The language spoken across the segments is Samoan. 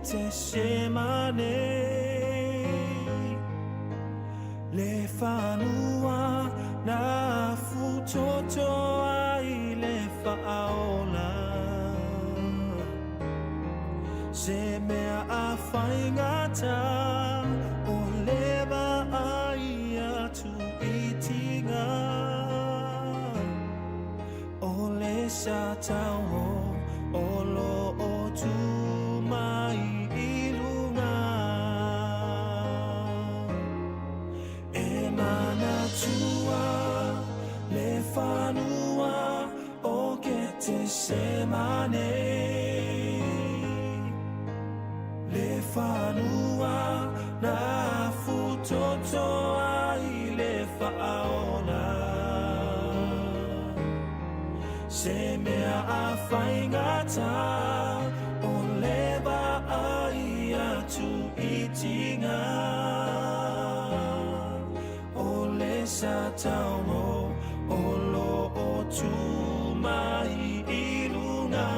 Ketesemane, le fanua na futoto ai le faaola. Se mea a faigata o le vaai atu i tiga, o le sa tauo o lo o tu mai i luga. E manatua le fanua o Ketesemane, le fanua na futoto ai le faaola. Se mea a faigata o le vaai atu i tiga, o le sa tauo o lo o tu mai i luga.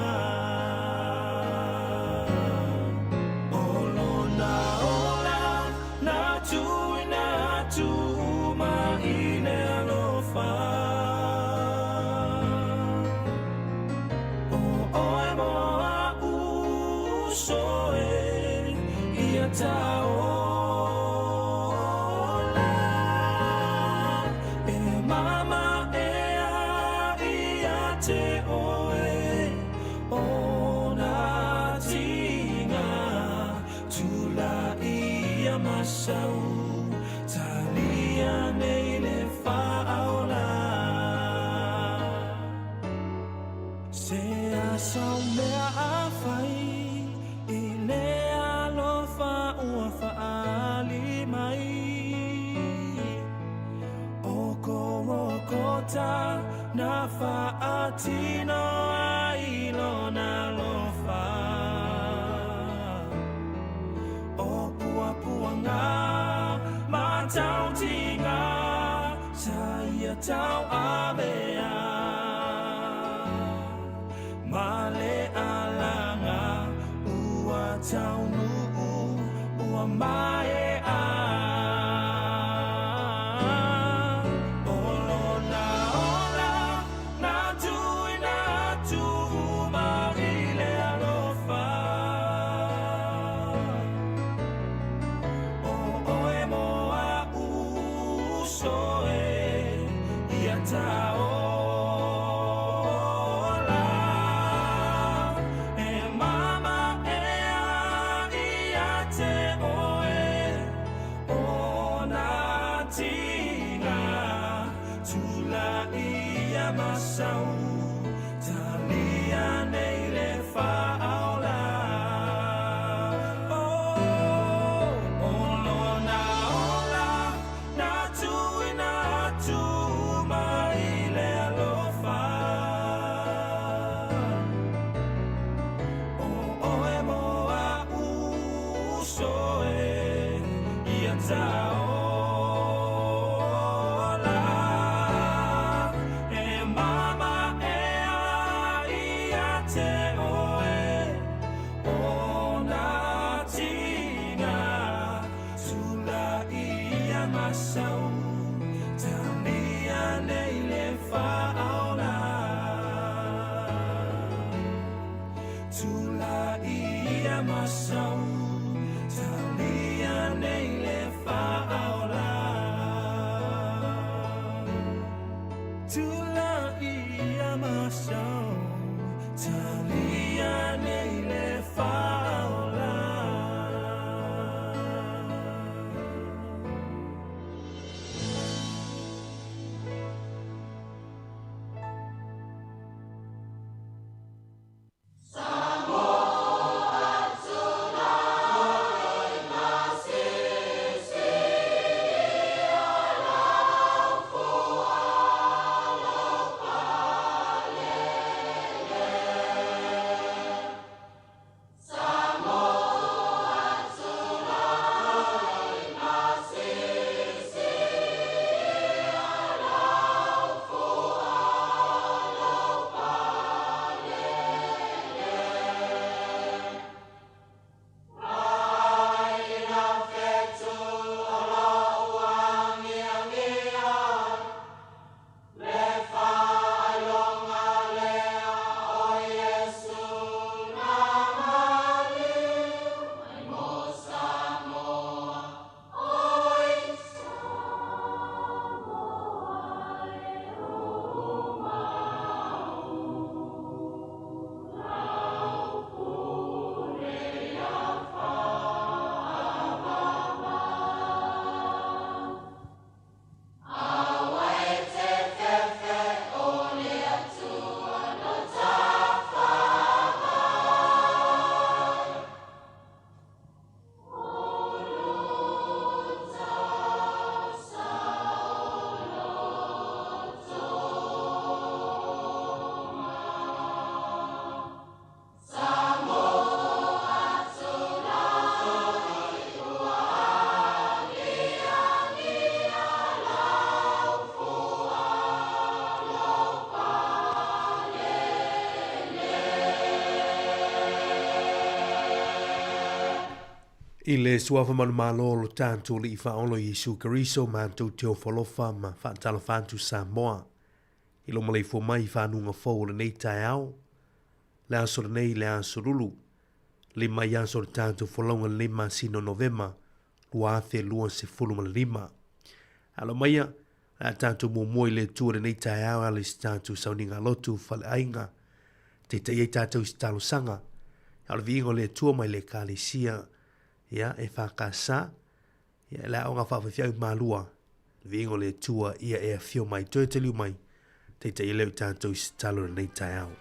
O lona ola na tuuina atu uma i le alofa. O oe mo a'u uso e, ia taola. E mamaea ia te oe ona tiga, tulaia masau, talia nei le faaola. Se a sau mea a fai i le alofa ua faali mai, o Korokota na faatino ai lona alofa. O puapuaga ma tautiga sa ia tauavea, ma le alaga ua taunuu ua maea. O lona ola na tuuina atu uma i le alofa. O oe mo a'u uso e, ia taola. E mamaea ia te oe ona tiga, tulaia masau, talia nei le faaola. O lona ola na tuuina atu uma i le alofa. O oe mo a'u uso e, ia taola. E mamaea ia te oe ona tiga, tulaia masau, talia nei le faaola. Tulaia masau, talia nei le faaola. Tulaia masau, talia nei le faaola. I le suafa manumalo o lo tatou Alii Faaola o Iesu Keriso, matou te ofo alofa ma faatalofa atu Samoa i lou maleifua mai i fanuga fou o lenei taeao, le aso lenei, le aso lulu, lima i aso o le tatou folauga lenei masina o Novema 2025. Alo maia, le a tatou muamua i le Atua i lenei taeao e ala i se tatou sauniga lotu faleaiga, taitai ai tatou i se talosaga, a o le viiga o le Atua mai le Ekalesia, ia, EFKS, ia, le aoga faafaifeau i Malua, le viiga o le Atua ia e afio mai, toe taliu mai, taitai ai lea o tatou i se tatalo i lenei taeao.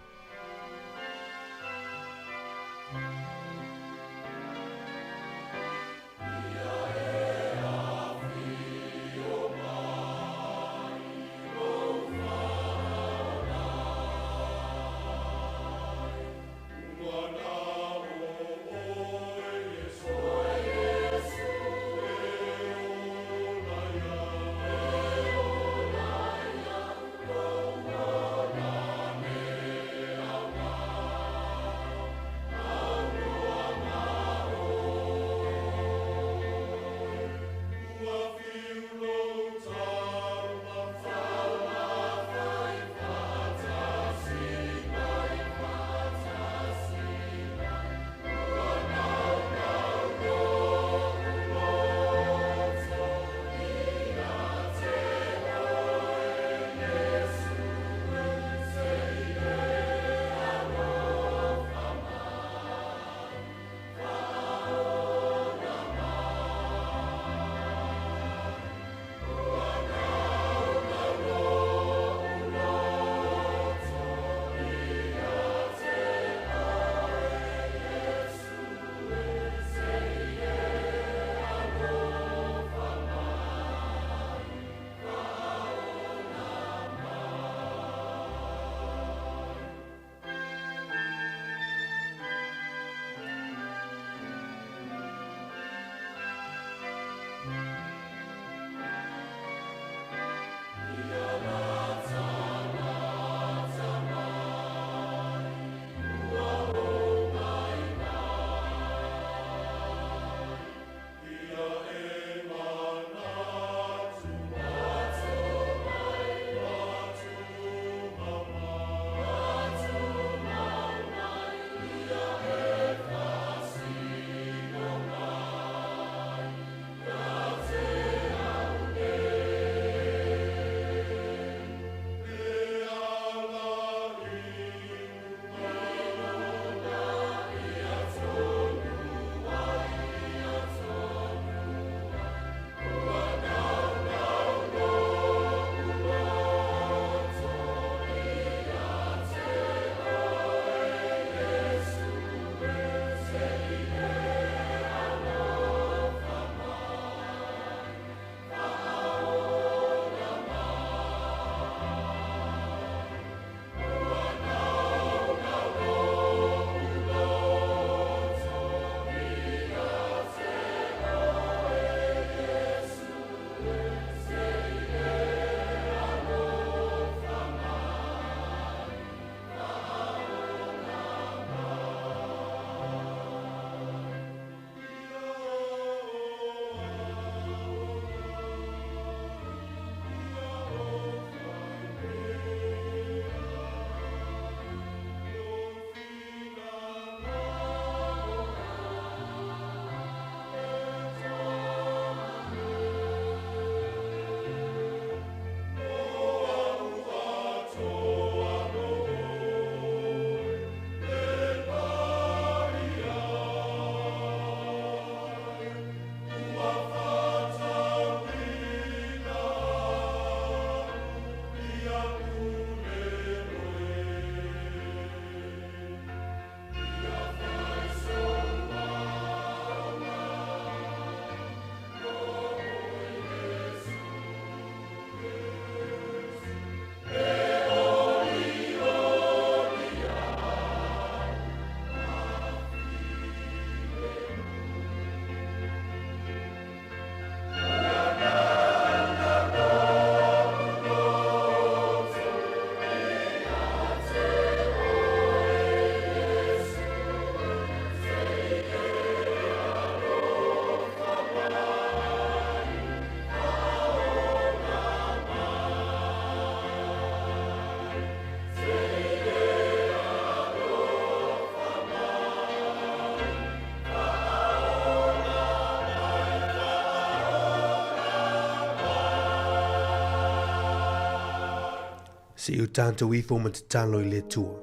Se i o tātou ifo ma tatalo i le Atua.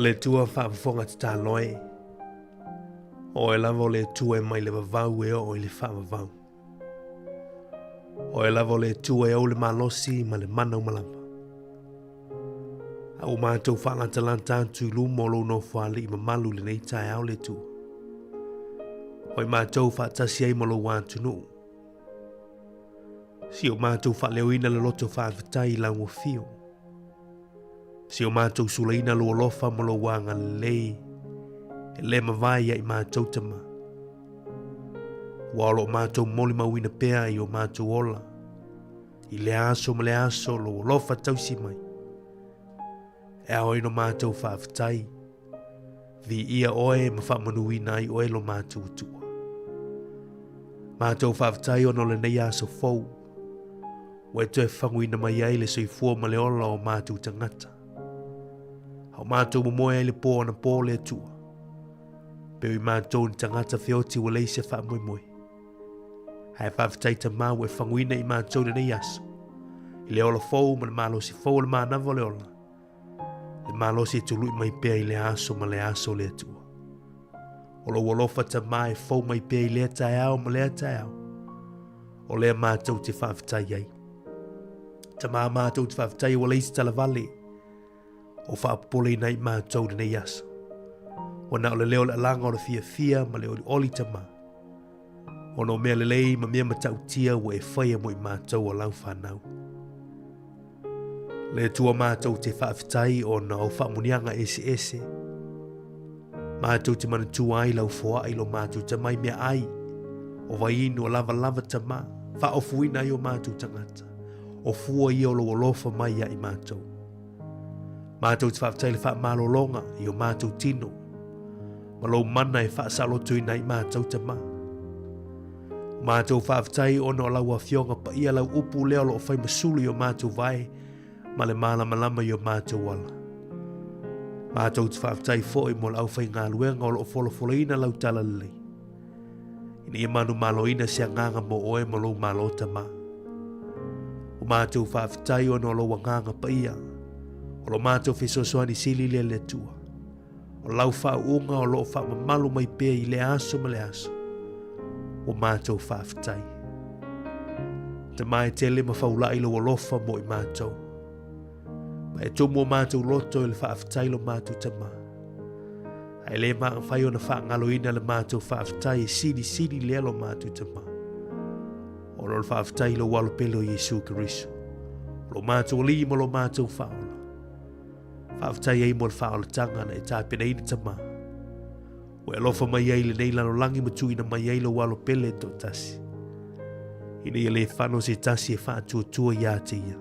Le Atua faafofoga tatalo e. Oe lava o le Atua e mai le vavau e oo i le faavavau. Oe lava o le Atua e ou le malosi ma le mana uma lava. A ua matou faalatalata atu i luma o lou nofoalii mamalu i lenei taeao le Atua. Oi matou faatasi ai ma lou atunuu. Si o matou faaleoina le loto faafetai i lau afio. Si o matou sulaina lou alofa ma lou agalelei e le mavae ia i matou tama. Ua o lo o matou molimauina pea i o matou ola i lea aso ma lea aso lou alofa tausi mai. E ao ai no matou faafetai, viia oe ma faamanuina ai oe lo matou Atua. Matou faafetai ona o lenei aso fou, ua e toe faguina mai ai le soifua ma le ola o matou tagata. A o matou momoe ai le pō anapō le Atua. Peo i matou ni tagata feoti ua leai se faamoemoe. Ae faafetai Tamā ua e faguina i matou lenei aso, i le ola fou ma le malosi fou o le manava o le ola, le malosi e tului mai pea i lea aso ma lea aso le Atua. O lou alofa Tamā e fou mai pea i lea taeao ma lea taeao, o lea matou te faafetai ai. Tamā matou te faafetai ua leai se talavale, o faapopoleina ai matou lenei aso. Ua na o le leo o le alaga o le fiafia ma le olioli Tamā. Ona o mea lelei ma mea matautia ua e faia mo i matou o lau whanau. Le Atua matou te faafetai ona o faamuniaga eseese. Matou te manatua ai lau foai lo matou tamai mea ai. O vaiinu o lavalava tamā, faaofuina ai o matou tagata. O fua ia o lou alofa mai ia i matou. Matou te faafetai le faamalologa i o matou tino, ma lou mana e faasalotoina ai matou tamā. O matou faafetai ona o lau afioga paia lau upu lea o lo o fai ma sulu i o matou vae ma le malamalama i o matou ala. Matou te faafetai foi mo le aufaigaluega o lo o folafolaina lau talalelei. Ina ia manumaloina se agaga mo oe ma lou Malo Tamā. O matou faafetai ona o lou agaga paia, o lo matou fesoasoani sili lea le Atua. O lau faauuga o lo o faamamalu mai pea i lea aso ma lea aso. Ua matou faafetai. Tamā e tele ma faulai lou alofa mo i matou. Ma e tumu o matou loto i le faafetai lo matou Tamā. Ae le mafai ona faagaloina le matou faafetai e silisili lea lo matou Tamā. Ona o le faafetai i lou alo pele o Iesu Keriso. O lo matou Alii ma lo matou Faaola. Faafetai ai mo le faaolataga na e tapenaina Tamā. Ua e alofa mai ai i lenei lalolagi ma tuuina mai ai lou alo pele e toatasi. Ina ia le fano se tasi e faatuatua ia te ia.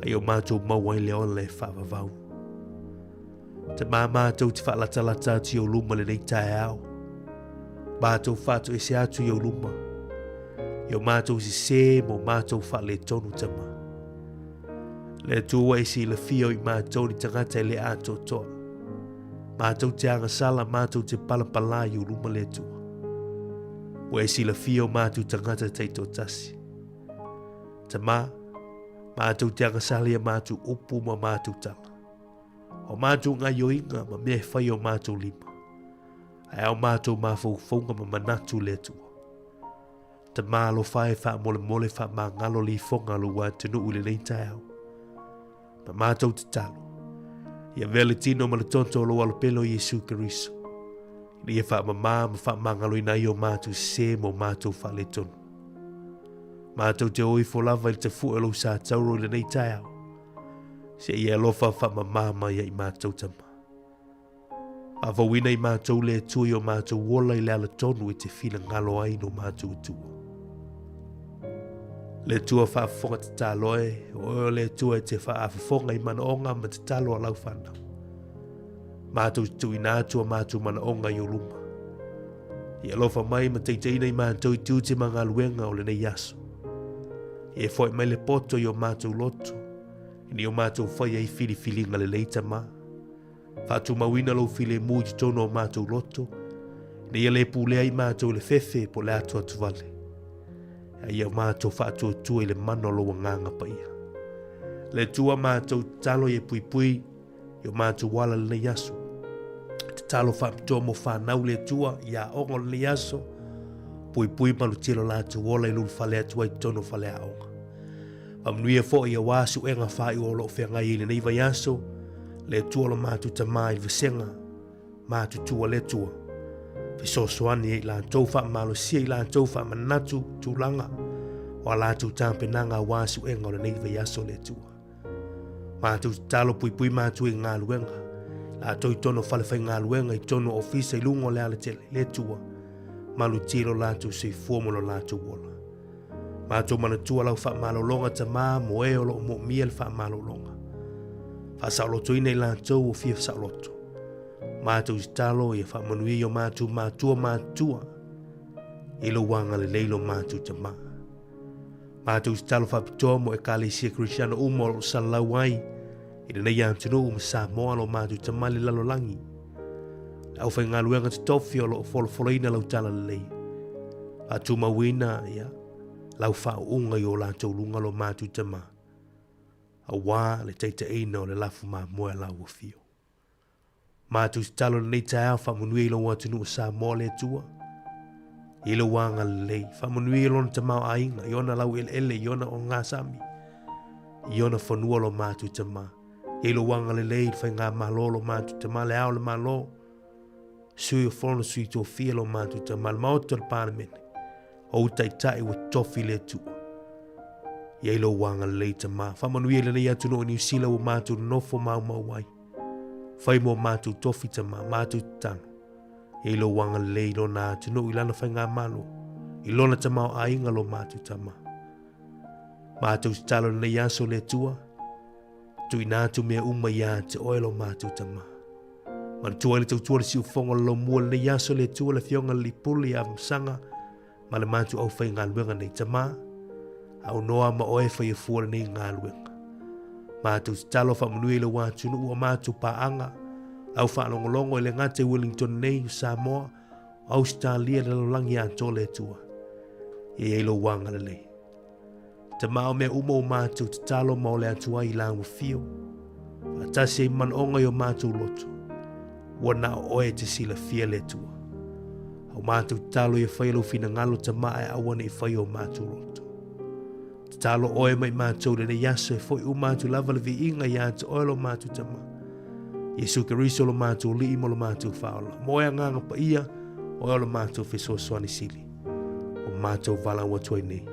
A ia o matou maua ai le ola e faavavau. Tamā matou te faalatalata atu i ou luma lenei taeao. Matou faatoese atu i ou luma. I o matou sesē ma o matou faaletonu Tamā. Le Atua ua e silafia o i matou ni tagata e le atoatoa. Matou te agasala, matou te palapalā i ou luma le Atua. Ua e silafia o matou tagata taitoatasi. Tamā, matou te agasala i a matou upu ma matou tala. O matou gaioiga ma mea e fai o matou lima. Ae ao matou mafaufauga ma manatu le Atua. Tamā alofa e faamolemole faamagalo le ifoga a lou atunuu i lenei taeao. Ma matou tatalo, ia avea le tino ma le toto o lou alo pele o Iesu Keriso, ina ia faamamā ma faamagaloina ai o matou sesē ma o matou faaletonu. Matou te o ifo lava i le tafue o lou sa tauro i lenei taeao, se i e alofa faamamā mai ai matou Tamā. Faafouina i matou le Atua i o matou ola i le ala tonu e te finagalo ai no matou Atua. Le Atua faafofoga tatalo e, o oe o le Atua e te faafofoga i manaoga ma tatalo a lau whanau. Matou te tuuina atu a matou manaoga i o luma. I alofa mai ma taitaiina i matou i tiute ma galuega o lenei aso. Ia e foai mai le poto i o matou loto, ina ia o matou faia ai filifiliga lelei Tamā. Faatumauina lou filemu i totonu o matou loto, ina ia le pulea ai matou i le fefe po o le atoatovale, a ia matou faatuatua i le mana o lou Agaga Paia. Le Atua matou tatalo ia puipui i o matou ala lenei aso. Tatalo faapitoa mo whanau le Atua i aoga o lenei aso. Puipui malutia lo latou ola i lulufale atu ai totonu o faleaoga. Faamanuia foi aua suega faaiu o lo o feagai ai lenei vaiaso, le Atua lo matou Tama i le vasega matutua le Atua. Fesoasoani ai i latou, faamalosia i latou, faamanatu tulaga o a latou tapenaga aua suega o lenei vaiaso le Atua. Matou tatalo puipui matou i galuega, latou i totonu o falefaigaluega, i totonu o ofisa i luga o le alatele, le Atua, malutia lo latou soifua ma lo latou ola. Matou manatua lau faamalologa Tama mo e o lo o moomia le faamalologa. Faasaolotoina i latou ua fia saoloto. Matou tatalo ia faamanuia i o matou matua matutua i lou agalelei lo matou Tama. Matou tatalo faapitoa mo Ekalesia Kerisiano uma o lo o salalau ai i lenei atunuu ma Samoa lo matou Tama i le lalolagi. Le aufaigaluega totofi o lo o folofoloina lau talalelei. Faatumauina ia lau faauuga i o latou luga lo matou Tama, aua le taitaiina o le lafu mamoe a lau afio. Matou tatalo i lenei taeao, faamanuia i lou atunuu o Samoa le Atua, i lou agalelei, faamanuia i lona tamaoaiga, i ona laueleele, i ona ogasami, i ona fanua lo matou Tama. I lou agalelei i le faigamalo lo matou Tama, le ao o le Malo, Sui o Fono Sui Tofia lo matou Tama, le Maota o le Palemene, ou taitai ua tofi le Atua. I ai lou agalelei Tama, faamanuia i lenei atunuu o Niu Sila ua matou nonofo maumau ai. Fai mo matou tofi Tama, matou tatalo. I ai lou agalelei i lona atunuu i lana faigamalo, i lona tamaoaiga lo matou Tama. Matou tatalo i lenei aso le Atua, tuuina atu mea uma ia te oe lo matou Tama. Manatua ai le tautua le siufofoga o le laumua lenei aso le Atua le Afioga i le Lipuli ia Masaga ma le matou aufaigaluega nei Tama. Aunoa ma oe faia fua lenei galuega. Matou tatalo faamanuia i lou atunuu o matou paaga, lau faalogologo i le gata i Wellington nei, o Samoa, o Ausetalia, le lalolagi atoa le Atua. Ia i ai lou agalelei. Tama o mea uma o matou tatalo ma ole atu ai i lau afio. Faatasi ai manaoga i o matou loto. Ua na o oe te silafia le Atua. Au matou tatalo ia faia lou finagalo Tama ae aua ne i faia o matou loto. Tatalo oe mai matou lenei aso e foi uma atu lava le viiga ia te oe lo matou Tama. Iesu Keriso lo matou Alii ma lo matou Faaola. Mo oe agaga paia, oe o lo matou fesoasoani sili. O matou valaau atu ai nei.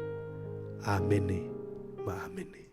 Amene ma amene.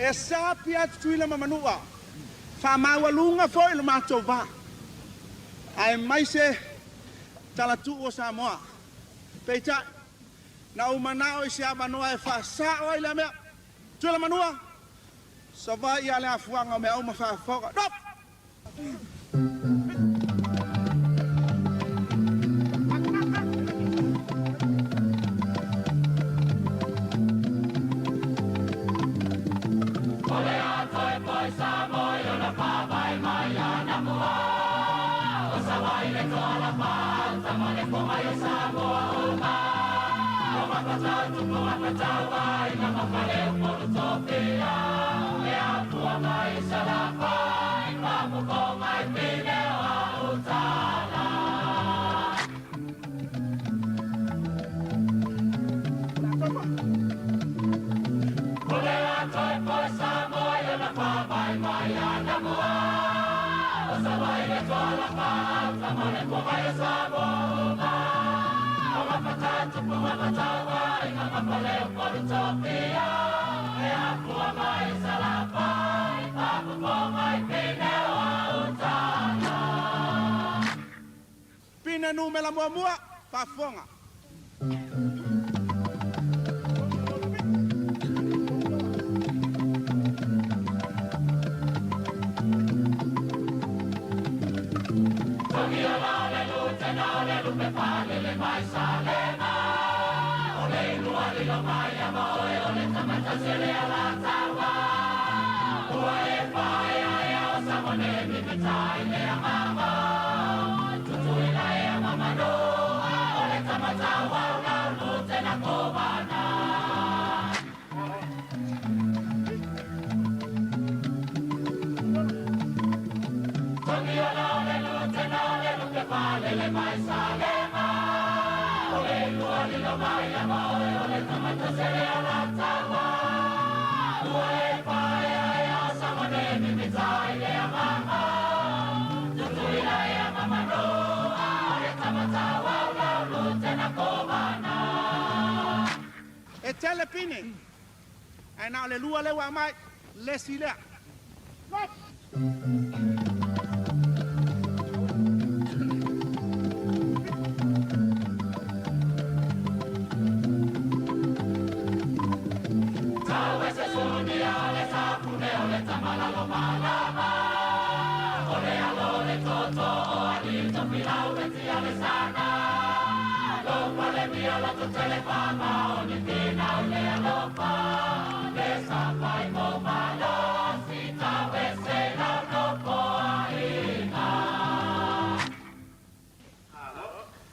E sa pia Tutuila ma Manua, faamaualuga foi lo matou va, aemaise talatuu o Samoa. Peitai, na ou manao i se avanoa e faasao ai lea mea. Tutuila Manua, Savaii a le afuaga o mea uma faafofoga. Nofo! Pine numera muamua, faafofoga. E tele pine, ae na o le lua lea ua aumai, le isi lea.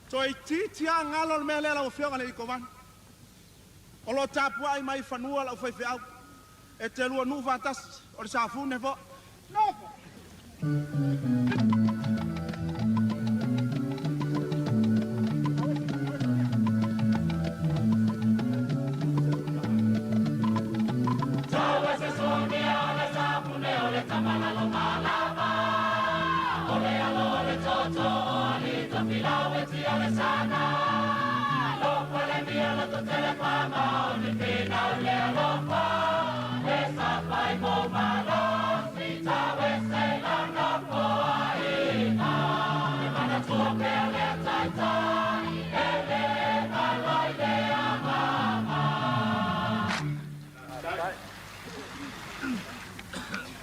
Toeitiiti lava galo le mea lea lau Afioga i le Kovana. O lo o tapuai mai i fanua lau faifeau e te lua nuu faatasi, o le Safune foi. Nofo!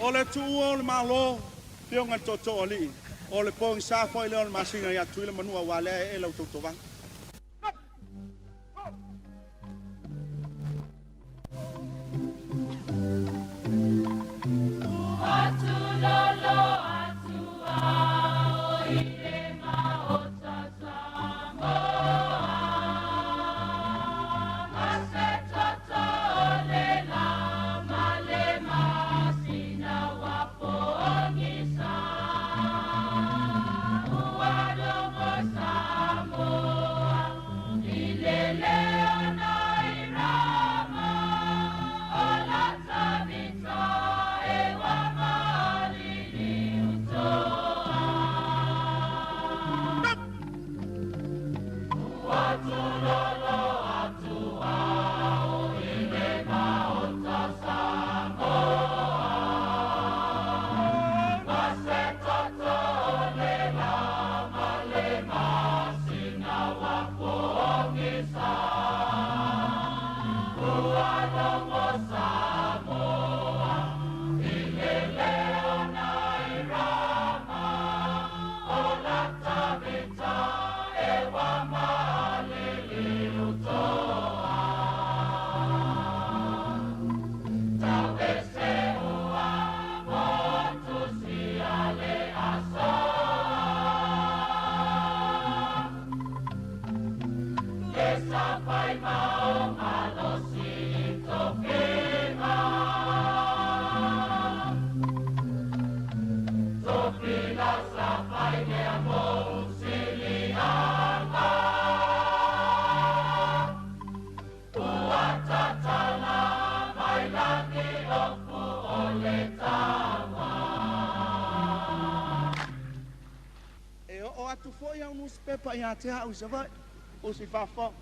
O le tuua o le Malo, Afioga i le Tootoo Alii, o le pogisa foi lea o le masina ia Tutuila Manua aua lea e ee lau tautovaga. atu foi au nusipepa ia te au i Savaii, usi faafofoga.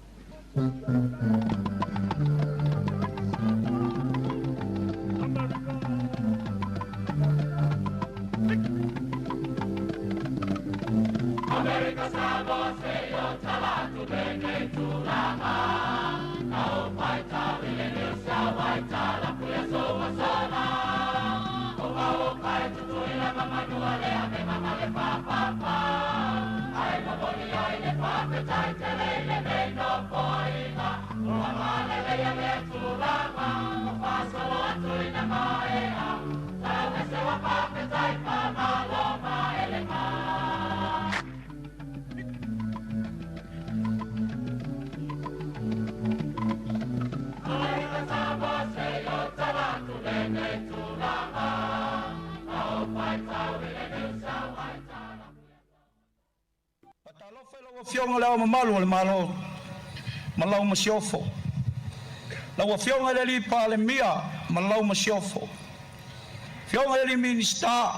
Faatalofa i lau Afioga i Le Ao Mamalu o le Malo ma lau Masiofo, lau Afioga i le Palemia ma lau Masiofo, Afioga i Minisita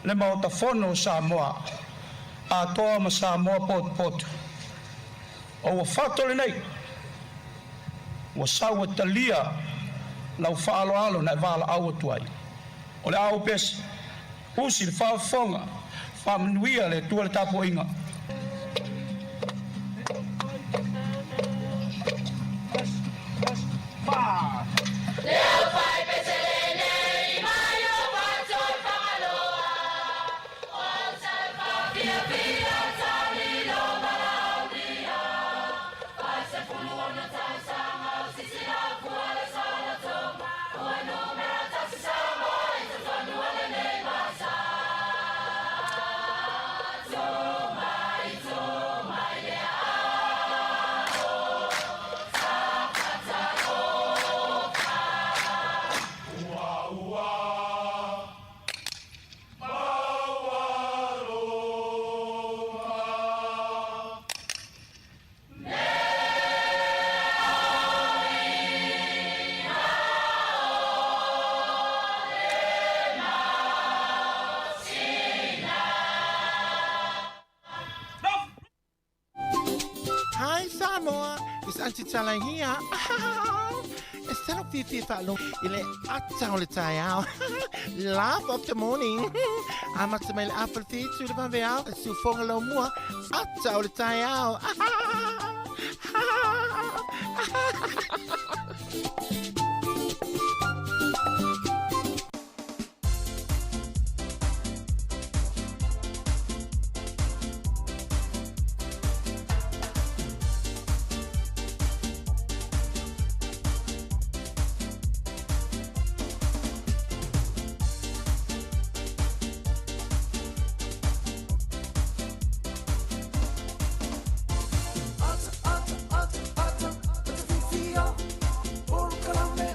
o le Maota Fono o Samoa atoa ma Samoa potopoto. O ua fato lenei, ua sau e talia lau faaaloalo na e valaau atu ai. O le a ou pese, usi le faafofoga, faamanuia le Atua i le tapuaiga. Hi Samoa, it's Auntie Tala here. E salo fiafia faalogo i le ata o le taeao. Laugh of the morning. Amata mai le afa le fitu i le vaveao, e siufoga lau mua, ata o le taeao. Ata, ata, ata, ata, ata fifia, polo kalame.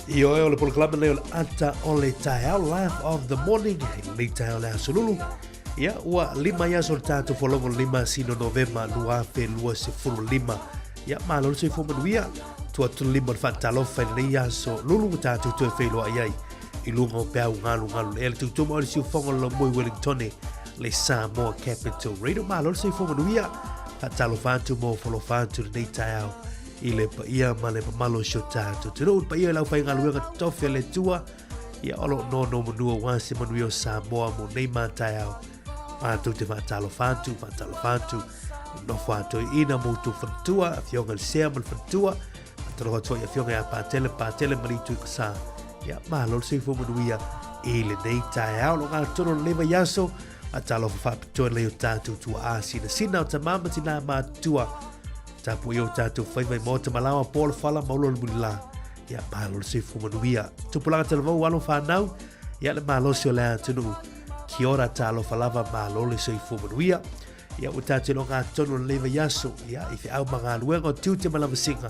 Ioe, o le polokalame lenei o le Ata o le Taeao, Laugh of the Morning, i lenei taeao le aso lulu. Ia, ua lima i aso le tātou folongo le 5 sino Novema 2025. Ia, malo le soifua manuia. Tua atu le lima o le faatalofa i lenei aso lulu ua tātou toe feiloai ai i luga o peau galugalu le ea le tautomo o le siufogo le lomoi Wellingtone le Samoa Capital Radio. Malo le soifua manuia. Faatalofa atu mo folofa atu lenei taeao i le paia ma le mamalu o si o tātou atunuu, le paia i le aufaigaluega totofi a le Atua, ia o lo o nonomanua aua se manuia o Samoa mo nei mataeao. Mātou te faatalofa atu, faatalofa atu, nofo atoeina mo outou faletua, afioga i le Sea ma le faletua, faatalofa atu foi i afioga ia Patele, Patele ma le Itu i Kasā. Ia, malo le soifua manuia i lenei taeao, lo gatoro lenei vaiaso, faatalofa faapitoa lei o tātou tuaa sinasina o tamā ma tinā mātua, Tapuai o tātou faiva i maota malawa po le fala ma ulo le mulila. Ia malo le soifua manuia. Tupulaga talavou alo whanau. Ia le malosi o le atunuu. Kia ora talofa lava malo le soifua manuia. Ia ua tātou iloa ngā tonu o lenei vaiaso. Ia i wheau ma galuega o tiute ma lavasiga.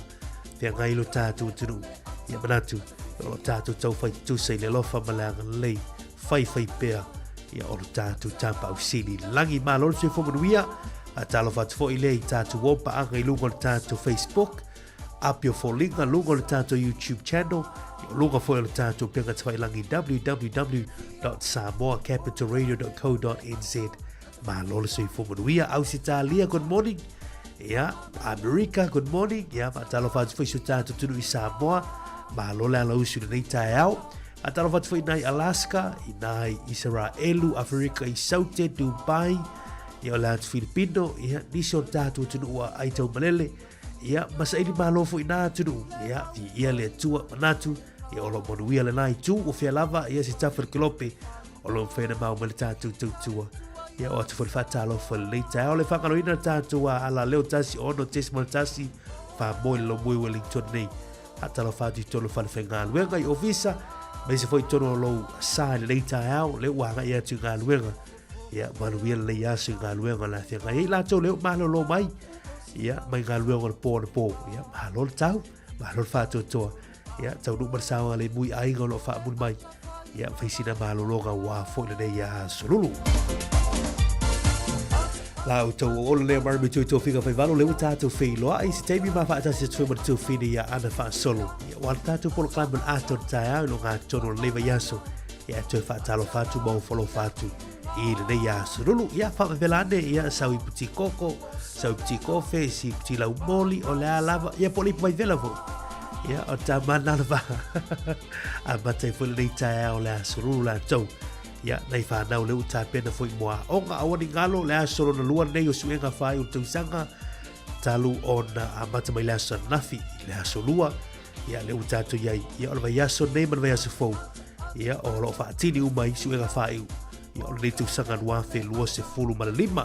Wheangai lo tātou atunuu. Ia manatu, o lo tātou tau whai tutusa i le alofa ma le agalelei. Whaiwhai pea ia o lo tātou tāpau sili langi. Malo le soifua manuia. A talofa atu foi lea i tātou o paaga i luga o le tātou Facebook, Apia Foliga, luga o le tātou YouTube channel, luga foi o le tātou penga tawhailangi www.samoacapitalradio.co.nz. Malo le soifua manuia. Ausitalia, good morning. Ia, Amerika, good morning. Ia, faatalofa atu foi si o tātou tunu i Samoa. Malo le alausu i lenei taeao. Faatalofa atu foi i Alaska, i nai Isaraelu, Aferika i Saute, Dubai, ia o le atu Filipino, ia nisi o tātou atunuu a ai tau malele, ia ma saili malo foi nā atunuu, ia viia le Atua manatu, ia o lo manuia le nā itu, o fea lava, ia se tafa le kelope, o lo mawhai na mau ma le tātou tautua. Ia o atu foi le faatalofa i lenei taeao le faagaloina le tātou a ala leo 1 6.1 whāmoe le lomui Wellington nei. Faatalofa atu i tonu whale whaigaluega i ofisa, aemaise foi tonu o lou sa i lenei taeao, lea ua agai atu i galuega. Ia, manuia lenei aso i galuega o le afioga. Ia i latou lea ua malolo mai, ia, mai galuega o le pō anapo. Ia, malo le tau, malo le faatoatoa. Ia, taunuu ma le saogalemu i aiga o lo o faamuli mai. Ia, fai sina malologa ua foi lenei aso lulu. La outou o ola lea marami tui tō fika whai le ua tātou wheiloa i se taimi ma whaatasi atu ma te tūwhine ia ana whaasolo. Ia wā tātou polokalame o le ata o le taeao i lo ngā tono o lenei vaiaso. Ia toe whaatalofa atu ma o whalofa atu i lenei aso lulu. Ia whaapepela ane, ia sau i puti koko, sau i puti kofe, si puti lau moli, o le a lava, ia po le ipu vaivela fo. Ia o tā mana le vaha. A matai foi lenei taeao o le aso lulu latou. Ia, nai whanau le ua tapena foi mo aoga aua ni galo le aso lona lua nei o suega whai o tausaga talu ona amata mai le aso anafi i le aso lua. Ia, le ua tātou iai. Ia, o le vaiaso nei ma le vaiaso fou. Ia, o lo o faatini uma i suega whaiu. Ia, o lenei tausaga 2025.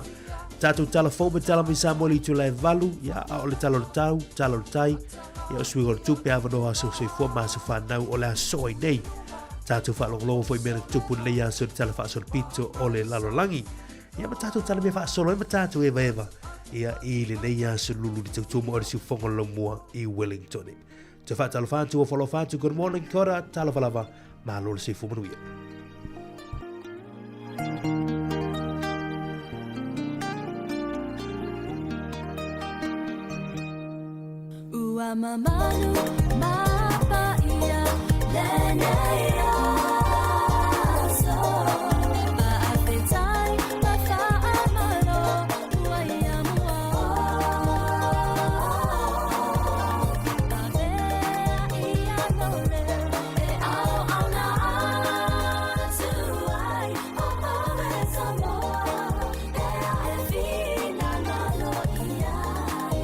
Tātou tala fou me tala mai Samoa le itula e valu. Ia, a o le tala o le tau, tala o le tai. Ia, o suiga o le tupe, avanoa aso soifua ma aso whanau o le aso ai nei. Tātou whaalongolongo foi mea na tupu lenei aso i le tala whaasolopito o le lalolagi. Ia ma tātou tala mea whaasolo ai ma tātou eva eva. Ia i lenei aso lulu li tautua mo o le siufongo le laumua i Wellington. Te whaatalofa atu o whalofa atu, good morning, kia ora, talofa lava, malo le soifua manuia. Ua mamalu ma paia lenei aso. Faafetai ma faamalo ua ia mua. Avea ia lole e aoauna atu ai o oe Samoa e ae finagalo i ai.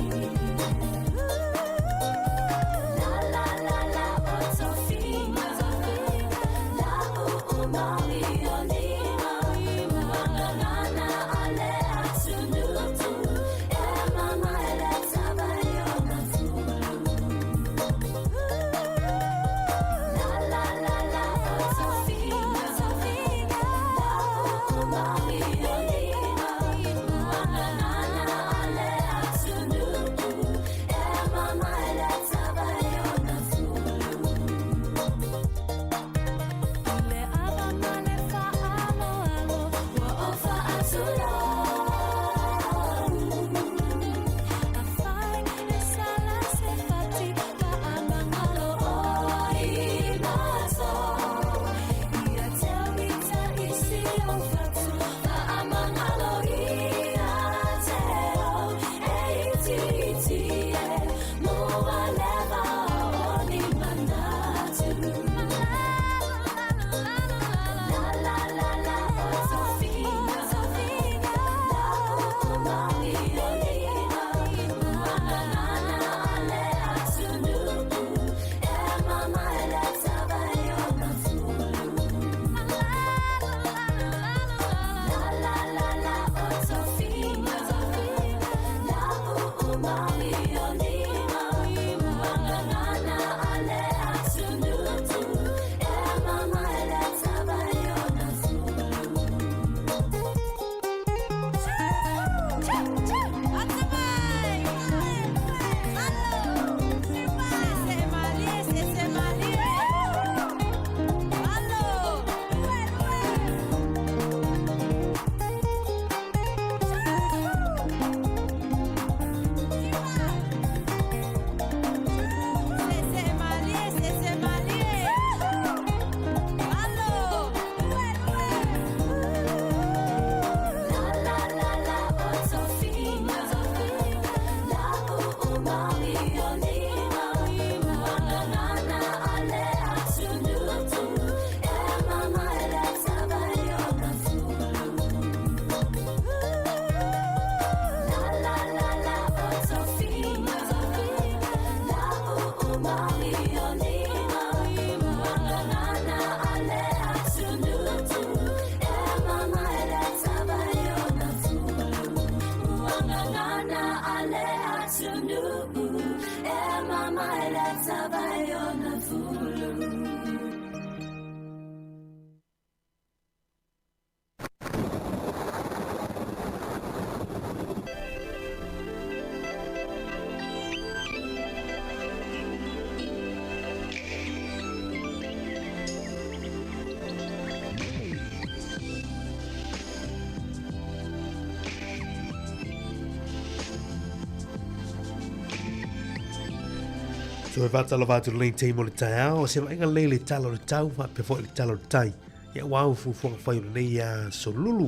Toe faatalofa atu lenei taimi o le taeao, o se vaaiga lelei le tala o le tau faapea foi le tala o le tai. Ia ua au fuafuaga fai o lenei aso lulu.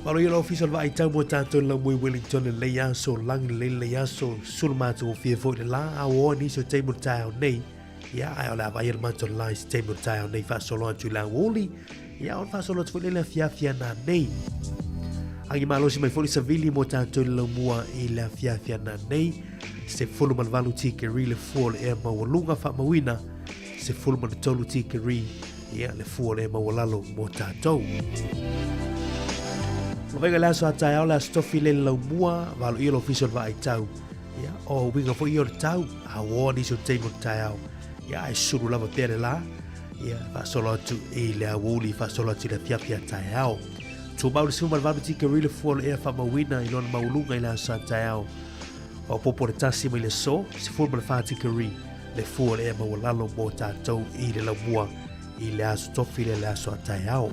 Malo ia le ofisa o le vaai tau mo tātou lau mui Wellington le lenei aso, lagi lelei lenei aso, sulu matagofie foi le la, a ua oa nisi o taimi o le taeao nei. Ia, ae o le a vaai le matou la i se taimi o le taeao nei faasolo atu i le aoauli. Ia, o le faasolo atu foi le afiafi ana nei. Agi malosi mai foi le savili mo tātou le laumua i le afiafi ana nei. 18 tikeri le fua o le ea maualuga faamauina. 13 tikeri ia le fua o le ea maualalo mo tātou. Lovega le aso a taeao le aso tofi le laumua, valo ia le ofisa o le vaai tau. Ia, o uiga foi ia o le tau, a ua nisi o taimi o le taeao. Ia, ae sulu lava pea le la. Ia, faasolo atu i le aoauli, faasolo atu i le afiafi a taeao. Tumau le 18 tikeri le fua o le ea faamauina i lona maualuga i le aso sa taeao. Maopoopo le 1 mai le aso, 14 tikeri le fua o le ea maualalo mo tatou i le laumua i le aso tofi le le aso a taeao.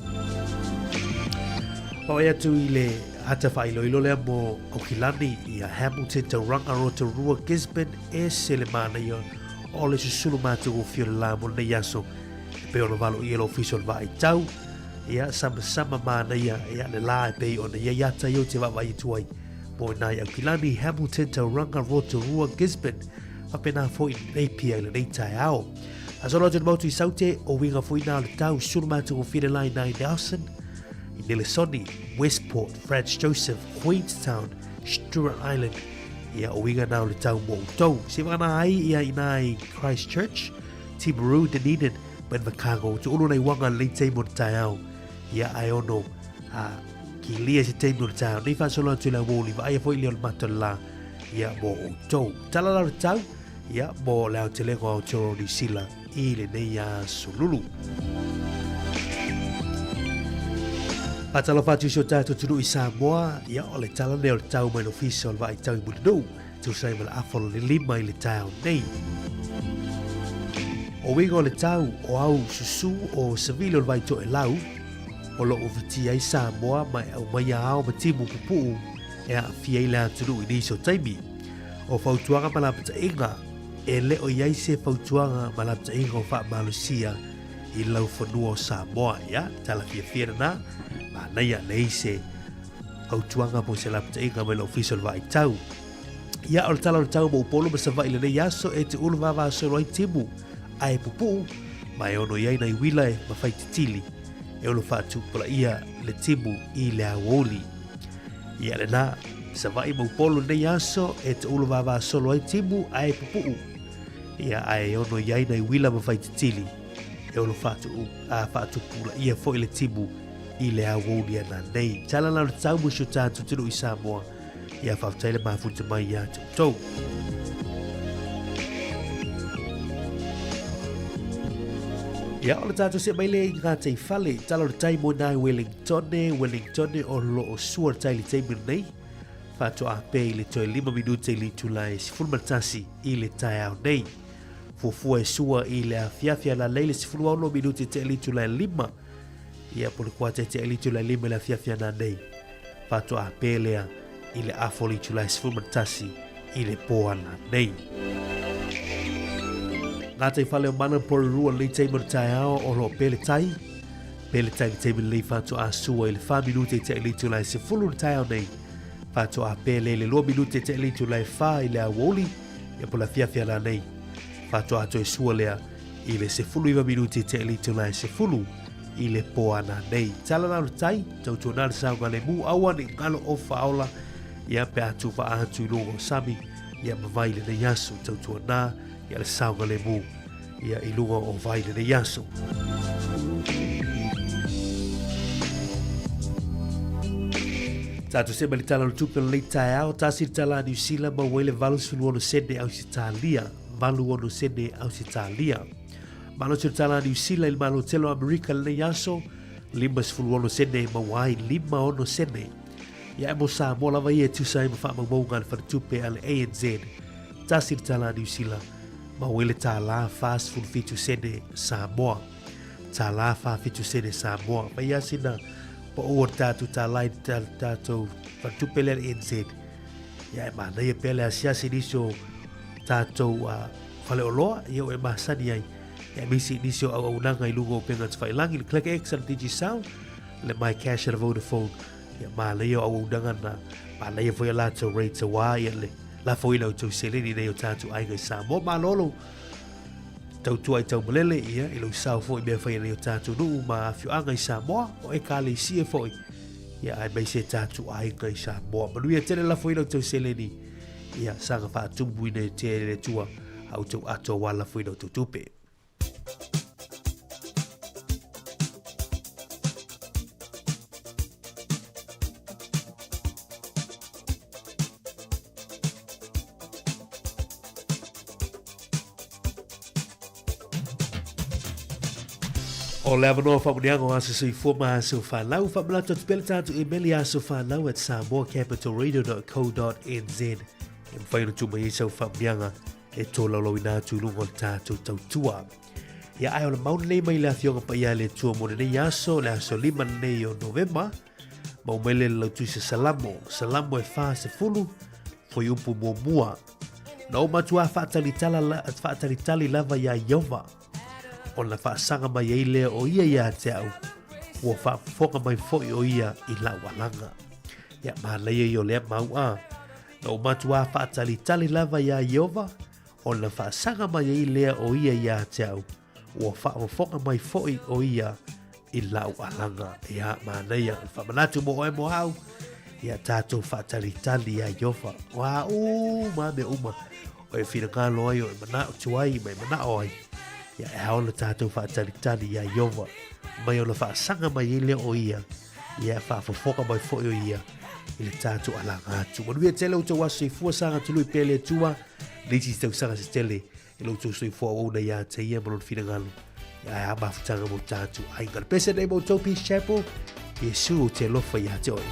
Vaai atu i le ata faailoilo lea mo Aukilani i a Hamilton, Tauranga, Rotorua, Gisborne, ese le manaia o le susulu matagofie o le la mo lenei aso. E pei ona valoia le ofisa o le vaai tau, ia samasama manaia ia le la e pei ona iai ata i o te vaavaai atu ai mo i nai Aukilani, Hamilton, Tauranga, Rotorua, Gisborne, faapena foi Napier i lenei taeao. A solo atu le motu i Saute, o uiga foi nā o le tau sulu matagofie le la i nai Nelson, i Nelesoni, Westport, Franz Joseph, Queenstown, Stewart Island, ia o uiga nā o le tau mo outou. Se whakana ai ia i nā i Christchurch, Timaru, Dunedin, ma Invercargill. Tu ulu nei wanga lei taimi o le taeao, ia ae ono a ki lia se taimi o le taeao. Nei whasolo atu i la woli, vaaia foi lea o le mata le la, ia mo outou. Tala la o le tau, Ia, mo le aotelega o Aotearoa Niu Sila i lenei aso lulu. Faatalofa atu i si o tatou atunuu i Samoa, ia, o le tala lenei o le tau mai le Ofisa o le Vaai Tau i Mulinuu, tusa ai ma le afa o le 5 i le taeao nei. O uiga o le tau o au susu o savili o le vai toelau, o lo o vitia ai Samoa ma e aumaia ao ma timu pupuu e aafia ai le atunuu i nisi o taimi. O fautuaga ma lapataiga, e le o i ai se fautuaga ma lapataiga o faamalosia i laufanua o Samoa. Ia, tala fiafia lena, manaia leai se fautuaga po o se lapataiga mai le Ofisa o le Vaai Tau. Ia, o le tala o le tau mo Upolu ma Savaii lenei aso e te ulu vavasolo ai timu, ae pupuu, ma e ono i ai nai uila e mawhai titili, e ono faatupulaia le timu i le aoauli. Ia lena, Savaii ma Upolu lenei aso e te ulu vavasolo ai timu ae pupuu. Ia ae ono i ai nai uila ma faititili e ono faatupulaia foi le timu i le aoauli ana nei. Tala la o le tau mo si o tatou atunuu i Samoa. Ia faafetai le mafuta mai ia te outou. Ia, o le tatou see mai lea i ngā teifale. Tala o le tai mo nai Wellingtone, Wellingtone o lo o sua le tai i le taimi lenei. Faatoa pea i le toe 5 minute i le itula e 11 i le taeao nei. Fuafua e sua i le afiafi a lalei le 16 minute te le itula e 5. Ia, po le kuata te le itula e 5 i le afiafi a nanei. Faatoa pea lea i le afa o le itula e 11 i le pō ana nei. Ngā tai whale o mana Porirua lenei taimi o le taeao o lo o pea le tai. Pea le tai le taimi lenei faatoa sua i le 4 minute i te le itula e 10 le taeao nei. Faatoa pea le le 2 minute i te le itula e 4 i le aoauli ia po le afiafi ana nei. Faatoa toe sua lea i le 19 minute i te le itula e 10 i le pō ana nei. Tala la o le tai, tautuana le saogalemu, aua ne i ngalo o whaola, ia pe atu wha atu i luga o sami, ia ma vai lenei aso, tautuana ia le saogalemu, ia i luga o vai lenei aso. Tātou se mai le tala o le tupe o lenei taeao, tasi le tala a Niu Sila maua ai le 86 sene Ausitalia, 86 sene Ausitalia. Malo te tala a Niu Sila i le Malo Tele o Amerika lenei aso, 56 sene maua ai 56 sene. Ia e mo Samoa lava ia e tusa ai ma faamaumauga a le faletupe a le ANZ. Tasi le tala a Niu Sila, maua ai le tālā 47 sene Samoa. Tālā 47 sene Samoa. Mai ia sina pa'u o le tātou tālā i le tātou faletupe lea le ANZ. Ia e manaia pea le asiasi nisi o tatou faleoloa ia ua e masani ai, aemaise i nisi o auaunaga i luga o upega tafailagi, le Click X a le Digicel, le MyCash a le Vodafone, ia manaia o auaunaga na, manaia foi a latou rates auā ia le lafoina o tou seleni nei o tatou aiga i Samoa. Malo lou tautua i taumalele, ia, i lou sao foi i mea fai a nei o tatou nuu ma afioaga i Samoa, o ekalesia foi, ia, aemaise tatou aiga i Samoa. Manuia tele lafoina o tou seleni, ia, saga faatumuina e te le Atua a outou ato auā lafoina o tou tupe. O le avanoa faamanuiaga o Aso Soifua ma Aso Fanau. Faamanatu atu pea le tatou email i asofanau@samoacapitalradio.co.nz e mafai ona tuu mai ai sau faamanuiaga e tolaulauina atu i luga o le tatou tautua. Ia ae o le mau lenei mai le Afioga Paia a le Atua mo lenei aso, le aso 5 lenei o Novema, mau mai le lautuisa Salamo, Salamo e 40, fuaiupu muamua. Na ou matuā faatalitali lava iā Ieova, ona faasaga mai ai lea o ia ia te au, ua faafofoga mai foi o ia i lau alaga. Ia, manaia ia o lea mau a. Na ou matuā faatalitali lava iā Ieova, ona faasaga mai ai lea o ia ia te au, ua faafofoga mai foi o ia i lau alaga. Ia, manaia, o le faamanatu mo oe mo au, ia tatou faatalitali iā Ieova. O a uma mea uma o e finagalo ai, o e manao tu ai, ma e manao ai. Ia, e ao ona tatou faatalitali iā Ieova, mai ona faasaga mai ai lea o ia, ia faafofoga mai foi o ia i le tatou alaga atu. Manuia tele outou aso soifua, saga tului pea le Atua, le isi tausaga se tele i lo outou soifua auauna ia te ia ma lona finagalo. Ia ae a mafutaga mo tatou aiga. Le pese nei mo outou Peace Chapel, Iesu ou te alofa ia te oe.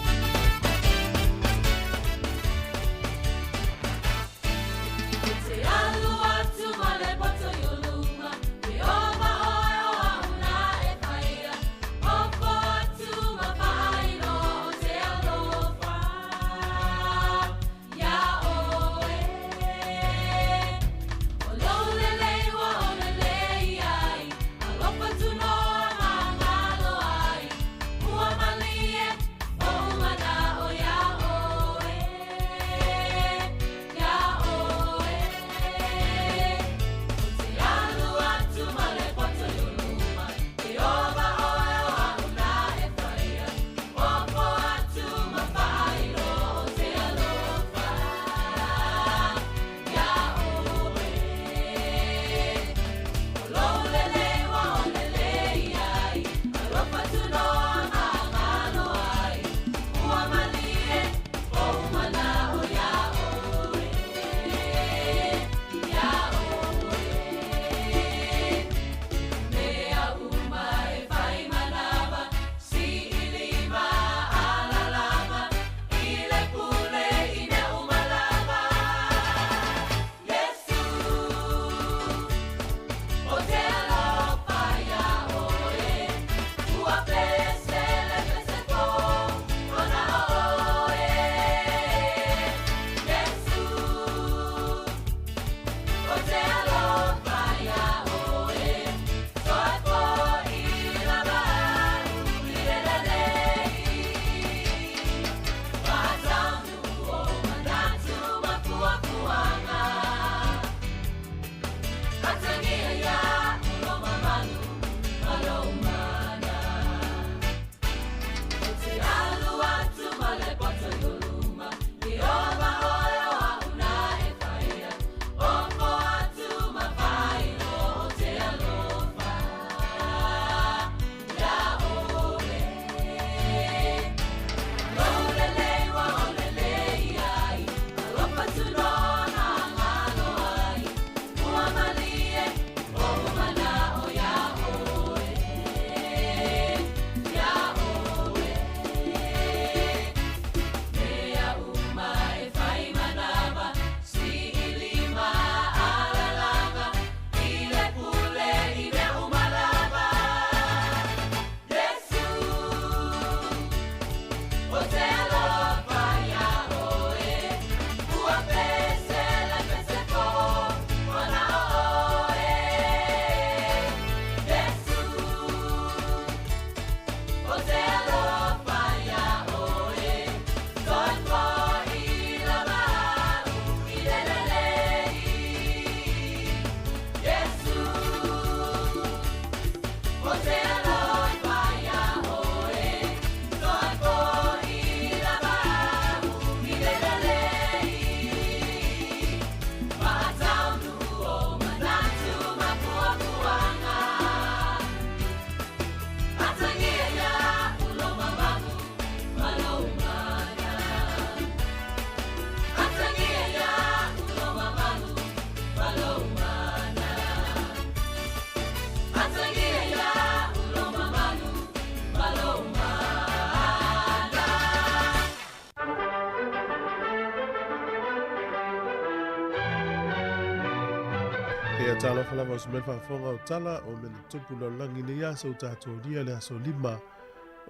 Ia talofa lava o se mea faafofoga o tala o mea na tupu lalolagi nei aso ua tatou lia le aso 5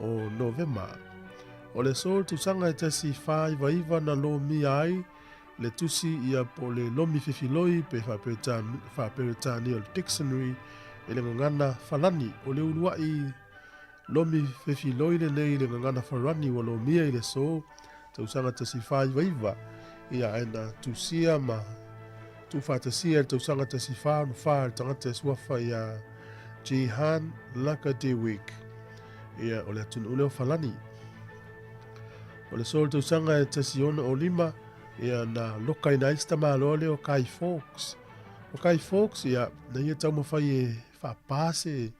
o Novema. O le aso o le tausaga e 1499 na lomia ai le tusi ia po o le lomi fefiloi pe faa-Peretania o le dictionary i le gagana Falani. O le uluai lomi fefiloi lenei i le gagana Farani ua lomia i le aso tausaga 1499 ia ae na tusia ma tuufaatasia i le tausaga 1464 e le tagata e suafa ia Jehan Lakadewick ia o le atunuu lea o Falani. O le aso o le tausaga e 1605 ia na lokaina ai se tamaloa lea o Guy Fawkes. O Guy Fawkes ia na ia taumafai e faapā se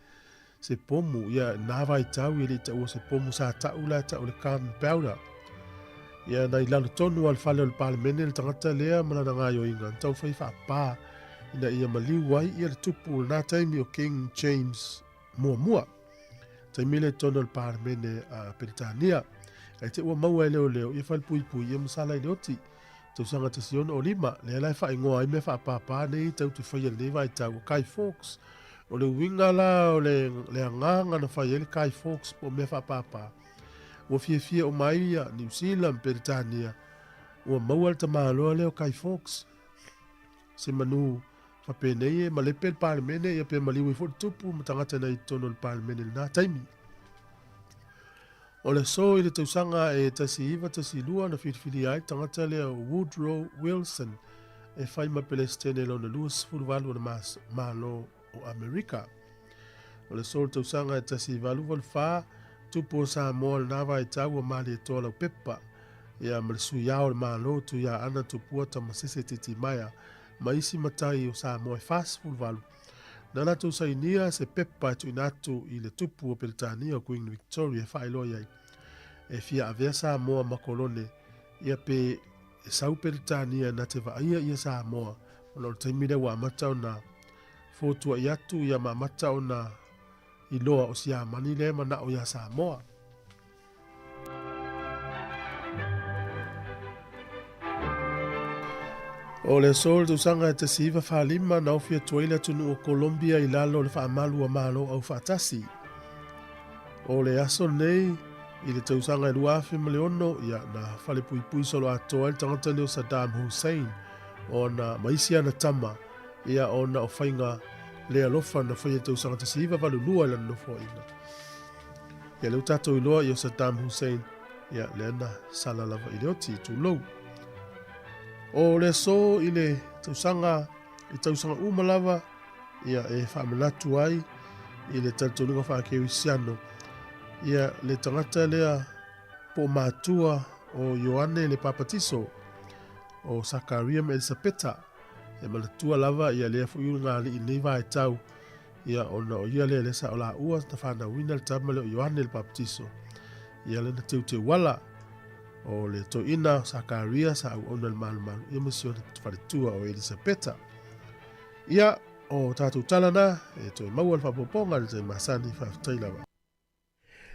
se pomu ia nā vaitau e le i taua se pomu sa ta'u la e ta'u le gunpowder. Ia na i lalo tonu a le fale o le Palemene le tagata lea ma lana gaioiga na taumafai e faapā ina ia maliu ai ia le tupu o lena taimi o King James muamua. Taimi lea i totonu o le Palemene a Peretania. Ae te ua maua e leoleo ia falepuipui ia ma sala i le oti. Tausaga 165, lea la e faaigoa ai mea faapāpā nei tau te faia i lenei vaitau o Guy Fawkes. O le uiga la o le, le agaga na fai ai le Guy Fawkes po o mea faapāpā, ua fiafia uma ai ia Niu Sila ma Peretania ua maua le tamaloa lea o Guy Fawkes. Se manu faapenei e malepe le Palemene ia pe maliu ai foi le tupu ma tagata na i totonu o le Palemene i lena taimi. O le aso i le tausaga e 1912 na filifilia ai le tagata lea o Woodrow Wilson e fai ma Pelesitene lona 28 o le Malo o Amerika. O le aso i le tausaga e 1884, tupu o Samoa lena vaitau ua Malietoa Laupepa ia ma le sui ao o le Malo Tuiaana Tupua Tamasese Titimaea ma isi matai o Samoa e 48 Na latou sainia se pepa e tuuina atu i le tupu o Peretania o Queen Victoria e faailoa i ai e fia avea Samoa ma kolone ia pe e sau Peretania na te vaaia ia Samoa ona o le taimi lea ua amata ona fotua'i atu ia ma amata ona iloa o Siamani lea e mana'o ia Samoa. O le aso o le tausaga e 1945 na ofi atu ai le atunuu o Colombia i lalo o le faamalu a Malo Aufaatasi. O le aso lenei i le tausaga e 2006, ia, na falepuipui soloatoa ai le tagata lea o Saddam Hussein ona ma isi ana tama, ia, ona o faiga le alofa na faia i le tausaga 1982 i lana nofoaiga. Ia lea ua tatou iloa ia o Saddam Hussein, ia lea na sala lava i le oti, tulou. O le aso i le tausaga, i tausaga uma lava, ia e faamanatu ai i le talitonuga faakerisiano, ia le tagata lea po o matua o Ioane le Papatiso, o Sakaria ma Elisapeta, e manatua lava ia lea foi ulugalii i lenei vaitau, Ia, ona o ia lea lea sa o laua na fanauina le tama lea o Ioane le Papatiso. Ia lea na teuteuala o le toeaina o Sakaria sa auauna i le malumalu, ia ma si ona faletua o Elisapeta. Ia, o tatou tala na, e toe maua le faaopoopoga i le taimi masani, faafetai lava.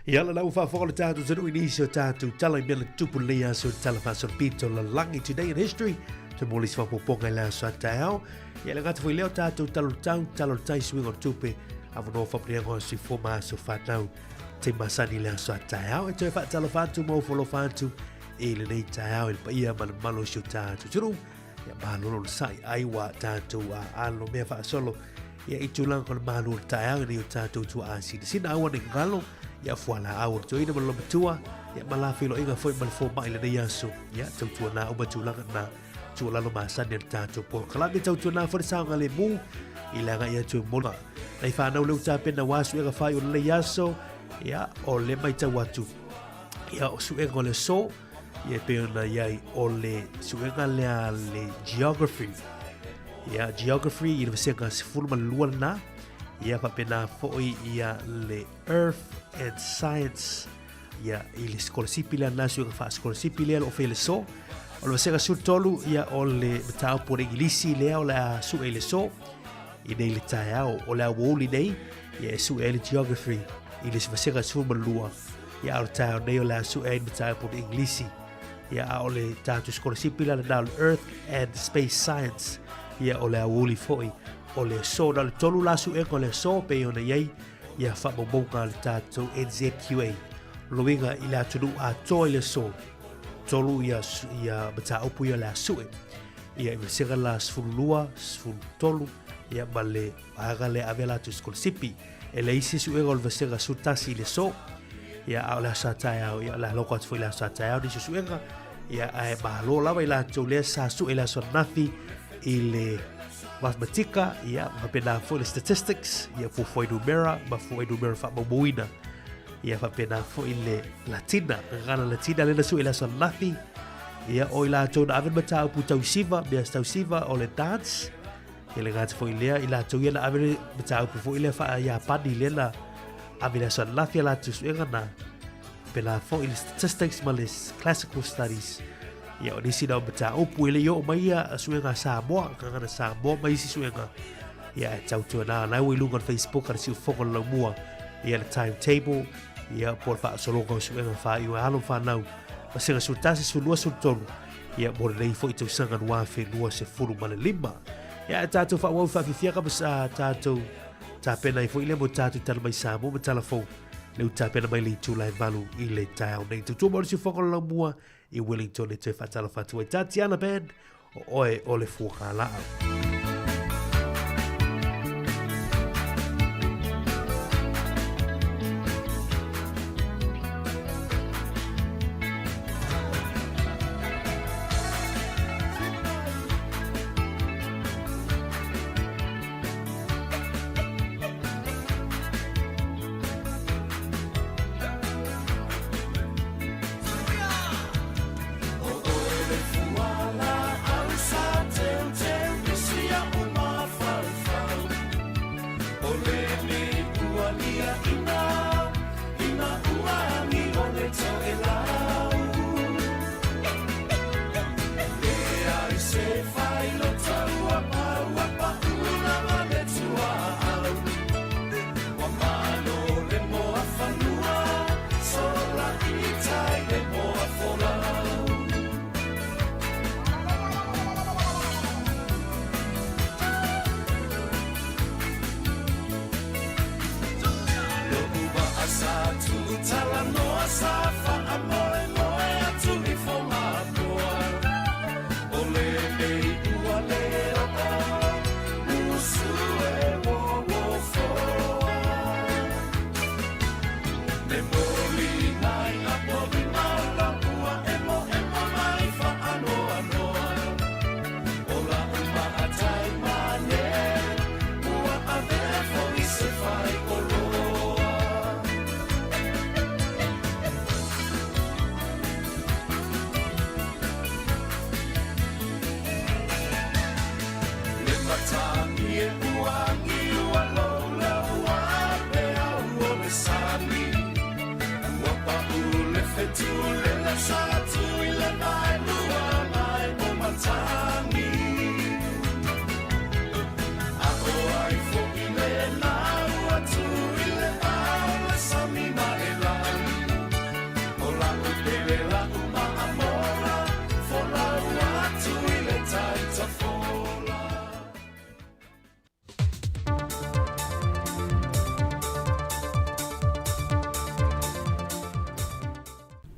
Ia la ua faafofoga le tatou atunuu i nisi o tatou tala i mea na tutupu lenei aso i le tala faasolopito lalagi Today in History te mo lisi faaopoopoga i le aso a taeao. Ia le gata foi lea o tatou tala o le tau, tala o le tai suiga o le tupe, avanoa faamanuiaga o soifua ma aso fanau te masani i le aso a taeao. E toe faatalofa atu ma ofo alofa atu i lenei taeao i le paia ma le mamalu o si o tatou atunuu. Ia malolo le sai ai ua tatou a alo mea faasolo ia i tulaga o le malu o le taeao nei o tatou tuaa sinasina aua ne galo ia fualaau o le toeaina ma le lomatua ia ma la feiloaiga foi ma le fomai lenei aso ia tautuana uma tulaga na tuualalo masani a le tatou polokalame tautuana foi le saogalemu i le agai atu e mola nai whanau leu tapena wā suega whai o lenei aso ia o le maitau atu ia o suega o le aso Ia e pei ona i ai o le suega lea le geography. Ia geography i le vasega 12 lena. Ia faapena foi ia le earth and science ia i le sikolasipi lea na suega faasikolasipi lea o lo o faia i le aso. O le vasega 13 ia o le mataupu o le Igilisi lea o le a sue i le aso i nei le taeao o le aoauli nei ia e sue ai le geography i le vasega 12 Ia a o le taeao nei o le a sue ai le mataupu o le Igilisi. Ia a o le tatou sikolasipi la lena o le Earth and Space Science. Ia o le aoauli foi o le aso. Na o le 3 la suega o le aso e pei ona i ai ia faamaumauga a le tatou NZQA. Loiga i le atunuu atoa i le aso. 3 ia, ia mataupu ia o le a sue. Ia i vasega la 12, 13, ia ma le vaega lea ave latou sikolasipi. E leai se suega o le vasega 11 i le aso. Ia, a o le aso a taeao, ia, o le a loko atu foi i le aso a taeao nisi o suega. Ia, ae malo lava i latou lea sa sue i le aso ananafi i le mathematika, ia, faapena foi le statistics, ia, fuafuainumera ma fuainumera faamaumauina. Ia, faapena foi le Latina, gagana Latina lea na sue i le aso ananafi. Ia, o i latou na ave le mataupu tausiva, mea tausiva o le dance, Ia le gata foi lea, i latou ia na ave le mataupu foi lea faa-Iapani lea na ave i le aso ananafi a latou suega na. Pēlā foi le statistics ma le classical studies. Ia, o nisi na o mataupu e le i oo mai ia suega a Samoa, gagana Samoa ma isi suega. Ia, e tautuana la ua i luga o le Facebook a le Siufofoga o le Laumua, ia le timetable, ia po o le faasologa o suega faaiu a alo ma fanau. Vasega 11, 12, 13, Ia, mo lenei foi tausaga 2025. Ia, e tātou whaawau whaafifiaka ma sa tātou tāpena i foi le mo tātou tala mai Samoa ma tala fou. Le u tāpena mai le itula e valu i le taeao nei. Tautua mo le siufoka o le laumua i Wellington e toe whaatala whatua i Tatiana Band o oe o le fuakalaa.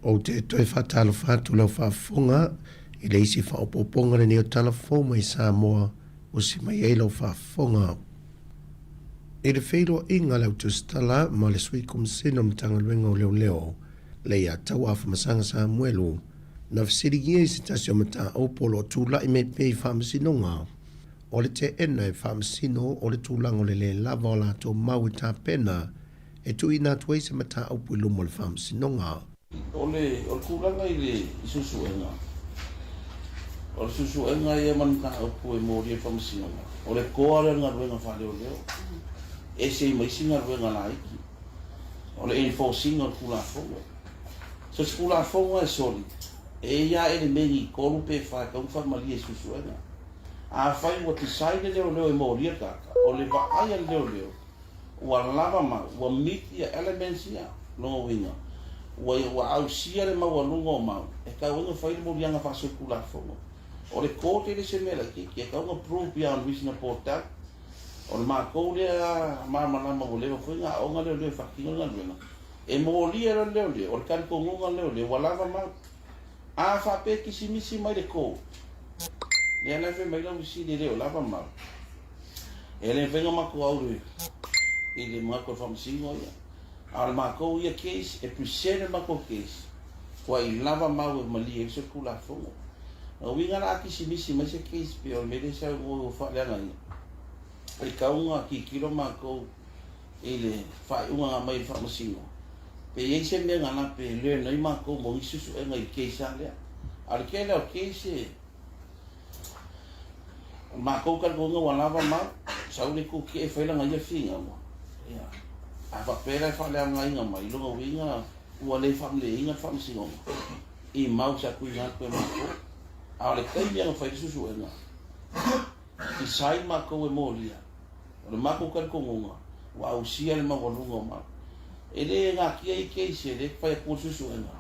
Ou te toe faatalofa atu lau faafofoga i le isi faaopoopoga lenei o tala fou mai Samoa ua si mai ai lau faafofoga. I le feiloaiga a le Autusitala ma le Sui Komasina o Matagaluega o Leoleo, Leiataua Afamasaga Samuelu, na fesiligia i se tasi o mataupu o lo o tulai mai pea i faamasinoga, o le teena e faamasino o le tulaga o le lē lava o latou mau e tapena e tuuina atu ai se mataupu i luma o le faamasinoga. O le o le tulaga i le i suesuega, o le suesuega ia ma le mataupu e molia i le faamasinoga, o le toa lea o le galuega faaleoleo, e ese ai ma isi galuega laiti. O le enforce ina o le Tulafono. So se Tulafono e soli, e i ai lava elemeni e tolu pe fa e tatau ona faamalie i suesuega. Afai ua decide le leoleo e molia le tagata, o le vaai a le leoleo, ua lava mau, ua meet ia elements ia, lona uiga, ua ua ausia le maualuga o mau, e tatau ai ona fai le moliaga faasolitulafono. O le court e le se mea laitiiti, e tatau ona prove beyond reasonable doubt. O le matou lea malamalama ua leva foi ona aoga leoleo e faatino le galuega, e molia loa le leoleo, o le talitonuga o le leoleo ua lava mau. A faapea e kisimisi mai le to, lea la e fai mai lau fesili e le o lava mau, e le mafai ona matou au i le manatu o le faamasino ia. A o le matou ia case, e present le matou case, tuai lava mau e malie ai se Tulafono. O lona uiga la a kisimisi mai se case pei o le mea lea e saunoa ua faaleagaina, e tatau ona tilotilo matou i le faaiuga na aumai e le Faamasino, pe i ai se mea na lape e learn ai matou mo nisi suesuega i le case lava lea. A o le tele lava o case, o le matou talitonuga ua lava mau, sau le itu tetee fai lana ia finauga, ia, a faapea la e faaleagaina mai, lona uiga ua le faamalieina le Faamasinoga i mau sa tuuina atu e matou. A o le taimi lava na fai ai le suesuega, decide matou e molia, O le matou talitonuga, ua ausia le maualuga o mau. E le natia ia case, e le fai atua le suesuega.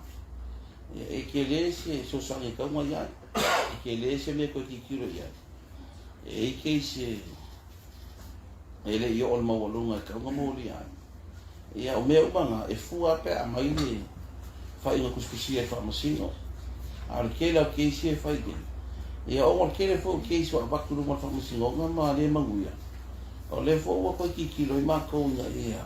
E tele se fesoasoani e tatau ona i ai. E tele se mea e toe tilotilo i ai. E i ai case e le i oo i le maualuga e tatau ona molia ai. Ia, o mea uma na, e fua lava pe a aumai le faaiuga tusitusia e Faamasino. A o le tele lava o case ia e fai nei, ia ona o le tele foi o case ua avatu i luma o le Faamasinoga ma le manuia, o lea foi ua toe tilotilo ai matou ina ia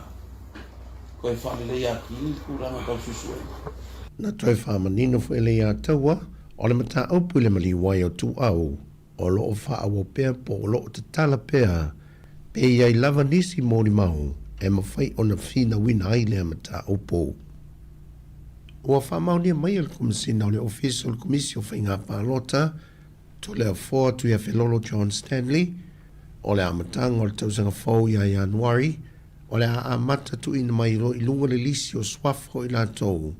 toe faaleleia atili le tulaga tau suesuega. Na toe faamanino foi e Leiataua, o le mataupu i le maliu ai o Tuau O lo o faaauau pea po o lo o tatala pea pe i ai lava nisi molimau e mafai ona finauina ai lea mataupu. Ua faamaonia mai e le Komesina o le Ofisa o le Komisi o Faiga Palota, Toleafoa Tuiafelolo John Stanley, o le amataga o le tausaga fou ia Ianuari, o le a amata tuuina mai loa i luga le lisi o suafa o i latou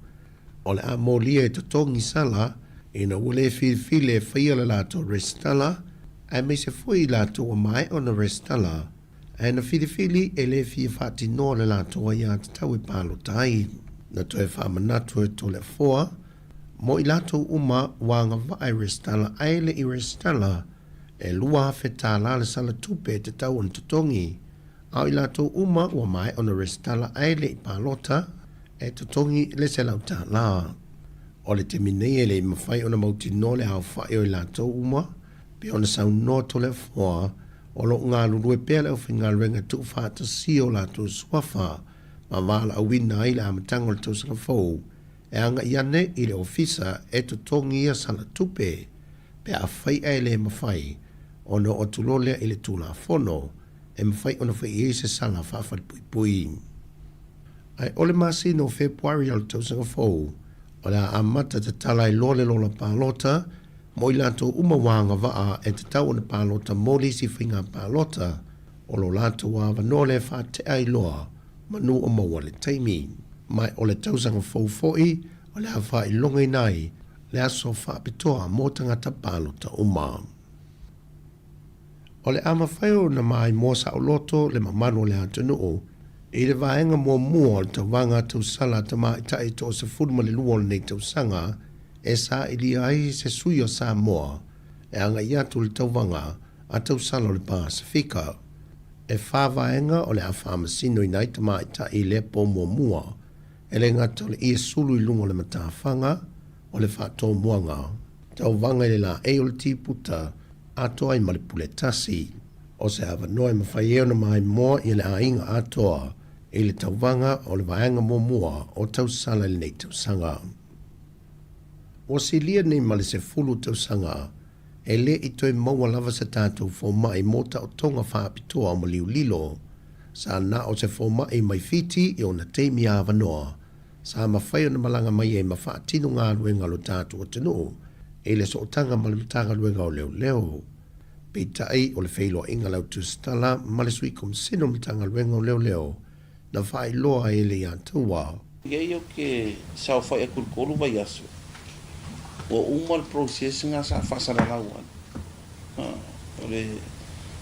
O le a molia e totogi sala ina ua le filifili e faia le latou resitala, aemaise foi i latou ua maea ona resitala, ae na filifili e le fia faatinoa le latou aiatatau e palota ai. Na toe faamanatu e Toleafoa mo i latou uma ua agavaa e resitala ae le i resitala, e $2,000 le sala tupe e tatau ona totogi. A o i latou uma ua maea ona resitala ae le i palota, e totogi le $100. O le taimi nei e le i mafai ona mautinoa le aofai o i latou uma, pei ona saunoa Toleafoa, o lo o galulue pea le aufaigaluega e tuufaatasia o latou suafa ma valaauina ai le amataga o le tausaga fou e agai ane i le ofisa e totogi ia sala tupe pe afai ae le mafai ona oo atu loa lea i le Tulafono e mafai ona fai i ai se sala faafalepuipui. Ae o le masina o Fepuari o le tausaga fou, o le a amata tatala ai loa le lola palota mo i latou uma ua agavaa e tatau ona palota mo le isi faiga palota o lo latou avanoa lea e faatea ai loa manu o maua le taimi. Ma o le tausaga fou foi o le a faailogaina ai le aso faapitoa mo tagata palota uma. O le a mafai ona maimoa saoloto le mamalu o le atunuu i le vaega muamua o le tauvaga tausala tamaitai 12 o lenei tausaga e sailia ai se sui o Samoa e agai atu i le tauvaga a tausala o le Pasefika. E fa vaega o le a faamasinoina ai tamaitai i lea po muamua, e le gata o le ie sulu i luga o le matafaga, o le faatomuaga, tauvaga i le laei o le tiputa, atoa ai ma le pule tasi. O se avanoa e mafai ai ona maimoa ia le aiga atoa i le tauvaga o le vaega muamua o tausala i lenei tausaga. Ua silia nei ma le 10 tausaga e le i toe maua lava se tatou fomai mo taotoga faapitoa o maliu lilo. Sa na o se fomai mai Fiti i ona taimi avanoa sa mafai ona malaga mai ai ma faatino galuega a lo tatou atunuu i le sootaga ma le Matagaluega o Leoleo. Peitai, o le feiloaiga a le Au Tusitala ma le Sui Komisina o le Matagaluega o Leoleo na faailoa ai e Leiataua. Ia ou te saofai atu i le 3 vaiaso, ua uma le process na sa faasalalau ai. O le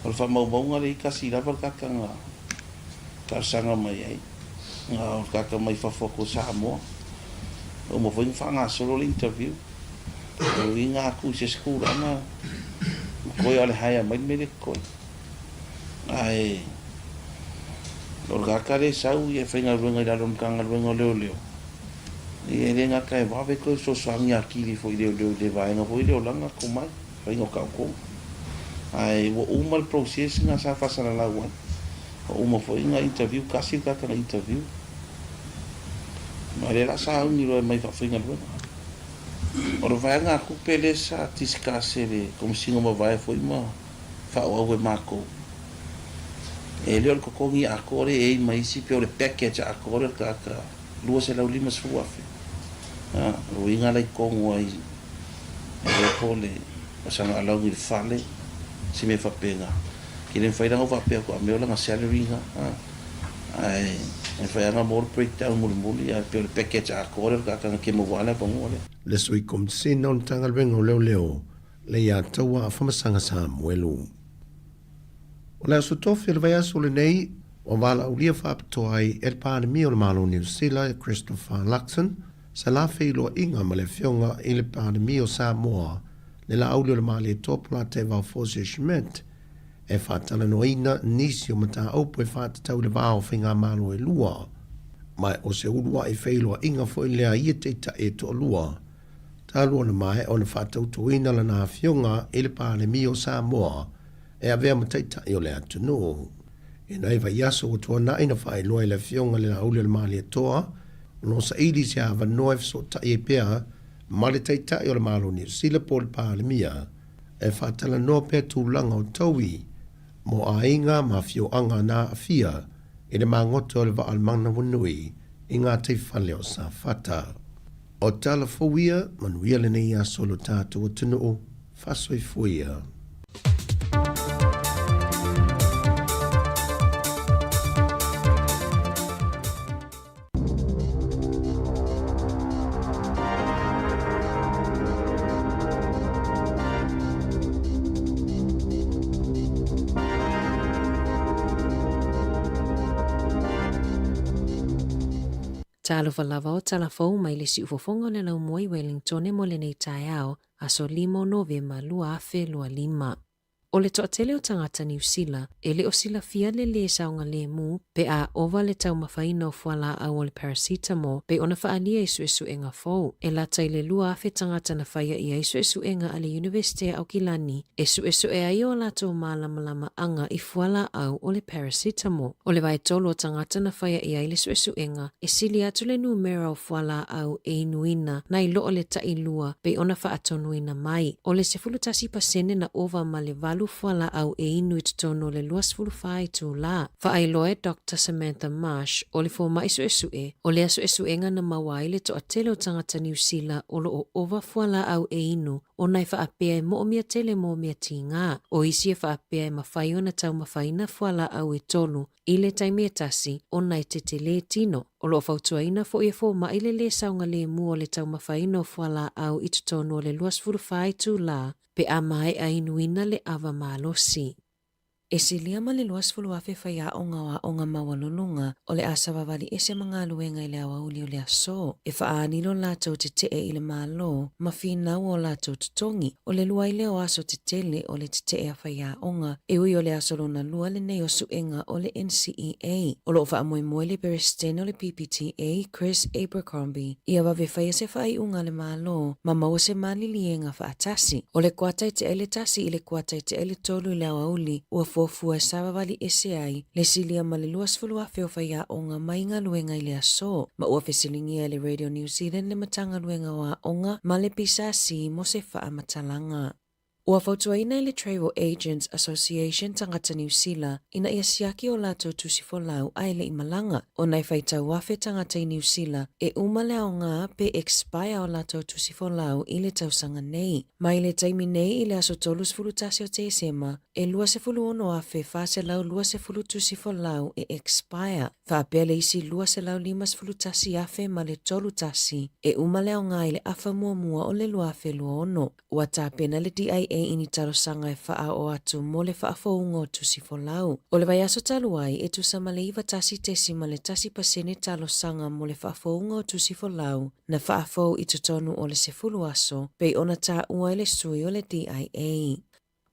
o le faamaumauga lea i tasi lava le tagata na talosaga mai ai, na o le tagata mai fafo atu o Samoa. Ua uma foi ona faagasolo le interview. O uiga atu i se isi tulaga, ua toe lava o le hire mai le mea lea totoe. Ae. O le tagata lea e sau e faigaluega i lalo o le Matagaluega o Leoleo, ia e le gata e vave toe fesoasoani atili foi i leoleo i le vaega foi lea o lana tomai, faiga o taotoga. Ae ua uma le process na sa faasalalau ai. Ua uma foi ona interview, tasi le tagata na interview. Ma o lea la sauni loa e aumai faafaigaluega. O le vaegatupe lea sa discuss e le Komesina ua mavae foi ma faaauau e matou, e le o le totogi atoa lea e i ai ma isi, pei o le package atoa lea o le tagata $250,000. A, o le uiga la i totonu ai, e iloa po o le sana alauni i le fale, se mea faapena. Ke le mafai la ona ou faapea atu a mea o lana salary lena, a, ae mafai lava ona maua le breakdown mulimuli, ae pei o le package atoa lea o le tagata na te maua lava le avanoa lea. Le Sui Komisina o le Matagaluega o Leoleo, Leiataua Afamasaga Samuelu. O le Aso Tofi o le vaiaso lenei, ua valaaulia faapitoa ai e le Palemia o le Malo o Niu Sila e Christopher Luxon se la feiloaiga ma le Afioga i le Palemia o Samoa le Laauli o le Malietoa Polataivao Fosi Schmidt e faatalanoaina nisi o mataupu e faatatau i le va o faigamalo e lua ma o se uluai feiloaiga foi lea a ia taitai e toalua talu ona maea ona faatautoina lana afioga i le Palemia o Samoa e avea ma taitai o le atunuu. I nai vaiaso ua tuanai na faailoa e le Afioga i le Laauli o le Malietoa o lo o saili se avanoa e fesootai ai pea ma le Taitai o le Malo o Niu Sila po o le Palemia e faatalanoa pea tulaga o taui mo aiga ma afioaga na aafia i le magoto o le vaa o le Manawanui i gataifale o Safata. O tala fou ia, manuia lenei aso lo tatou atunuu, faasoifua ia. Talofa lava o tala fou mai le siufofoga o le laumua i Wellingtone mo lenei taeao, aso 5 o Novema 2025. O le toatele o tagata Niu Sila e le o silafia le lē saogalemu pe a ova le taumafaina o fualaau o le paracetamol pei ona faaalia i suesuega fou. E lata i le 2,000 tagata na faia i ai suesuega a le Iunivesite a Aukilani e suesue ai o latou malamalamaaga i fualaau o le paracetamol. O le vaetolu o tagata na faia i ai le suesuega e sili atu le numera o fualaau e inuina nai lo o le tailua pei ona faatonuina mai. O le 11% na ova ma le 8 fualaau e inu i totonu o le 24 itulā. Faailoa e Doctor Samantha Marsh o le fomai suesue, o lea suesuega na maua ai le toatele o tagata Niu Sila o lo o ova fualaau e inu ona e faapea e moomia tele mō mea tīgā. O isi e faapea e mafai ona taumafaina fualaau e tolu I le taimi e tasi, ona e tetelē tino. O lo o fautuaina foi e fomai le lē saogalemu o le taumafaina o fualaau i totonu o le 24 itulā pe a maea inuina le ava malosi. E silia ma le 20,000 faiaoga o aoga maualuluga o le a savavali ese ma galuega i le aoauli o le aso e faaanilo latou tetee i le Malo ma finau o latou totogi. O le lua ai lea o aso tetele o le tetee a faiaoga, e ui o le aso lona lua lenei o suega o le NCEA. O lo o faamoemoe le Peresetene o le PPTA, Chris Abercrombie, ia vave faia se faaiuga a le Malo ma maua se maliliega faatasi. O le kuata e tea i le tasi i le kuata e tea i le tolu i le aoauli, ua fuafua e savavali ese ai le silia ma le 20,000 o faiaoga mai galuega i le aso, ma ua fesiligia e le Radio New Zealand le Matagaluega o Aoga ma le PSC mo se faamatalaga. Ua fautuaina e le Travel Agents Association tagata Niu Sila ina ia siaki o latou tusi folau a e le i malaga, ona e faitau afe tagata i Niu Sila e uma le aoga pe expire o latou tusi folau i le tausaga nei. Mai le taimi nei i le aso 31 o Tesema, e 26,420 tusi folau e expire, faapea le isi 251,000 ma le tolu tasi e uma le aoga i le afa muamua o le 2026. Ua tapena le DIA i ni talosaga e faaoo atu mo le faafouga o tusi folau. O le vaiaso talu ai, e tusa ma le 91.1% talosaga mo le faafouga o tusi folau na faafou i totonu o le 10 aso, pei ona taua e le sui o le DIA.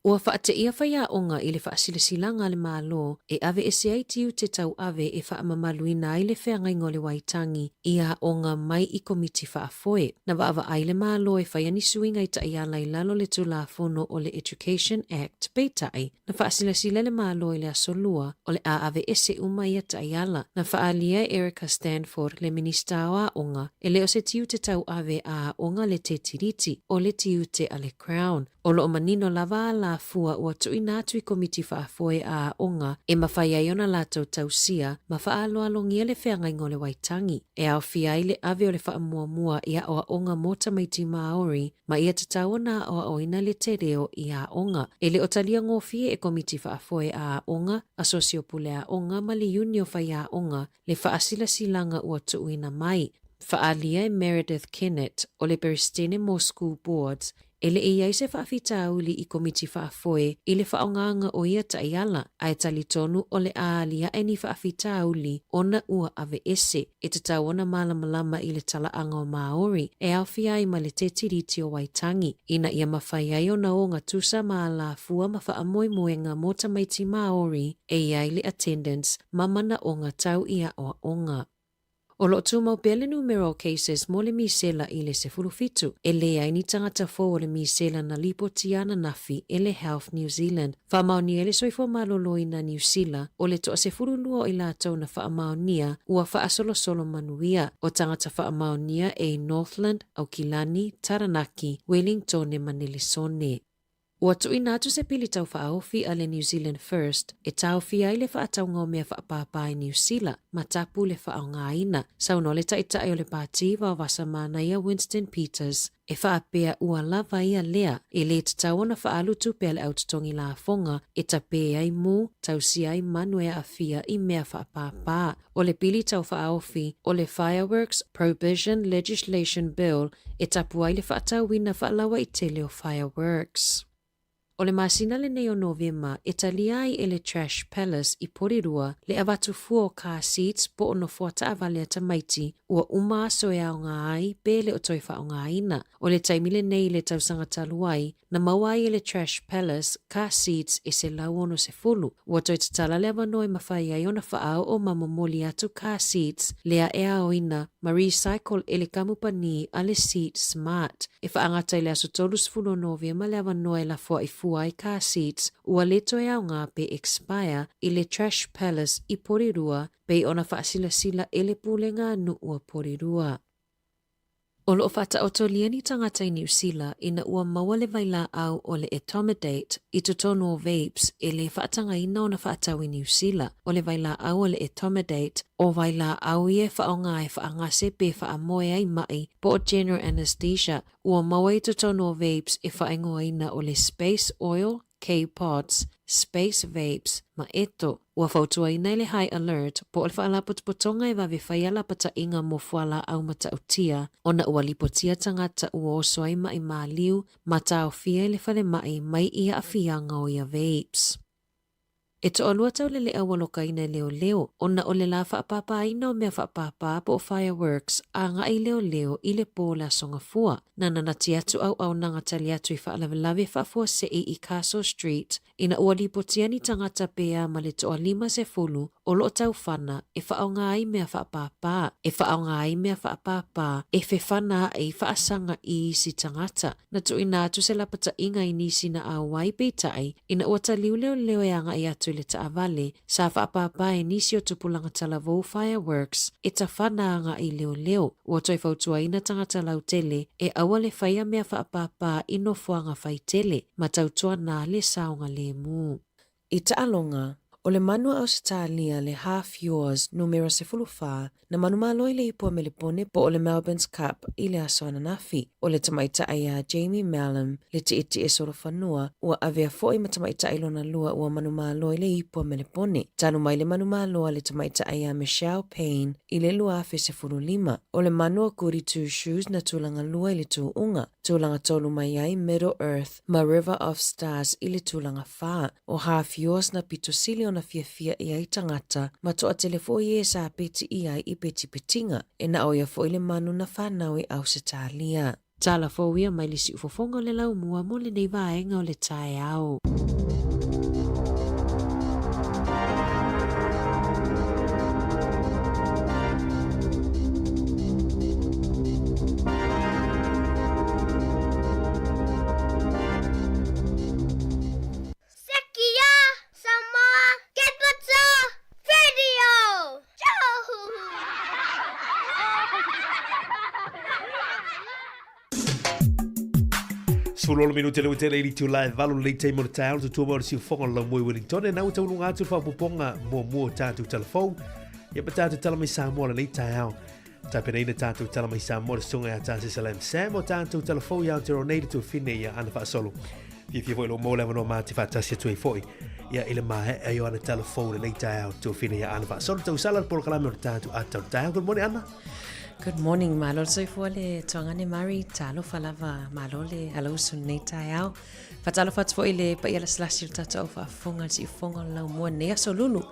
Ua faateia faiaoga i le faasilasilaga a le Malo e aveese ai tiute tauave e faamamaluina ai le feagaiga o le Waitangi i aoga mai i komiti faafoe. Na vaavaai le Malo e faia ni suiga i taiala i lalo o le Tulafono o le Education Act, peitai, na faasilasila le Malo i le Aso Lua o le a aveese uma ia taiala. Na faaalia e Erica Stanford, le Minisita o Aoga, e le o se tiute tauave a aoga le tetiriti, o le tiute a le Crown. O lo o manino lava alafua ua tuuina atu i komiti faafoe a aoga e mafai ai ona latou tausia ma faaaloalogia le feagaiga o le Waitangi, e aofia ai le ave o le faamuamua i aoaoga mo tamaiti Māori ma ia tatau ona aoaoina le te reo i aoga. E le o talia gofie e komiti faafoe a aoga, asosi o pule aoga ma le iuni o faiaoga le faasilasilaga ua tuuina mai. Faaalia e Meredith Kennett o le Peresetene mo School Boards, e le i ai se faafitauli i komiti faafoe i le faaaogaga o ia taiala, ae talitonu o le a aliae ni faafitauli ona ua aveese. E tatau ona malamalama i le talaaga o Māori e aofia ai ma le Tetiriti o Waitangi, ina ia mafai ai ona ogatusa ma alafua ma faamoemoega mo tamaiti Māori e i ai le attendance ma manaoga tau i aoaoga. O lo o tumau pea le numera o cases mo le misela i le 17. E leai ni tagata fou o le misela na lipotia ananafi e le Health New Zealand. Faamaonia e le Soifua Maloloina Niu Sila, o le toa 12 o i latou na faamaonia ua faasolosolo manuia. O tagata faamaonia e i Northland, Aukilani, Taranaki, Wellingtone ma Nelesone. Ua tuuina atu se pili taufaaofi a le New Zealand First e taofia ai le faatauga o mea faapāpā i Niu Sila ma tapu le faaaogaina. Saunoa le Taitai o le Pāti Vaovasa Manaia Winston Peters e faapea ua lava ia lea, e lē tatau ona faaalu tupe a le au totogi lafoga e tapē ai mū, tausia ai manu e aafia i mea faapāpā. O le pili taufaaofi o le Fireworks Prohibition Legislation Bill e tapu ai le faatauina faalauaitele o fireworks. O le masina lenei o Novema e talia ai e le Trash Palace i Porirua le avatu fua o car seats po o nofoa taavale a tamaiti ua uma aso e aoga ai pe le o toe faaaogaina. O le taimi lenei i le tausaga talu ai, Na maua ai e le Trash Palace car seats e 160. Ua toe tatala le avanoa e mafai ai ona faaoo ma momoli atu car seats lea e aoina ma recycle e le kamupani a le Seat Smart. E faagata i le aso 30 o Novema le avanoa e lafoai fua ai car seats ua le toe aoga pe expire i le Trash Palace i Porirua pei ona faasilasila e le Pulega a Nuu a Porirua. O lo o faataotolia ni tagata i Niu Sila ina ua maua le vailaau o le etomidate i totonu o vapes e le faatagaina ona faatau i Niu Sila. O le vailaau o le etomidate, o vailaau ia e faaaoga e faagase pe faamoe ai maʻi po o general anesthesia, ua maua i totonu o vapes e faaigoaina o le space oil, K-Pods, Space Vapes, ma Eto. Ua fautuaina e le High Alert po o le faalapotopotoga e vave faia lapataiga mo fualaau matautia ona ua lipotia tagata ua oso ai maʻi maliu ma taofia i le falemai mai i aafiaga o ia vapes. E toalua tauleleʻa ua lokaina e leoleo ona o le lā faapāpāina o mea faapāpā po o fireworks agai leoleo i le pō o le Aso Gafua. Na nanati atu auaunaga tali atu i faalavelave faafuasei i Castle Street ina ua lipotia ni tagata pea ma le toalima sefulu o lo o taufana e faaaoga ai mea faapāpā, e faaaoga ai mea faapāpā e fefana aʻe i faasaga i isi tagata. Na tuuina atu se lapataiga i nisi na auai peitai ina ua taliu leoleo e agai atu i le taavale sa faapāpā e nisi o tupulaga talavou fireworks e tafana agai leoleo. Ua toe fautuaina tagata lautele e aua le faia mea faapāpā i nofoaga faitele ma tautuana le saogalemu. I taaloga, o le manu a Ausetalia le Half Yours numera 14, na manumalo i le ipu a Melepone po o le Melbourne's Cup i le aso ananafi. O le tamaitai iā Jamie Mallam, le tietie solofanua, ua avea foi ma tamaitai lona lua ua manumalo i le ipu a Melepone. Talu mai le manumalo a le tamaitai iā Michelle Payne i le 2015. O le manu a Goody Two Shoes na tulaga lua i le tūʻuga. Tulaga tolu mai ai Middle Earth ma River of Stars i le tulaga whā. O Half Yours na pito sili ona fiafia i ai tagata, ma toatele foi e sa peti i ai i petipetinga, e na o ia foi le manu na whanau i Ausetalia. Tala fou ia mai le siufofoga o le laumua mo lenei vaega o le taeao. Sekia Samoa Capital Radio Sefulu minute le utele i itula e valu lenei taimi o le taeao le tutua mai o le siufofoga o le laumua i Wellington e nau taunuga atu le faaopoopoga muamua o tatou talafou ia ma tatou tala mai Samoa lenei taeao. Tapenaina tatou tala mai Samoa le susuga ia Tasesa Lam Sam o tatou talafou i Aotearoa nei le tuafine ia Ana Faasolo. Fiafia foi lou maua le avanoa ma te faatasi atu ai foi ia i le maea i o ana talafou lenei taeao tuafine ia Ana Faasolo. Tausala le polokalame o le tatou ata o le taeao. Good morning Ana. Good morning, malo le soifua le tuagane Mari, talofa lava, malo le alausu lenei taeao. Faatalofa atu foi i le paia lasilasi o le tatou au faafofoga, le siufofoga o le laumua lenei aso lulu.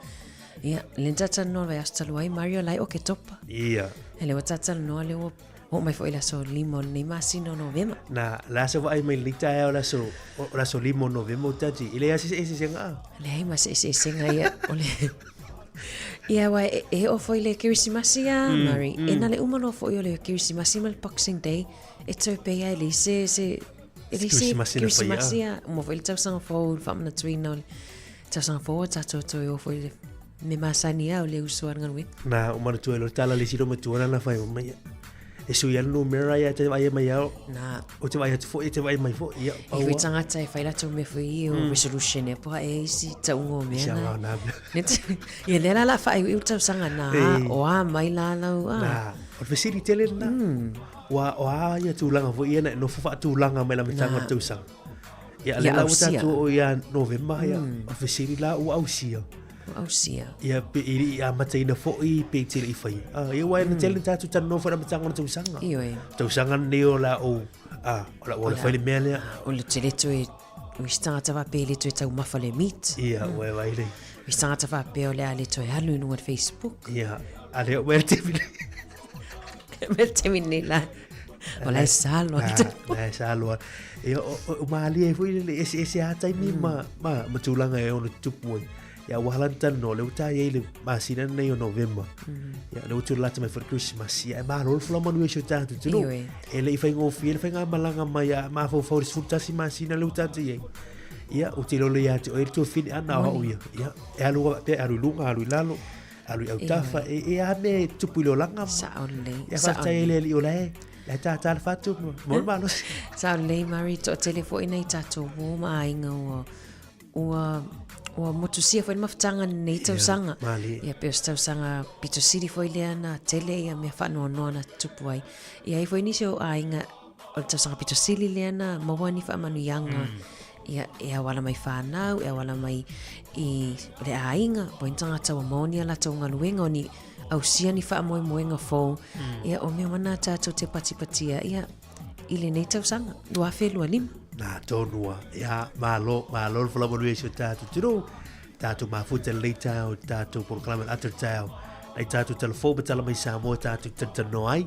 Ia, le na talanoa le vaiaso talu ai, Mario la e Oketopa. Ia. E le ua talanoa le ua oo mai foi le aso lima o lenei masina o Novema. Na, le aso vaai mai lenei taeao le aso, o le aso lima o Novema o tati. I leai se eseesega a? Leai ma se eseesega ia, o le... Ia, aua e, e oo foi le Kerisimasi a, Murray. E na le uma loa foi o le Kerisimasi ma le Boxing Day, e toe pei lava e leai se, se, e leai se Kerisimasi na faia. Kerisimasi a. Uma foi le tausaga fou, le faamanatuina o le Tausaga fou a tatou toe o foi le me masani a o le uso a le galuega. Na, o manatua e lo tala le silo matua na na whai o mai. E sui anu no mera ia te vai mai ao. Na. O te vai atu foi, te vai mai foi. Ia, E foi tangata e whai latou mea foi i o resolution e poha e isi taunga o mea Isi na. au na. Ia lea la la whaai i tausaga na o a mai la lau a. Na, o le fesili tele na. Ua o a ia tūlanga foi ia na e nofo whaatūlanga mai la matanga o le tausaga. Ia, Ia le la ua ausia. tatou o ia Novema, ia, o fesili la ua ausia. Ua ausia. Ia, pe i i amataina foi, pe i tele i whai. Ah, ia wai na tele na tātou tana noho whai matanga o le tausaga. Ioe. Tausaga nei o la o, ah, o la ua le whai le mea lea. O le tele toe, o isi tagata faapea e le toe taumafa le meat. Ia, ua e vai lei. O isi tagata faapea o le a le toe alu i luga o le Facebook. Ia, a lea o le taimi nei. Me le taimi nei la. O la e salo atu. La e salo atu. Ia, o malie ai foi le eseese a taimi ma, ma, ma tulaga e ono tutupu ai. Ia, ua hala na talanoa, lea ua taia ai le masina lenei o Novema. Ia, lea ua tulata mai foi le Kerisimasi. Ia, e malo le folau manuia i si o tatou atunuu. Ioe. E le i faigofie le faigamalaga mai a mafaufau i le 11 masina lea ua tatou i ai. Ia, ou te iloa lelei ia te oe le tuafine ana o au ia. Ia, e alu faapea, alu i luga, alu i lalo. Alu i autafa, e, e a mea e tupu i le olaga. Sao lelei. Ia faafetai ai le Alii o la e, la e tātā le whatu, mo le malosi. Sao lelei, Murray, toatele foi nai tatou uo ma aiga ua, ua, ua motusia foi le mafutaga i lenei tausaga. Ia, malie. Ia, pei o se tausaga pito sili foi lea na tele ia mea faanoanoa na tutupu ai. Ia ai foi nisi o aiga o le tausaga pito sili lea na maua ni faamanuiaga ia e auala mai whanau, e auala mai i le aiga, po o ni tagata ua maua ni a latou galuega, o ni ausia ni faamoemoega fou, ia o mea uma na tatou te patipatia ia i lenei tausaga 2025. Nā, tonu a. Ia, malo, malo le folau manuia i si o tatou atunuu. Tatou mafuta lelei taeao i le tatou polokalame o le ata o le taeao. Nai tatou talafou ma tala mai Samoa tatou talatalanoa ai.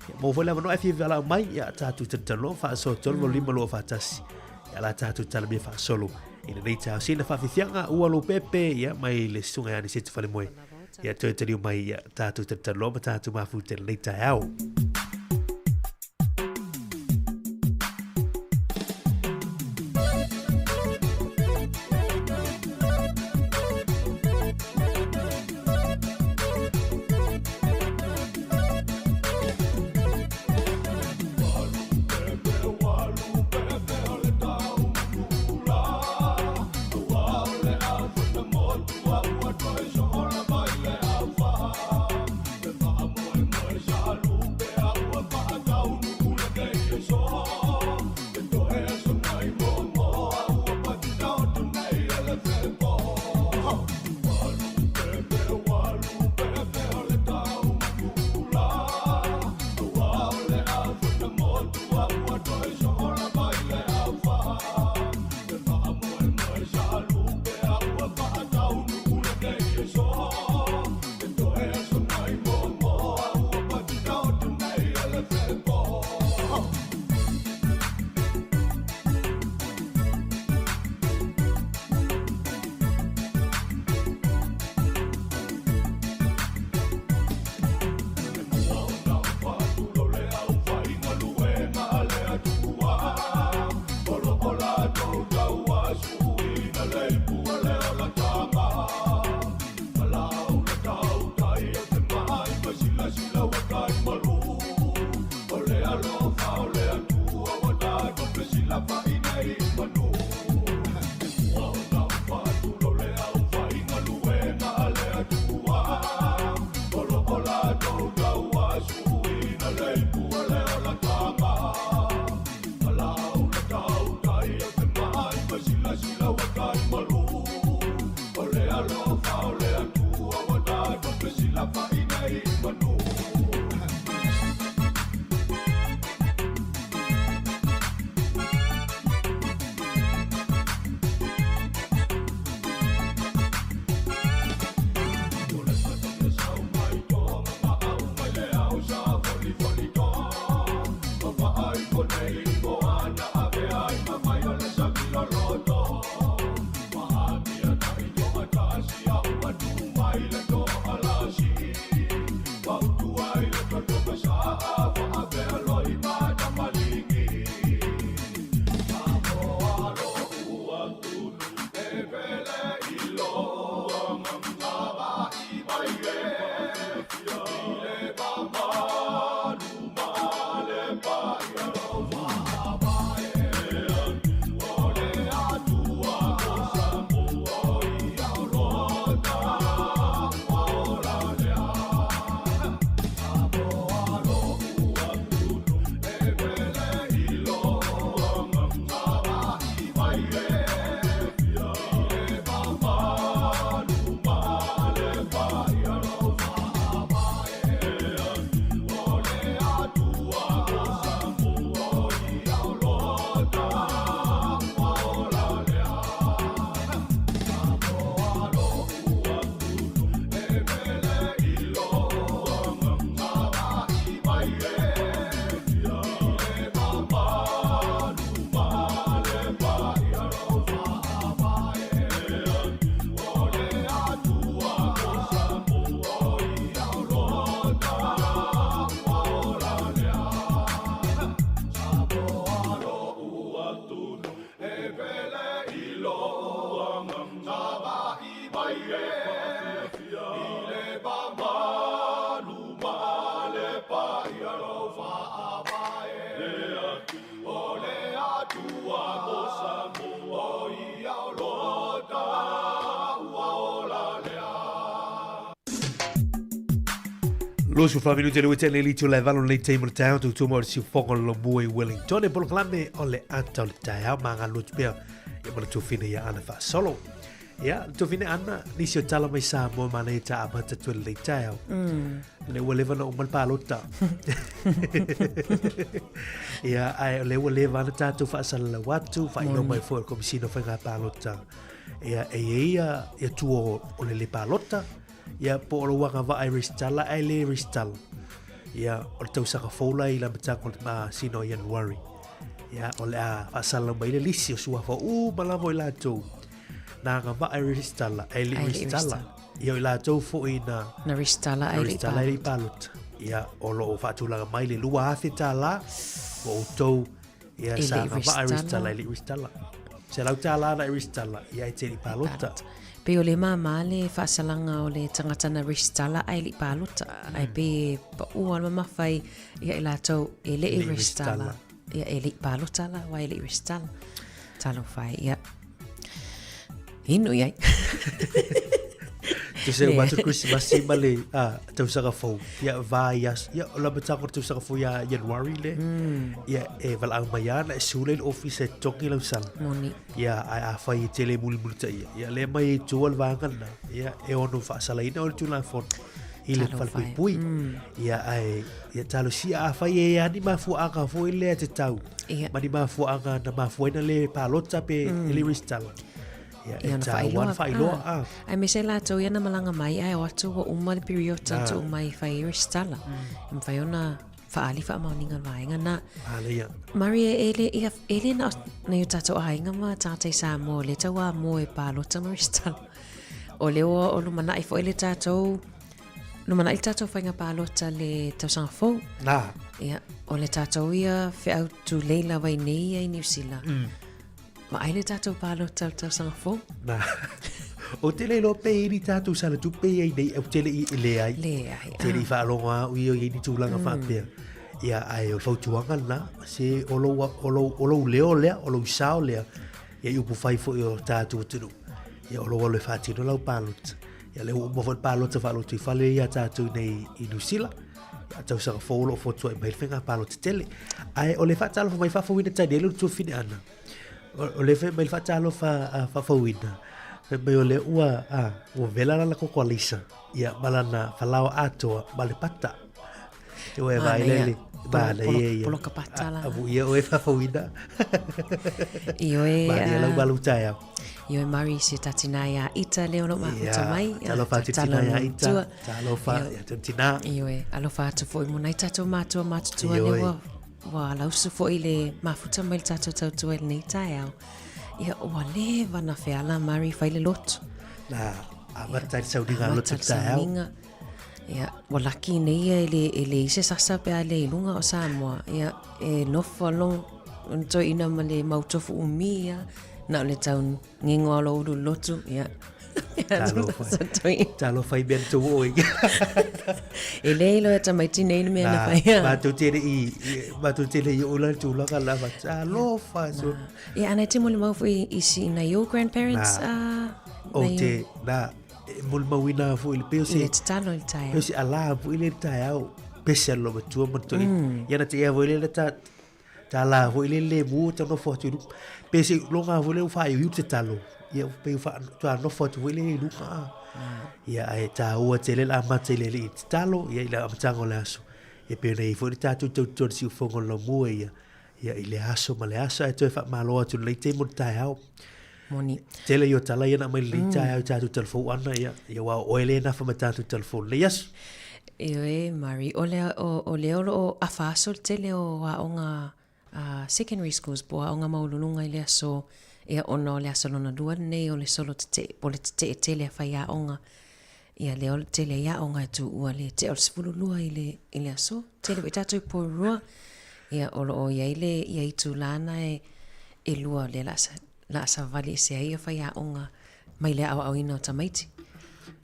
Ia, maua foi le avanoa e fia valaau mai, ia tatou talatalanoa faasoa 3 5 2 4 1. Ia la tatou talamia faasolo i lenei taeao. Sina faafiafiaga ua Lopepe, ia mai le susuga ia Aniseti Falemoe. Ia toe taliu mai ia tatou talatalanoa ma tatou mafuta i lenei taeao. 24 minute le ua le itula e valo lenei taimi o le taeao tautua mai o le siufofoga o le Laumua i Wellington e polokalame o le ata o le taeao ma galulue atu pea ia ma le tuafine ia Ana Faasolo. Ia, le tuafine Ana, nisi o tala mai Samoa manaia ta amata atu i lenei taeao. Le ua leva na uma le palota. Ia, ae o le ua leva ana tātou faasalalau atu, faailoa mai foi o le Komisina o Faiga Palota. Ia, e i ai ia, ia tua o le le palota, Ia, po o lou agavaa e resitala ae le resitala. Ia, o le tausaga fou la i le amataga o le masina o Ianuari. Ia, o le a faasalalau mai le lisi o suafa uma lava o i latou na agavaa e resitala ae le resitala. Ia, o i latou foi na Na resitala ae le i resitala ae le i palota. Ia, o lo o faatulaga mai le $2,000 mo outou Ia, E sa le i agavaa e resitala. resitala, e le i resitala. $100 na e resitala, ia e te le i palota. Pei o le māmā le faasalaga o le tagata na resitala ae le i palota. Ae pei e paua le mamafa i ia i latou e le i Le i resitala. resitala. Ia e le i palota la, aua e le i resitala. Talofa e, ia. Inu i ai. Te se o atu Christmas ma le a tausaga fou. Ia va ia ia o la matako tausaga fou ia January le. Ia e valaau mai ana e sule le office e toki lau sala. Moni. Ia ai a fai e tele muli muli ta ia. Ia le mai e tua le vaega lena. Ia e ono faasalaina o le Tulafono i le Talofa e. falepuipui. Ia ae ia talosia a fai e ani mafuaaga foi lea te tau. Ia. Ma ni mafuaaga na mafua ai na le palota pe e le resitala. Ia, e Ia ona tāua faailoa. ana faailoa, ah. Aemaise latou ia na malaga mai ae o atu ua uma le period tatou mai fai ai resitala. E mafai ona faaali faamaoniga le vaega na. Manaia. Marie, e le, ia, e le na o nai o tatou aiga ma tagata i Samoa o lea tau amo e palota ma resitala. O lea ua o lumanai foi le tatou lumanai le tatou faiga palota le tausaga fou. Nā. Ia, o le tatou ia feau tulei lava i nei ia i Niu Sila. Vaai le tatou palota o le tausaga fou. Nā. Ou te le iloa pe i ni tatou sala tupe i ai nei, ou te le i leai. Leai, Te le i faalogo au i i ni tulaga faapea. Ia, ae o le fautuaga lena, se o lou, o lou, o lou leo lea, o lou sao lea, ia i upufai foi o tatou atunuu. Ia, o lou alu e faatino lau palota. Ia, lea ua uma foi le palota faalotoifale ia tatou nei i Niu Sila. Ia, tausaga fou o lo o fotuai mai le faiga palota tele. Ae o le faatalofa mai faafouina Taniele o le tuafine ana. O le fai mai le faatalofa a faafouina, fai mai o lea ua, a, ua vela lana koko alisa, ia, ma lana falaoa atoa ma le pata. E oe vai le le, manaia ia. Poloka pata la. A, a, ia oe faafouina. I oe, Manaia lau malu taeao. I oe Mari se tatina ia ita lea o lo mafuta mai. Talofa atu tina ia ita. Talofa ia tina. I oe, alofa atu foi mo nai tatou matua matutua lea ua Ua lausu foi le mafuta mai le tatou tautua i lenei taeao. Ia, ua leva na feala Mari fai le lotu. Na, amata i le sauniga a lotu le taeao. Ia, ua laki nei ia e le, e leai se sasa pe a le i luga o Samoa. Ia, e nofo alo ona toeaina ma le mau tofu umi ia, na o le tau Ngingo alo ulu lotu, ia. Talofa. Talofa i mea na tou oo ai. E le iloa e tamaiti nei le mea na fai. Matou te le i, matou te le i oo la le tulaga lava. Talofa. So. Ia, ana e te molimau foi i si nai ou grandparents. Na, ou te, na, e molimauina foi le pei o se... I le tatalo i le taeao. Pei o se ala foi le taeao. Pese a lo matua ma toi. Ia na te ea foi le ta, Tā la foi le le mu ta nofo atu i luga. Pe se longa foi le ua faaiuiu te talo. Ia pe ua wha, nofo atu foi le i luga. Ia ae tāua tele le amata i le alii te talo, ia i le amataga o le aso. Ia pe nei foi le tātou tautua le siufofoga o le laumua ia, ia i le aso ma le aso ae toe faamalo atu lenei taimi o le taeao. Moni. Tele ia o tala ia na aumai lenei taeao i tātou talafou ana, ia, ia aua o oe lea e nafa ma tātou talafou lenei aso. Ioe, Murray, o le, o, o lea o lo o afa aso le tele o aoga a secondary schools po o aoga maualuluga i le aso, ia ona o le aso lona lua lenei o le solo tetee, po o le tetee tele a faiaoga. Ia lea o le tele ai aoga e tuua le tea o le 12 i le, i le aso. Tele foi tatou i Porirua, ia o lo o i ai le, ia itula na e, e lua o lea o le a la a savali ese ai ia faiaoga mai le aoaoina o tamaiti.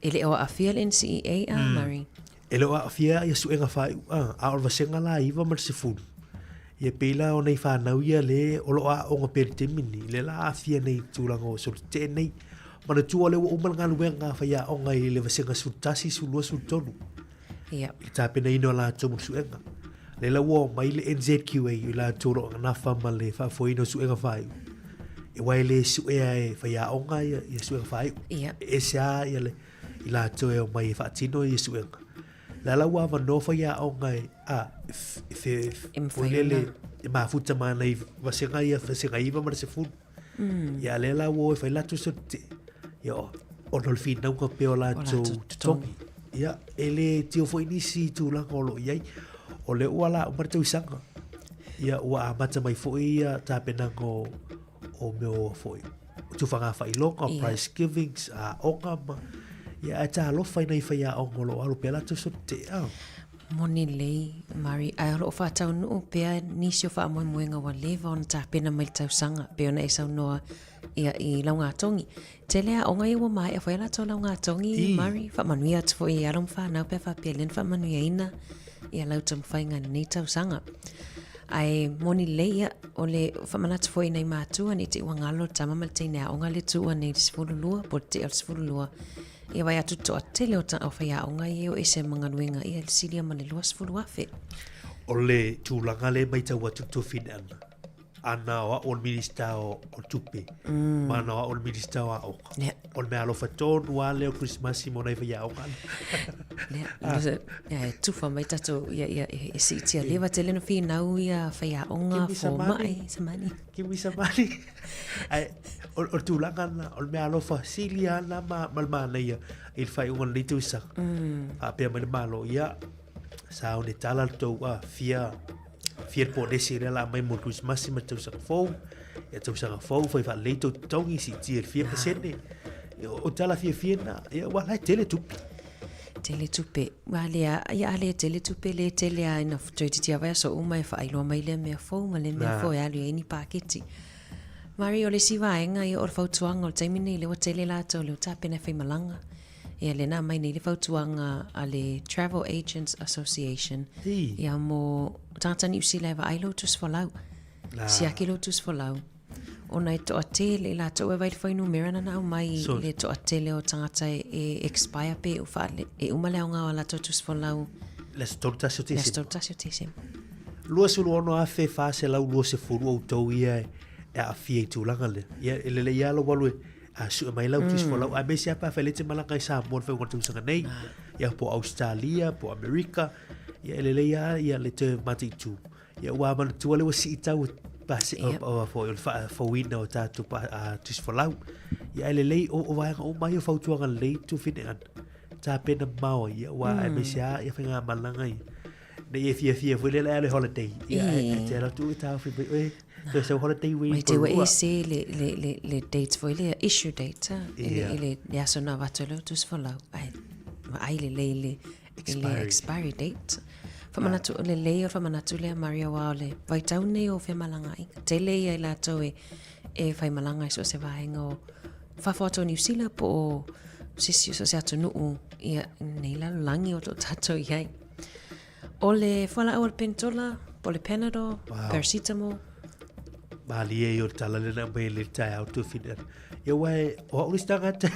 E le o aafia le NCEA a Murray? E le o aafia ia suega faaiu a, a o le vasega la e 9 ma le 10. Ia pei la o nei whanau ia le o lo o aoga pea i le taimi lenei, lea la aafia nei i tulaga o solo tetee nei. Manatua o lea ua uma le galuega a faiaoga i le vasega 11, 12, 13. Ia. I le tapenaina o latou mo le suega. Lea la ua omai le NZQA i latou o lo o nafa ma le faafoeina o suega faaiu. Aua e le suea e faiaoga ia, ia suega faaiu. Ia. E ese lava ia le, i latou e omai e faatino ia suega. Lea la ua avanoa faiaoga e, a, e, fe, E mafai lele, ona- e mafuta ma nai vasega ia, vasega 9 ma le 10. Ia lea la ua o e fai latou sote. Ia ona o le finauga pea o latou totogi. Ia e le tio foi nisi tulaga o lo o i ai. O lea ua la uma le tausaga. Ia ua amata mai foi ia tapenaga o, o mea o foi tufaga faailoga, yeah. prize givings, aoga ma ia ae talofa i nai faiaoga o lo o alo pea latou sote. Ah. Moni lelei, Mari, ae o lo o faataunuu pea nisi o faamoemoega ua leva ona tapena mai le tausaga, pei ona e saunoa ia i laugatogi. Tele aoga ia ua maea foi a latou laugatogi, Mari, faamanuia atu foi i alo ma fanau pe a faapea lea na faamanuiaina ia lau taumafaiga i lenei tausaga. Ae moni lelei, ia, o le faamanatu foi i nai matua, ne i te i ua galo le tama ma le teine aoga lea e tuua nei i le 12, po o le tea o le 12, Ia vaai atu toatele o o faiaoga ia e o ese ma galuega ia le silia ma le 20,000. O le tulaga lea e matau atu i le tuafine ana, ana o au o le Minista o, o Tupe, mm. ma ana o au o le Minista o Aoga. Yeah. O le mea alofa tonu lava lea o Krisimasi mo nai faiaoga ana. Lea, ah. ia, e tufa mai tatou, ia, ia, e siitia leva tele no finau ia faiaoga, fomai, samani. Give me some money. Ae, o, o le tulaga lena, o le mea alofa sili lava lena ma, ma le manaia i le faaiuga o lenei tausaga. Mm. Faapea mai le Malo, ia, sa o le tala le tou a, fia, fia le ponesi lea la mai mo le Krisimasi ma le tausaga fou, ia tausaga fou, fai faalelei tou totogi, siitia i le fia pasene. O, o tala fiafia lena, ia, ua la e tele tupe. Tele tupe. Ua lea, ia a le tele tupe, le tele a ina toeitiiti lava i aso uma e faailoa mai lea mea fou ma lea mea fou e alu i ai ni paketi. Mari, o le isi vaega ia o le fautuaga o le taimi nei lea ua tele latou lea ua tapena e faimalaga. Ia lea na aumai nei le fautuaga a le Travel Agents Association ia mo tagata Niu Sila e vaai lou tusifolau. Siaki lou tusifolau. Ona e toatele i latou e vaai i le fuainumera na na aumai i le toatele o tagata e expire pe e uma le aoga o a latou tusifolau. Le aso 31 o Tesema. Le aso 31 o Tesema. 26,420 outou ia e aafia i tulaga lea. Ia, e lelei lava lou alu e a sue mai lau tusifolau, aemaise lava pe afai o lea e te malaga i Samoa i le faaiuga o le tausaga nei, ia po o Ausetalia, po o Amerika, ia e lelei lava ia le toe mataitu. Ia ua manatua lea ua sii tau pasi o o foi o le faafouina o tatou pa, a, tusi folau. Ia ae lelei o, o vaega uma ia o fautuaga lelei tuafine ana. Tapena mamao ai, ia ua aemaise lava ia faigamalaga ia. Ne i e fiafia foi lea le alu e holiday. Ia ae ae te alu atu e taofi mai oe. Toe sau holiday way. Mai te ua ese le, le, le, le date foi lea, issue date, a, i le, i le, le aso na avatu ai lou tusi folau. Ae vaai lelei le, i le expiry date. Whamanatu, o le lei o whamanatu lea Maria aua o le vaitau nei o femalagaaiga. Tele ia i latou e, e whaimalaga i so o se vaega o fafo atu o Niu Sila po o se isi so o se atunuu ia nei lalolagi o lo o tatou i ai. O le fualaau o le penitola, po o le Panadol, wow. paracetamol. Malie i o le tala lena aumai i le taeao tuafine. Ia aua e, o au le isi tagata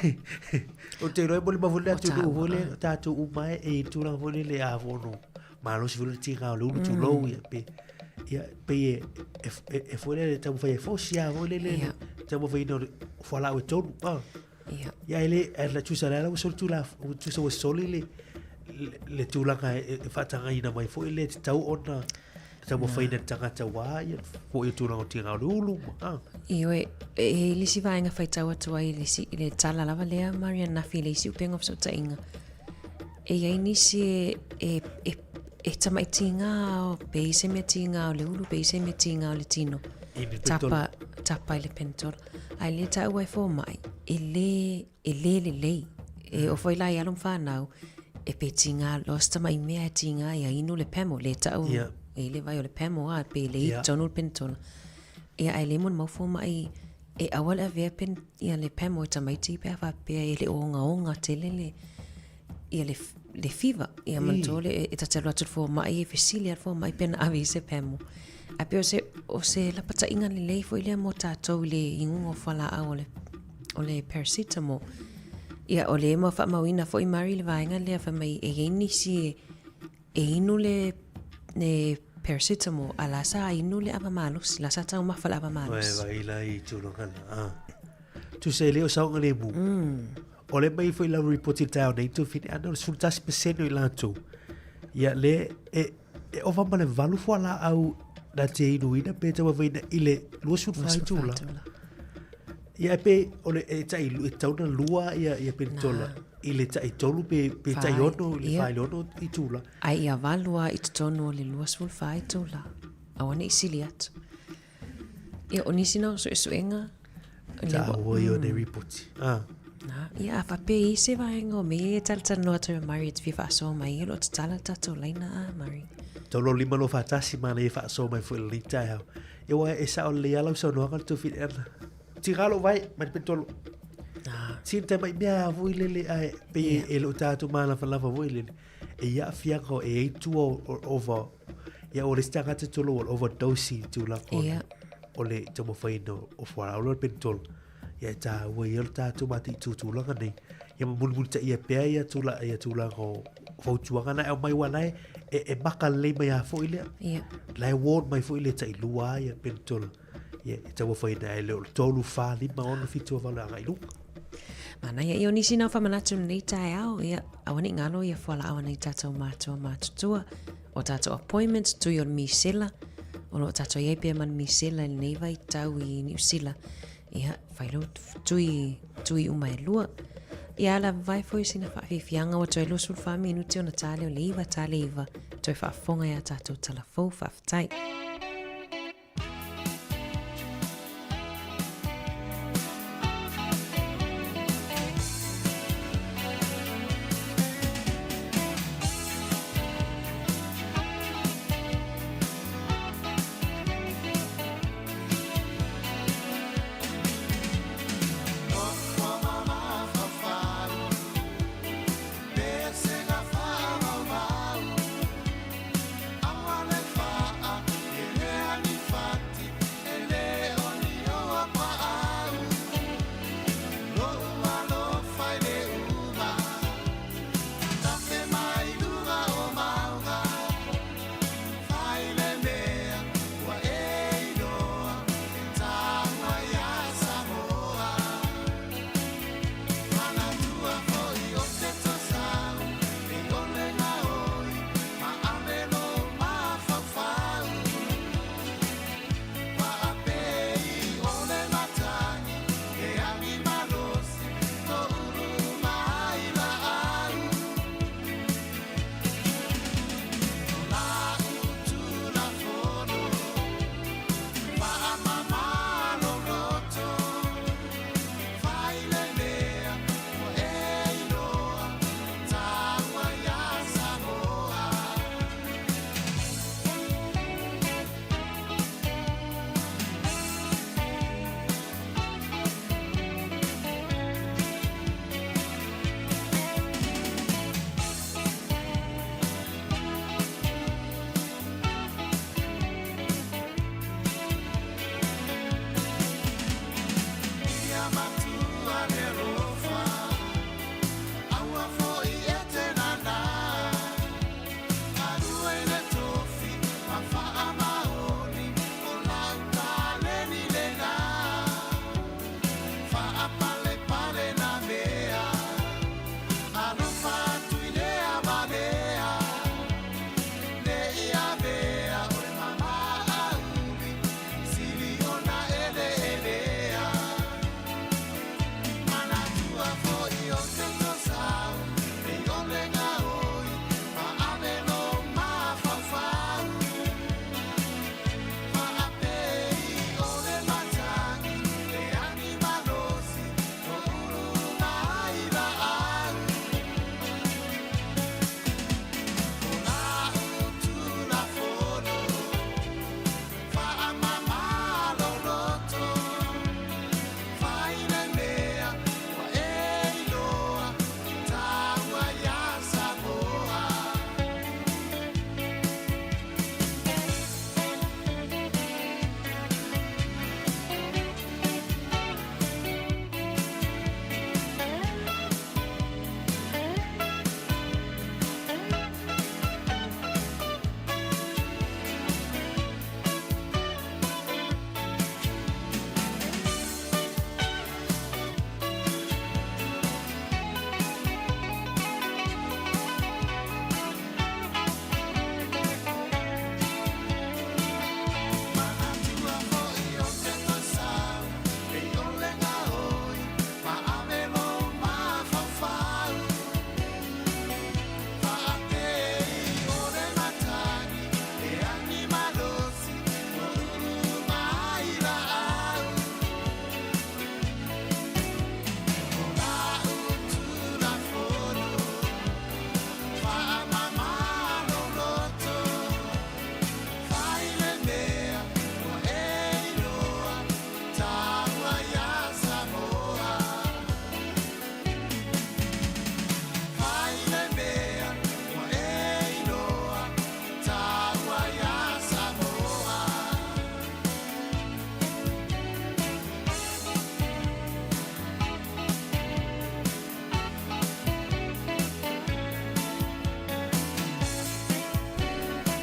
ou te iloa e molimau foi le atunuu foi lea, o tatou uma e i le tulaga foi lele a fono malosi foi le tiga o le ulu tulou ia pe ia pei e e e, e foi lele taumafai e fosi lava foi lele le taumafaiina o le fualaau e tolu ah. Ia. Ia e le e la tusa lea ua soli tula ua tusa ua soli le le, le tulaga e, e faatagaina mai foi le tatau ona Taumafaiina le tagata aua ia foi o tulaga o tiga o le ulu ma, ah. Ioe, e i ai le isi vaega faitau atu ai i le isi, i le tala lava lea Marian Nafi i le isi upega o fesootaiga. E i ai nisi e, e, e, e tamai tiga pe i se mea tiga o le ulu, pe i se mea tiga o le tino. I le pentola. Tapa, tapa i le pentola. Ae le taua e fomai, e le, e le lelei. E oo foi la i alo ma fanau, e pe tiga loa se tamai mea e tiga ia inu le pamo, le tau yeah. e le vai o le pamo a, pe le yeah. tonu le pentola. Ia ae le molimau fomai e aua le avea pen, ia le pamo e tamaiti pe a faapea e le o ogaoga tele le, ia le, le fiva. Ia manatua le, e ta te alu atu i le fomai e fesili lava le fomai pe na ave i se pamo. Ae pei o se, o se lapataiga lelei foi lea mo tatou i le inuga o fualaau o le o le paracetamol. Ia, o lea ua faamauina foi Mari le vaega lea fai mai e i ai nisi e, E inu le le paracetamol a la sa inu le ava malosi, la sa taumafa le ava malosi. Oi vai la i tulaga na. Ah. Tusa e le o saogalemu. O le mai foi lau report i le taeao nei, Tufine, ana o le 11% o i latou. Ia le e e ova ma le 8 fualaau na te inuina pe tauavaina i le 24 itula. Ia e pe o le e tai e tatau ona lua ia ia penitola i le tai tolu pe pe tai ono i le fa i le ono itula. Ai ia valu lava i totonu o le 24 itula. Aua ne i sili atu. Ia o nisi na o suesuega. Taua ia o nei ripoti. Ah. Na, ia a faapea i se vaega o mea ia e talatalanoa atu ai ma Murray e te fia faasoa mai ai o lo o tatala le tatou laina a Murray. Tau lima loa faatasi manaia e faasoa mai foi i lenei taeao. Ia aua e sao lelei lava lau saunoaga le tou filiana. Tiga lou vai mai le penitolo. Ah. Sina tai mai mea foi lele ae pei e le o tatou malamalama foi lele. E i ai aafiaga e i ai tua o over ia o le isi tagata tolo o le overdose i le tulaga o le o le taumafaiina o fualaau lea o le penitolo. Ia e taua ia lo tatou mataitu tulaga nei. Ia ma mulimulitaia pea ia tula, ia tulaga o fautuaga na e aumai aua la e, e, e maka lelei mai lava foi lea. Ia. La e warn mai foi le tailua ia penitolo. Ia e taumafaiina e le o le 3, 4, 5, 6, 7, 8 agai i luga. Manaia ia o nisi na o faamanatu i lenei taeao, ia, aua ne i galo ia fualaau a nai tatou matua matutua, o tatou appointments, tui o le misela, o lo o tatou i ai pea ma le misela i lenei vaitau i Niu Sila, ia, fai lou tui, tui uma e lua. Ia, ala vavae foi sina faafiafiaga ua toe 24 minute ona ta lea o le 9, ta le 9, toe faafofoga i a tatou tala fou, faafetai.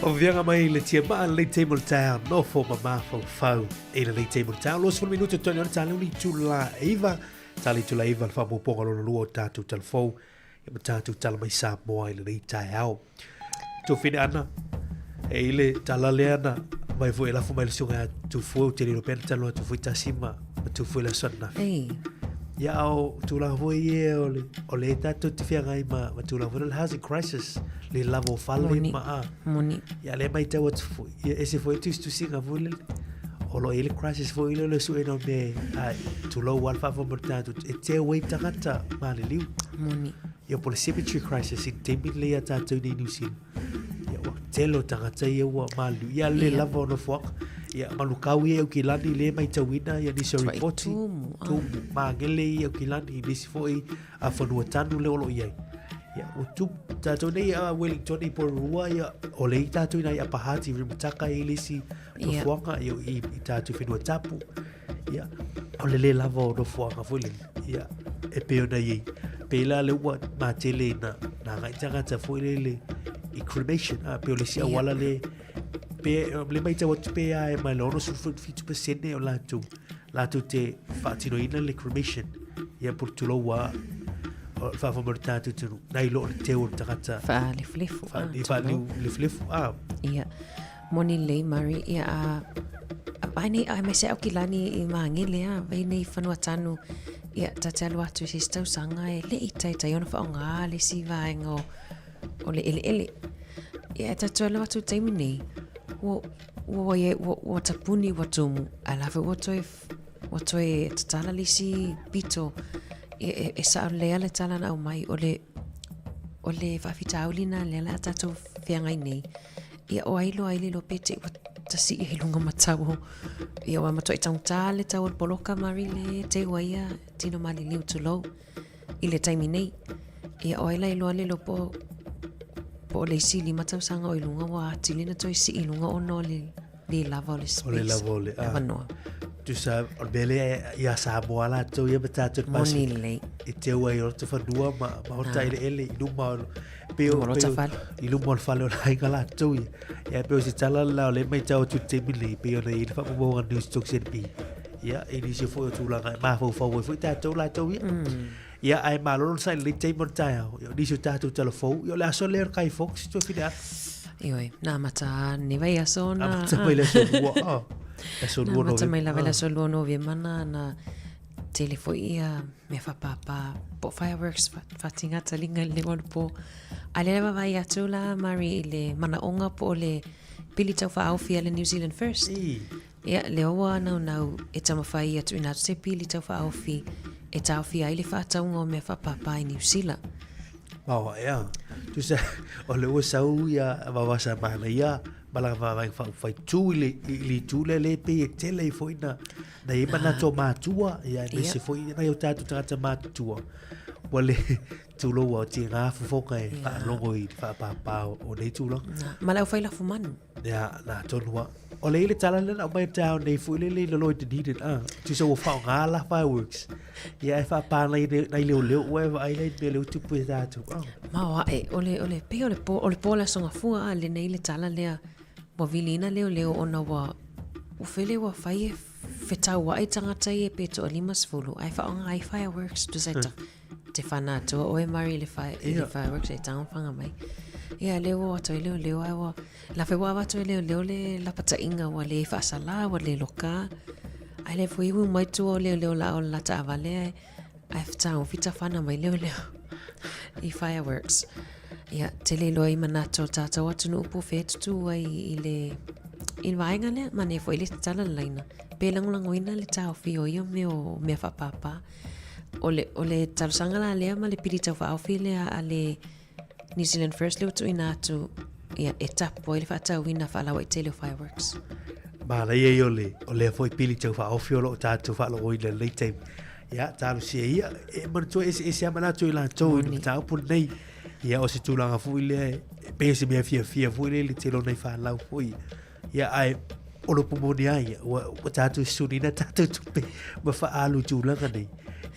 Faamanuiaga mai le tiamaa lenei taimi o le taeao nofo ma mafaufau i lenei taimi o le taeao. 20 minute totogi o le taeao le itula 9, tala itula 9 le faaopoopoga lona lua o tatou talafou ia ma tatou tala mai Samoa i lenei taeao. Tofine Ana, e i le tala lea na mai foi e lafo mai le susuga ia Tufue, ou te le iloa pe na talanoa atu foi tasi ma, ma Tufue i le aso ananafi. Ei. Ia, o tulaga foi ia o le, o le tatou te feagai ma, ma tulaga foi o le housing crisis, le lava o fale Moni. ma a. Moni. Ia, lea matau atu foi, ia ese foi tusitusiga foi lele, o lo o i ai le crisis foi lea o le suega o mea, a, tulou lava le faafofoga mai o le tatou, e teu ai tagata maliliu. Moni. Ia po o le cemetery crisis i le taimi lenei ia tatou nei i New Zealand. Ia ua tele o tagata ia ua maliliu. Ia le lava o nofoaga. Ia manukau ia i Aukilani lea e maitauina ia nisi o Tuai ripoti. tumu, ah. Tumu, magele ia i Aukilani i nisi foi a fanua tanu lea o lo o i ai. Ia ua tumu. Tatou nei a Wellington i Porirua ia o lea i tatou i nai Upper Hutt i Rimutaka i le isi nofoaga ia i tatou whenua tapu. Ia, o le le lava o nofoaga foi lele. Ia, e pei ona i ai. Pei la lea ua matele na, na agai tagata foi lele i cremation. Ah, pei o le isi auala le, pe, le maitau atu pe a e mai le 67% o latou, latou te faatinoina le cremation. Ia, po o le tulou a, o le faafofoga mai o le tatou atunuu, nai lo o le teu o le tagata. Faalefulefu. Ah, Faalefulefu, ah. Ia. Moni lelei Murray, ia a ai nei ai mai se au ki lani i Māngere a vai nei whanua tanu ia ta te alu atu i se isi tausaga e le i taitai ona whaonga le isi vaenga o, o le eleele. Ia e tatou alu atu i taimi nei, ua, ua, ua, ua, ua tapuni ua tumu, a la foi ua toe, ua toe tatala le isi pito e, e, e sao lelei a le tala na aumai o le, o le faafitauli na lea la tatou feagai nei. Ia o ai loa ai le iloa pe te i ua tasii ai luga ma tau o ia ua matuai taugata le tau o le poloka Mari le teu ai ia tino maliliu tulou i le taimi nei. Ia o ai la iloa le iloa po po o le isi 5 tausaga o i luga ua atili na toe sii i luga ona o le le lava o le space. O le lava o le ah. avanoa. Tusa, o le mea lea ia Samoa latou ia ma tatou le Moni Pasifika. lelei. E teu ai o le fanua ma, ma ota eleele i luma o pei o, Luma o pei lota o, fale. i luma o le fale o le aiga latou ia. Ia pei o se tala la o lea e maitau atu i le taimi lenei, pei ona i ai le faamaumauga a News Talk ZB. Ia, i nisi foi o tulaga e mafaufau ai foi tatou latou ia. Ia, ae malolo le saili lenei taimi o le taeao. Ia, o nisi o tatou tala fou, ia o le aso lea o le Guy Fawkes, Tuafine Ana. Ioe, na amata nei vaiaso na. Amata mai le aso lua, ah. Aso Na lua amata mai Novema, lava i le ah. aso 2 Novema na, na tele foi ia mea whapāpā, po fireworks whatinga talinga i le leo o le pō. A lea e vaavaai atu la Murray i le manaoga po o le pili tauwhaaofi a le New Zealand First. I. Ia, lea ua naunau e taumafai ia tuuina atu se pili tauwhaaofi e taofia ai le faatauga o mea whapāpā i Niu Sila. Maoa, ea. Tusa, o le ua sau ia vavasa manaia, malaga vaavaega faaupufai tu i le, i le itu lea le pei e tele ai foi na, na i ai manatu o matua, ia aemaise foi nai o tatou tagata matutua, ua le tulou o tiga fofoga e faalogo i le faapāpā o nei tulaga. Na, ma le aufai lafumanu. Ia, na tonu lava. O le i le tala lea na aumai i le taeao nei foi lele i lalo i Dunedin, ah, tusa ua faaaoga la fireworks. Ia e faapā nai, nai leoleo ua e vaai la i le mea lea ua tupu ia tatou. Ah. Maoae, o le, o le, pei o le pō, o le pō le aso gafua, a lenei le tala lea, ua viliina leoleo ona ua, ua fele ua fai e fetauai tagata ia pe toa 50, ae faaaoga ai fireworks, tusa e ta, te whana atua oe Murray i le, fi, i le fireworks e tagofaga mai. Ia, lea ua o atu ai leoleo, ae ua, la foi ua avatu e leoleo le lapataiga ua le faasalā, ua le loka. Ae lea foi ui mai tua o leoleo la o le la taavale ae, ae tagofi tafana mai leoleo i fireworks. Ia, tele loa i manatu o le tatou atunuu po o fea e tutū ai i le, i le vaega lea, manaia foi le tatala le laina. Pe lagolagoina le taofi o ia mea o mea faapāpā. O le, o le talosaga la lea ma le pili taufaaofi lea a le New Zealand First lea ua tuuina atu ia, e tapu ai le faatauina faalauaitele o fireworks. Manaia ia o le, o lea foi pili taufaaofi o lo o tatou faalogoina i lenei taimi. Ia, talosia ia, e manatua eseese lava manatu o i latou i le mataupu lenei. Ia, o se tulaga foi lea, e pei o se mea fiafia foi lea i le tele o nai fanau foi. Ia, ae o le upu moni lava ia, ua, ua tatou susuniina tatou tupe ma faaalu i tulaga nei.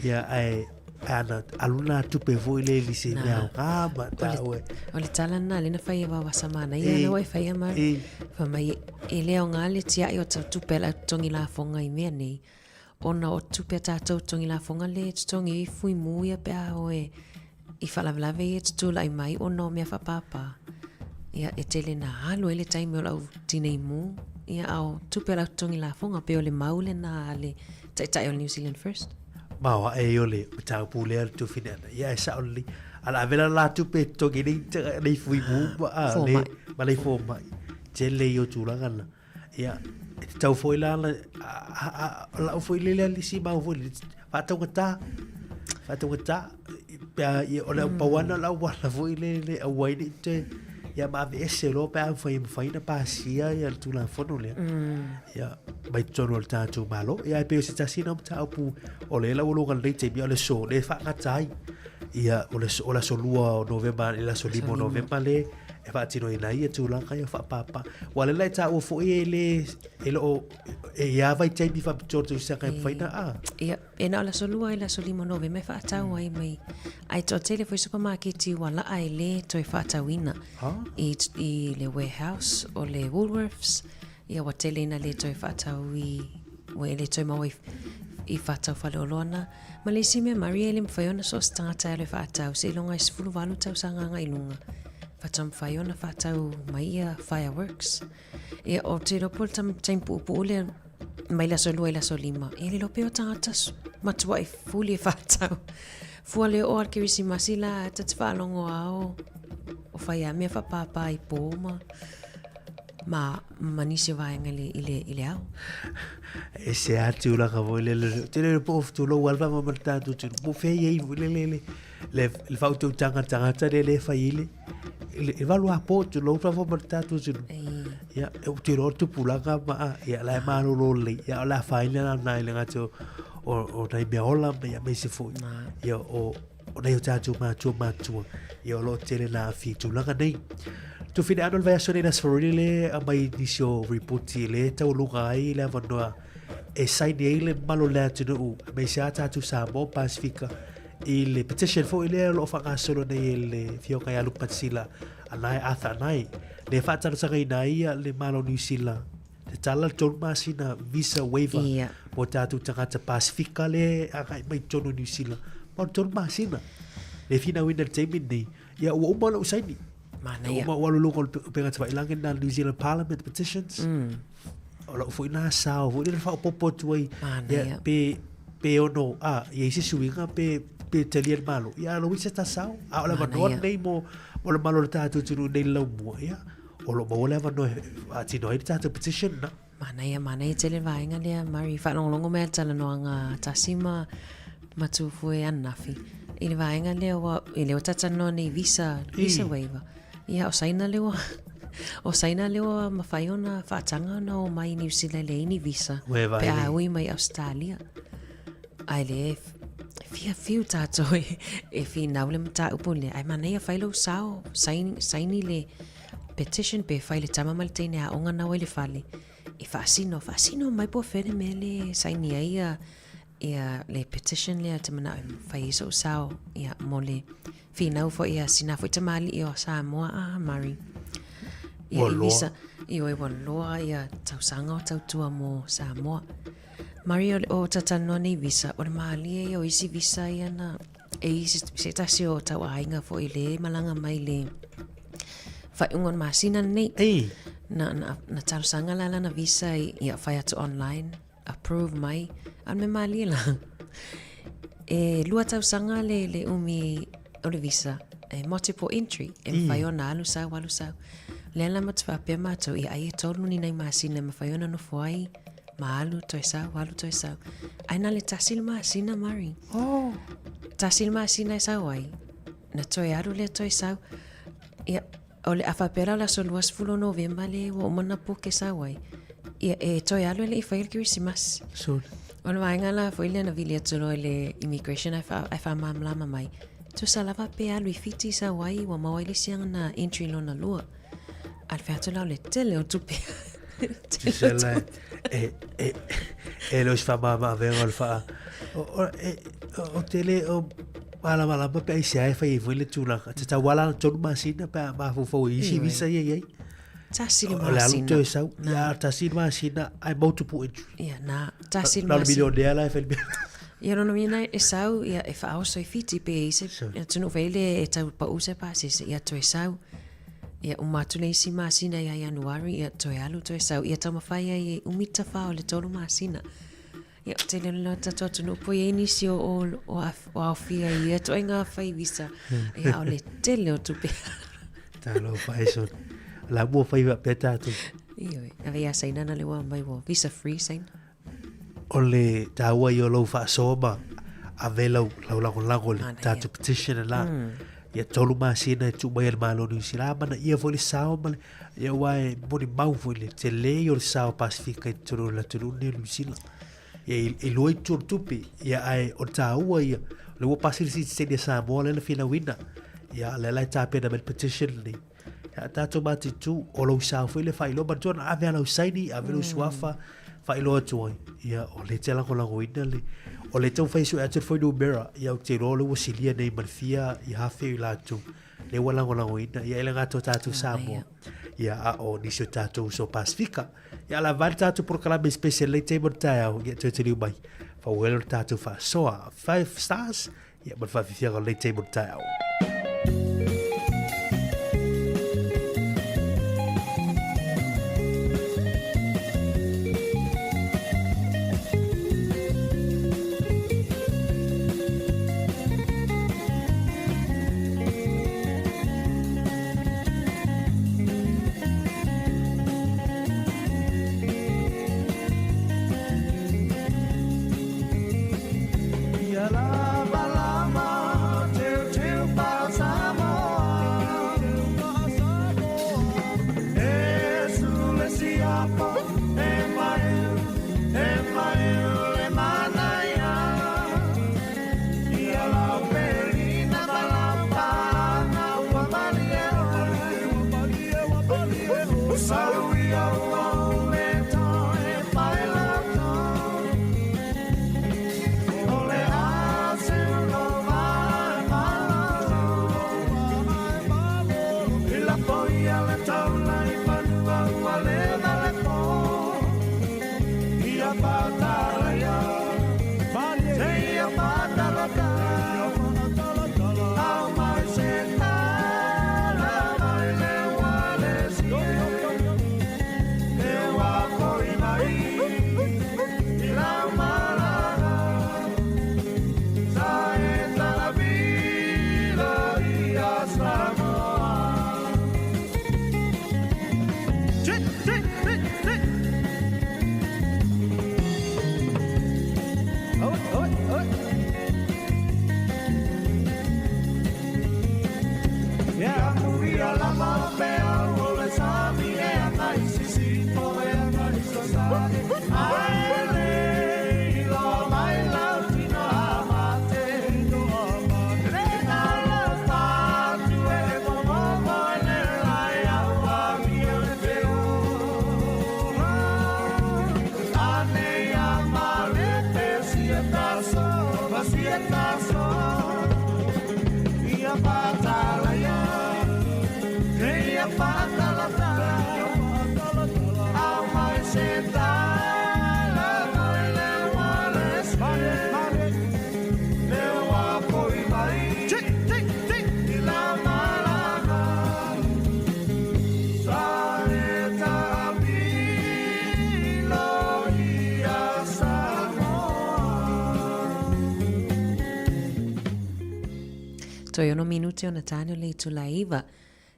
Ia, ae Ana alu nā tupe foi le li se mea o ngā ma tāu e. O le tala nā lena whai e wawasa mana ia na wai whai ama. Wha mai e leo ngā le tiai o tau tupe la tongi la fonga i mea nei. Ona o tupe a tātou tongi la fonga le tongi i fui mū ia pe a oe i whalavelave ia tutulai mai ona o mea whapāpā. Ia e tele nā alu ai le taimi o lau tinei mū. Ia ao tupe la tongi la fonga pe o le mau le nā le taitai o New Zealand First. Ma o aʻe o le mataupu lea le tufine ana. Ia e sao lelei. A la avela la tupe togi nei nei fui mu ma a le ma nei fomai. Tele i o tulaga na. Ia e te tau foi la la lau foi le le lisi mau foi le faataugata faataugata pe a ia o le au pau ana lau wala foi le le au ai nei te ia ma aveese loa pe a fai mafai na pasia ia le Tulafono lea. Ia mai totonu o le tatou Malo. Ia e pei o se tasi lena o mataupu o lea la ua luga lenei taimi o le aso lea e faagata ai. Ia o le o le aso 2 o Novema i le aso 5 o Novema le e faatinoina ai ia tulaga ia faapapa. Ua lea la e taua foi e le e le o e ia vaitaimi faapitoa o le tausaga e mafai ona a. Ia e na o le aso 2 i le aso 5 o Novema e faatau ai mai. Ai toatele foi supamaketi ua laa e le toe faatauina i, i le warehouse o le Woolworths. Ia ua tele ina le toe faatau i, ua e le toe maua i, i faatau faleoloa na. Ma le isi mea Maria e le mafai ona so o se tagata e alu e faatau seiloga e 18 tausaga agai i luga faatoa mafai ona faatau mai ia fireworks. Ia ou te iloa po o le taimi puupuu lea mai le aso 2 i le aso 5, ia le iloa pea o tagata matuai fuli e faatau. Fua le oo a le Kerisimasi la ta te faalogo a o, o fai a mea faapāpā i pō ma ma, ma nisi o vaega i le, i le, i le ao. E se a tulaga foi le le te le po tulou alfa ma ma tātou tunu po fei ei foi le le le le le faautautaga tagata le le fai i le le valu a po tulou fa ma tātou tunu ia e te roa tupulaga ma a ia la e malolo lelei ia o le afaina lana i le gata o o nai mea ola ma ia aemaise foi ia o o nai o tātou mātua mātua ia o lo o tele nā afi tulaga nei. Tufine ano le vaiaso nei na Sforili le aumai nisi o ripoti le taualuga ai le avanoa e saini ai le mamalu o le atunuu aemaise a tātou Samoa Pasifika i le petition foi lea o lo o faagasolo nei e le Afioga ia Luke Matsila Anae Arthur Anae le faatalosagaina ai ia le Malo o Niu Sila te tala le tolu masina visa waiver Ia. mo tātou tagata Pasifika le agai mai totonu o Niu Sila ma o le tolu masina le finauina i le taimi lenei ia ua uma ona ou saini. Manaia. Ua uma ua alu i luga o le upega tafailagi lena New Zealand Parliament petitions. O lau foi lena sao foi lea na faaopoopo atu ai Manaia. ia pe pe ono a i ai se suiga pe pe talia le Malo. Ia alo i se ta sao. A o le avanoa Manaia. lenei mo mo le mamalu o le tatou atunuu nei i le laumua. Ia o lo o maua le avanoa e faatino ai le tatou petition lena. Manaia, manaia tele le vaega lea, Murray. Faalogologo mai a le talanoaga a Tasi ma ma Tufue ananafi. I le vaega lea ua, i lea ua talanoa nei visa, visa waiver. Ia, o Saina lea ua, o Saina lea ua mafai ona faataga ona o mai i Niu Sila e leai ni visa. Ua e vaai Pe a nei. ui mai Ausetalia. Ae lea e fia fiu tātou e, e finau le mataupu lea. Ae manaia fai lou sao, saini, saini le petition pe fai le tama ma le teine aoga nau ai le fale. E faasino, faasino mai po o fea le mea le saini ai ia, ia le petition lea te manao e fai ai sou sao ia, mo le finau foi ia sina foi tamalii o Samoa a Murray. Ia, Ua i loa. visa, ioe ua loa ia tausaga o tautua mo Samoa. Murray, o, o talanoa nei visa, o le malie ia o isi visa ia na e i se, se tasi o tau aiga foi le malaga mai le faaiuga o le masina lenei. Ei. Na, na, na talosaga la lana visa i, ia fai atu online, approve mai, a o le mea malie la. E lua tausaga le, le umi o le visa, e multiple entry, e mafai ona alu sau, alu sau. Lea la ma te faapea matou, ia ai e tolu ni nai masina e mafai ona nofo ai, ma alu toe sau, alu toe sau. Ae na le tasi le masina, Murray. Oh. Tasi le masina e sau ai, na toe alu lea toe sau. Ia, o le a faapea la o le aso 20 o Novema le ua uma ona book e sau ai. Ia, e toe alu e le i faia le Kerisimasi. Sure. O le vaega la foi lea na vili atu loa i le immigration ae wha, ae whamāmlama mai. Tusa lava pe alu i Fiti sau ai, ua maua ai le isi ana entry lona lua. A le fai atu la o le tele o tupe. Tusa la e, e, e le o se whamāmā avega o le wha. O, o, e, o, o tele o, Malamalama pe aisea e fai ai foi le tulaga. Tatau lava la ona 3 masina pe a mafaufau i isi visa ia e i ai. Tasi le O le alu masina. toe sau. Ia, tasi le masina, ae multiple entry. Ia, na, tasi le Na o le masina. milionea la e fai le mea. Ia, lona uiga e sau, ia, e faaoso i Fiti pe i se atunuu foi lea e tau pau se pasese, ia toe sau. Ia, uma atu le isi masina ia Ianuari, ia toe alu toe sau. Ia taumafai ai e umi tafā o le 3 masina. Ia, ou te leo tatou atunuu po i ai nisi o, o, o, o aofia i ia ituaiga fai visa. Ia, o le tele o tupe. Talofa e son. La mua fai faapea tatou. Ioe, ave ia Saina na le ua mai ua visa free Saina. O le taua ia o lou faasoa ma ave lau, lau lagolago i le tatou petition la. Ia 3 masina e tuu mai e le Malo o Niu Sila, amanaia foi le sao ma le, ia aua e molimau foi le tele ia o le sao Pasefika i totonu o le atunuu lenei o Niu Sila. Ia e lua itu o le tupe, ia ae o le taua ia, o lea ua pasi le sitiseni a Samoa lea na finauina. Ia o lea la e tapena mai le petition lenei. Ia tatou matitu, o lou sao foi lea faailoa, manatua na ave lava lau saini, ave lou suafa, faailoa atu ai. Ia o lea e te lagolagoina le, o lea e taumafai e sue atu le fuainumera, ia ou te iloa o lea ua silia nei ma le fia ia afe o i latou. Lea ua lagolagoina, ia e le gata o tatou Samoa, ia a o nisi o tatou uso Pasefika. Ia lava le tatou polokalame special lei taimi o le taeao, ia toe taliu mai. Fauelo le tatou faasoa. 5 stars, ia ma le faafiafiaga o lenei taimi o le taeao. Toe ono minute ona tane o le itula e iva.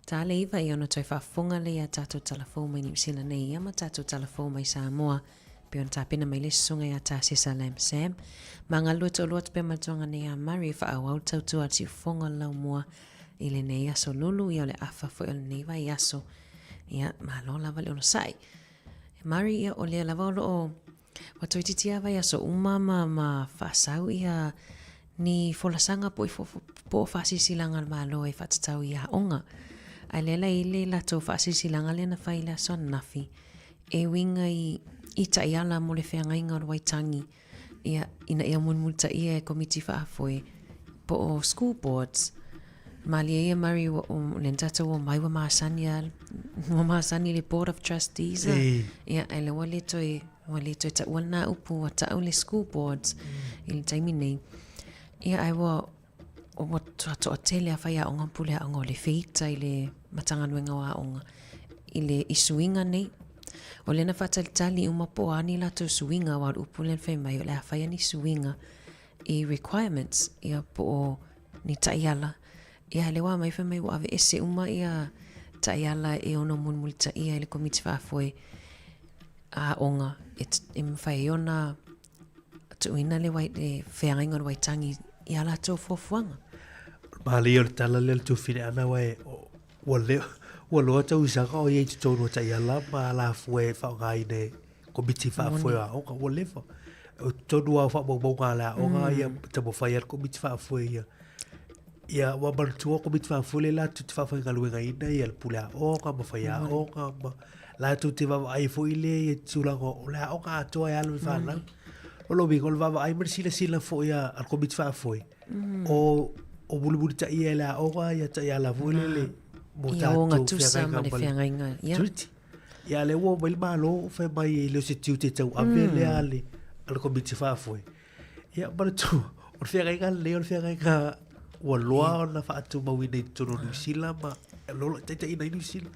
Tā le iva i ona toe faafofoga lea i a tatou tala fou mai Niu Sila nei ia ma tatou tala fou mai Samoa. Pei ona tapena mai le susuga ia Tasesa Lam Sam. Ma galulue toalua atu pea ma le tuaga nei a Murray e faaauau le tautua a le siufofoga o le laumua i lenei aso lulu ia o le afa foi o lenei vaiaso. Ia, malo lava le onosai. Murray, ia o lea lava o loo Ua toeitiiti lava vaiaso uma ma, ma faasau ia ni folasaga po o po o faasilasilaga a le Malo e faatatau i aoga. Ae lea la e i le latou faasilasilaga lea na fai i le aso ananafi, e uiga i, i taiala mo le feagaiga o le Waitangi, ia, ina ia mulimulitaia e Komiti Faafoe. Po o school boards. Malie ia Murray ua o le tatou o mai ua masani a ua masani le board of trustees a. Ia ai le ua le toe ua le toe taua lena upu ua tau le school boards i le taimi nei. Ia ai ua ua toatele a faiaoga ma pule aoga o le feita i le Matagaluega o Aoga i le i suiga nei. O lea na faatalitali uma po o a ni latou suiga aua o le upu lea na fai mai o le a faia ni suiga i requirements ia po o ni taiala. Ia lea ua aumai fai mai ua aveese uma ia taiala e ono mulimulitaia e le Komiti Faafoe a Aoga e mafai ai ona tuuina le, wai, le feagaiga o le Waitangi i a latou fuafuaga. Malie o le tala lea le tufine ana wa e ua leo ua loa tausaga o iai totonu o taiala ma alafua e faaaogaina e Komiti Faafoe o Aoga ua leva. O totonu lava o faamaumauga a le aoga ia taumafai lava le Komiti Faafoe ia ia ua manatua Komiti Faafoe lea latou te faafaigaluegaina ia le pule aoga ma faiaoga ma latou te vaavaai foi lea i tulaga o le aoga atoa e alo i fanau. O lona uiga o le vaavaai ma le silasila foi a le Komiti Faafoe o o mulimulitaia e le aoga ia taiala foi lele mo tatou feagaiga ma le feagaiga. Ia. Treaty. Ia lea ua omai le Malo fai mai e le o se tiute tauave lea a le a le Komiti Faafoe. Ia manatua, o le feagaiga lenei o le feagaiga ua loa ona faatumauina i totonu o Niu Sila ma o lo o taitaiina ai Niu Sila.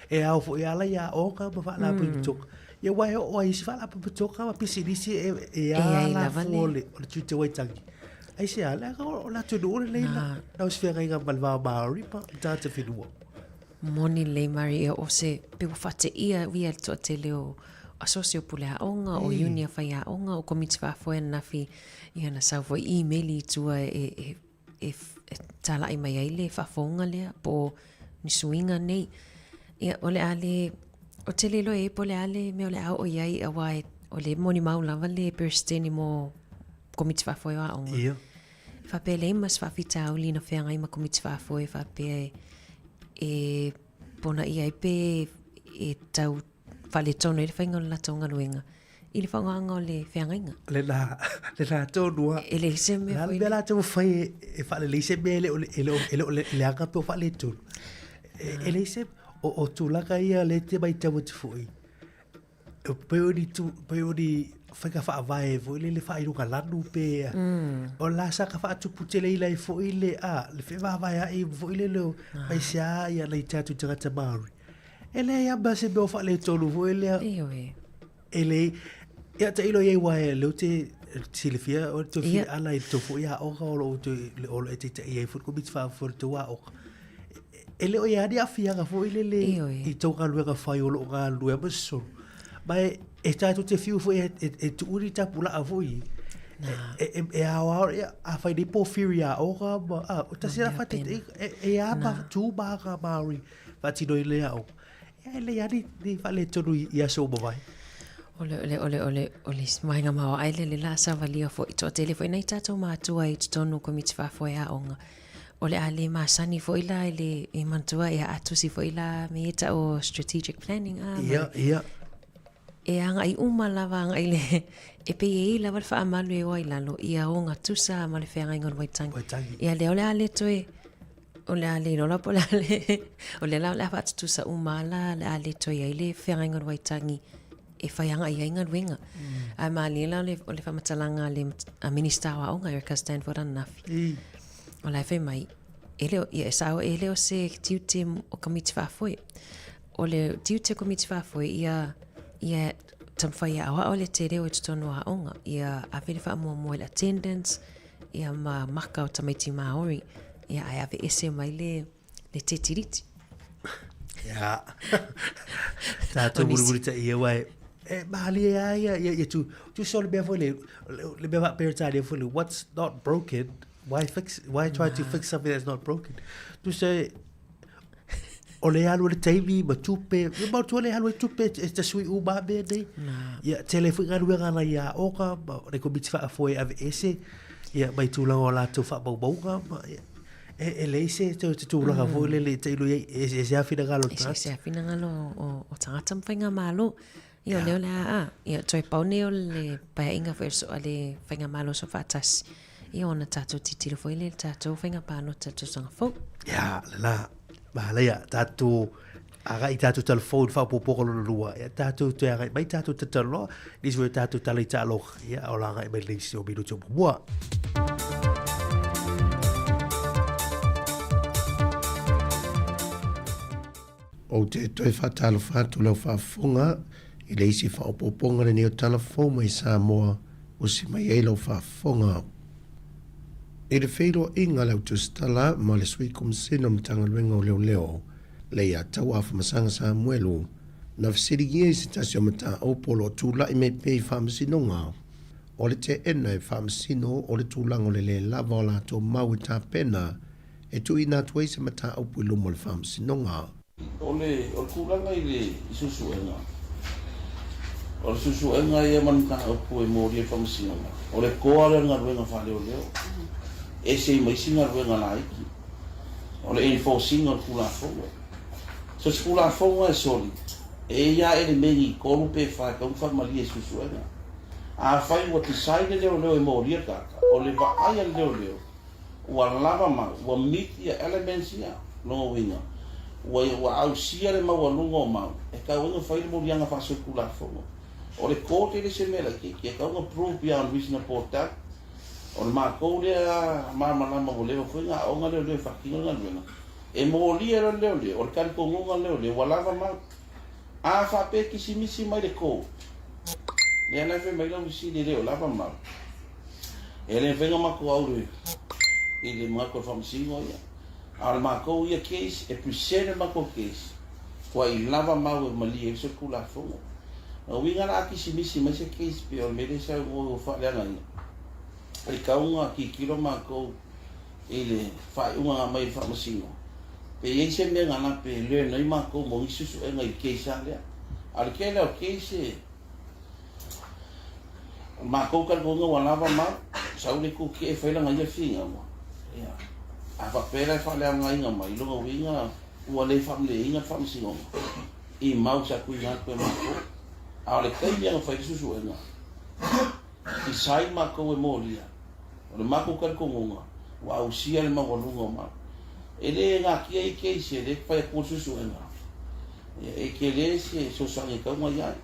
E ao foi e ala i aoga ma faalapotopotoga. Ia aua e oo ai i isi faalapotopotoga ma pisinisi e, e a la fua o le, o le Treaty o Waitangi. Aisea, leaga o le atunuu lenei na, na o se feagaiga ma le va o Māori ma tagata whenua. Moni lelei Mari ia o se pe ua faateia ia le toatele o asosi o pule aoga, o iuni a faiaoga, o komiti faafoe ananafi, ia na sau foi imeli i tua e, e, e, e talai mai ai le faafouga lea po o ni suiga nei. Ia, o le a le, ou te le iloa i ai po o le a le mea o le a oo i ai aua e, o lea e molimau lava le Peresetene mo Komiti Faafoe o Aoga. Ia. E faapea e leai ma se faafitauli na feagai ma Komiti Faafoe e faapea e, e ponaia ai pe e tau faaletonu ai le faiga o le latou galuega i le faaaogaina o le feagaiga. Le na, le na tonu lava. E leai se mea foi. Le mea latou fai e faalelei se mea e le o e le o e le o leaga pe o faaletonu. E leai se o, o tulaga ia lea e te matau atu foi. E pei o ni tu, pei o ni faiga faavae foi lele faailoga lanu pe o la sa ka faatupu tele ila ai foi le a le fevaavaea'i foi lele o aisea ia nai tatou tagata Māori. E leai lava ma se mea o faaletonu foi lea. Ioe. E leai, ia tailo i ai aua o lea ou te silafia o le tou filiala i le tou foi aoga o lo o toe, o lo o e taitaia ai foi le Komiti Faafoe o le tou aoga. E le o i ai lava ni aafiaga foi lele i tou galuega fai o lo o galulue ai ma sosolo. Ma e, e tatou te fiu foi e, e, e tuu ni tapulaa foi e, e, e aoao, ia, afai nei pōwhiri aoga ma, a, o tasi la faataitaiga, e, e a ma tū ma ngā Māori faatino i le aoga. Ia, e leai lava ni, ni faaletonu i, i aso ua mavae. O le, o le, o le, o le, o le vaega maoae lea le la savalia foi, toatele foi nai tatou matua i totonu o Komiti Faafoe Aoga. O le a le masani foi la i le i manatua ia a tusi foi la me e tau o strategic planning a. Ia, ia. E agai uma lava agai le e pei e i lava le faamalu e oa i lalo ia ogatusa ma le feagaiga o le Waitangi. Waitangi. Ia lea o le a le toe o le a le iloa la po o le a le o lea la o le a faatutusa uma la le a le toe i ai le feagaiga o le Waitangi e whai agai ai galuega. Ae malie la o le, o le faamatalaga a le a Minista o Aoga, Erica Stanford ananafi. O la e fai mai, e le o, ia, e sao, e le o se tiute o Komiti Faafoe. O le tiute o Komiti Faafoe, ia, ia taumafai e aoao le te reo i totonu o aoga. Ia ave le faamuamua i le attendance, ia ma maka o tamaiti Māori, ia ae aveese mai le, le tetiriti. Ia. Tātou mulimuli ia wai. E malie a ia, ia, ia tu, tu so le mea foi le, le mea wha-Peretania foi le, what's not broken, why fix, why try to fix something that's not broken? Tu se, o le alu o le taimi ma tupe, ia mautua le alu e tupe e ta sui uma mea nei. Ia, tele foi galuega nai aoga ma le komiti faafoe aveese, ia, mai tulaga o latou faamaumauga ma, ia, E, e leai se te, te tulaga foi lele e tailo i ai, e, e se a finagalo o tagata. E se a finagalo o, o tagata ma faigamalo. Ia, o lea o le a, a. Ia, toe pau nei o le paeaiga foi a le faigamalo Soofaatasi. Ia ona tatou tilotilo foi lea i le tatou faiga palota i le tausaga fou. Ia, lena, manaia, tatou agai i tatou tala fou i le faaopoopoga lona lua, ia tatou toe agai mai tatou talatalanoa, nisi foi o tatou tala i taaloga, ia o le agai mai le isi o minute o muamua. Ou te toe faatalofa atu lau faafofoga i le isi faaopoopoga lenei o tala fou mai Samoa usi mai ai lau faafofoga. I le feiloaiga a le Au Tusitala ma le Sui Komisena o Matagaluega o Leoleo, Leiataua Afamasaga Samuelu, na fesiligia i se tasi o mataupu o lo o tulai mai pea i faamasinoga, o le teena e faamasino o le tulaga o le lē lava o latou mau e tapena e tuuina atu ai se mataupu i luma o le faamasinoga. O le, o le tulaga i le i suesuega, o le suesuega ia ma le mataupu e molia i le faamasinoga, o le koa lea o le galuega faaleoleo, e ese ai ma isi galuega laiti. O le enforce ina o le Tulafono. So o se Tulafono lava e soli, e i ai lava elemeni e tolu pe fa e tatau ona faamalie i suesuega. Afai ua decide le leoleo e molia le tagata, o le vaai a le leoleo, ua lava mau, ua meet ia elements ia, lona uiga, ua ua ausia le maualuga o mau, e tatau ai ona fai le moliaga faasolitulafono. O le court e le se mea laitiiti, e tatau ona prove beyond reasonable doubt. O le matou lea malamalama ua leva foi ona aoga leoleo e faatino le galuega, e molia loa le leoleo, o le talitonuga o le leoleo ua lava mau. A faapea e kisimisi mai le court, lea la e fai mai lau fesili e le o lava mau, E le mafai ona matou au i le manatu o le faamasino ia. A o le matou ia case, e present le matou case, tuai lava mau e malie ai se Tulafono. O uiga la a kisimisi mai se case pei o le mea lea e saunoa ua faaleagaina, e tatau ona tilotilo matou i le faaiuga na aumai e le faamasino, pe i ai se mea na lape e learn ai matou mo nisi suesuega i le case lava lea. A o le tele lava o case e O matou talitonuga ua lava mau, sau le itu tie e fai lana ia finauga. Ia. A faapea la e faaleagaina mai, lona uiga ua le faamalieina le faamasinoga i mau sa tuuina atu e matou. A o le taimi lava na fai ai le suesuega, decide matou e molia, o le matou talitonuga ua ausia le maualuga o mau. E le natia ia case e le fai atua le suesuega. Ia, e tele se fesoasoani e tatau ona i ai.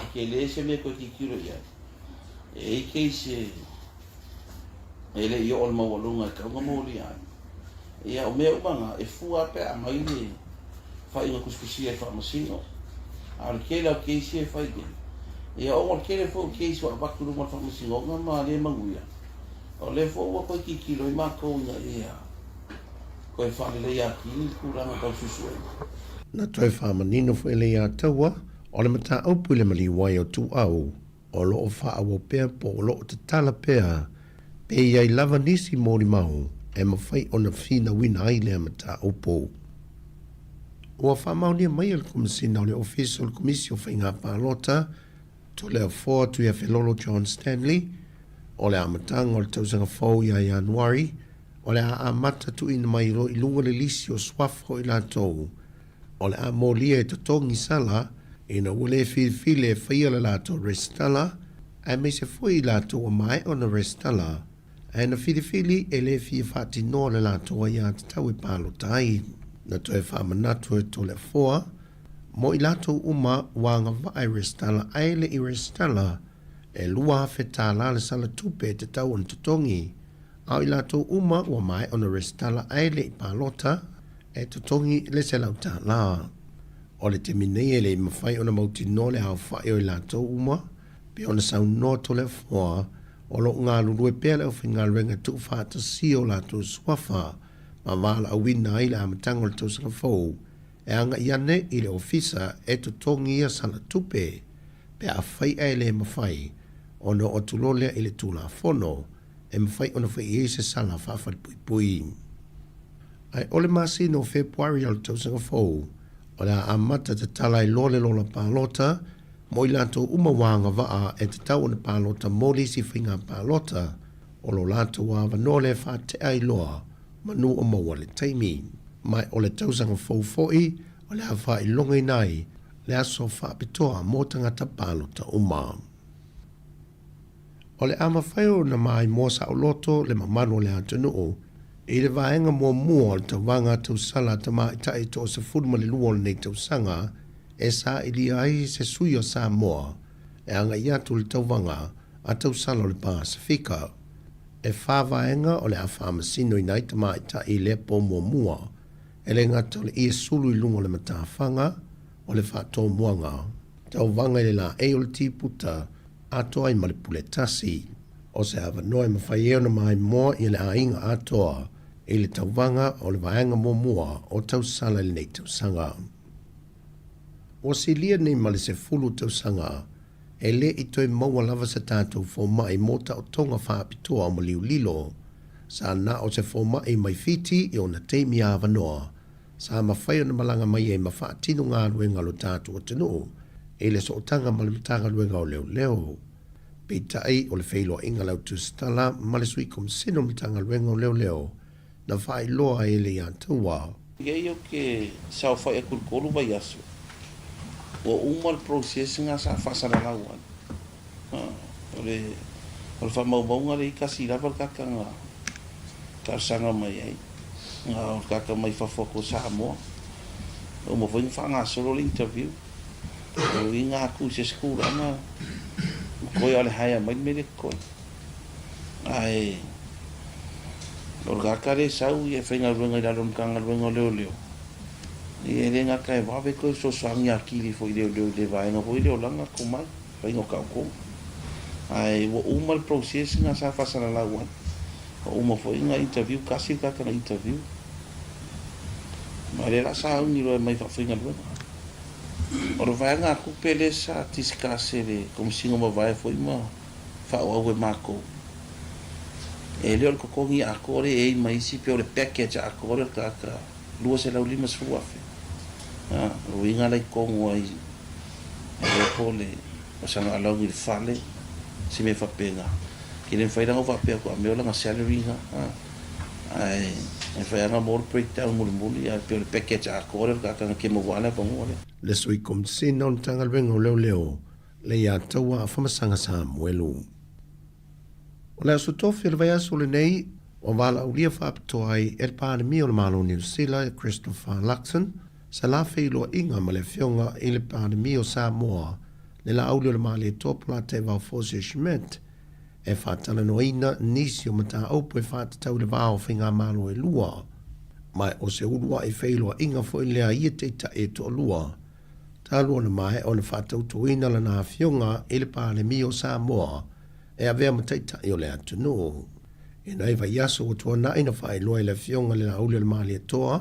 E tele se mea e toe tilotilo i ai. E i ai case e le i oo i le maualuga e tatau ona molia ai. Ia, o mea uma na, e fua lava pe a aumai le faaiuga tusitusia e faamasino. A o le tele lava o case ia e fai nei, ia ona o le tele foi o case ua avatu i luma o le faamasinoga ma le manuia, o lea foi ua toe tilotilo ai matou ina ia toe faaleleia atili le tulaga tau suesuega. Na toe faamanino foi e Leiataua, o le mataupu i le maliu ai o Tuau, o lo o faaauau pea po o lo o tatala pea pe i ai lava nisi molimau e mafai ona finauina ai lea mataupu. Ua faamaonia mai e le Komesina o le Ofisa o le Komisi o Faiga Palota, Toleafoa Tuiafelolo John Stanley, o le amataga o le tausaga fou ia Ianuari, o le a amata tuuina mai loa i luga le lisi o suafa o i latou o le a molia e totogi sala ina ua le filifili e faia le latou resitala, aemaise foi i latou ua maea ona resitala, ae na filifili e le fia faatinoa le latou aiatatau e palota ai. Na toe faamanatu e Toleafoa mo i latou uma ua agavaa e resitala ae le i resitala, e $2,000 le sala tupe e tatau ona totogi, a o i latou uma ua maea ona resitala ae le i palota, e totogi le $100. O le taimi nei e le i mafai ona mautinoa le aofai o i latou uma, pei ona saunoa Toleafoa, o lo o galulue pea le aufaigaluega e tuufaatasia o latou suafa ma valaauina ai le amataga o le tausaga fou e agai ane i le ofisa e totogi ia sala tupe pe afai ae le mafai ona oo atu loa lea i le Tulafono e mafai ona fai i ai se sala faafalepuipui. Ae o le masina o Fepuari o le tausaga fou, o le a amata tatala ai loa le lola palota mo i latou uma ua agavaa e tatau ona palota mo le isi faiga palota o lo latou avanoa lea e faatea ai loa manu o maua le taimi. Ma o le tausaga fou foi o le a faailogaina ai le aso faapitoa mo tagata palota uma. O le a mafai ona maimoa saoloto le mamalu o le atunuu i le vaega muamua o le tauvaga tausala a tamaitai toa-12 o lenei tausaga e sailia ai se sui o Samoa e agai atu i le tauvaga a tausala o le Pasefika. E fa vaega o le a faamasinoina ai tamaitai i lea po muamua, e le gata o le iesulu i luga o le matafaga, o le faatomuaga, tauvaga i le laei o le tiputa, atoa ai ma le pule tasi. O se avanoa e mafai ai ona maimoa ia le aiga atoa i le tauvaga o le vaega muamua o tausala i lenei tausaga. Ua silia nei ma le 10 tausaga e le i toe maua lava se tatou fomai mo taotoga faapitoa o maliu lilo. Sa na o se fomai mai Fiti i ona taimi avanoa sa mafai ona malaga mai ai ma faatino galuega a lo tatou atunuu i le sootaga ma le Matagaluega o Leoleo. Peitai, o le feiloaiga a le Autusitala ma le Sui Komisene o le Matagaluega o Leoleo na faailoa ai e le ia Taua. Ia ou te saofai atu i le 3 vaiaso, ua uma le process na sa faasalalau ai. O le o le faamaumauga lea i tasi lava le tagata na talosaga mai ai, na o le tagata mai fafo atu o Samoa. Ua uma foi ona faagasolo le interview. O uiga atu i se isi tulaga, toe lava o le hire mai le mea lea e totoe. Ae o le tagata lea e sau e faigaluega i lalo o le Matagaluega o Leoleo, ia e le gata e vave toe fesoasoani atili foi i leoleo i le vaega foi lea o lana tomai, faiga o taotoga. Ae ua uma le process lena sa faasalalau ai. Ua uma foi ona interview, tasi le tagata na interview. Ma o lea la sauni loa e aumai faafaigaluega. O le vaega tupe lea sa discuss e le Komesina Mavae foi ma faaauau e matou. E le o le totogi atoa lea e i ai ma isi, pei o le package atoa lea o le tagata 250,000. A, o le uiga la i totonu ai, e iloa po o le o sana alauni i le fale, se mea faapena. E le mafai la ona ou faapea atu a mea o lana salary lena, a, ae e mafai lava ona maua le breakdown mulimuli, ae pei o le package atoa lea o le tagata na te maua lava le avanoa lea. Le Sui Komisina o le Matagaluega o Leoleo, le ia Taua Afamasaga Samuelu. O le Aso Tofi o le vaiaso lenei, ua valaaulia faapitoa ai e le Palemia o le Malo o Niu Sila e Christopher Luxon se la feiloaiga ma le Afioga i le Palemia o Samoa le Laauli o le Malietoa Polataivao Fosi Schmidt e faatalanoaina nisi o mataupu e faatatau i le va o faigamalo e lua. Ma o se uluai feiloaiga foi lea a ia taitai e toalua talu ona maea ona faatautoina lana afioga i le Palemia o Samoa e avea ma taitai o le atunuu. I nai vaiaso ua tuanai na faailoa e le Afioga i le Laauli o le Malietoa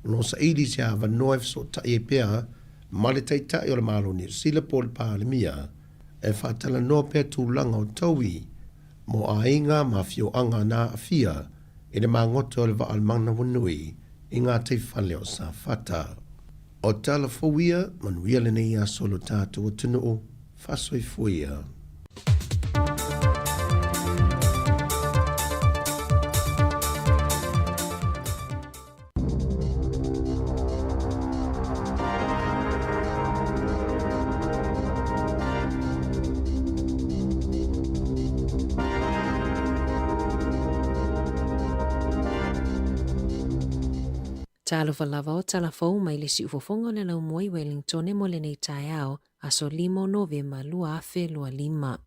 o lo o saili i se avanoa e fesootai ai pea ma le Taitai o le Malo o Niu Sila po o le Palemia e faatalanoa pea tulaga o taui mo aiga ma afioaga na aafia i le magoto o le vaa o le Manawanui i gataifale o Safata. O tala fou ia, manuia lenei aso lo tatou atunuu, faasoifua ia. Talofa lava o tala fou mai le siufofoga o le laumua i Wellingtone mo lenei taeao, aso 5 o Novema 2025.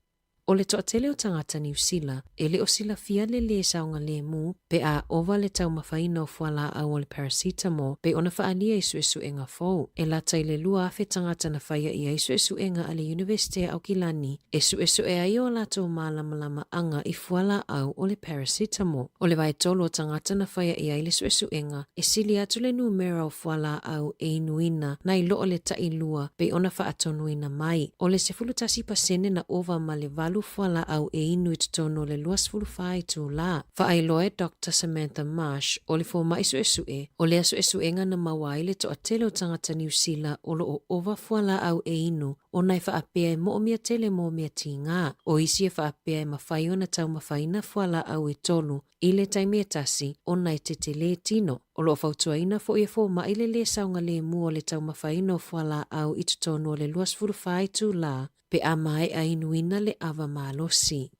O le toatele o tagata Niu Sila e le o silafia le lē saogalemu pe a ova le taumafaina o fualaau o le paracetamol pei ona faaalia i suesuega fou. E lata i le 2,000 tagata na faia i ai suesuega a le Iunivesite a Aukilani e suesue ai o latou malamalamaaga i fualaau o le paracetamol. O le vaetolu o tagata na faia i ai le suesuega, e sili atu le numera o fualaau e inuina nai lo le tailua pei ona faatonuina mai. O le 11% na ova ma le 8 fualaau e inu i totonu o le 24 itulā. Faailoa e Doctor Samantha Marsh o le fomai suesue, o lea suesuega na maua ai le toatele o tagata Niu Sila o lo o ova fualaau e inu ona e faapea e moomia tele mō mea tīgā. O isi e faapea e mafai ona taumafaina fualaau e tolu i le taimi e tasi ona e tetelē tino. O lo o fautuaina foi e fomai le lē saogalemu o le taumafaina o fualaau i totonu o le 24 itulā pe a maea inuina le ava malosi.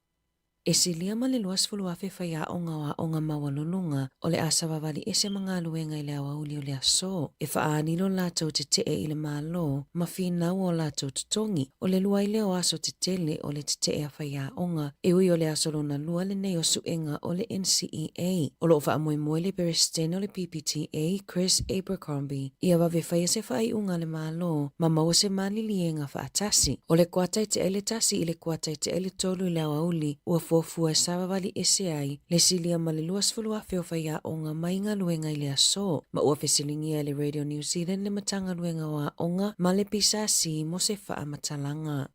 E silia ma le 20,000 faiaoga o aoga maualuluga o le a savavali ese ma galuega i le aoauli o le aso, e faaali lo latou tetee i le Malo ma finau o latou totogi. O le lua ai lea o aso tetele o le tetee a faiaoga, e ui o le aso lona lua lenei o suega o le NCEA. O lo o faamoemoe le Peresetene o le PPTA, Chris Abercrombie, ia vave faia se faaiuga a le Malo ma maua se maliliega faatasi. O le kuata e tea i le 1 i le kuata e tea i le 3 i le aoauli, ua fuafua e savavali ese ai le silia ma le 20,000 o faiaoga mai galuega i le aso, ma ua fesiligia e le Radio New Zealand le Matagaluega o Aoga ma le PSC mo se faamatalaga.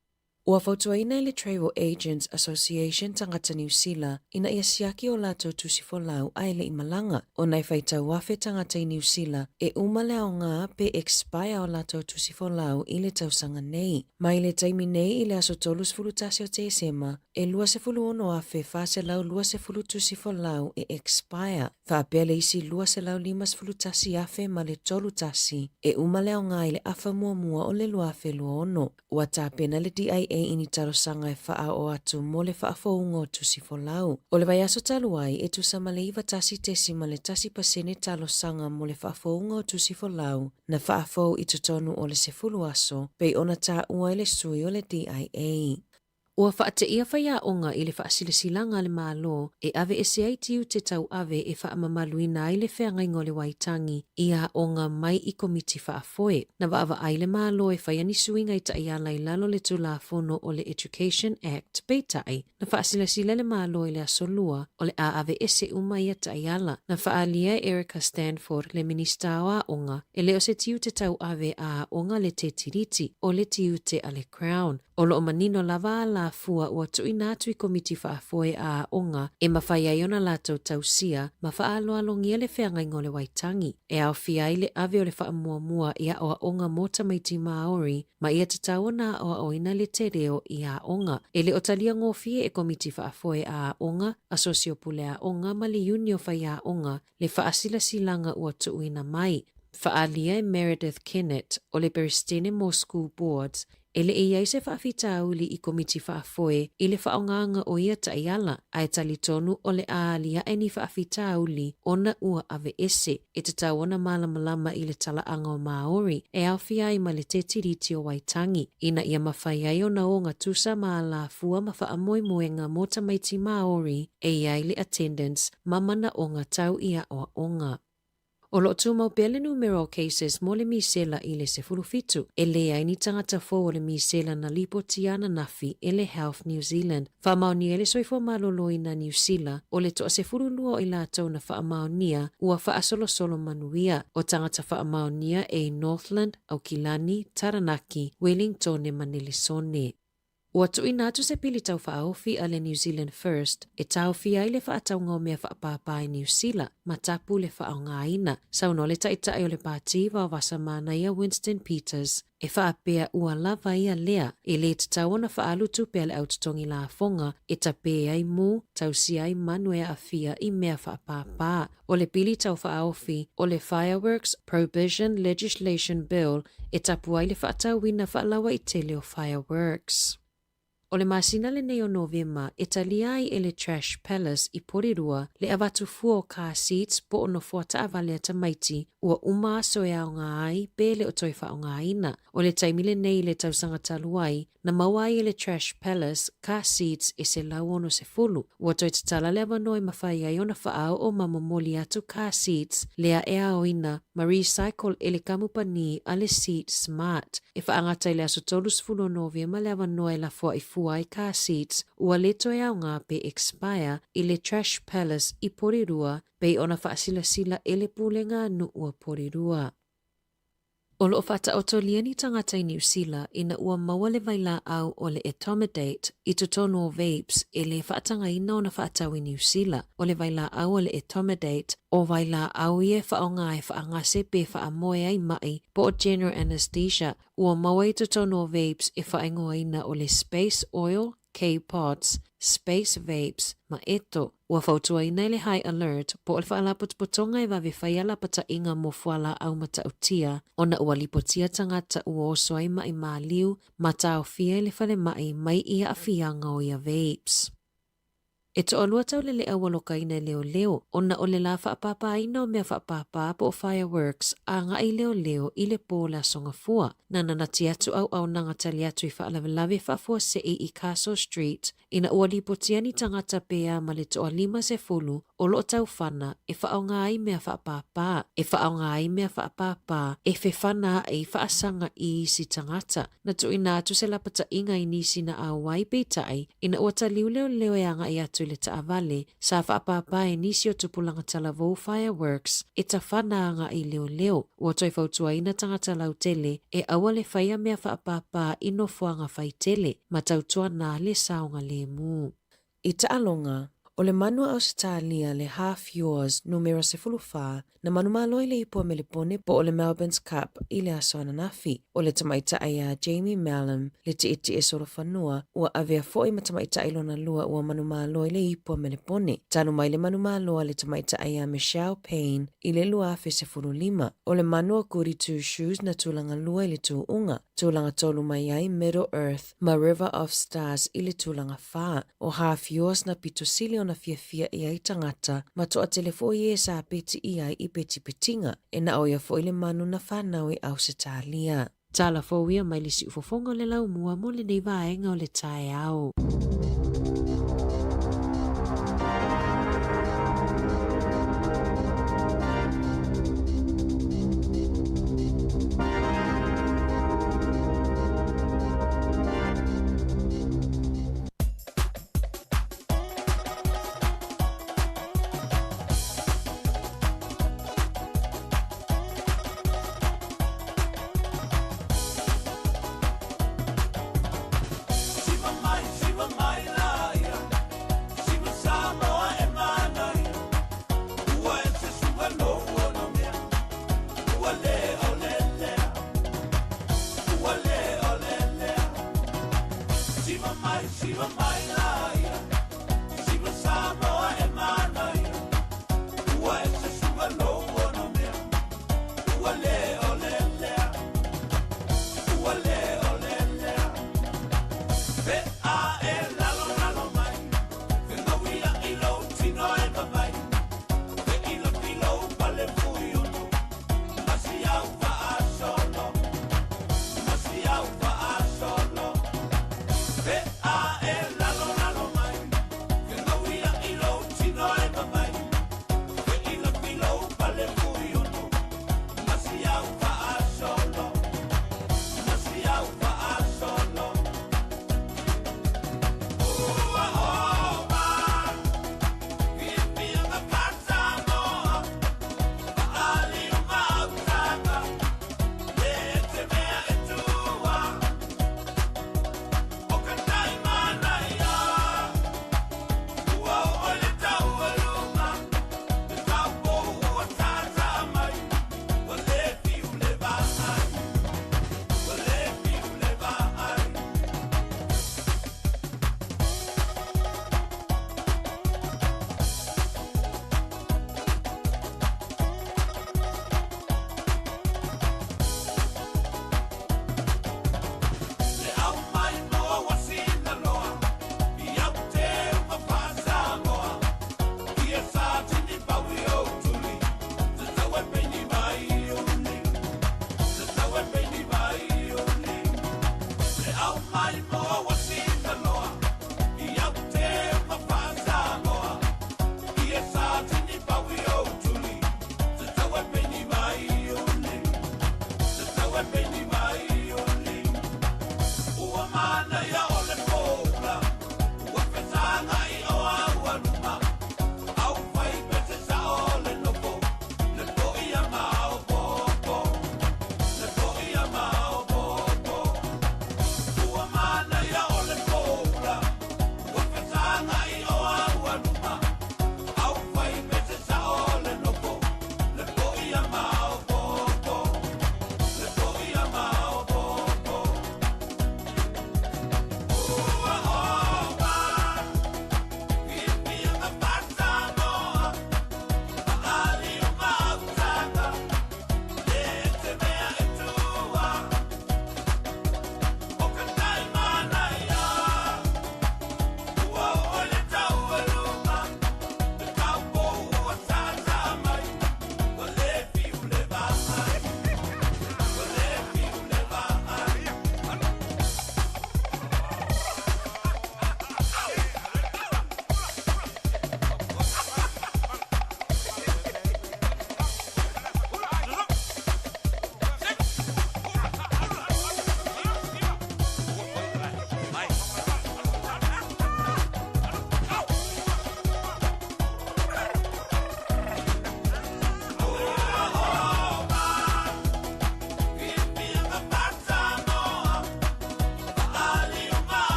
Ua fautuaina e le Travel Agents Association tagata Niu Sila ina ia siaki o latou tusi folau ae le i malaga, ona e faitau afe tagata i Niu Sila e uma le aoga pe expire o latou tusi folau i le tausaga nei. Mai le taimi nei i le aso 31 o Tesema, e 26,420 tusi folau e expire, faapea le isi 251,000 ma le 31 e uma le aoga i le afa muamua o le 2026. Ua tapena le DIA i ni talosaga e faaoo atu mo le faafouga o tusi folau. O le vaiaso talu ai, e tusa ma le 91.1 pasene talosaga mo le faafouga o tusi folau na faafou i totonu o le 10 aso, pei ona taua e le sui o le DIA. Ua faateia faiaoga i le faasilasilaga a le Malo e aveese ai tiute tauave e faamamaluina ai le feagaiga o le Waitangi i aoga mai i komiti faafoe. Na vaavaai le Malo e faia ni suiga i taiala i lalo o le Tulafono o le Education Act, peitai, na faasilasila le Malo i le Aso Lua o le a aveese uma ia taiala. Na faaalia e Erica Stanford, le Minisita o Aoga, e le o se tiute tauave a aoga le tetiriti, o le tiute a le Crown. O lo o manino lava alafua ua tuuina atu i komiti faafoe a aoga e mafai ai ona latou tausia ma faaaloalogia le feagaiga o le Waitangi, e aofia ai le ave o le faamuamua i aoaoga mo tamaiti Māori ma ia tatau ona aoaoina le te reo i aoga. E le o talia gofie e komiti faafoe a aoga, asosi o pule aoga ma le iuni o faiaoga le faasilasilaga ua tuuina mai. Faaalia e Meredith Kennett o le Peresetene mo School Boards, e le i ai se faafitauli i komiti faafoe i le faaaogaga o ia taiala, ae talitonu o le a aliae ni faafitauli ona ua aveese. E tatau ona malamalama i le talaaga o Māori e aofia ai ma le Tetiriti o Waitangi, ina ia mafai ai ona ogatusa ma alafua ma faamoemoega mo tamaiti Māori e i ai le attendance ma manaoga tau i aoaoga. O lo o tumau pea le numera o cases mo le misela i le 17. E leai ni tagata fou o le misela na lipotia ananafi e le Health New Zealand. Faamaonia e le Soifua Maloloina Niu Sila, o le toa 12 o i latou na faamaonia ua faasolosolo manuia. O tagata faamaonia e i Northland, Aukilani, Taranaki, Wellingtone ma Nelesone. Ua tuuina atu se pili taufaaofi a le New Zealand First e taofia ai le faatauga o mea faapāpā i Niu Sila ma tapu le faaaogaina. Saunoa le Taitai o le Pāti Vaovasa Manaia Winston Peters e faapea ua lava ia lea e lē tatau ona faaalu tupe a le au totogi lafoga e tapē ai mū, tausia ai manu e aafia i mea faapāpā. O le pili taufaaofi o le Fireworks Prohibition Legislation Bill e tapu ai le faatauina faalauaitele o fireworks. O le masina lenei o Novema e talia ai e le Trash Palace i Porirua le avatu fua o car seats po o nofoa taavale a tamaiti ua uma aso e aoga ai pe le o toe faaaogaina. O le taimi lenei i le tausaga talu ai, Na maua ai e le Trash Palace car seats e 160. Ua toe tatala le avanoa e mafai ai ona faaoo ma momoli atu car seats lea e aoina ma recycle e le kamupani a le Seat Smart. E faagata i le aso 30 o Novema le avanoa e lafoai fua ai car seats ua le toe aoga pe expire i le Trash Palace i Porirua pei ona faasilasila e le Pulega a Nuu a Porirua. O lo o faataotolia ni tagata i Niu Sila ina ua maua le vailaau o le etomidate i totonu o vapes e le faatagaina ona faatau i Niu Sila. O le vailaau o le etomidate, o vailaau ia e faaaoga e faagase pe faamoe ai maʻi po o general anesthesia, ua maua i totonu o vapes e faaigoaina o le space oil, K-Pods, Space Vapes, ma Eto. Ua fautuaina e le High Alert po o le faalapotopotoga e vave faia lapataiga mo fualaau matautia ona ua lipotia tagata ua oso ai maʻi maliu ma taofia i le falemai mai i aafiaga o ia vapes. E toalua taulele'a ua lokaina e leoleo, ona o le lā faapāpāina o mea faapāpā po o fireworks agaʻi leoleo i le pō o le Aso Gafua. Na nanati atu auaunaga tali atu i faalavelave faafuaseʻi i Castle Street ina ua lipotia ni tagata pea ma le toalima sefulu o loo taufana e faaaoga ai mea faapāpā, e faaaoga ai mea faapāpā e fefana aʻe i faasaga i isi tagata. Na tuuina atu se lapataʻiga i nisi na ʻauai peitai ina ua taliu leoleo e agaʻi atu i le taʻawale sa faapāpā e nisi o tupulaga talavou fireworks e tafana agaʻi leoleo. Ua toe fautuaina tagata lautele e aua le faia mea faapāpā i nofoaga faitele ma tautuana le saogalēmū. I taʻaloga, ʻo le manu a Ausetalia le Half Yours numera 14, na manumalo i le ipu a Melepone po o le Melbourne's Cup i le aso ananafi. ʻO le tamaitaʻi iā Jamie Mellum le tiʻetiʻe solofanua, ua avea foʻi ma tamaitaʻi lona lua ua manumalo i le ipu a Melepone. Talu mai le manumalo a le tamaitaʻi iā Michelle Payne i le 2015. ʻO le manu o Goody Two Shoes na tulaga lua i le tūʻuga. Tulaga tolu mai ai Middle Earth ma River of Stars i le tulaga whā. ʻO Half Yours na pito sili ona fiafia i ai tagata ma toʻatele foʻi e sa peti i ai i petipetiga. E na ʻo ia foʻi le manu na whanau i Ausetalia. Tala fou ia mai le siufofoga o le laumua mo lenei vaega o le taeao.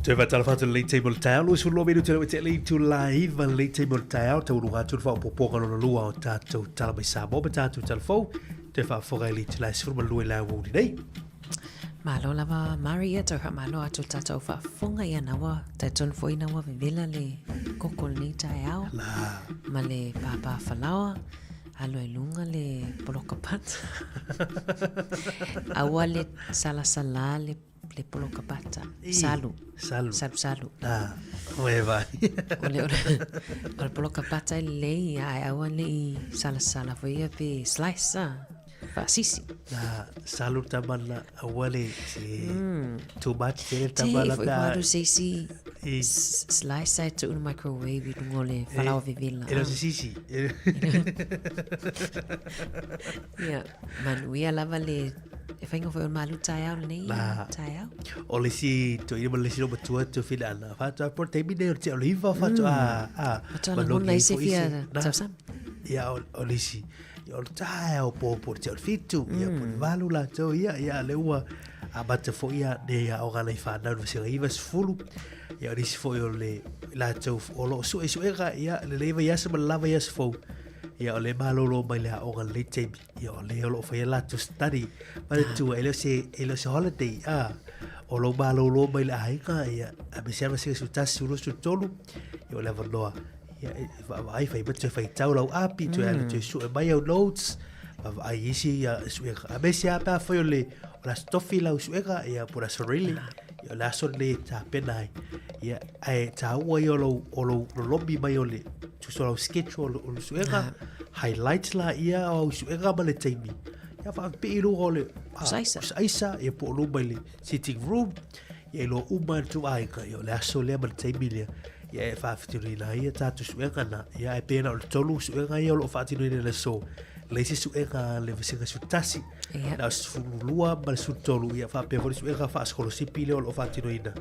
Toe faatalofa atu i lenei taimi o le taeao, 22 minute lea ua tea le itula 9 lenei taimi o le taeao, taualuga atu le faaopoopoga lona lua o tatou Tala Mai Samoa ma tatou Tala Fou, toe faafofoga i le itula e 12 i le aoauli nei. Malo lava Mari, ia tau faamalo atu i le tatou faafofoga ia na ua talitonu foi na ua vevela le koko lenei taeao La. ma le pāpā falaoa alo i luga le poloka pata. Aua le salasala le le poloka pata. Salu. Salu. Salu salu. Ah, oe vai. o le, o le, o le poloka pata e lelei, ae aua ne i salasala foi ia pe slice ah. Faasisi. Na, salu tama na aua le se too much tele tama la ta. Te, se isi slice ai tuu i le microwave i luga o le falaoa vevela. E le o se sisi. Ia, manuia lava le e faiga foi o le malu taeao lenei La. taeao. O le isi toeaina ma le isi loomatua Tufina ana faatoa po o le taimi lenei o le tea o le iva faatoa a Faatoa lagona ai se fia tausami. Ia o le isi ia o le taeao po o le tea o le fitu ia po o le valu latou ia ia lea ua amata foi ia nei aoga a nai fanau i le vasega 90 ia o le isi foi o le latou o lo o suesuega ia lenei vaiaso ma le la vaiaso fou ia o lea e malolo mai le aoga i lenei taimi Ia o lea o lo o faia latou study manatua e le o se e le o se holiday a o lou malolo mai le aiga ia aemaise lava se 11 12 13 ia o le avanoa ia e vaavaai fai mai toe faitau lau api toe alu toe sue mai au notes vaavaai i isi ia suega aemaise lava pe afai o le o le aso tofi lau suega ia po o le aso really ia o le aso lenei e tapena ai ia ae taua ia o lou o lou lolomi mai o le tusa o lau schedule o le suega highlights la ia o au suega ma le taimi ia faapipii i luga o le Pusaisa. pusaisa ia po o luma i le sitting room ia iloa uma e le tou aiga ia o le aso lea ma le taimi lea ia e faafitinoina ai ia tatou suega na ia ae pei na o le tolu suega ia o lo o faatinoina i le aso leai se suega a le vasega 11 Ia. na o le 12 ma le 13 ia faapea foi le suega faasikolasipi lea o lo o faatinoina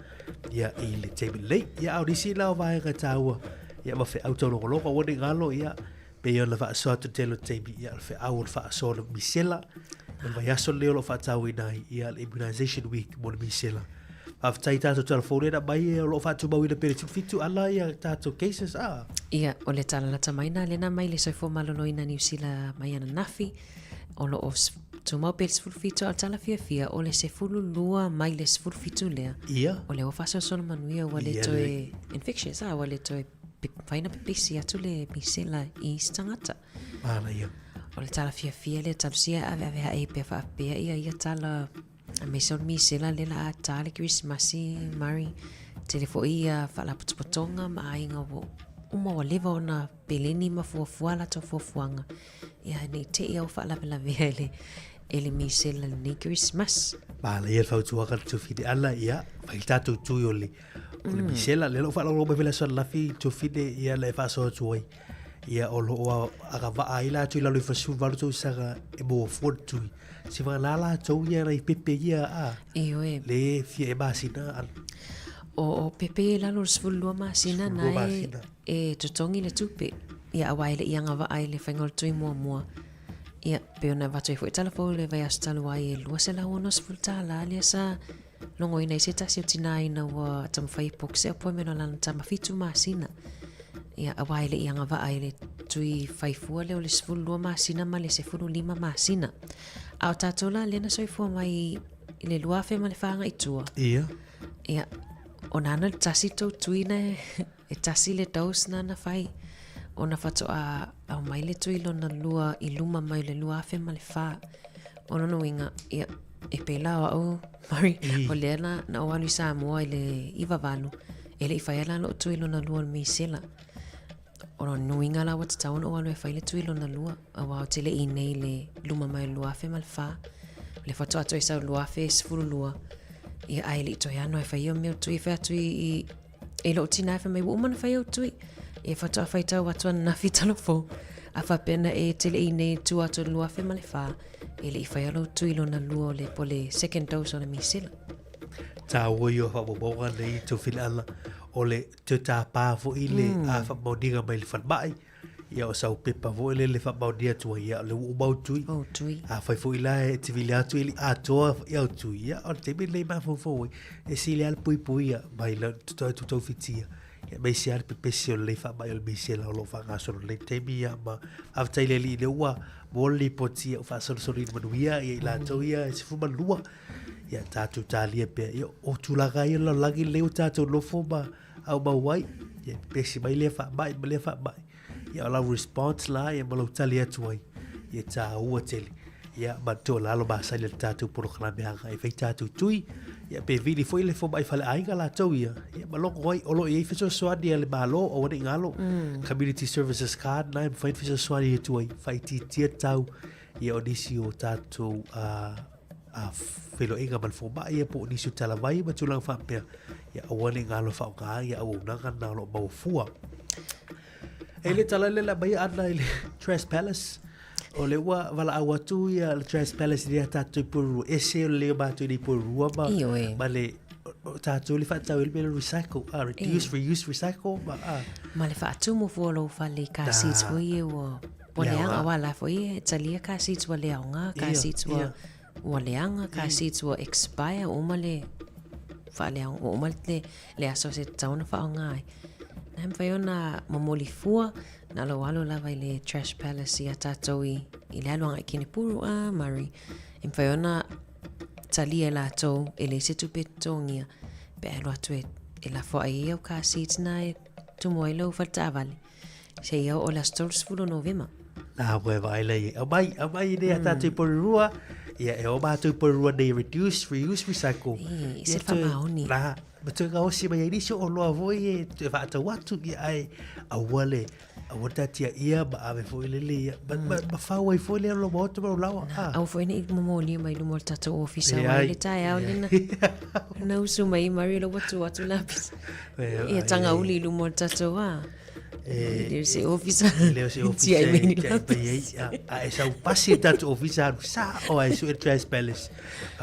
ia i le taimi lenei ia a o nisi la o vaega taua ia ma feau taulogologo aua ne i galo ia pei ona faasoa atu i le tele o taimi ia o le feau o le faasoa o le misela o le vaiaso lenei o lo o faatauaina ai ia le immunization week mo le misela. Faafetai i tatou tala fou lea na aumai o lo o faatumauina pea i le 17 ala ia tatou cases a. Ia, o le tala lata mai na lea na aumai le Soifua Maloloina Niu Sila mai ananafi, o lo o tumau pea i le 17 a o le tala fiafia o le 12 mai le 17 lea. Ia. O lea ua faasolosolo manuia ua le toe infectious a, ua le toe mafai ona pepesi atu le misela i isi tagata. Manaia. O le tala fiafia lea talosia e aveave ae pea faapea ia ia tala aemaise o le misela lea la a ta le Kerisimasi Murray. Tele foi ia faalapotopotoga ma aiga ua uma ua leva ona peleni ma fuafua latou fuafuaga. Ia nei te i au faalavelavea i le e le misela lenei Kerisimasi. Manaia le fautuaga le Tufine Ala, ia, fai le tatou tui o le, o le misela. Lea la ua faalogologo mai foi le aso ananafi Tufine, ia na e faasoa atu ai. Ia, o lo o agavaa ai latou i lalo i 18 tausaga e maua fua le tui. Se vagana latou ia nai pepe ia a. Ioe. Le fia e masina. A... O, o pepe i lalo o le 12 masina 12 na e, masina. e totogi le tupe. Ia, aua e le i agavaa i le faiga o le tui muamua. Ia, pei ona avatu ai foi tala fou i le vaiaso talu ai e $260 lea sa logoina ai se tasi o tinā ina ua taumafai e book se appointment o lana tama fitu masina. Ia, aua e le i agavaa i le tui faifua lea o le 12 masina ma le 15 masina. A o tatou la lea na soifua mai i le 2004 agai i tua. Ia. Ia, o nana le tasi tou tui na e tasi le dose na na fai ona faatoa aumai le tui lona lua i luma mai o le 2004. O lona uiga, ia, e pēlā o au, Murray, o lea na, na ou alu i Samoa i le 98, e le i faia la lou tui lona lua o le misela. O lona uiga la ua tatau ona ou alu e fai le tui lona lua, aua ou te le i inei i le luma mai o le 2004, o lea faatoa toe sau 2012, ia ae le i toe ano e fai ia mea o tui e fai atu i, i I lou tina e fai mai, ua uma ona fai au tui. E faatoa faitau atu ananafi tala fou. A faapea na e te le i nei tua atu o le 2004, e le i faia lou tui lona lua o le, po le second dose o le misela. Tāua ia o faamaumauga nei i tau filiala o le toe tāpā foi le mm. a faamaoniga mai le falemai. Ia o sau pepa foi lele faamaonia atu ai, ia o lea ua uma au tui. Ou tui. Afai foi la e te vili atu e le i atoa i au tui, ia o le taimi lenei e mafaufau ai, e sili lava le puipuia mai le toe taufitia, aemaise lava le pepesi o lenei faamai o le misela o lo o faagasolo i lenei taimi, ia ma faafetai i le Alii o lea ua maua le lipoti ua faasolosoloina manuia i latou ia e 12. Ia tatou talia pea, ia o tulaga ia o le lalolagi lenei ua tatou nofo ma aumau ai, ia pepesi mai lea faamai ma lea faamai. Ia o lau response la ia ma lou tali atu ai, ia taua tele. Ia ma le tuualalo masani a le tatou polokalame agai e fai tatou tui, ia pe vili foi le fomai faleaiga latou ia, ia ma logo ai, o lo o i ai fesoasoani a le Malo, aua ne i galo, Community Services Card na e mafai ona fesoasoani atu ai, faaitiitia tau ia o nisi o tatou feiloaiga ma le fomai ia po o nisi o talavai ma tulaga faapea, ia aua ne i galo e faaaoga ai ia auaunaga na o lo o maua fua. E le tala le la mai ana i le Trash Palace. O le ua valaau atu ia le Trash Palace i lea tātou i Porirua. E se o le leo mātou i Porirua ma, Ioe. ma le o tātou le whaatau i le mea recycle. Ah, reduce, reuse, recycle. Ma, ah. Ma le faatumu fua lou fale i car seats foi e ua ua leaga aua la foi e talia car seats ua le aoga, car seats ua ua leaga, car seats ua expire, ua uma le faaleaoga, ua uma le le aso se tatau ona faaaoga ai. Na e mafai ona momoli fua, na lou alo lava i le Trash Palace ia tātou i, i le alu agai Kenepuru a Murray. E mafai ona talia e latou e leai se tupe e totogia pe a alu atu e, e lafo ai au car seats na e tumu ai lau faletaavale. Seia oo i le aso 30 o Novema. Nā koe vaai lei, aumai, aumai i nei a tātou i Porirua, ia e o mātou i Porirua nei, reduce, reuse, recycle. E, se whamaoni. Nā, ma toe gaosi mai ai nisi o loa foi e toe whaatau atu, ia ai, aua le, aua le tatia ia, ma ave foi lele ia, ma, ma, ma whau ai foi le lo maoto ma lawa. Nā, au foi nei momolia mai luma o le tātou ofisa, wai le taeao lena. Na usu mai Maria lo watu atu lapis. Ia tanga uli i luma o le tātou a. E le o se ofisa. E le o se ofisa. Tiai mai ni lapis. A e sau pasi e tātou ofisa alu sa o ai su e Trash Palace.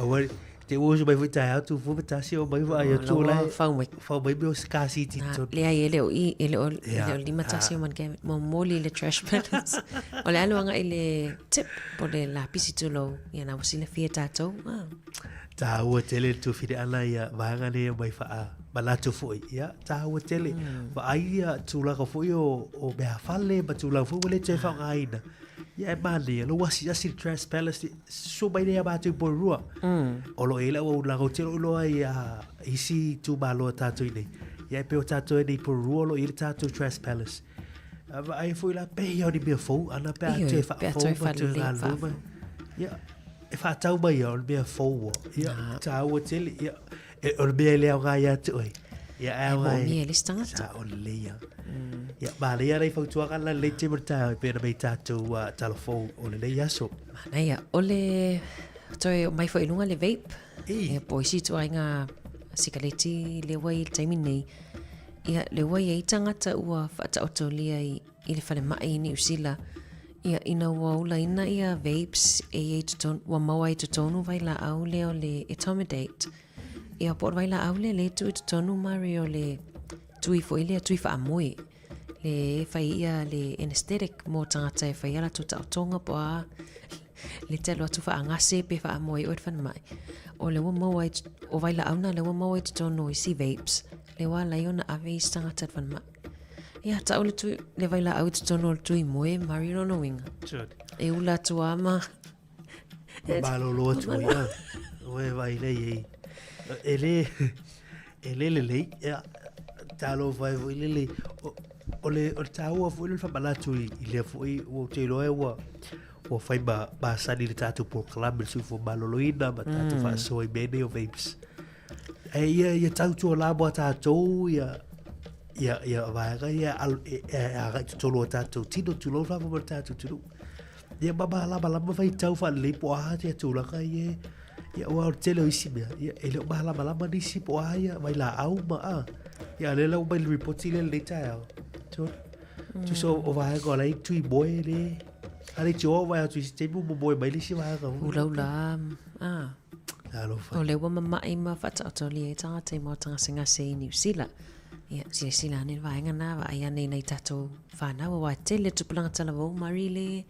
Aua te usu mai foi taeao tu fua tasi o mai wa ai atu la. Fau mai. Fau mai me o kasi ti tonu. Leai e le o i, e le o, e le o lima tasi o man ke momoli le Trash Palace. O le alu anga i le tip po le lapisi tulou. Ia na ua silafia tātou. Ah. Tāua tele le tuawhiri ana ia vaega nei e mai whaa manatu foi. Ia, tāua tele. Vaai ia tūlanga foi o, o mea whale, ma tūlanga foi ua le toe whaongaina. Ia e manaia, lo asi asi le Trash Palace, susu mai nei a mātou i Porirua. O lo e lau au laga o telo iloa i a isi tūmalo a tātou i nei. Ia e pe o tātou e nei Porirua o lo i le tātou Trash Palace. A vaai foi la, pehea o ni mea fou, ana pe a toe whaafou ma toe ngā luma. Ia, E whātau mai ia, o le mea fou ua. Ia, tāua tele, ia, e, o le mea e le aoga ia te oe. Ia, e aoga e. E le isi tangata. Sa o le ia. Ia, mā le ia rei fautuaga la lei te mata, e pēna mei tātou uh, tala fou o le lei aso. Mana ia, o le, toe mai foi i lunga le vape. E. Ia, po isi tuaiga sikaleti le wai i le taimi nei. Ia, le wai ai tangata ua whaataotolia i, i le falemai i Niu Sila, ia, ina ua ulaina ia vapes e i ai totonu, ua maua ai totonu vailaau lea o le etomidate. Ia, po o le vailaau lea lea e tuu i totonu Mari o le tui foi lea, tui faamoe, le e fai ia le anesthetic mo tagata e fai ai latou taotoga po o a le te alu atu faagase pe faamoe ai oe i le falemai. O lea ua maua ai, o vailaau na lea ua maua ai totonu o isi vapes, lea ua ala ai ona ave isi tagata i le falemai. Ia, tau le, tui, le vailaau i totonu o le tui moe, Mari lona uiga. E ula atu a ma... Ma malolo atu ai, ia. Oe vai lei ei. E le, e le lelei, ia, talofa e foi lelei. O, o le, o le tāua foi le whamanatu i, i lea foi, ua te iloa e ua, ua whai ma, masani le tātou polokalame le soifua maloloina ma tātou mm. whaasoa i mea nei o vapes. E ia, ia tautua la mo a tātou, ia, ia, ia vaega ia al, e, e, agai totonu o tātou tino, tulou lava mo le tātou tunu. Ia ma malamalama faitau faalelei po o a ia tulaga ia ia aua o le tele o isi mea ia e le o malamalama nisi po o a ia vailaau ma a ia a o lea la ua mai le ripoti lea i lenei taeao. Tusa o vaega o la e tui moe le a le tioa vaai atu i se taimi ua momoe mai le isi vaega. Ulaula a. Talofa. O lea ua mama'i ma faataotolia ai tagata i maota gasegase i Niu Sila. Ia, silasila ane le vaega na, vaai ane i nai tatou whanau, aua e tele tupulaga talavou mari le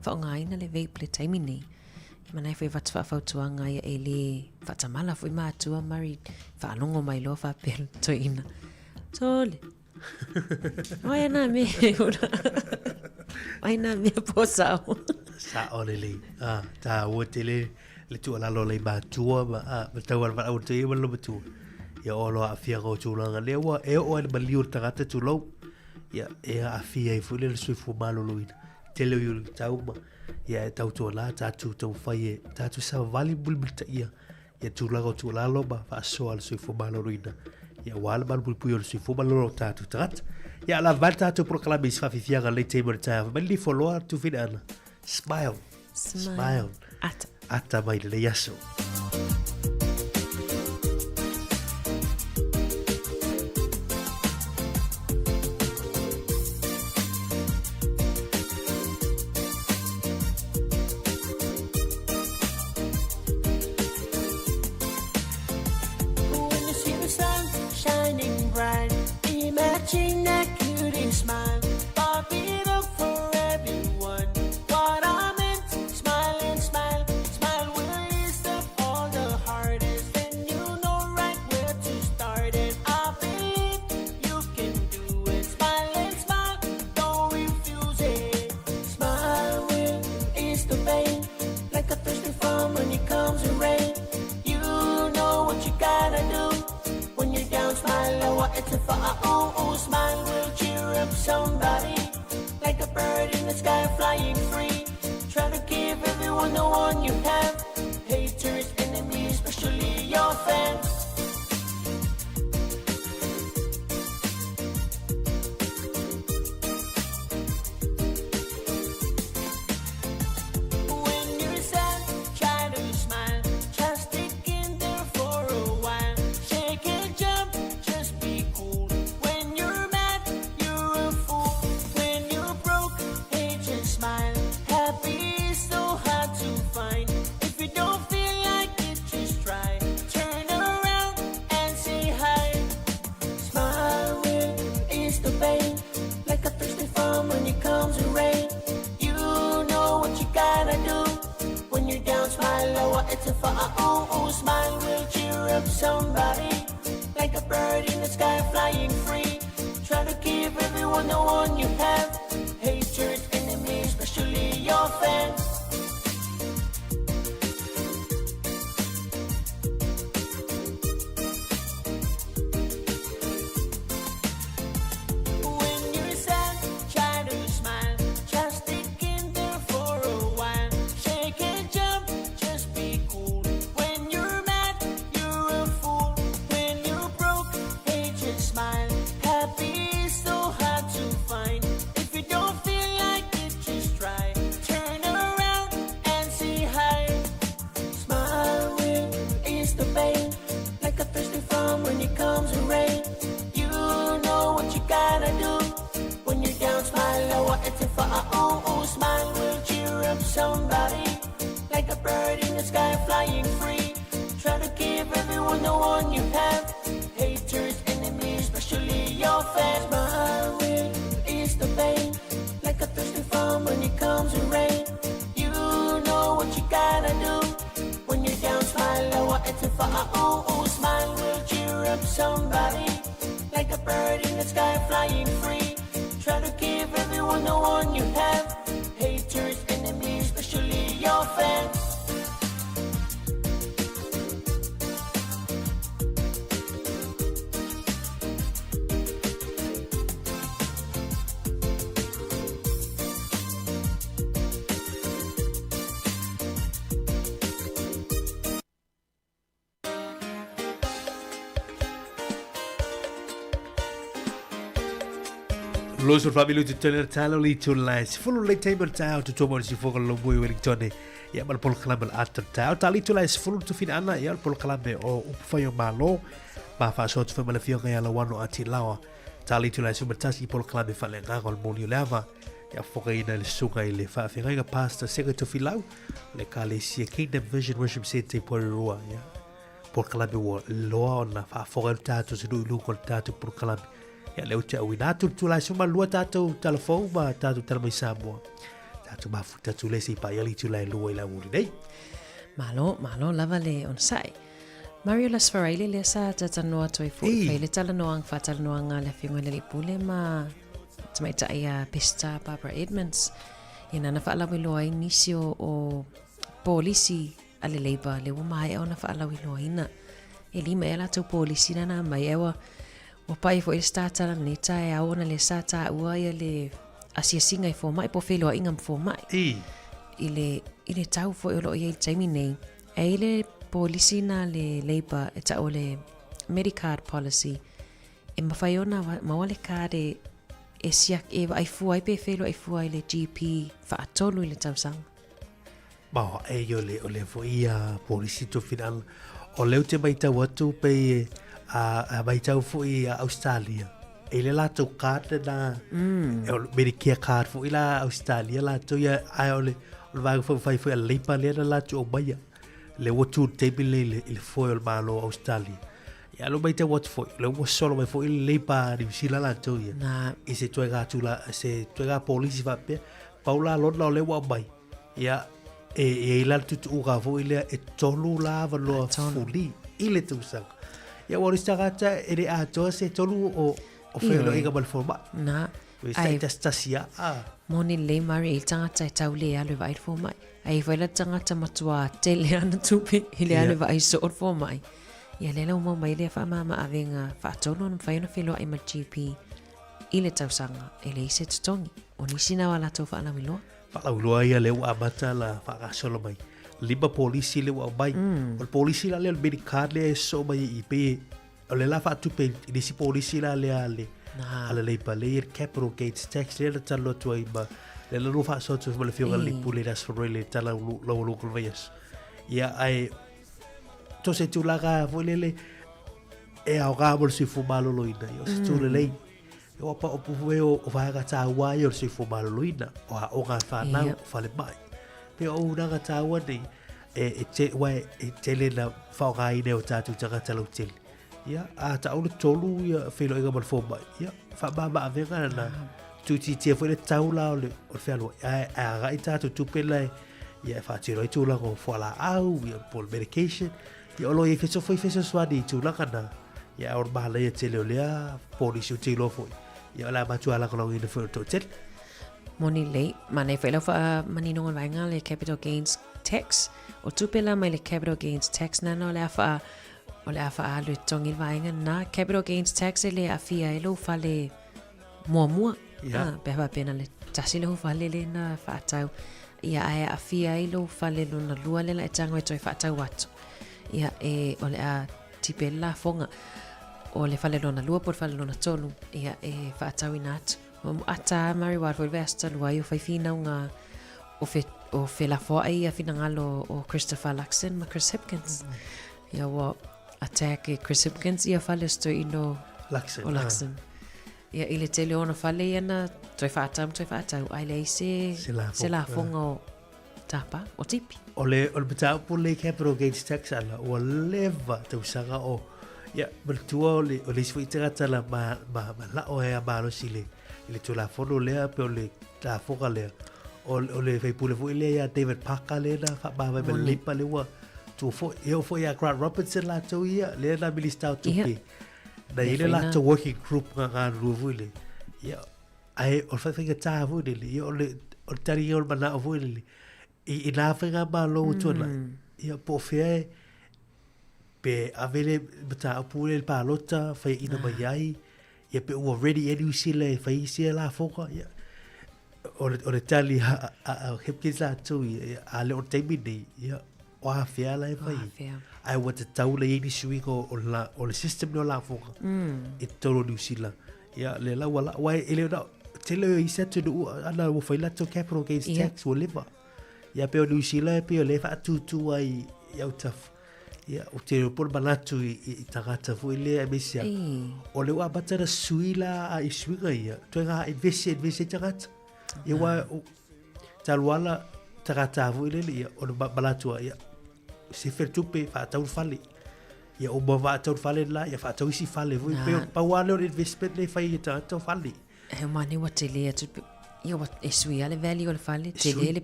faaaogaina le vape le taimi nei. Mana e foi avatu faafautuaga ia e le faatamala foi matua mari faalogo mai loa faapea le toeaina. Sole! Ai nā mea e ora. Ai nā mea po sao. Sao lelei. Ah, tāua tele le tuualalo a lei matua ma, ah, ma tau ala whaau te ma lo matua. Ia o loa aafia o tulaga lea ua e oo ai le maliu o le tagata tulou. Ia e aafia ai foi le soifua maloloina. Tele o iuli tau ma ia e tautuana tatou taumafai e tatou savavali mulimulitaia ia tulaga o tuualalo ma faasoa a le soifua maloloina ia aua le malupuipuia o le soifua malolo o tatou tagata. Ia lava mai le tatou polokalame i se faafiafiaga lelei taimi o le taeao. Fai mai le nifo loa Tufineana. Smile. Smile. Smile. Ata. Ata mai lenei aso. When you see the sun shining bright, imagine that cutie smile. Pop it up for everyone. What I meant, smile and smile, smile will ease up all the hardest. Then you know right where to start it. I believe you can do it. Smile and smile, don't refuse it. Smile will ease the pain, like a thirsty farm when it comes to rain. You know what you gotta do. When you're down, smile, oh, it's a oh, oh, smile will cheer up somebody. Like a bird in the sky flying free. Try to give everyone the one you have. Haters, enemies, especially your fans. When you're sad, try to smile. Just stick in there for a while. Shake and jump, just be cool. When you're mad, you're a fool. When you're broke, hey, just smile. Happy is so hard to find. If you don't feel like it, just try. Turn around and say hi. Smile will ease the pain, like a thirsty farm when it comes to rain. You know what you gotta do. When you're down, smile, oh, it's a oh, oh, smile will cheer up somebody. Like a bird in the sky flying free. Try to give everyone the one you have. Haters, enemies, especially your fans. When you're sad, try to smile. Just stick in there for a while. Shake and jump, just be cool. When you're mad, you're a fool. When you're broke, hey, just smile. Happy is so hard to find. If you don't feel like it, just try. Turn around and say hi. Smile will ease the pain, like a thirsty farm when it comes to rain. You know what you gotta do. When you're down, smile, oh, it's a oh, oh, smile will cheer up somebody. Like a bird in the sky flying free. Try to give everyone the one you have. Haters, enemies, especially your fans. Smile will ease the pain, like a thirsty farm when it comes to rain. You know what you gotta do. When you're down, smile, oh, it's a oh, oh, smile will cheer up somebody. Like a bird in the sky flying free. Try to give everyone the one you have. Haters, enemies, especially your fans. Loso family to tele talo li to lai sefulu le taimi o le taeao tutua mo le sifoga le lomui Wellington ia ma le polokalame o le ata o le taeao tali to lai sefulu le tufina ia le polokalame o upu fai o Malo ma faasoa atu foi ma le afioga ia Lauano Atilawa tali to lai 11 i polokalame faaleagaga o le moli o le ava ia fofogaina i le susuga i le faafeagaiga Pastor Sega Tofilau le Ekalesia Kingdom Vision Worship Centre i Porirua ia polokalame ua loa ona faafofoga ai le tatou atunuu i luga o le tatou polokalame. Ia lea ou te auina atu le Tulae 12 tatou tala fou ma tatou tala mai Samoa. Tatou mafuta atu lea se i paia le itula e lua i le aoauli nei. Malo, malo lava le onosai. Mario Lasfaraile lea sa talatalanoa atu ai foi, fai le talanoaga faatalanoaga a le Afioga i le Alii Pule ma tamaitai a Peseta Barbara Edmonds. Ia nana faalauiloa ai nisi o, o polisi a le Labour lea ua maea ona faalauiloaina. E lima ea latou polisi na na aumai ae ua Ua pai foi le Star Tala lenei taeao ona lea sa taua ia le asiasiga i fomai po o feiloaiga ma fomai. I. I le, i le tau foi o lo o i ai i le taimi nei. E i le polisi na le Labour e tau o le Medicard policy e mawhai ona maua le card e, e, siak, e vaai fua ai pe feiloai fua i le GP faatolu i le tausaga. Ma e o le o le foi ia polisi to final o lea ou te matau atu pei a, a matau foi a Australia e le latou card lena mm. o le Medicare card foi la Australia latou ia ae o le o le vaega foi fai foi a Labour lea na latou aumaia le ua tu le taimi lenei i le, i le foe o le Malo o Australia. Ia lo matau atu foi, le ua solo mai foi le Labour a Niu Sila latou ia. Na. I se ituaiga tula, se ituaiga polisi faapea. Pau la lona o lea ua aumai, ia, e i ai la le tuutuuga foi lea e tolu la avanoa fuli i le tausaga. Ia ua o le isi tagata e le atoa se tolu o, o feiloaiga ma le fomai. Na. E sai tasitasi a. Moni lelei Mari i le tagata e tau le alu e vaai le fomai. Ai foi la tagata matua tele ana tupe i le alu e vaai soo le fomai. Ia lea la ua maua mai lea faamama-avega faatolu ona mafai ona feiloai ma le GP i le tausaga e leai se totogi. O nisi na o a latou faalauiloa. Faalauiloa ia lea ua amata la faagasolo mai. Lima polisi lea ua aumai. O le polisi la lea o le Medicard lea e sosoo mai i i pei o le la faatupe i le isi polisi la lea a le a le Labour lea i le capital gains tax lea na talanoa atu ai ma lea na lua faasoa atu ai ma le Afioga i le Pule i le Aso Faraile i le tala laualuga o le vaiaso. Ia ae to se tulaga foi lele e aoga mo le soifua maloloina, ia o se tū lelei. Ua pa o puhue o, o vaega tāua ai o le soifua maloloina, o aoga a whānau, o whalemai. Pe o unaga tāua nei, e, e, te, ua e, e tele na whaogaina e o tātou tangata lau tele. Ia, a ta le tolu ia wheiloiga ma le fōmai. Ia, whaamama avenga na tūtitia foi le tau la o le, o le whealua. A, a agai tātou tupe la e, ia e whaatiro ai tūlanga o fualaau, ia po le medication. Ia o lo o i ai feso foi fesoasoani i tulaga na. Ia o le manaia tele o lea polisi ou te iloa foi. Ia o le a matua lagolagoina foi o le toatele. Moni lelei, manaia foi lau faamaninoga o le vaega le capital gains tax. O tupe la mai le capital gains tax nana o le a faa o le a faaalu e totogi le vaega na. Capital gains tax e le aafia ai lou fale muamua. Yeah. Ah, pe a faapea na le tasi lou fale le na faatau. Ia ae aafia ai lou fale lona lua le la e tago e toe faatau atu. Ia e o le a tipe le lafoga o le fale lona lua po o le fale lona tolu. Ia e faatauina atu. Ata Mary Ward foi le vaiaso talu ai o fai finauga o fe, o felafoai ia finagalo o Christopher Luxon ma Chris Hipkins. Ia ua attack e Chris Hipkins ia fale o se toeaina o Luxon. o Luxon. Ia i le tele o ona fale ia na toe faatau ma toe faatau ae leai se, Se lafoga. se lafoga o tapa, o tipi. O le, o le mataupu lenei capital gains tax ala, ua leva tausaga o, ia, manatua o le, o le isi foi tagata la ma, ma, ma lao ai a malosi i le, i le Tulafono lea pe o le lafoga lea. O, o le faipule foi lea ia David Parker lea na faamavae ma le Labour lea ua tua foi, e oo foi ia Grant Robertson latou ia, lea na Minista o Tupe. Ia. Na i le latou working group nga galulue foi le. Ia, ae o le faifaigatā foi lele, ia o le, o le tali o le manao foi lele, i, i nā faigamalo ua tuanai, ia po o fea e, pe ave le mataupu lea i le palota, faiaina mai ai, ia pe ua ready ea Niu Sila e fai sia lafoga, ia, o le, o le tali a, a, a Hipkins latou ia, ia, a le o le taimi nei, ia, o afea la e fai ai. Ae ua tatau ona i ai ni suiga o, o, la, o le system lea o lafoga i totonu o Niu Sila. Ia, lea la ua la, aua e le o na, tele o isi atunuu ana ua fai latou capital gains tax ua leva. Ia pei o Niu Sila e pei o lea e faatūtū ai i autafa. Ia, ou te iloa po o le manatu i, i, i tagata foi lea aemaise a, o lea ua amata ona sui la i suiga ia, toe ngā invest e invest ai tagata. Ia ua, talu ala tagata foi lele, ia, o le manatu a, ia, sefe le tupe, faatau le fale. Ia uma faatau le fale le la, ia faatau isi fale foi. Pei o pau lava lea o le investment lea e fai e tagata o fale. He mani ua tele atu, ia ua e sui lava le value o le fale, tele le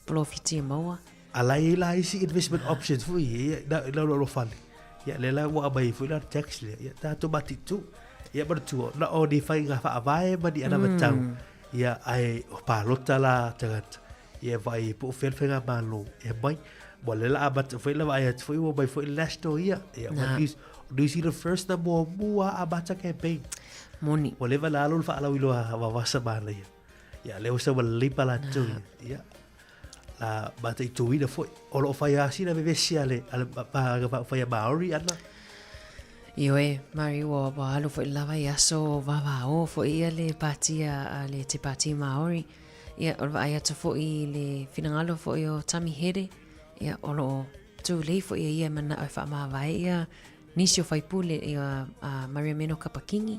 polofiti e maua. A la e i ai la isi investment options foi ia, na na lo fale. Ia lea la ua aumai foi la le tax lea, ia tatou mataitu. Ia manatua, na o ni faiga faavae ma ni anavatau. Ia ae o palota la tagata. Ia e vaai po o fea le faigamalo e aumai. Ua lea la amata foi la vaai atu foi ua omai foi le national ia. Ia ma New, New Zealand First na muamua amata campaign. Moni. Ua leva na alu le faalauiloa a vavasa manaia. Ia lea ua sau ma le Labour latou ia. Ia. La mataituina foi. O lo o fai lava sina vevesi a le, a le Vaega Faaupufai a Māori ana. Ioe, Mari, ua, ua alu foi lava i aso vavao foi ia le pāti a, a le Te Pāti Māori. Ia, o le vaai atu foi i le finagalo foi o Tami Here, ia, o lo o tūlei foi e ia e manao e faamavae ia nisi o faipule, ia a Maria Meno Kapa-Kingi,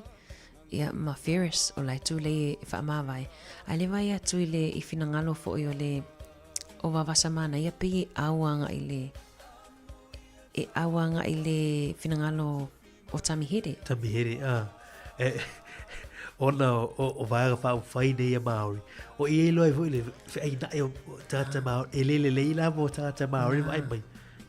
ia ma Ferris, o la e tūlei e faamavae. Ae le vaai atu i le i finagalo foi o le o Vavasamana, ia pei e au agai le e au agai le finagalo o Tami Here. Tami Here, ah. E, ona o, o, o Vaega Faaupufai nei a Māori. O i e iloa ai foi le feaina'i o tagata ah. Māori. E le lelei la mo tagata Māori ah. vaai mai.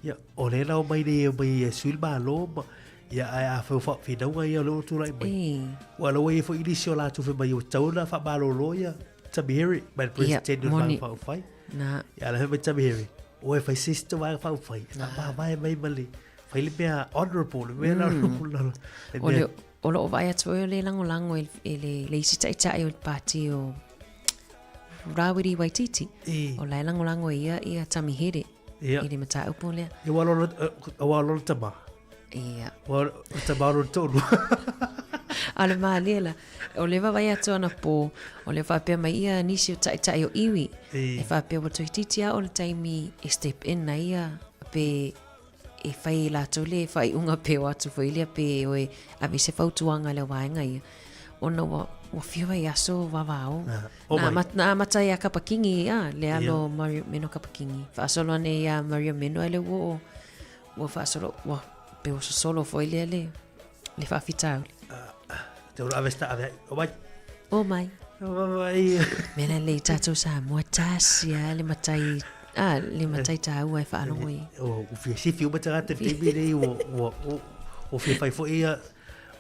Ia, o lea la omai nei e omai e sui le Malo ma, ia, ae a fai o faafinauga ia o lea ua tulai mai. Ua la ua i ai foi nisi o latou fai mai ua tatau ona faamalolo ia Tami Here, mai le President o le Vaega Faaupufai. Na. Ia, la fai mai Tami Here, ua e fai se isi Vaega Faaupufai, e faamavae mai ma le Fai le mea honorable, le mea la honorable la. Le O le, o loo vaai atu foi o le lagolago e, e le, le isi taitai o le pāti o Rawiri Waititi. E. O la e lagolago e ia ia Tami Here. Ia. I le mataupu lea. Ia ua lona, ua lona tama. Ia. Ua tama lona tonu. A le malie la. O le vaavaai atu anapo, o le faapea mai ia nisi o taitai o iwi. E. E faapea ua toeitiiti lava o le taimi e step in ai ia pe e fai e latou le faaiuga pe o atu foi lea pe o e ave se fautuaga i le vaega ia ona ua ua fia vai aso vavao. Ah, oh na, mai. na amata ia Kapa-Kingi a le alo Ia. Mario Meno Kapa-Kingi. Faasolo ane ia Mario Meno ai le ua o ua faasolo ua pe ua sosolo foi lea le le faafitauli. Te ora ave sta ave ai. O mai. O mai. O mai. Mea la lei tātou Samoa tasi a le matai a le matai tāua e faalogo i. O u fia sifi uma tagata i le taimi nei ua ua ua fia fai foi ia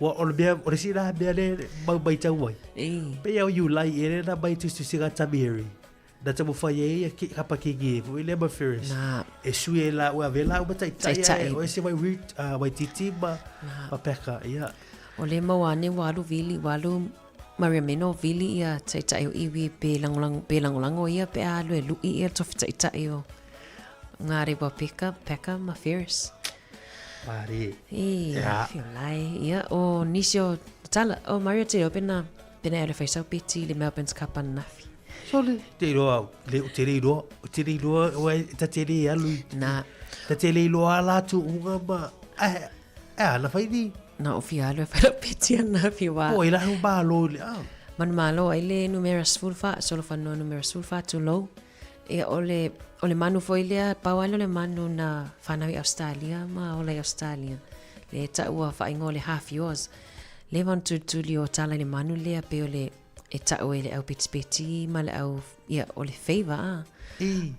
ua o le mea o le isi la mea le mau matau ai. E. Pei o Iulai ea lea na mai tusitusiga a Tamihere. Na taumafai ai ia ki, Kapa Kingi e foi lea ma Ferris. Na. E sui ai la ua ave la uma taitai Taitai. ai o ese wai wit, uh, Waititi ma, Na. ma Peka, ia. O le mau ane ua alu vili, ua alu Maria Meno vili ia taitai o iwi pe lagolago, pe lagolago ia pe a alu e lu'i ia le tofi taitai o Ngarewa Peka, Peka ma Ferris. Marie. E, Ia. whiolai. Ia, o nisi o tala, o Mario Te Reo pena, pena e alu e whai sau peti i le Melbourne's Cup ananafi. Sole, te iloa au, le, o te le iloa, o te le iloa, ua e, ta te le alu i, Na. ta te le iloa ala atu unga ma, e, e ana whai ni. Na o fia alu e whai lau peti ananafi wā. Po, e lahu malo i le, ah. Manu malo ai le numera 14, solo whanua numera 14, tulou. Ia, o le, o le manu foi lea, pau lava lea o le manu na whanau i Australia ma ola i Australia. Le taua whaingoa le half yours. Le wan tulituli o tala i le manu lea pe o le e tau e le au petipeti ma le au, ia, o le favour a. I.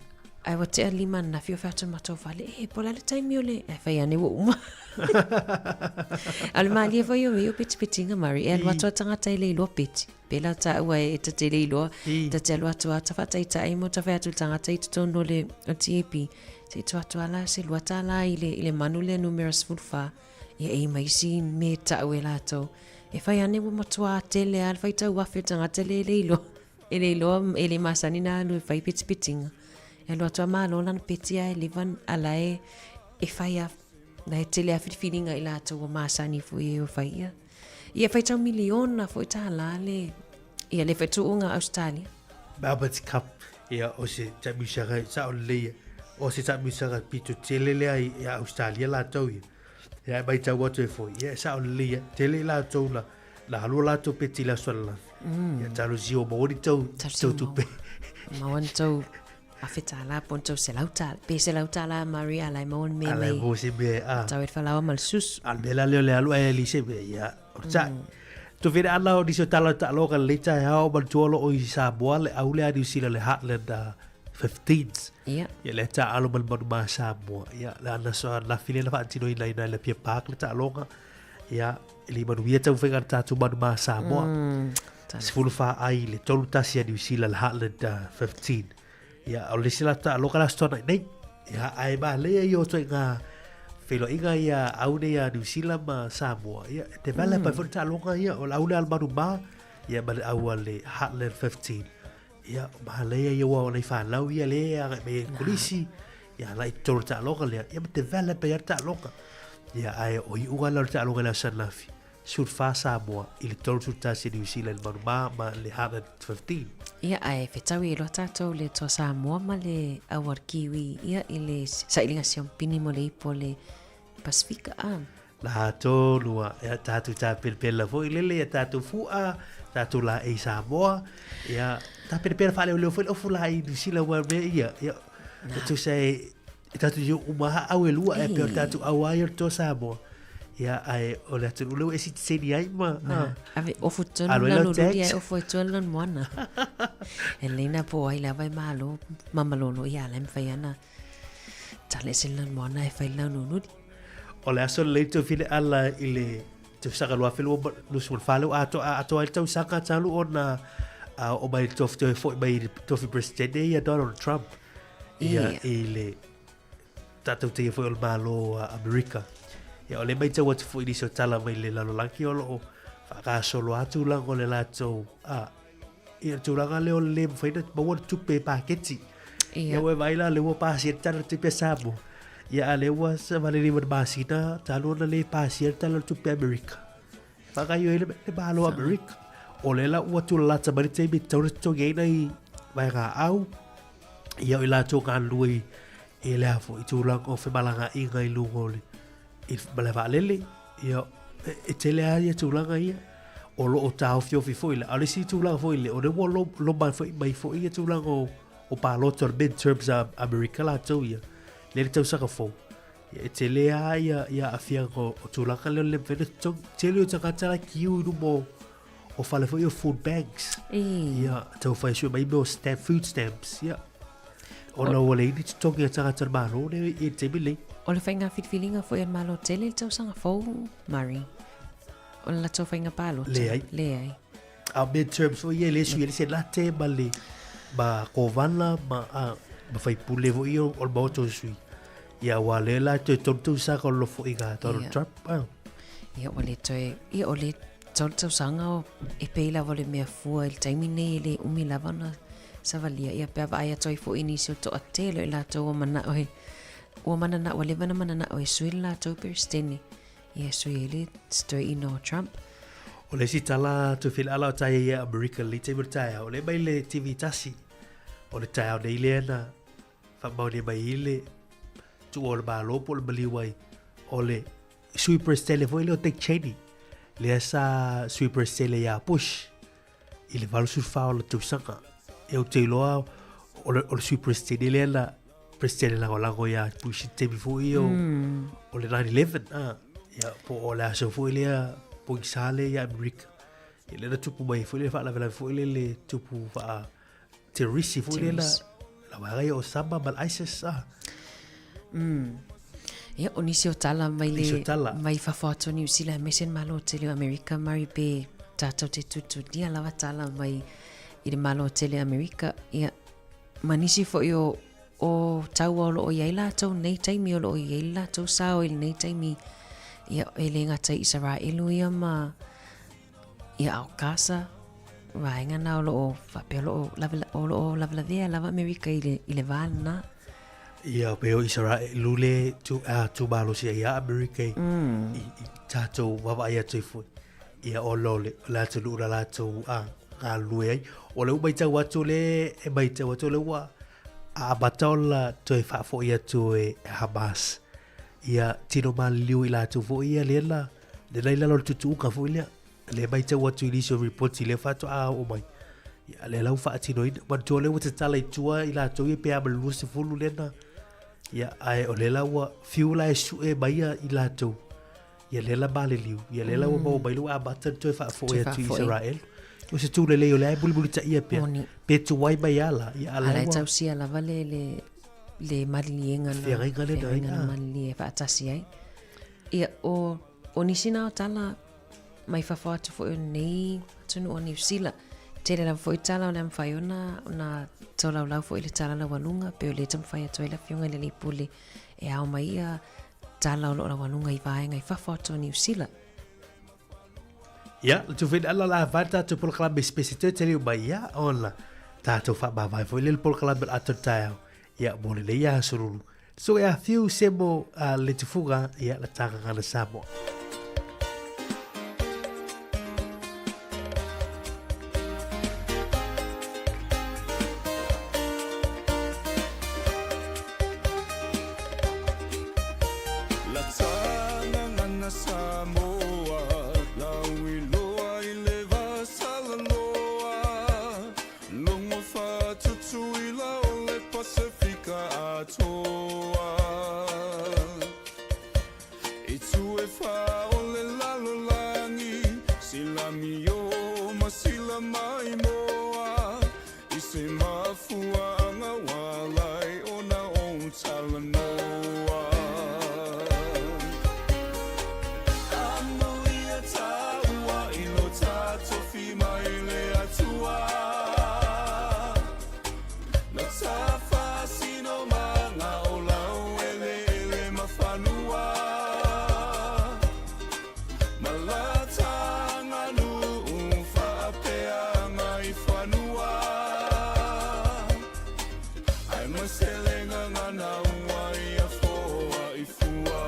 Ai ua tea lima ananafi o fai atu matou fale, e, po o le a le taimi o le, ae fai ane ua uma. A o le malie foi o mea ia o petipetiga Murray, e alu atu a tagata e le iloa peti. Pela taua e ta te le iloa, ta te alu atu a ta faataitai mo ta fai atu i le tagata i totonu o le o le TAP, se i tuu atu a la se $2 i le, i le manu lea numera 14, ia e i mai isi me tau e latou. E fai ane ua matua tele a le faitau afe o le tagata le e le iloa, e le iloa, e le masani na alu e fai petipetiga. E alu atu a malo lana peti ae leva a la e, e fai a, la e tele a filifiliga i latou ua masani foi e o fai ia. Ia faitau miliona foi tālā le, ia le whaituunga Australia. Melbourne's Cup, ia o se taimisaga sao lelei ia. O se taimisaga pito tele lea i ia Australia latou ia. Ia e maitau atu ai foi, ia e sao lelei ia. Tele i latou na, na alua latou peti i le aso ananafi. Ia talosia ua maua ni tau, Talosia tau ua tupe. Maua ni tau $1,000 po o ni $100, pe $100 Mari a la e maua ni mea A la e mai. maua se mea, a. Tau e le falaoa ma le susu. A o le mea la lea o le alu ae ali se mea, ia, o le saʻi. Tofia ala o nisi o tala o taaloga lenei taeao, manatua o lo o i Samoa le au lea a Niu Sila le Heartland 15s. Ia. Ia lea taaalo ma le manumā Samoa. Ia, le ana so anafi lea na faatinoina i nai Apia Park le taaloga. Ia, e le i manuia taumafaiga a le tatou manumā Samoa. 14 ai le 3-1 a Niu Sila le Heartland 15. Ia, o le isi la taaloga la Aso Toonai nei. Ia, ae manaia ia o ituaiga feiloaiga ia au nei a Niu Sila ma Samoa. Ia, e develop ai foi le taaloga ia, o le au lea a le manumā, ia ma le au a le Heartland 15. Ia, manaia ia aua o nai fanau ia lea e agai mai ai i le kolisi, ia la i totonu o le taaloga lea, ia ma develop ai lava le taaloga. Ia, ae o iuga la o le taaloga i le Aso Ananafi. 14 Samoa i le 31 Niu Sila i le manumā ma le 115. Ia, ae fetaui ai loa tatou le Toa Samoa ma le au a le Kiwi, ia, i le sailiga siompini mo le ipu o le Pasifika, a. La tonu a, ia, tatou tapenapena foi lele ia tatou fu'a, tatou laei Samoa, ia, tapenapena faaleoleo foi le ofu laei Niu Sila aua o mea ia, ia, e tusa e, e tatou te uma lava au e lua, ae pei o le tatou au lava ia o le Toa Samoa. Ia, ae o le atunuu lea ua e sitiseni ai ma... Na, ave ofu tonu Alo ai la lau lululi tax. ai ofu ai tua le lanumoana. E lelei na po ai lava e malo ma malolo ia la e mafai ana tala ese le lanumoana e fai le laununuli. O le aso lelei Tofile ala i le tausaga 2024 lea ua atoa atoa ai le tausaga talu ona oo mai le tofi toe foi mai le tofi Presidente ia Donald Trump ia Ia. i le tatou te ia foi o le Malo a Amerika. Ia, o lea matau atu foi i nisi o tala mai le lalolagi o lo o faagasolo lava tulaga o le latou, a, ia le tulaga lea o le le mafai ona maua le tupe paketi. Ia ua e vaai la, o lea ua pasia le Tala o le Tupe a Samoa. Ia, a o lea ua savalelima i le masina talu ona le pasia le Tala o le Tupe a Amerika. E faagaoioi ai le Malo o Amerika. O lea la ua tulalata mai le taimi e tatau ona totogi ai nai vaegaau, ia o i latou galulue i le a foi tulaga o femalagaaiga i luga o le i le malae vaalele, ia e tele lava ia tulaga ia o lo o taofiofi foi la. A o le isi tulaga foi lea, o lea ua loma foi mai foi ia tulaga o palota o le midterms a Amerika latou ia, lea i le tausaga fou. Ia, e tele lava ia ia aafiaga o tulaga lea o le le mafai ona totogi. Tele o tagata la e kiu i luma o o fale foi o food banks. Ia, taufai sue mai mea o stamp, food stamps. Ia, ona ua leai ni totogi a tagata o le Malo nei i le taimi lenei. O le faiga filifiliga foi a le Malo tele i le tausaga fou, Murray. O le latou faiga palota. Leai. Leai. A o midterms foi ia e le sui ai le Senate ma le ma Kovana ma, a, ma faipule foi ia o le Maota o Sui. Ia, aua o lea la e toe tolu tausaga o le nofoaiga a Donald Ia. Trump. A. Ia, ua le toe, ia, o le tolu tausaga o, e pei lava o le mea fua i le taimi nei e le umi lava ona savalia. Ia, pe a vaai atu ai foi i nisi o le toatele o i latou ua manao e, ua mananao, ua leva ona mananao e sui le latou Peresetene, ia e sui ai le toeaina o Trump. O le isi tala Tofileala o tae ia Amerika i lenei taimi o le taeao, o lea e mai le TV tasi o le taeao nei lea na faamaonia mai ai le tuua o le Malo po o le maliu ai o le Sui Peresetene foi lea o Dick Cheney, lea sa Sui Peresetene ia Bush i le 84 o le tausaga. E ou te iloa o le, o le Sui Peresetene lea na Peresetene lagolago ia Bush i le taimi foi o, o le 9-11. Ah, ia, po o le aso foi lea pogisa lea ia Amerika. Ia lea na tupu mai foi le faalavelave foi lea le tupu faa terrorisi foi lea la, la vaega ia Osama ma le ISIS. Ah. Ia, o nisi o tala mai le, Nisi o tala. mai fafo atu o Niu Sila aemaise le Malo tele o Amerika, Murray, pe tatou te tutulia lava tala mai i le Malo tele o Amerika, ia, ma nisi foi o, o taua o lo o i ai latou nei taimi, o lo o i ai le latou sao i lenei taimi, ia, e le gata i Isaraelu ia ma, ia, a o Gaza, vaega na o lo o faapea o lo o lave, o lo o lavelavea lava Amerika i le, i le va lena. Ia, pei o Isaraelu le tu, a, tu malosi ai ia Amerika i, i, i tatou vaavaai atu ai foi. Ia, ona o le, o le atunuu na latou a, galulue ai. O lea ua matau atu le, e matau atu o lea ua amata ona toe faafoi atu e Hamas. Ia, tino maliliu i latou foi ia lea na, lea na i lalo o le tuutuuga foi lea. Lea e matau atu i nisi o ripoti lea faatoa oo mai. Ia, lea la ua faatinoina. Manatua lea ua tatala i tua i latou ia pe a ma le 20 lea na. Ia, ae o lea la ua fiu la e sue mai ia i latou. Ia lea la maliliu. Ia lea la ua maua mai le ua amata ona toe faafoi atu i Israel. O se tū lelei o lea e mulimulitaia pea. Moni. Pe tuai mai ala. Ia, a la ua... e tausia lava le, le, le maliliega na. Feagaiga lena. Feagaiga na malilie faatasi ai. Ia, o, o nisi na o tala mai fafo atu foi o lenei atunuu o Niu Sila. Tele lava foi tala o le a mafai ona, ona tolaulau foi le tala laualuga, pe o lea e taumafai atu ai le Afioga i le Alii Pule e ao mai ia tala o lo o laualuga i vaega i fafo atu o Niu Sila. Ia, le tufin ala la vai tātou polokalame spesi toe tele mai ia ona tātou whaamāvae foi le polokalame o le ata o le taeao. Ia, mo lenei aso lulu. So e a fiu semo a le tufuga ia la tagagana Samoa. Logo fa'atutuila o le Pasefika atoa. Itu e fā o le lalolagi, sila mio ma sila maimoa, i se mafuaaga ua ala ai ona ou talanoa. Amuia tāua i lo tātou tofi mai le Atua. Lo ta faasinomaga o laueleele ma fanua. Ma la ta aganuu faapeaga i fanua. Ae ma se le gagana ua ia foai fua.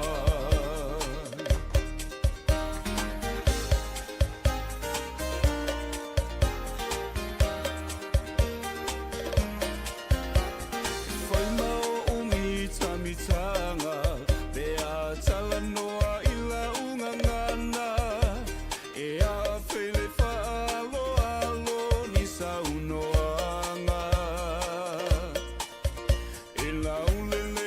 Fai ma o mitamitanga pe a talanoa i lau gagana e afe i le faaaloalo ni saunoaga e laulele.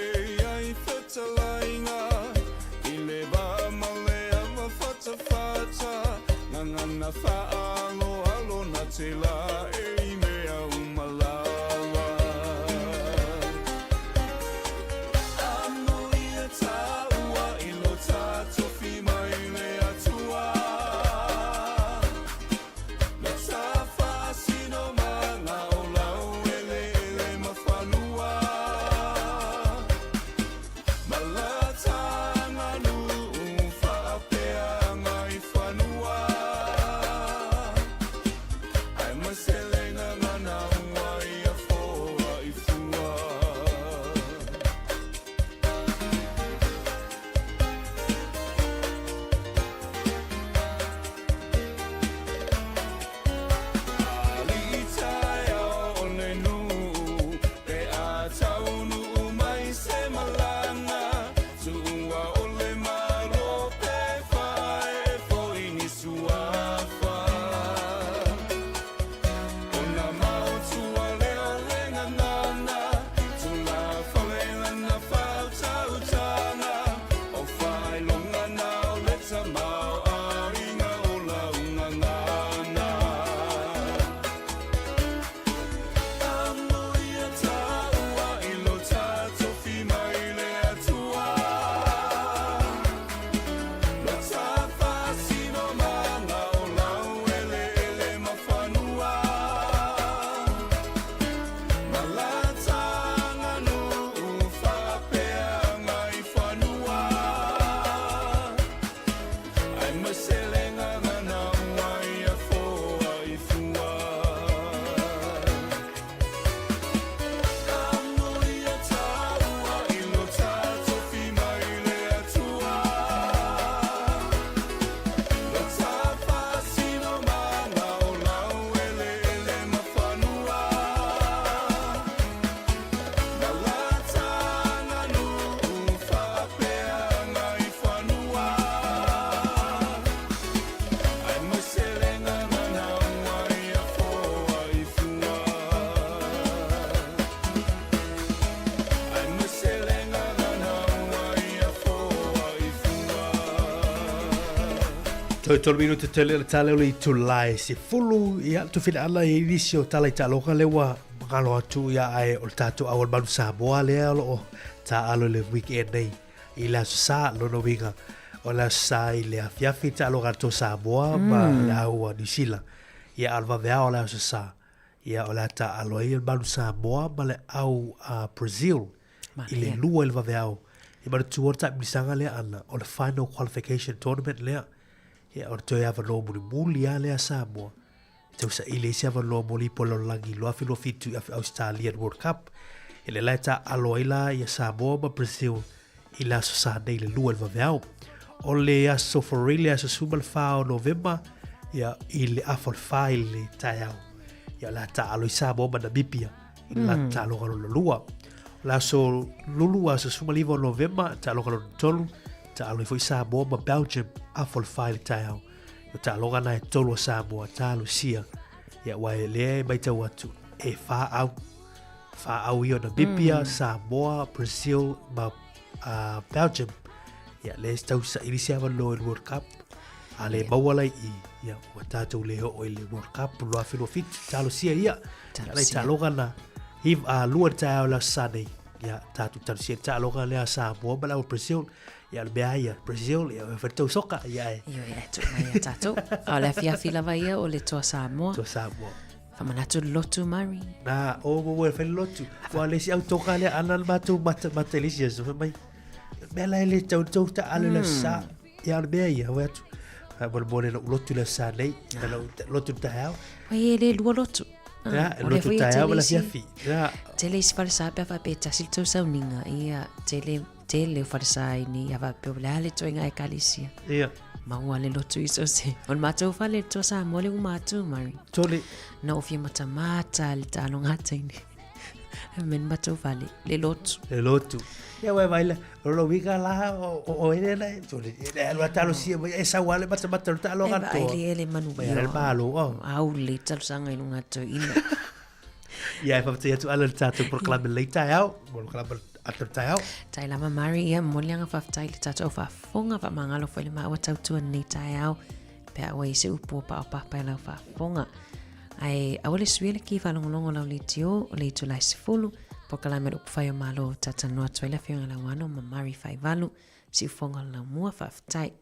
Toe tolu minute tele le tale o le itula e 10, ia tufina ala i nisi o tala i taaloga lea ua magalo atu ia ae o le tatou au o le Manu Samoa lea o lo o taalo i le weekend nei i le Aso Sa, lona uiga o le Aso Sa i le afiafi taaloga a le Toa Samoa ma le au a Niu Sila. Ia a o le vaveao o le Aso Sa, ia o le a taaalo ai le Manu Samoa ma le au a Brazil i le 2 i le vaveao. Ia manatua le taamilosaga lea ana, o le final qualification tournament lea. Ia o le toe avanoa mulimuli lava lea a Samoa e tausaili ai se avanoa mo le Ipu o le Lalolagi 2027 i Australia World Cup. Ia lea la e taaalo ai la ia Samoa ma Brazil i le Aso Sa nei i le 2 i le vaveao. O le Aso Faraile, le aso 14 o Novema, ia, i le afa o le 4 i le taeao. Ia, o le a taaalo ai Samoa ma Namibia i le latou taaloga lona lua. O le aso Lulu, aso 19 o Novema, taaloga lona tolu, taaalo ai foi Samoa ma Belgium, afa o le 4 i le taeao. O taaloga na e tolu a Samoa, talosia. Ia, aua e lea e matau atu, e 4 au. Whaau ia o Namibia, Samoa, Brazil ma Belgium. Ia, le tau saili se avanoa i le World Cup. A le maua lai i, ia, ua tātou le oo i le World Cup, 2027, talosia ia. Ia, lai taaloga na, i, lua le taeao le aso Sa nei. Ia, tātou talosia le taaloga lea a Samoa ma le au Brazil. Ia, o le mea ia, Brazil, ia, e whai tau soka, ia e. Ioe, e tū mai ia tātou. A o le afiafi lava ia o le toa Samoa. Toa Samoa. Whamanatu le lotu, Murray. Nā, o mo mo e whai le lotu. Ua le isi au toka lea, ana le mātou mata, mata i le isi aso, whai mai. Mea la e le tau tau ta ale le sa. Ia o le mea ia, whai atu. Mo le mo le lau lotu le sa nei, na lau lotu le taeao. Wai e le lua lotu. Ia, e lotu taeao ma le afiafi. Ia. Tele isi whare sa pea whapea tasi le tau sauninga. Ia, tele Tele o falesa i nei a faapea o le a le toega ekalesia. Ia. Maua le lotu i so se. O le matou fale le toa Samoa le uma atu, Murray. Tole. Na o fia matamata le taaloga a teine. Me le matou fale, le lotu. Le lotu. Ia wai vai la, o lo wika la o o ele la, tole. E alu a talosia mai e sau ale matamata le taaloga a toa. E vaai le manu. Mai ale malo o. Au le talosaga i luga toeaina. Ia e whawhati atu ala le tātou porokalame lei taeao, porokalame atu le taeao. Tai lava Mari, ia momoli le aga faafetai i le tātou au faafofoga, faamagalo foi le maua tautua lenei taeao, pe a ua i se upu o paopapa i lau faafofoga. Ae aua le suia le ki faalogologo o lau leitio o le itula e 10, porokalame o le upufai o Malo talatalanoa atu ai le Afioga i Lauano ma Mari Faivalu, siufofoga o le laumua, faafetai.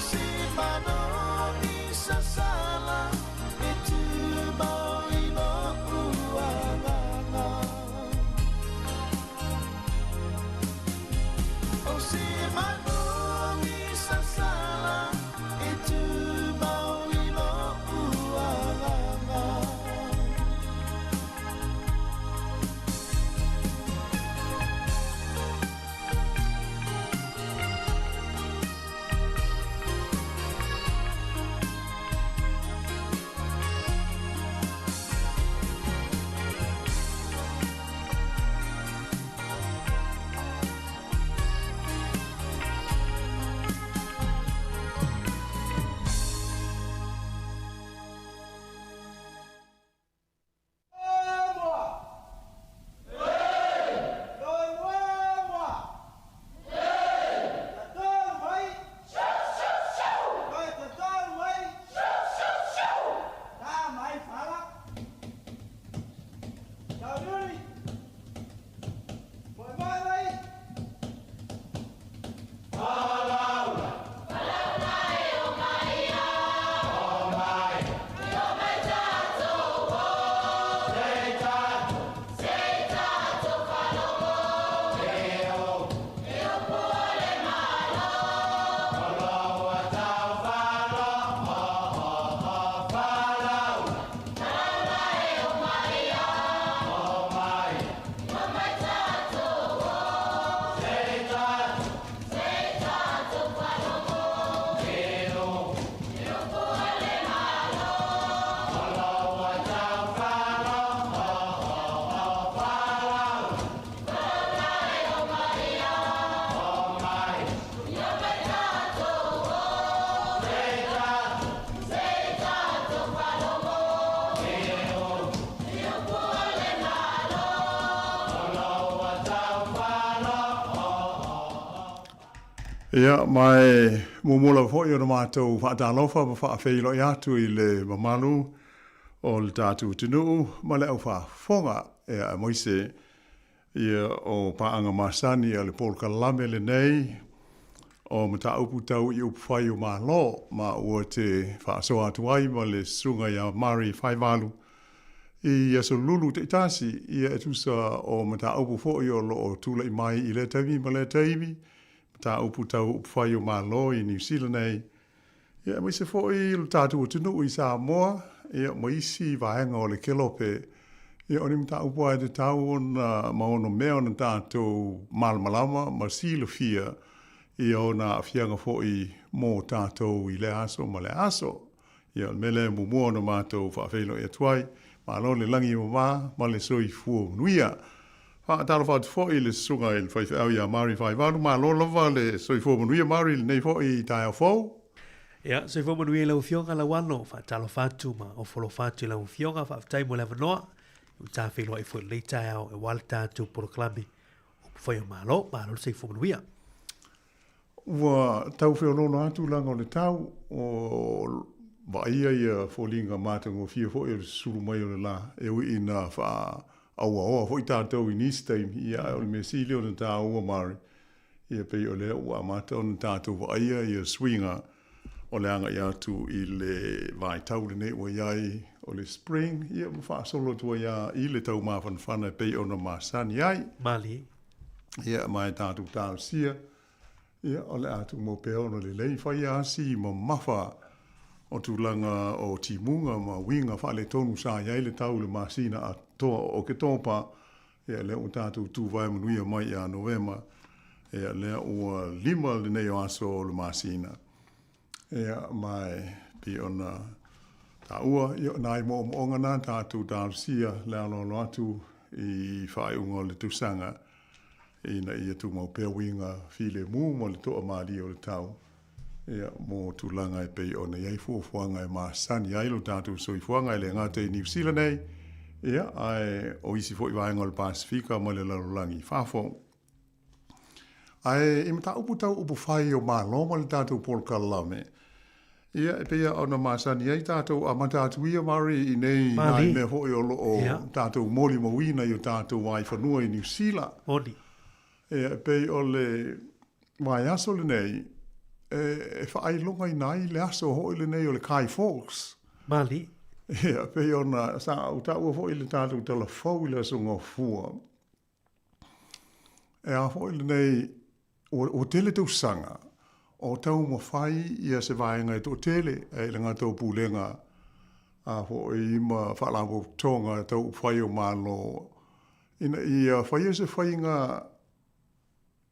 se manu i sasala e tumau i lo'u agaga. O se manu i sasala e tumau i lo'u agaga. Ia, ma e muamua lava foi ona matou faatalofa ma faafeiloai atu i le mamalu o le tatou atunuu ma le aufaafofoga, ia, aemaise ia o paaga masani a le polokalame lenei o mataupu tau i upufai o Malo, ma ua te faasoa atu ai ma le Susuga ia Mari Faivalu i aso lulu taitasi, ia e tusa o mataupu foi o lo o tulai mai i lea taimi ma lea taimi, mataupu tau upufai o Malo i Niu Sila nei, ia aemaise foi lo tatou atunuu i Samoa, ia ma isi vaega o le kelope, ia o ni mataupu lava e tatau ona ma ono mea ona tatou malamalama ma silafia i ona aafiaga foi mo tatou i lea aso ma lea aso. Ia, o le mea lea e muamua ona matou faafeiloai atu ai, malo le lagi e mama ma le soifua manuia. Faatalofa atu foi i le susuga i le faifeau ia Mari Faivalu, malo lava le soifua manuia Mari i lenei foi taeao fou. Ia, soifua manuia i lau Afioga Lauano, faatalofa atu ma ofo alofa atu i lau Afioga, faafetai mo le avanoa, ua ta feiloai foi i lenei taeao aua le tatou polokalame Upufai o Malo, malo le soifua manuia. Ua tau feoloolo lava tulaga o le tau, o vaaia ia foliga matagofie foi o le susulu mai o le la, e ui ina faaauaoa foi tatou i nisi taimi, ia ae o le mea sili ona taua Mari, ia pei o lea ua amata ona tatou vaaia ia suiga o le agai atu i le vaitau lenei ua i ai o le spring, ia ma faasolo atu ai lava i le tau mafanafana e pei ona masani ai. Malie. Ia, ma e tatou talosia, ia, o le a tumau pea ona lelei fai asi mamafa o tulaga o timuga ma uiga faaletonu sa i ai le tau i le masina atoa o Oketopa, ia, lea ua tatou tuvae manuia mai ia Novema, ia, lea ua 5 lenei o aso o le masina. Ia, ma e pei ona taua, ia, o nai moomooga na tatou talosia le aloalo atu i faaiuga o le tausaga ina ia tumau pea uiga filemu ma le toamalie o le tau, ia, mo tulaga e pei ona i ai fuafuaga e masani ai lo tatou soifuaga e le gata i Niu Sila nei, ia, ae o isi foi vaega o le Pasefika ma le lalolagi i fafo. Ae i mataupu tau upufai o Malo ma le tatou polokalame, ia e pei ona masani ai tatou amata atu ia Mari i nei nai mea foi o lo o tatou molimauina i o tatou aifanua i Niu Sila. Moni. Ia e pei o le vaiaso lenei, e faailogaina ai le aso foi lenei o le Guy Fawkes. Malie. Ia, pei ona sa ou taua foi i le tatou tala fou i le Aso Gafua. E a foi lenei, ua, ua tele tausaga o taumafai ia se vaega e toatele e i le gata o pulega a foi ma faalapotopotoga tau upufai o Malo ina ia faia se faiga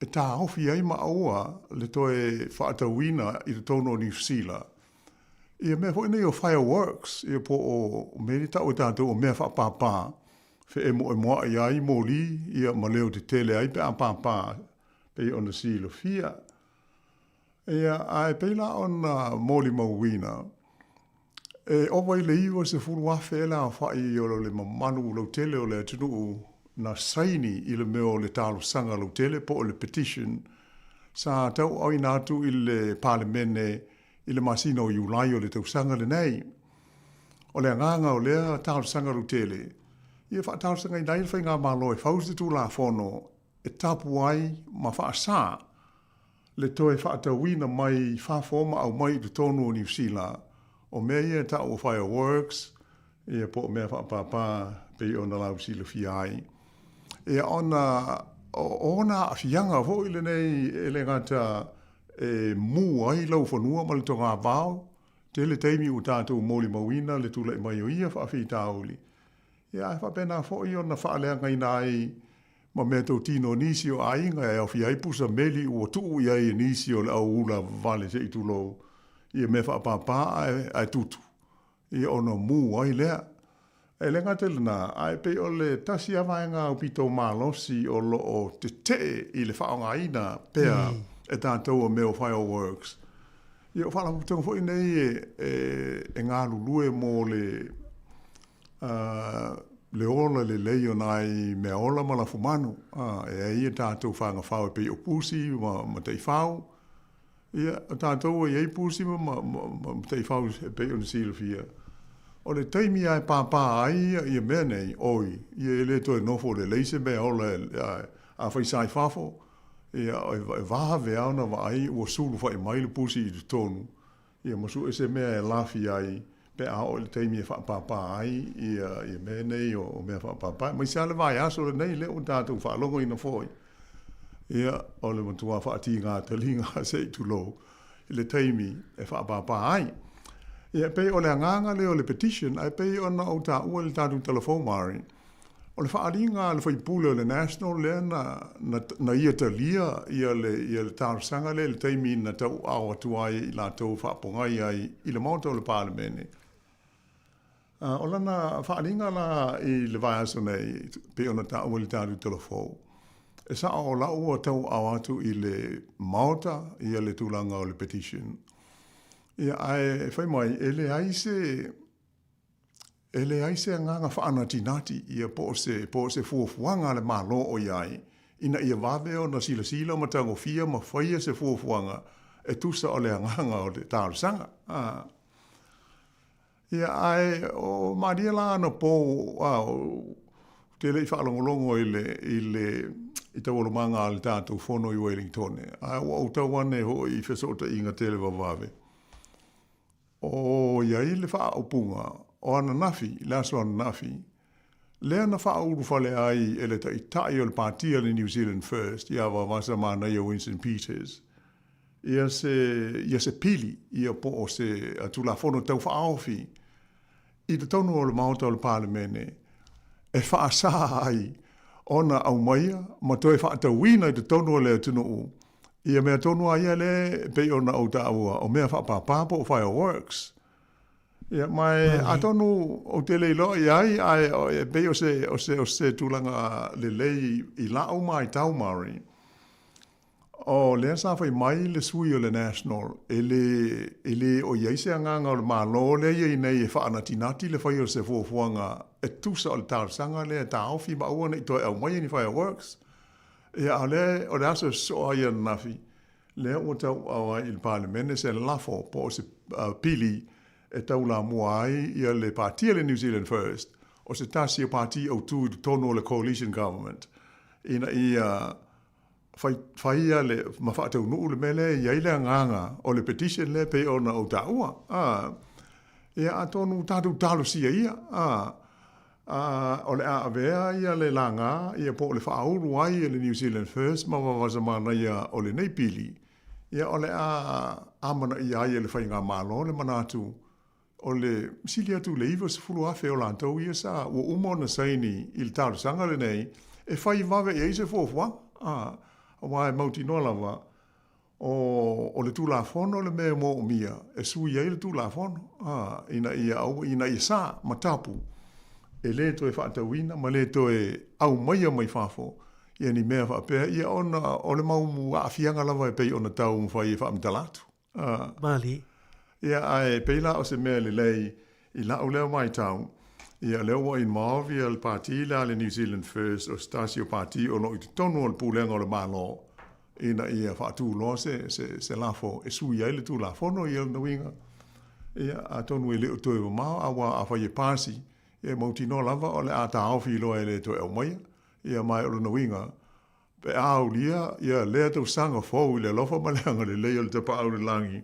e taofi ai ma aua le toe faatauina i totonu o Niu Sila ia mea foi nei o fireworks, ia po o mea ia tau e tatou o mea faapāpā, feemoemoai ai moli ia ma leo tetele ai pe a pāpā, pei ona silafia. Ia, ae pei la ona molimauina, e ova i le 90,000 le aofai o le mamalu lautele o le atunuu na saini i le mea o le talosaga lautele po o le petition sa tauaaoina atu i le Palemene i le masina o Iulai o le tausaga lenei. O le agaga o lea talosaga lautele, ia faatalosagaina ai le Faigamalo e fau se Tulafono e tapu ai ma faasa le toe faatauina mai fafo ma aumai i totonu o Niu Sila o mea ia e tau o fireworks ia po o mea faapāpā pei ona lausilafia ai. Ia ona o ona aafiaga foi lenei e le gata e mū ai laufanua ma le togavao, tele taimi ua tatou molimauina le tulai mai o ia faafitauli, Ia, ae faapena foi ona faaleagaina ai ma meatotino o nisi o aiga e aofia ai pusa meli ua tuu i ai e nisi o le au ula vale se i tulou ia mea faapāpā ae, ae tutu, ia ona mū ai lea. E le gata i lena, ae pei o le tasi lava vaega aupito malosi o lo o tetee i le faaaogaina pea e tatou o mea o fireworks. Ia, o faalapotopotoga foi nei e, e, e galulue mo le le ola lelei o nai meaola ma lafumanu, e ai a tatou fagafao e pei o pusi ma, ma taifau. Ia, o tatou e i ai pusi ma, ma, ma, ma taifau e pei ona silafia. O le taimi lava e pāpā ai ia, ia mea nei, oi, ia e le toe nofo lelei se meaola e, a, afai sa i fafo, ia, e, e vave lava ona vaai ua sulufai mai le pusi i totonu. Ia ma sue se mea e lafi ai pe a oo i le taimi e faapāpā ai ia, ia mea nei o, o mea faapāpā. Aemaise lava le vaiaso lenei lea ua tatou faalogoina foi. Ia, o le matua faatīgā taliga se i tulou i le taimi e faapāpā ai. Ia, pei o le agaga lea o le petition, ae pei ona ou taua i le tatou Tala Fou Maori, O le faaaliga a le faipule o le National lea na, na, na ia talia ia le, ia le talosaga lea i le taimi na tauaao atu ai i latou faapogai ai i le Maota o le Palemene. Uh, o lana faaaliga la i le vaiaso nei, pei ona taua i le tatou tala fou, e sao o la ua tauaao atu i le Maota ia le tulaga o le petition. Ia, ae fai mai, e leai se, E leai se agaga faanatinati ia po o se, po o se fuafuaga a le Malo o i ai, ina ia vave ona silasila ma tagofia ma faia se fuafuaga e tusa o le agaga o le talosaga. A. Ia, ae o malie la anapo, a, ou te le i faalogologo i le, i le, i taualumaga a le tatou fono i Wellingtone, ae ua ou tau ane foi i fesootaiga televavave. O i ai le faaupuga o ananafi, le aso ananafi, lea na faaulufale ai e le Taitai o le Pāti a le New Zealand First ia Vavasa Manaia Winston Peters ia se, ia se pili, ia po o se Tulafono Tau Faaofi i totonu o le Maota o le Palemene e faasā ai ona aumaia ma toe faatauina i totonu o le atunuu ia mea tonu lava ia lea e pei ona ou taua, o mea faapāpā po o fireworks. Ia, ma e atonu ou te le iloa i ai, ae e pei o se, o se, o se tulaga lelei i la'u maitau, Mari, O lea sa fai mai le sui o le National, e le, e le o i ai se agaga o le Malo lea e i ai nei e faanatinati le fai o se fuafuaga e tusa o le talosaga lea e taofi ma aua ne i toe aumaia ni fireworks. Ia, a o lea, o le aso e sosoo ai ananafi, lea ua tauaao ai i le Palemene se lafo po o se uh, pili e taulamua ai ia le pāti a le New Zealand First, o se tasi o pāti autū i totonu o le Coalition Government, ina ia. fai, faia le, ma faataunuu le mea lea e i ai le agaga o le petition lea pei ona ou taua. A, ia atonu tatou talosia ia, a, a, o le a avea ia le laga ia po o le faaulu ai e le New Zealand First ma Vavaza Manaia o lenei pili, ia o le a amanaia ai e le Faigamalo le manatu O le sili atu i le 90,000 o latou ia sa ua uma ona saini i le talosaga lenei e fai vave i ai se fuafuaga, a, aua e mautinoa lava o, o le Tulafono le mea e moomia e sui ai le Tulafono, a, ina ia aua, ina ia sa ma tapu e le toe faatauina ma le toe aumaia mai fafo ia ni mea faapea, ia ona o le mau aafiaga lava e pei ona taumafai e faamatala atu. Malie. Ia, ae pei la o se mea lelei i la'u lea maitau, ia lea ua involve ia le pati lea a le New Zealand First o se tasi o pati o lo o i totonu o le pulega o le Malo ina ia faatu loa se, se, se lafo e sui ai le Tulafono ia lona uiga, ia atonu e le o toe mamao aua afai e pasi, ia e mautinoa lava o le a taofi loa e le toe aumaia, ia ma o lona uiga, Pe a aulia ia lea tausaga fou i le alofa ma le agalelei o le Tapaau i le Lagi,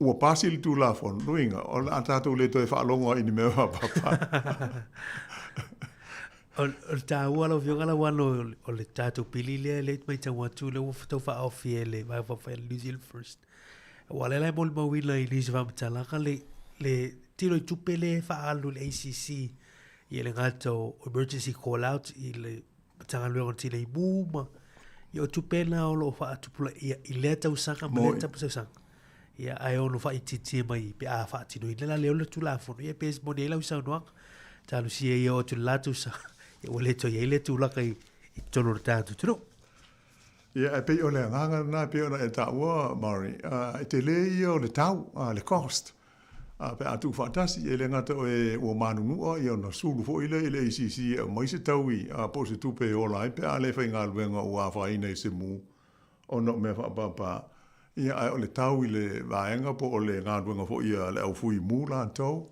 ua pasi le Tulafono, luiga, o le a tatou le toe faalogo ai i ni mea faapapa. O le taua lau Afioga Lauano o le tatou pili lea lea e matau atu lea ua tau faaofi e le Vaega Faaupufai a le New Zealand First. Aua o lea la e molimauina i nisi o faamatalaga le, le tino i tupe lea e faaalu i le ACC ia le gata o emergency call out i le Matagaluega o le Tinei Mu ma ia o tupe na o lo o faatupulaia i lea tausaga ma lea tausaga. Ia ae ono faaitiitia mai pe a faatinoina la lea o le Tulafono. Ia pe moni ai lau saunoaga, talosia ia oo atu i le la tausaga, ia ua le toe i ai lea tulaga i totonu o le tatou atunuu. Ia, ae pei o le agaga lena e pei ona e taua, Murray, e tele ia o le tau, le cost, pe a tuufaatasi, e le gata o e ua manunua, ia ona sulu foi lea i le ACC e aumai se taui po o se tupe e ola ai pe a le faigaluega ua afaina i se mu ona o mea faapapa. Ia, ae o le tau i le vaega po o le galuega foi a le au fui mu latou,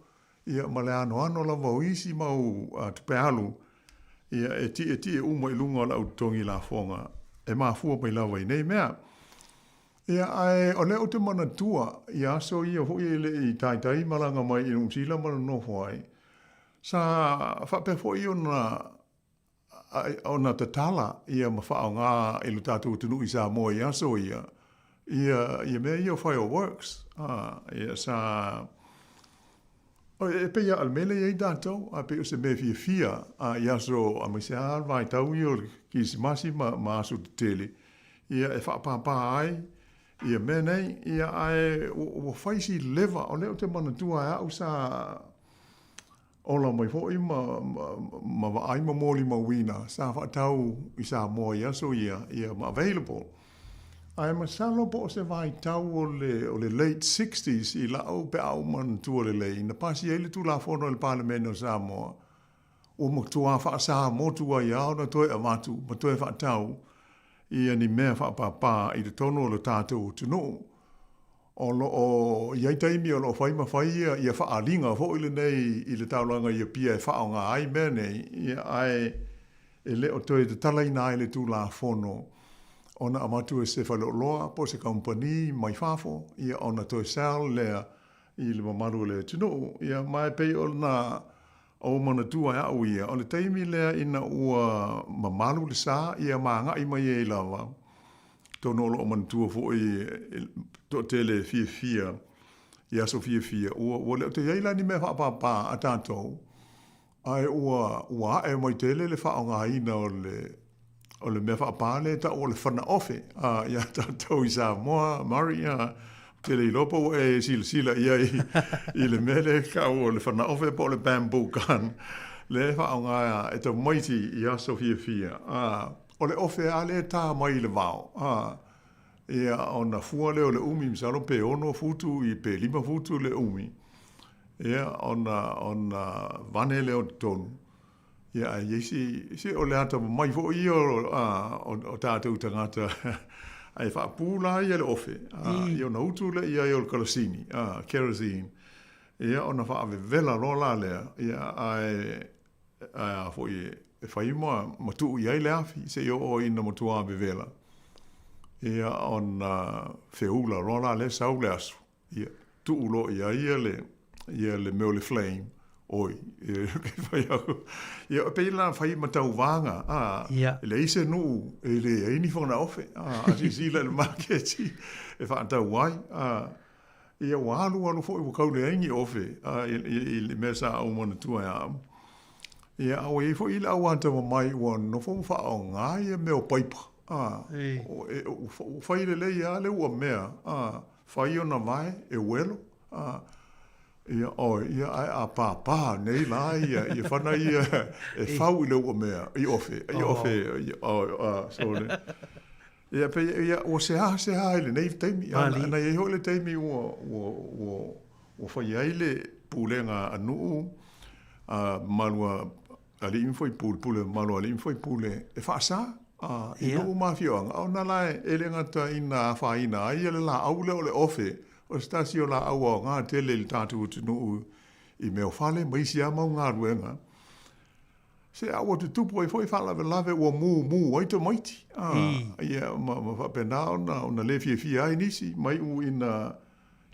ia ma le anoano lava o isi mau tupe alu, ia e tietie uma i luga o le au totogi lafoga e mafua mai lava i nei mea. Ia, ae o lea ou te manatua i aso ia foi e le i taitai malaga mai i Niu Sila ma nonofo ai, sa faapea foi ona ona tatala ia ma faaaoga i lo tatou atunuu i Samoa i aso ia, ia, ia mea ia o fireworks. A, ia sa, e pei lava o le mea lea e i ai tatou, a pei o se mea fiafia a, i aso, aemaise lava le vaitau ia o le Kerisimasi ma, ma aso tetele, ia e faapāpā ai ia mea nei, ia ae ua fai si leva, o lea ou te manatua e au sa ola mai foi ma, ma, ma vaai ma molimauina sa faatau i Samoa i aso ia, ia ma available. Ae masalo po o se vaitau o le, o le late sixties i la'u pe a ou manatua lelei, na pasi ai le Tulafono e le Palemene o Samoa, ua matuā faasamotu ai lava ona toe avatu ma toe faatau ia ni mea faapāpā i totonu o lo tatou atunuu. O lo o i ai taimi o lo o fai ma fai ia, ia faaaliga foi lenei i le taulaga i Apia e faaaoga ai mea nei, ia, ae e le o toe tatalaina ai le Tulafono ona avatu e se faleoloa po o se kamupani mai fafo, ia, ona toe sell lea i le mamalu o le atunuu. Ia, ma e pei ona ou manatua e au ia, o le taimi lea ina ua mamalu le sa, ia ma agai mai ai lava, atonu o lo o manatua foi e toatele e fiafia i aso fiafia, ua, ua le o toe i ai la ni mea faapāpā a tatou, ae ua, ua ae mai tele le faaaogaina o le, o le mea faapā lea e tau o le fanaofe a, iā tatou i Samoa, Murray, a, ou te le iloa po ua e silasila i ai i le mea lea e tau o le fanaofe po o le bamboo gun, lea e faaaoga e tamaiti i aso fiafia, a, o le ofe lava lea e tā mai i le vao, a, ia, ona fua lea o le umi, masalo pe 6 futu i pe 5 futu le umi, ia, ona, ona vane lea o totonu, Ia, ae i ai si, si o le atamamai foi ia o, a, o, o tatou tagata, ae faapū la ia le ofe, a, ia ona utu lea i ai o le kalasini, a, kerosene, ia ona faavevela loa la lea, ia, ae, ae a foi e, e fai ma, ma tuu i ai le afi, seia oo ina matua vevela. Ia, ona feula loa la lea sau le aso, ia, tuu loa i ai ia le, ia le mea o le flame, oi, e fai aku. Ia, e pei la fai ma tauvaga, a, e leai se nuu e leai ni faganaofe, a, a silasila i le maketi e faatau ai, a, ia ua alu alu foi ua tau leai ni ofe, a, i le mea sa ou manatua e au. Ia, a ua i ai foi le au atamamai ua nofo ma faaaoga ia mea o paipa, a, ua fai lelei lava le uamea, a, fai ona vae e uelo, a, ia, oi, ia, ae a pāpā nei la ia, ia fana ia e fau i le uamea, i ofe, i ofe, oi, a, so le, ia, pei, ia, ua seāseā i lenei taimi, a, na i ai foi le taimi ua, ua, ua, ua fai ai le pulega a nuu, a mamalu a alii ma faipule, pule mamalu a alii ma faipule e faasa a, i nuu ma afioaga, ona la e le gata ina afaina ai le laau lea o le ofe, o se tasi o laau aoga tele i le tatou atunuu i mea o fale ma isi lava mau galuega. Se a ua tutupu ai foi faalavelave ua mumu ai tamaiti, a, ia, ma, ma faapena ona, ona le fiafia ai nisi, ma iu ina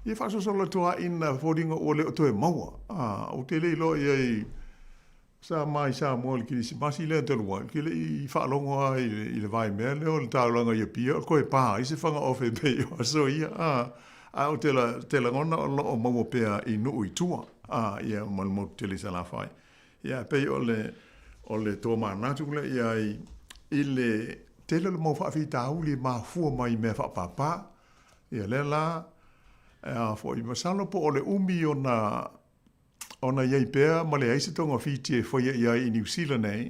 Ia faasolosolo atu lava ina foliga ua le o toe maua. A, ou te le iloa i ai sa ma i Samoa i le Kerisimasi lea talu ai, ou te le i faalogo lava i le, i le vaimea lea o le taulaga i Apia o toe pa ai se fana ofe e pei o aso ia. A, ae ou te, te lagona o lo o maua pea i nuu i tua, a, ia ma le motu tele i Salafai. Ia, e pei o le, o le tomanatu lea i ai i le tele o le mau faafitauli e mafua mai i mea faapāpā. Ia lea la, e a foi, masalo po o le umi ona, ona i ai pea ma leai se togafiti e faia i ai i Niu Sila nei,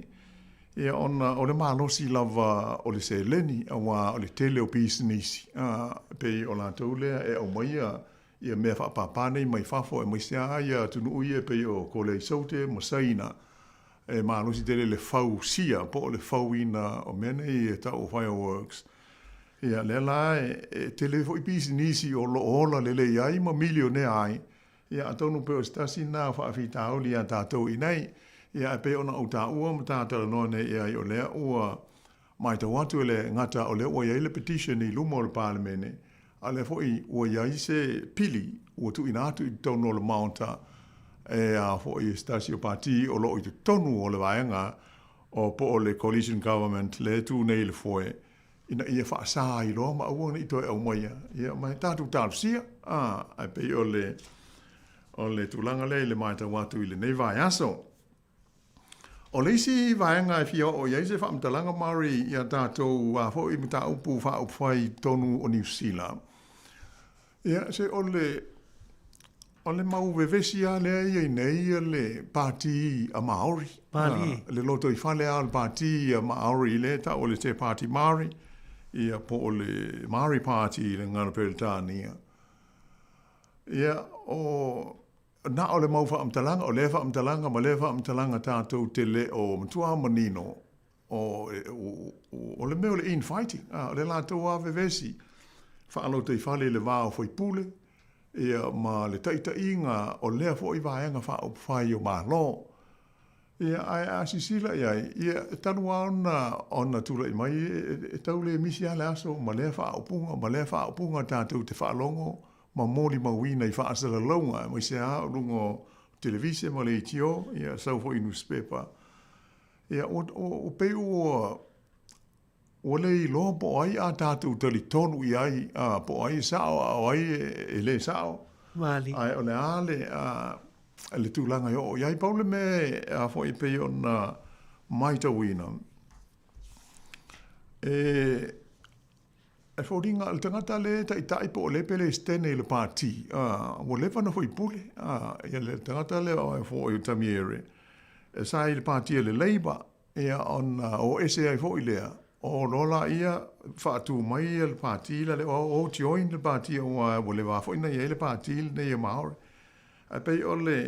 ia ona o le malosi lava o le seleni, auā o le tele o pisinisi, a, pei o latou lea e aumaia ia mea faapāpā nei mai fafo, aemaise lava ia atunuu ia e pei o Kolea i Saute ma Saina, e malosi tele le fausia po o le fauina o mea nei e tau o fireworks. Ia, lea la e tele foi pisinisi o lo o ola lelei ai ma milionea ai. Ia, atonu pei o se tasi lena o faafitauli iā tatou i nei. Ia, ae pei ona ou taua ma ta talanoa nei i ai, o lea ua matau atu e le gata o lea ua i ai le petition i luma o le Palemene, a o lea foi ua i ai se pili ua tuuina atu i totonu o le Maota e a foi e se tasi o pati o lo o i totonu o le vaega o po o le Coalition Government lea e tu nei i le foe ina ia faasa ai loa ma aua ne i toe aumaia, ia, ma e tatou talosia, a, ae pei o le, o le tulaga lea i le matau atu i lenei vaiaso. O le isi vaega e fia oo i ai se faamatalaga Murray i a tatou a foi mataupu faaupufai i totonu o Niu Sila, Ia, se o le, o le mau vevesi lava lea e i ai nei le Pāti a Māori. Malie. Le lotoifale lava o le Pāti a Māori lea e tau o le Te Pāti Māori, ia, po o le Māori Party i le gagana Peretania. Ia, o, na o le mau faamatalaga, o lea faamatalaga ma lea faamatalaga tatou te le o matua manino O, o le mea o le infighting, a, o le latou lava vevesi faalotoifale i le va o faipule, ia, ma le taitaiga o lea foi vaega faaupufai o Malo. Ia, ae a sisila i ai, ia, e talu lava ona, ona tulai mai, e, e tau le misi lava le aso ma lea faaupuga, ma lea faaupuga tatou te faalogo ma molimauina i faasalalauga, aemaise lava o luga o televise ma leitio, ia, sau foi i nusipepa. Ia, ua, ua pei ua, ua le iloa po o ai a tatou talitonu i ai, a, po o ai e sao a o ai e, e le sao. Mali. Ae o le a le, a, le tulaga e oo i ai. Pau le mea a foi e pei ona maitauina, e, E foliga, le tagata lea e taitai po o lea e Peresetene i le pati, a, ua leva ona faipule, a, ia le tagata lea o foi o Tamiere, e sa i le pati a le Labour, ia ona o ese ai foi lea, o loa laia faatu mai ia le pati la le, o, o join le pati aua ua leva foi ona i ai le pati lenei a Maori. Ae pei o le,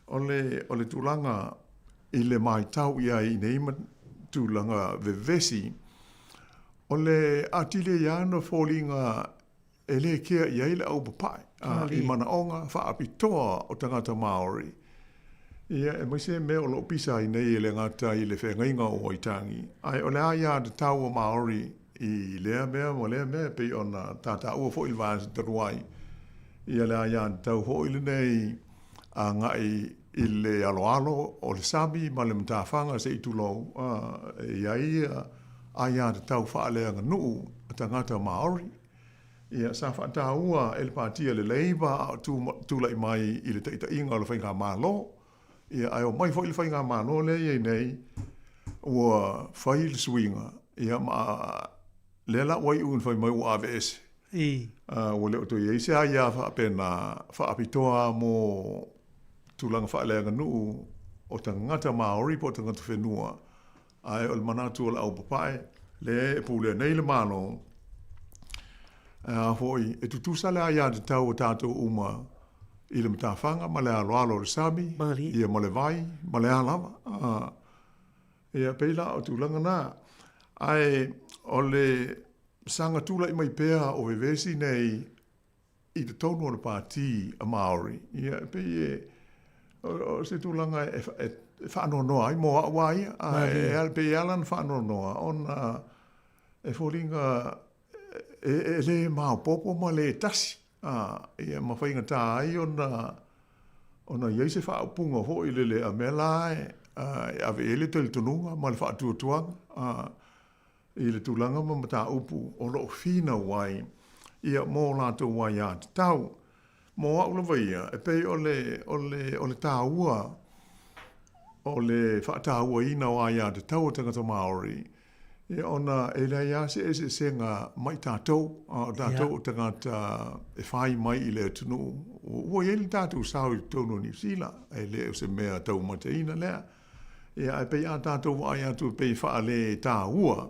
o le, o le tulaga i le maitau i ai i nei tulaga vevesi, O le atili ai lava ona foliga e le kea i ai le au papae i manaoga faapitoa o tagata Māori. Ia, aemaise mea o lo o pisa ai nei e le gata i le feagaiga o Waitangi, ae o le aiatatau a Māori i lea mea ma lea mea, e pei ona tataua foi i le vaiaso talu ai, ia le aiatatau foi lenei agai i le aloalo o le sami ma le matafaga se i tulou, e i ai ia aiatatau faaleaganuu a tagata Māori. Ia, sa faataua e le Pati a le Labour a o tulai mai i le taitaiga o le Faigamalo. Ia, ae omai foi le Faigamalo lea e i ai nei, ua fai le suiga, ia, ma lea la ua iu ina fai mai ua aveese. Ua le o toe i ai se aia faapena faapitoa mo tulaga faaleaganuu o tagata Māori po o tagata whenua. Ae o le manatu o le au papae, lea e pulea nei le Malo, a foi, e tutusa le aiatatau a tatou uma i le matafaga ma le aloalo o le sami, ia ma le vai, ma le a lava. Ia, pei la o tulaga na. Ae o le saga tulai mai pea o vevesi nei i totonu o le Pati a Māori, ia, e pei e, o se tulaga e, e, e faanoanoa ai mo au a ia, a e, e, pei e ala ona faanoanoa, ona e foliga e, e le maopoopo ma le tasi, a, ia, ma faigata ai ona, ona i ai se faaupuga foi lele a mea la e, a, e ave i ai le talitonuga ma le faatuatuaga, a, i le tulaga ma mataupu o lo o finau ai ia mo latou aiatatau. Mo au lava ia, e pei o le, o le, o le taua o le faatauaina o aiatatau a tagata Māori, ia ona e leai lava se eseesega mai tatou, a o tatou o tagata e fai mai i le atunuu. Ua i ai le tatou sao i totonu o Niu Sila, e le o se mea taumateina lea. Ia, ae pei a tatou vaai atu e pei e faale-taua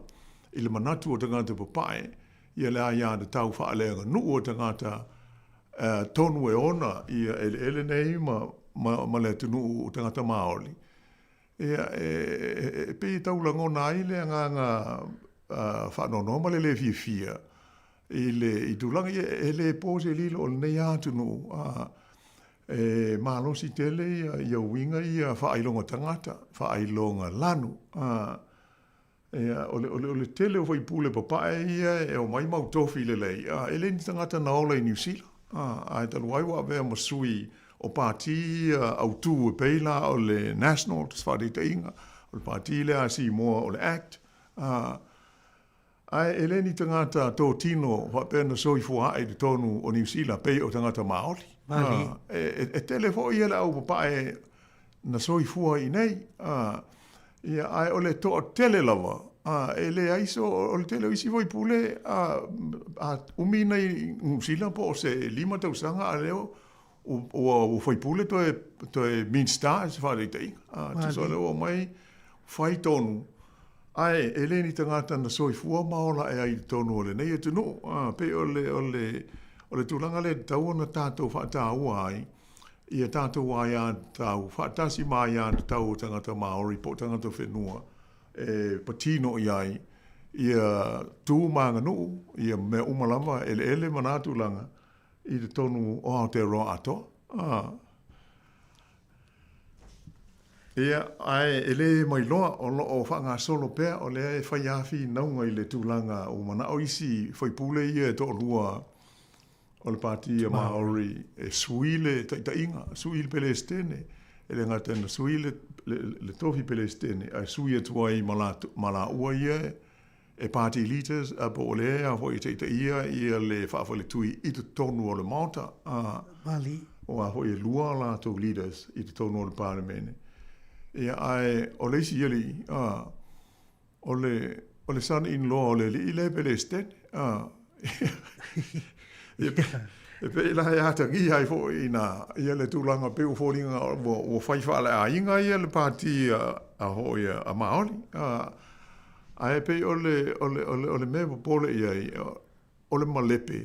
i le manatu o tagata papae, ia le aiatatau faaleaganuu a tagata tonu e ona ia eleele nei ma, ma, ma le atunuu o tagata Māori. Ia, e, e, e pei e tau lagona ai le agaga faanoanoa ma le le fiafia i le i tulaga ia, e le po se lilo o lenei atunuu, a, e malosi tele ia, ia uiga ia faailoga tagata, faailoga lanu. A, ia, o le, o le, o le tele o faipule papae ia e omai mau tofi lelei, a, e le ni tagata na ola i Niu Sila. A, ae talu ai ua avea ma sui o pati ia autū e pei la o le National, se faataitaiga, o le pati lea a Simoa o le Act, a, Ae e le ni tagata tōtino faapea na soifua ae i totonu o Niu Sila pei o tagata Māori. Malie. E, e, e tele foi ia le au papae na soifua i nei. A, ia, ae o le toatele lava, a, e leai so, o le tele o isi faipule, a, a umi nei Niu Sila po o se 5 tausaga a leo ua, ua faipule toe, toe Minista se faataitaiga. A, tusa o lea ua omai fai tonu. Ae, e le ni tagata na soifua ma ola ae ai i totonu o lenei atunuu. A, pei o le, o le, o le tulaga lea e tatau ona tatou faataua ai ia tatou aiatatau faatasi ma aiatatau o tagata Māori po o tagata whenua e patino i ai ia tū ma aganuu, ia mea uma lava, eleele ma nā tulaga i totonu o Aotearoa atoa. A. Ia, ae e le mailoa o lo o faagasolo pea, o lea e fai lava finauga i le tulaga ua manao isi faipule ia e toalua o le Pati a Maori e sui le taitaiga, sui le Pelesitene. E le gata ina sui le, le, le tofi Pelesitene, ae sui atu ai ma, la, ma laua ia e party leaders a po o lea foi e taitaia ia le faafaletui i totonu o le Maota. A, Mali. Aua foi e lua latou leaders i totonu o le Palemene. Ia, ae o le isi alii, a, o le, o le son-in-law o le alii lea e Pelesitene. A, ia, e pei la e atagia ai foi i nā, ia le tulaga pei ua foliga ua, ua fai faaleaiga ia le pati a, a hoi a, a Māori. A, Ae pei o le, o le, o le, o le mea e popole i ai, o le malepe,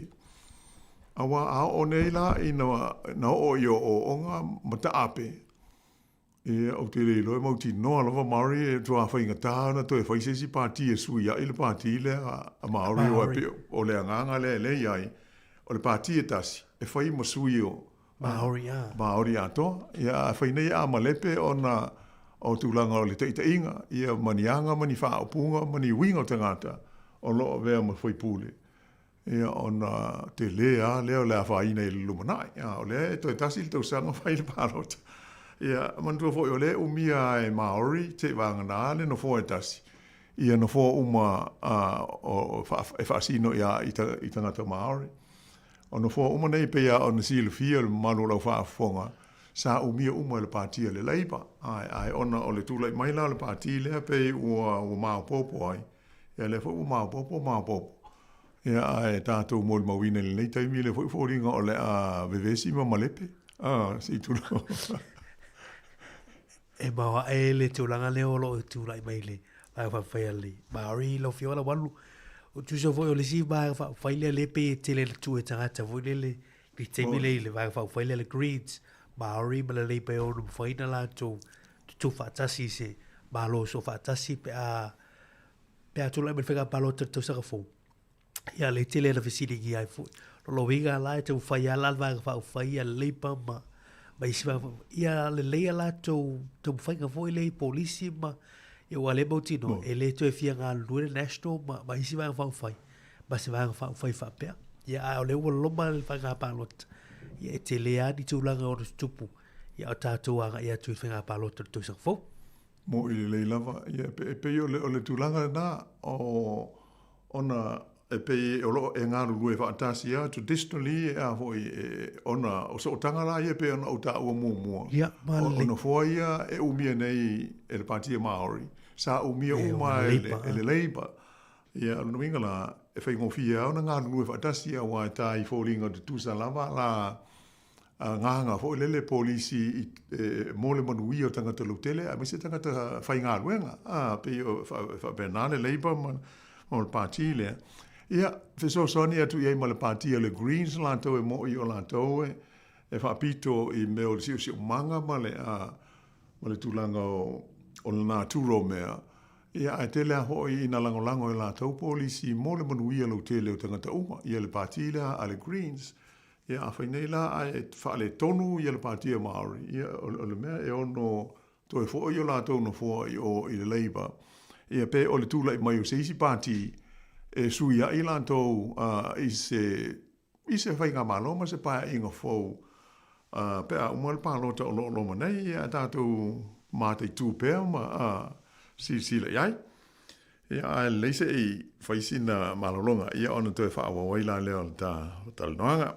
aua a oo nei la ina, na oo i ooooga ma taape, ia, ou te le iloa e mautinoa lava Māori e matua faigata ona toe fai se isi pati e suiai le pati lea a Māori, aua e pei o le agaga lea e lea i ai, o le pati e tasi, e fai ma sui o, Māori a. Māori atoa. Ia, a fai nei a malepe ona o tulaga o le taitaiga, ia ma ni aga ma ni faaupuga ma ni uiga o tagata. o lo o avea ma faipule, ia ona tele lava lea o le afaina i le lumanai. A o lea e toe tasi le tausaga fai le palota. Ia, manatua foi o lea e umia lava e Māori seivagana le nofoa e tasi, ia nofoa uma e faasino i tagata Māori. O nofoa uma nei pei lava ona silafia e le mamalu o lau faafofoga, sa umia uma e le Pāti a le Labour. Ae, ae ona o le tulai mai la o le Pāti lea pei ua maopoopo ai, ia lea foi ua maopoopo maopoopo. Ia ae tatou molimauina i lenei taimi lea foi foliga o le a vevesi ma malepe, a, se i tulou. E maoae le tulaga lea o lo o tulai mai le Vaega Faaupufai a le Māori lau Afioga Laualu. O tusa foi o le isi Vaega Faaupufai lea lea pei e tele le tuu e tagata foi lele i le taimi lea i le Vaega Faaupufai lea le Greens, Māori ma le Labour e ono mafai ona latou tutu faatasi i se Malo soofaatasi pe a pe a tulai mai le faiga palota i le tausaga fou. Ia le tele na fesiligia ai foi. O lona uiga la e taumafai lava la le Vaega Faaupufai a le Labour ma ma isi vaega faaupufai, ia lelei a latou taumafaiga foi lea i polisi ma ia aua o lea e mautinoa e le toe fia galulue le National ma ma isi Vaega Faaupufai ma se Vaega Faaupufai faapea. Ia a o lea ua loma le faiga palota, ia e tele lava ni tulaga e ono tutupu ia o tatou agai atu i le faiga palota i le tausaga fou. Moʻi lelei lava, ia e pei o le tulaga lena o ona e pei o lo o e galulue faatasi lava traditionally e a foi e, ona o sootaga la ia e pei ona ou taua muamua. Ia, o nofoa ia e umia nei e le Pātia Māori, sa umia uma e le, e le Labour. Ia, o lona uiga la, e faigofie lava ona galulue faatasi aua e ta i foliga tutusa lava la agaga foi lele polisi i, e, mo le manuia o tagata lautele aemaise tagata faigaluega. A, pei o faapena le Labour ma, ma le pati lea. Ia, fesoasoani atu i ai ma le pati a le Greens latou e mo'i o latou e, e faapito i mea o le siosiomaga ma le, a, ma le tulaga o, o le natura o mea. Ia, ae tele lava foi ina lagolago e latou polisi mo le manuia lautele o tagata uma, ia le pati lea a le Greens. Ia, afai nei la ae faaletonu ia le Pātia Māori, ia, o, o le mea e ono toe foi o latou nofoa i o i le Labour, ia pe o le tulai mai o se isi pāti e sui ai latou uh, i se i se faigamalo ma se paeaiga fou uh, pe a uma le palota o lo o loma nei, ia tatou mataitu pea ma uh, silasila i ai. Ia, ae lelei se i fai sina malologa, ia ona toe faaauau ai la lea o le ta talanoaga.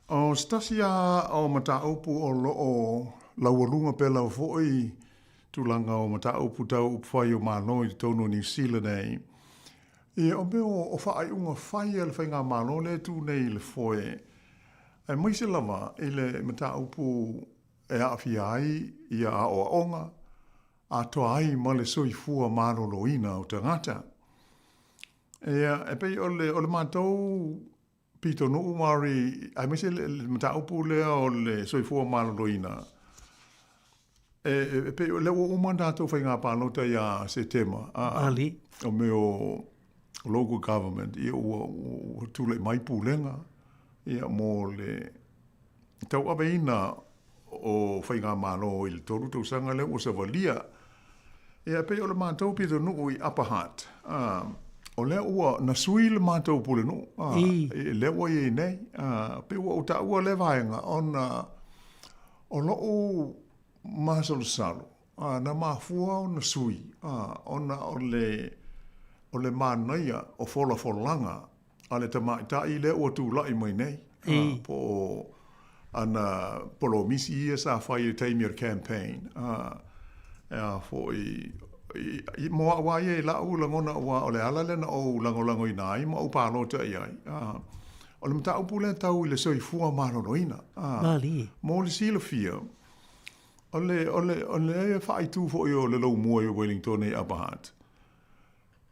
O se tasi lava o mataupu o lo o laualuga pea lava foi tulaga o mataupu tau upufai o Malo i totonu o Niu Sila nei, ia o mea o faaiuga fai a le Faigamalo lea e tu nei i le foe, aemaise lava i le mataupu e aafia ai ia aoaoga atoa ai ma le soifua maloloina o tagata. Ia, e pei o le, o le matou pitonuu Māori, aemaise le, le mataupu lea o le soifua maloloina, e, e, pei o lea ua uma ona tatou faiga palota ia Setema, a, Ali. o mea o local government, ia ua, ua tulai mai pulega, ia mo le tauaveina o faigamalo i le 3 tausaga lea ua savalia. Ia, e pei o le matou pitonuu i Upper Hutt, a, o lea ua na sui le matou pulenuu, a, i lea ua i ai nei. A, pei ua ou taua lea vaega ona o lo'u masalosalo, a, na mafua ona sui, a, ona o le, o le manaia o folafolaga a le tamaitai lea ua tulai mai nei, a, po o ana polomisi ia sa fai i le taimi o le campaign, a, e a foi, i, i, mo au lava ia i la'u lagona aua o le ala lea na ou lagolagoina ai ma ou palota i ai, a, o le mataupu lea tau i le soifua maloloina, a, Malie. mo le silafia, o le, o le, o le faaitu foi o le Lomua i Wellington i Upper Hutt,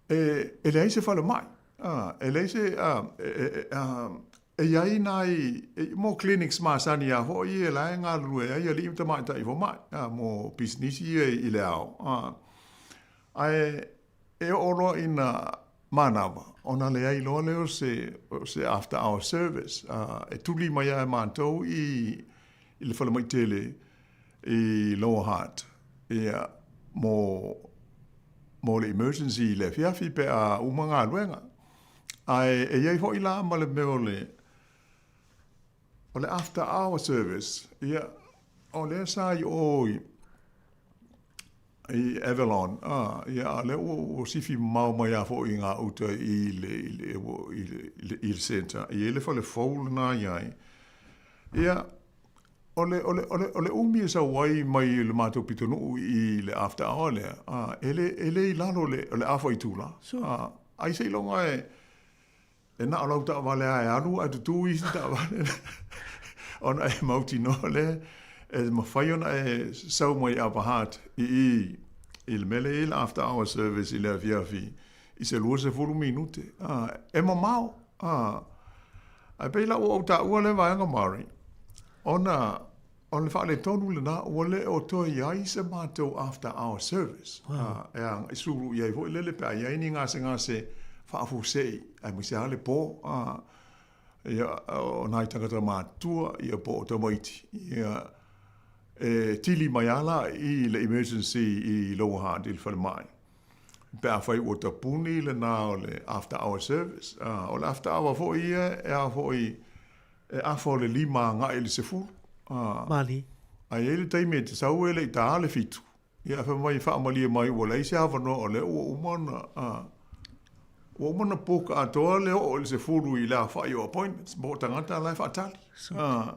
e, e leai se falemai, a, e leai se, a, e, e, a, e i ai nai, e, mo clinics masani lava foi ia la e galulue ai alii ma tamaitai fomai, a, mo pisinisi ia i le ao, a, ae e oo loa ina manava, ona leai loa lea o se, o se after hour service, a, e tuli mai lava e matou i, i le falemai tele i Lower Hutt, ia, mo, mo le emergency i le afiafi pe a uma galuega. Ae e i ai foi la ma le mea o le, o le after hour service, ia, o lea sa i o i, i Avalon, a, ia, a lea ua, ua sifi mamao mai lava foi i gauta i le, i le, i le, i le, i le centre, e i ai le fale fou lena i ai. Ia, O le, o le, o le, o le umi e sau ai mai le matou pitonuu i le after hour lea, a, e le, e le i lalo o le, o le afa itula. Sure. A, ai seiloga e, e na o lau taavale lava e alu ae tutū isi taavale ona e mautinoa lea e mafai ona e sau mai Upper Hutt i i i le mea lea e i ai le after hour service i le afiafi i se 20 minute. A, e mamao. A, ae pei la ua ou taua lea vaega Mari, ona o le faaletonu lena ua le o toe i ai se matou after hour service. Wow. A, e agai sulu i ai foi lele pe a i ai ni gasegase faafuasei aemaise lava le po. A, ia, o nai tagata matutua ia po o tamaiti. Ia, e tili mai lava la i le emergency i Lower Hutt i le falemai. Pe afai ua tapuni lena o le after hour service, a, o le after hour foi ia e a foi e afa o le 5 agai i le 10. A, Malie. A i ai le taimi e te sau e le i tā le 7, ia ae fai mai faamalie mai ua leai se avanoa o lea ua uma ona, a, ua uma ona book atoa le oo i le 10 i le aofai o appointments mo tagata la e faatali. A,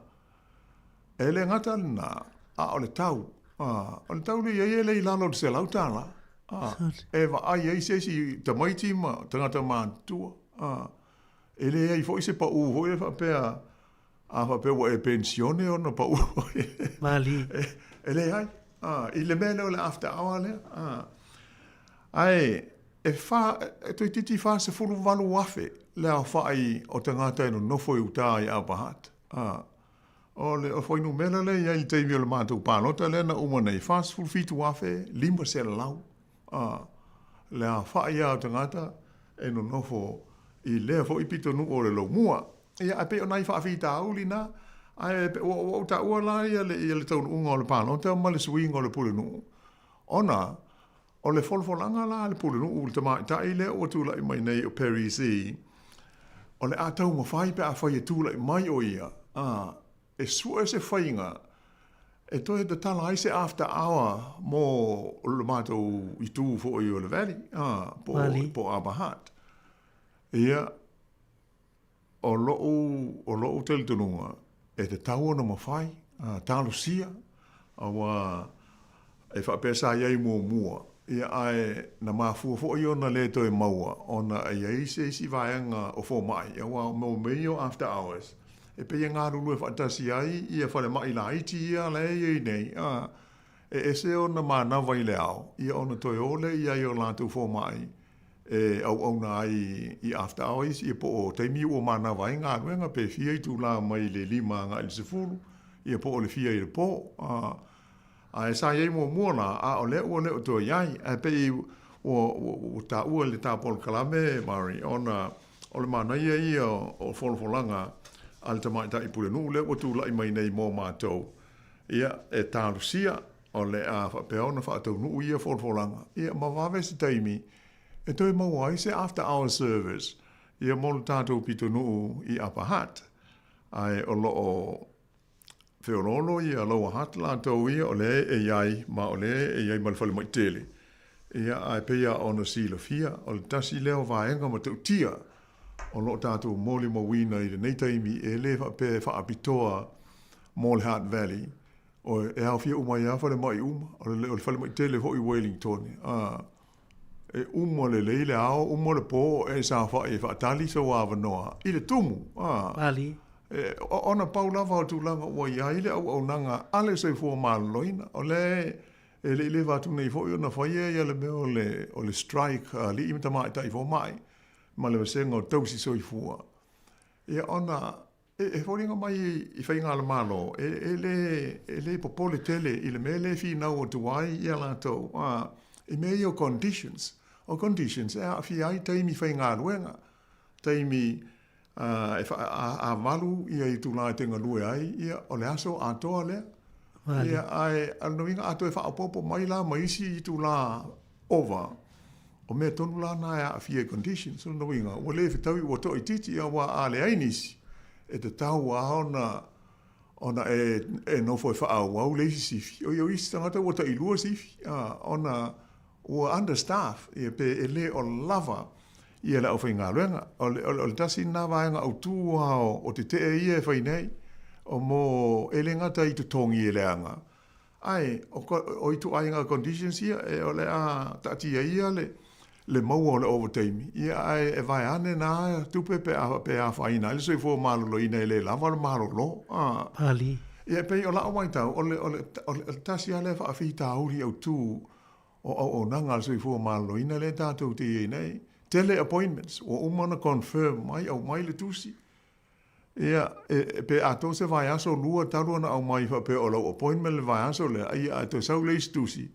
E le gata lena, a o le tau, a, o le tau lea i ai e le i lalo o le $100, a, e vaai ai se isi tamaiti ma tagata matutua, a, e leai foi se pau foi lea faapea, a faapea ua e penisione ona pau ai. Malie. E, e leai, a, i le mea lea o le after hour lea, a, ae e wha, e toeitiiti 48,000 le aofai o tagata e nonofo i uta i Upper Hutt, a, O le fuainumera lea e i ai i le taimi o le matou palota lea na uma nei, 47,500 a, le aofai lava o tagata e nonofo i lea foi pitonuu o le Lomua. Ia, ae pei o nai faafitauli na, ae ua ou taua la ia le, ia le taunuuga o le palota ma le suiga o le pulenuu, ona o le folafolaga la a le pulenuu i le tamaitai lea ua tulai mai nei o Perry Zee, o le a taumafai pe afai e tulai mai o ia, a, e sue se faiga e toe tatala ai se after hour mo le matou itu foi o le valley, a, po, po o Upper Hutt. Ia, O loʻu, o loʻu talitonuga, e tatau ona mafai, a, talosia, auā e faapea sa i ai muamua, ia ae na mafua foi ona le toe maua ona e i ai se isi vaega o fomai, auā o mea ia o after hours, e pei e galulue faatasi ai ia falemai laiti ia la e i ai nei, a, e ese ona manava i le ao, ia ona toe o lea i ai o latou fomai e auauna ai i after hours ia po o taimi ua manava ai galuega pe fia itula mai le 5 agai i le 10 ia po o le fia i le po. Ae sa i ai muamua la, a o lea ua le o toe i ai. Ae pei ua, ua, ua taua i le ta polokalame, Murray, ona o le manaia ia o folafolaga a le tamaitai pulenuu lea ua tulai mai nei mo matou, ia, e talosia O le a faapea ona faataunuu ia folafolaga, ia ma vave se taimi e toe maua ai se after hours service ia mo le tatou pitonuu i Upper Hutt. Ae o lo o feoloolo ia Lower Hutt latou ia o lea e i ai ma o lea e i ai ma le falemai tele. Ia, ae pei lava ona silafia, o le tasi lea o vaega matautia o lo o tatou molimauina i lenei taimi, e le faapea e faapitoa mo le Hutt Valley, o, e aofia uma ai lava falemai uma, o le, o le falemai tele foi i Wellington, a, e uma lelei le ao, uma le po o e saofai e faatali sou avanoa i le tumu, a. Pali. E, ona pau lava o tulaga ua i ai le auaunaga a le soifua maloloina, o lea e le i leva atu nei foi ona faia ia le mea o le, o le strike a alii ma tamaitai fomai ma le vasega o tausi soifua. Ia ona e foliga mai i faiga a le Malo, e, e, le, e le popole tele i le mea lea e finau atu ai ia latou, a, i mea ia o conditions. O conditions e aafia ai taimi faigaluega, taimi a, e fa, a, a valu ia itulā e te galue ai, ia, o le aso atoa lea. Ia, ae, a lona uiga a toe faaopoopo mai la ma isi itulā ova, o mea tonu la na e aafia i conditions. O lona uiga, ua le fetaui ua toaitiiti, aua a leai nisi, e tatau lava ona ona e, e nofo e faaauau le isi sifi. O ia o isi tagata ua tailua sifi, a, ona ua understaff, ia pe e le o lava ia le aufaigaluega. O le, o le, o le tasi lena vaega autū lava o, o tetee ia e fai nei, o mo, e le gata i totogi e leaga, Ae, o, o ituaiga conditions ia, e, o le a taatia ia le, le maua o le ovataimi, ia ae e vae ane nā tupe pe a, pe afaina ai le soifua maloloina e le lava le malolo. A. Pali. Ia, e pei o la'u matau, o le, o le, o le, o le tasi lava lea faafitauli autū o auaunaga a le soifua maloloina lea tatou te i ai nei. Tele appointments, ua uma ona confirm mai, aumai le tusi, Ia, e, pe atoa se vaiaso lua talu ona aumai faapea o lau appointment le vaiaso lea, ia ae toe sau le isi tusi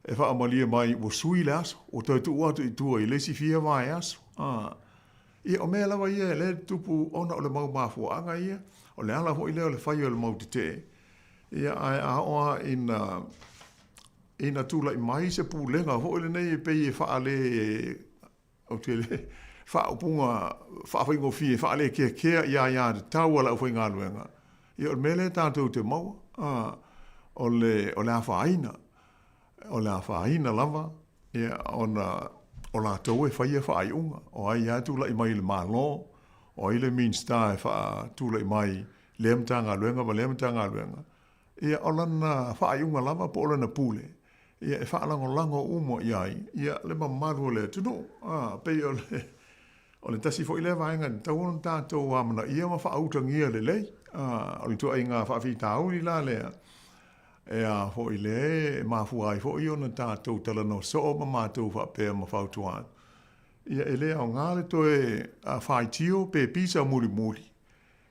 e faamalie mai ua sui le aso, ua toe tuu atu i tua i le isi fia vaiaso. A, ia, o mea lava ia lea e tutupu ona o le mau mafuaaga ia, o le ala foi lea o le fai o le mau tetee. Ia, ae a oo lava ina, ina tulai mai se pulega foi lenei e pei e faale Ou te le faaupuga faafaigofie, faalekekea i aiatatau a le aufaigaluega. Ia o le mea lea tatou te maua, a, o le, o le afaina, o le afaina lava, ia, ona o latou e faia faaiuga. O ai lava e tulai mai i le Malo, o ai le Minisita e faatulai mai lea Matagaluega ma lea Matagaluega, Ia, o lana faaiuga lava po o lana pule, ia, e faalagolago uma i ai, ia, le mamalu o le atunuu. A, pei o le, o le tasi foi lea vaega e tatau ona tatou amanaia ma faautagia lelei. A, o le ituaiga faafitauli la lea, e a foi le e mafua ai foi ona tatou talanoa soo ma matou faapea ma fautua atu, ia, e le aoga le toe faitio pe pisa mulimuli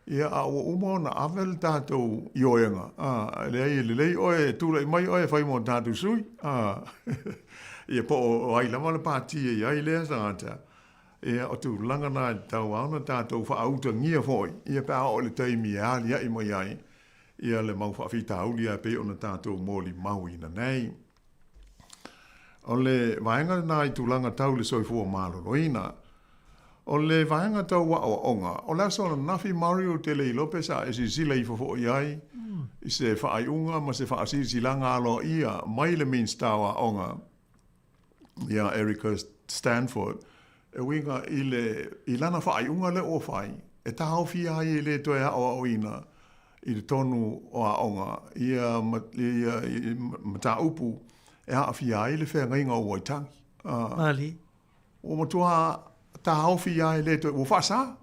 Ia, a ua uma ona ave le tatou ioega, a, e leai, e lelei oe e tulai mai oe e fai mo tatou sui, a, ia, po o ai lava le pati e i ai lea tagata, ia, o tulaga na e tatau lava ona tatou faautagia foi, ia, pe a oo i le taimi e aliae mai ai, ia, le mau faafitauli lava e pei ona tatou molimauina nei. O le vaega lena i tulaga tau le soifua maloloina. O le vaega tau aoaoga, o le aso ananafi Mario ou te le iloa pe sa e silasila ifo foi i ai i se faaiuga ma se faasilasilaga aloaia mai le Minisita o Aoga ia Erica Stanford e uiga i le i lana faaiuga lea ua fai e taofia ai e le toe aoaoina i totonu o aoga ia ia mataupu e aafia ai le feagaiga o Waitangi. Mali. Ua matua taofi lava e le toe, ua faasa.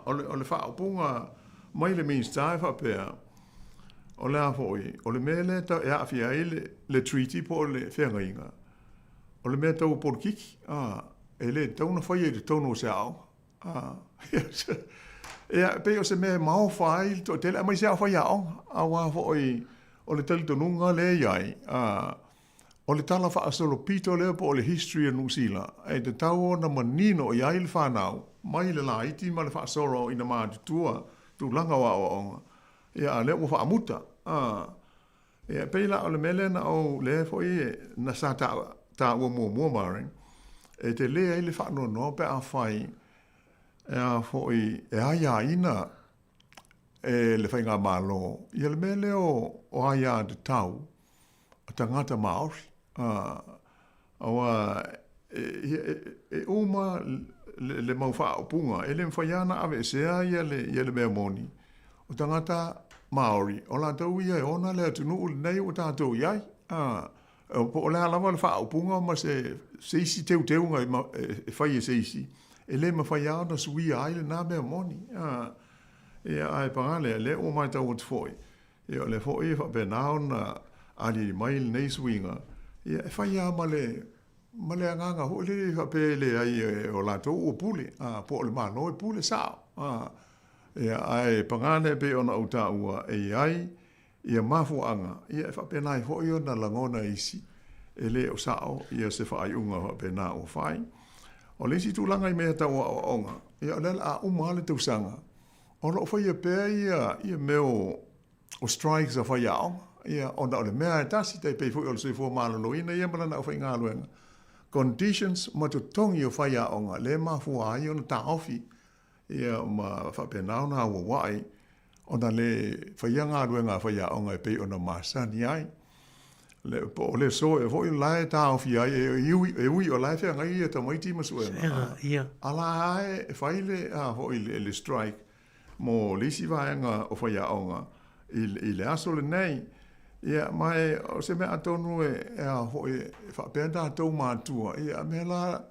O le, o le faaupuga mai le Minisita e faapea, o le a foi, o le mea lea e aafia ai le, le treaty po o le feagaiga, o le mea tau polokiki, e le tatau ona faia i totonu o se aoga. Ia, e pei o se mea e maofa ai le toatele, aemaise lava o faiaoga, aua foi o le talitonuga lea e i ai, o le tala faasolopito lea po o le history o Niu Sila, e tatau ona manino i ai le fanau mai le laiti ma le faasolo ina matutua tulaga o aoaoga, ia, a o lea ua faamuta. Ia, e pei la o le mea lea na ou, lea foi na sa taua muamua Maureen, e tele ai le faanoanoa pe afai e a foi e aiaina e le Faigamalo ia le mea lea o aiatatau a tagata Māori. Aua e uma le mau faaupuga, e le mafai lava ona aveesea ia le mea moni, o tagata Māori, o latou ia e ona le atunuu lenei ua tatou i ai. Po o le a lava le faaupuga ma se isi teuteuga e fai e se isi, e le mafai lava ona suia ai lena mea moni. Ia, ae paga lea, lea ua matau atu foi, ia o lea foi e faapena ona aliali mai lenei suiga, ia e fai lava ma le, ma le agaga foi lele e faapea e leai o latou ua pule, a, po o le Malo e pule sao. A, ia, ae paga lea e pei ona ou taua e i ai ia mafuaaga, ia e faapena ai foi ona lagona e isi e le o sao ia se faaiuga faapena ua fai. O le isi tulaga i mea tau aoaoga, ia o lea o le a uma lava le tausaga, o lo o faia pea ia, ia mea o, o strikes a faiaoga, ia, ona o le mea e tasi, tai pei foi o le soifua maloloina ia ma lana aufaigaluega, conditions ma totogi o faiaoga lea e mafua ai ona taofi ia ma faapena ona auauai ona le faia galuega a faiaoga e pei ona masani ai. Le, po o le aso ea foi la e taofi ai, e ui, e ui o la e feagai ia tamaiti ma suega. Ia. A la e fai le, a foi le, le strike mo le isi vaega o faiaoga i, i le aso lenei. Ia, ma e, o se mea atonu e, e a foi, e faapea tatou matua, ia, a mea la,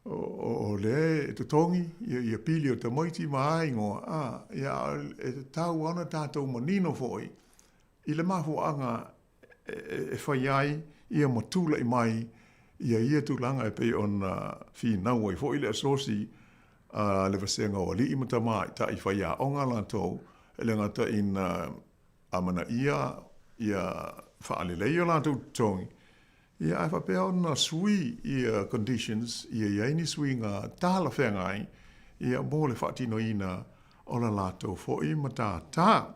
o lea e totogi ia pili o tamaiti ma aigoa, a, ia, e tatau lava ona tatou manino foi i le mafuaaga e fai ai ia ma tulai mai ia ia tulaga e pei ona finau ai foi le asosi a le vasega o alii ma tamaitai faiaoga latou, e le gata ina amanaia ia faalelei o latou totogi, ia ae faapea ona sui ia conditions ia i ai ni suiga talafeagai ia mo le faatinoina o la latou foi matata.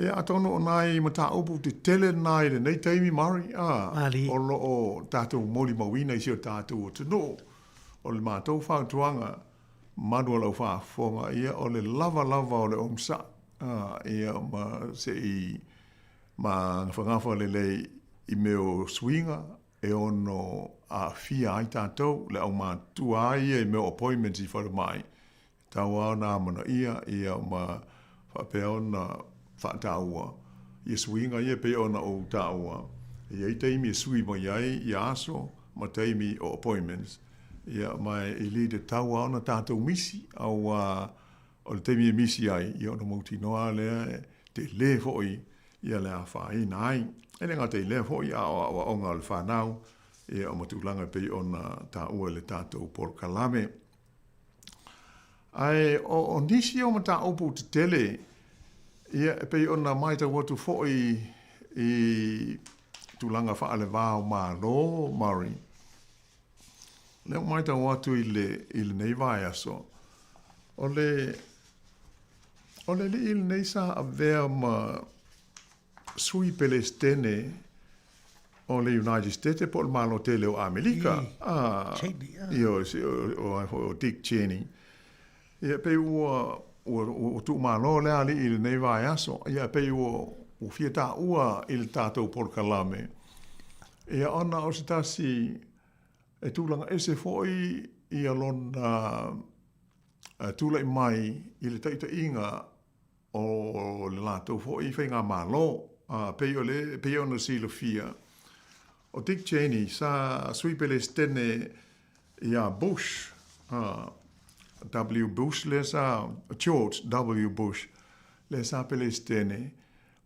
Ia, atonu o nai mataupu tetele na i lenei taimi, Mari, a, o lo o tatou molimauina i si o tatou atunuu. O le matou fautuaga, malu o lau faafofoga, ia, o le lava lava o le onosai, a, ia, ma se i magafagafa lelei i mea o suiga e ono aafia ai tatou, le aumatutua lava ia i mea o appointments i falemai, Tatau lava ona amanaia ia ma faapea ona faataua ia suiga ia e pei ona ou taua, e i ai taimi e sui mai ai ia aso ma taimi o appointments, ia ma e le tatau lava ona tatou misi, aua o le taimi e misi ai, ia ona mautinoa lava lea e tele foi ia le afaina ai. E le gata i lea foi, a o aoaoga o le fanau, ia ma tulaga e pei ona taua i le tatou polokalame. Ae o nisi o mataupu tetele, ia, e pei ona matau atu foi i tulaga faale-va o Malo, Murray, lea ua matau atu i le, i lenei vaiaso, o le, o le alii lenei sa avea ma Sui Pelesitene o le United States po o le Malo tele o Amerika. Ah, Cheney, ah. Ia, o, o, o Dick Cheney. Ia, pei ua, ua, ua tuumalo le alii i lenei vaiaso. Ia, pei ua, ua fia taua i le tatou polokalame. Ia, ona o se tasi e tulaga ese foi ia lona tulai mai i le taitaiga o le latou foi faigamalo. A, pei o le, pei ona silafia, o Dick Cheney sa sui Pelesitene iā Bush, a, W. Bush lea sa, George W. Bush lea sa Pelesitene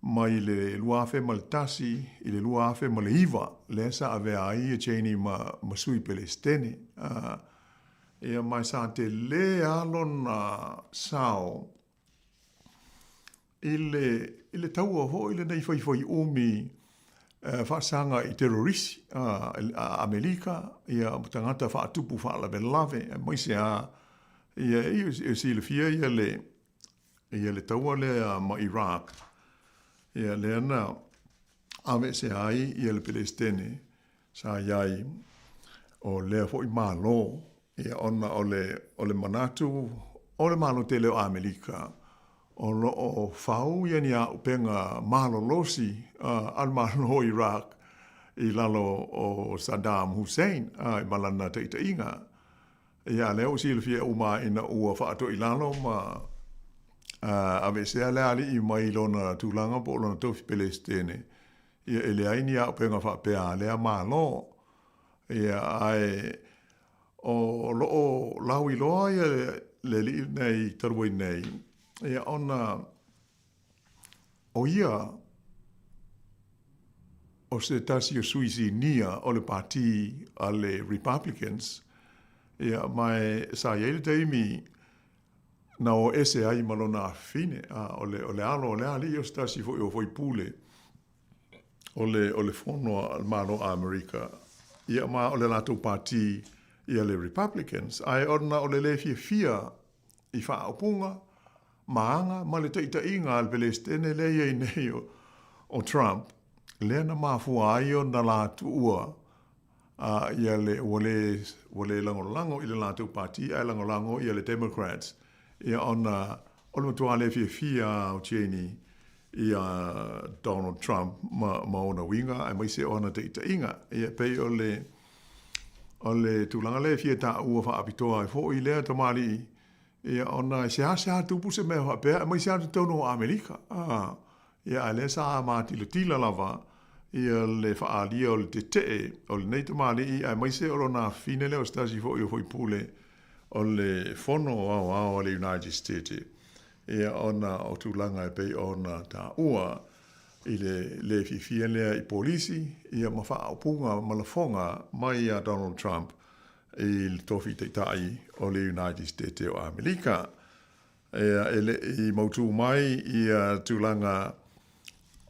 mai le 2001 i le 2009 lea sa avea ai ia Cheney ma, ma sui Pelesitene. A, ia ma sa tele lava lona sao I le, i le taua foi lenei faifaiumi faasaga i terrorisi a Amelika, ia ma tagata faatupu faalavelave, aemaise lava ia, e silafia ia le, ia le taua lea ma Iraq, ia lea na aveesea ai ia le Pelesitene sa i ai o lea foi Malo, ia ona o le, o le manatu o le Malo tele o Amerika o lo o fau ia ni auupega malolosi a le Malo o Iraq i lalo o Saddam Hussein ma lana taitaiga. Ia, a lea ua silafia uma ina ua faatoilalo ma aveesea le alii mai lona tulaga po o lona tofi Pelesitene, ia e leai ni auupega faapea a lea Malo. Ia, ae o lo o lauiloa ia le alii lenei talu ai nei, ia ona o ia o se tasi o sui sinia o le pati a le Republicans, ia, ma e sa i ai le taimi na o ese ai ma lona afafine, a o le, o le alo o lea alii o se tasi foi o faipule o le, o le fono a le Malo o Amerika, ia, ma o le latou pati ia le Republicans, ae ona o le le fiafia i faaupuga ma aga ma le taitaiga a le Pelesitene lea e i ai nei o Trump, lea na mafua ai ona la tuua ia le, ua le, ua le lagolago i le latou pati ae lagolago ia le Democrats, ia ona o le matua le fiafia o Cheney ia Donald Trump ma, ma ona uiga aemaise o ana taitaiga. Ia pei o le, o le tulaga lea e fia taua faapitoa ai foi lea tamalii, ia ona e seasea tupu se mea faapea aemaise lava totonu o Amerika. Ah, ia a lea sa matilotila lava ia le faaalia o le tetee o lenei tamalii aemaise o lona afafine lea o se tasi foi o faipule o le Fono Aoao a le United States, ia ona o tulaga e pei ona taua i le le fiafia lea i polisi ia ma faaupuga ma lafoga mai ia Donald Trump i le tofi taitai o le United States o Amerika. Ia, e le i mautū mai ia tulaga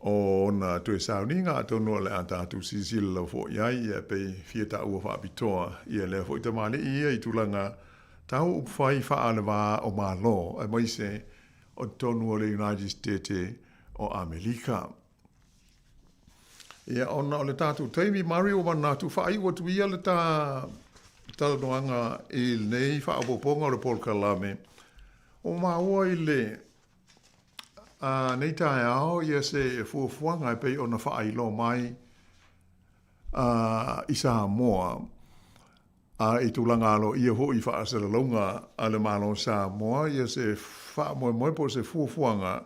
o ona toe sauniga, atonu o le a tatou silasila lava foi i ai, ia, pei fia taua faapitoa ia lea foi tamalii ia i tulaga tau upufai faa-le-va o Malo, aemaise o totonu o le United States o Amerika. Ia, ona o le tatou taimi, Mari, ua manatu faaiu atu ia le ta talanoaga i lenei faaopoopoga o le polokalame. Ua maua i le a, nei taeao ia se fuafuaga e pei ona faailoa mai a, i Samoa, a i tulaga aloaia foi i faasalalauga a le Malo o Samoa ia se faamoemoe po o se fuafuaga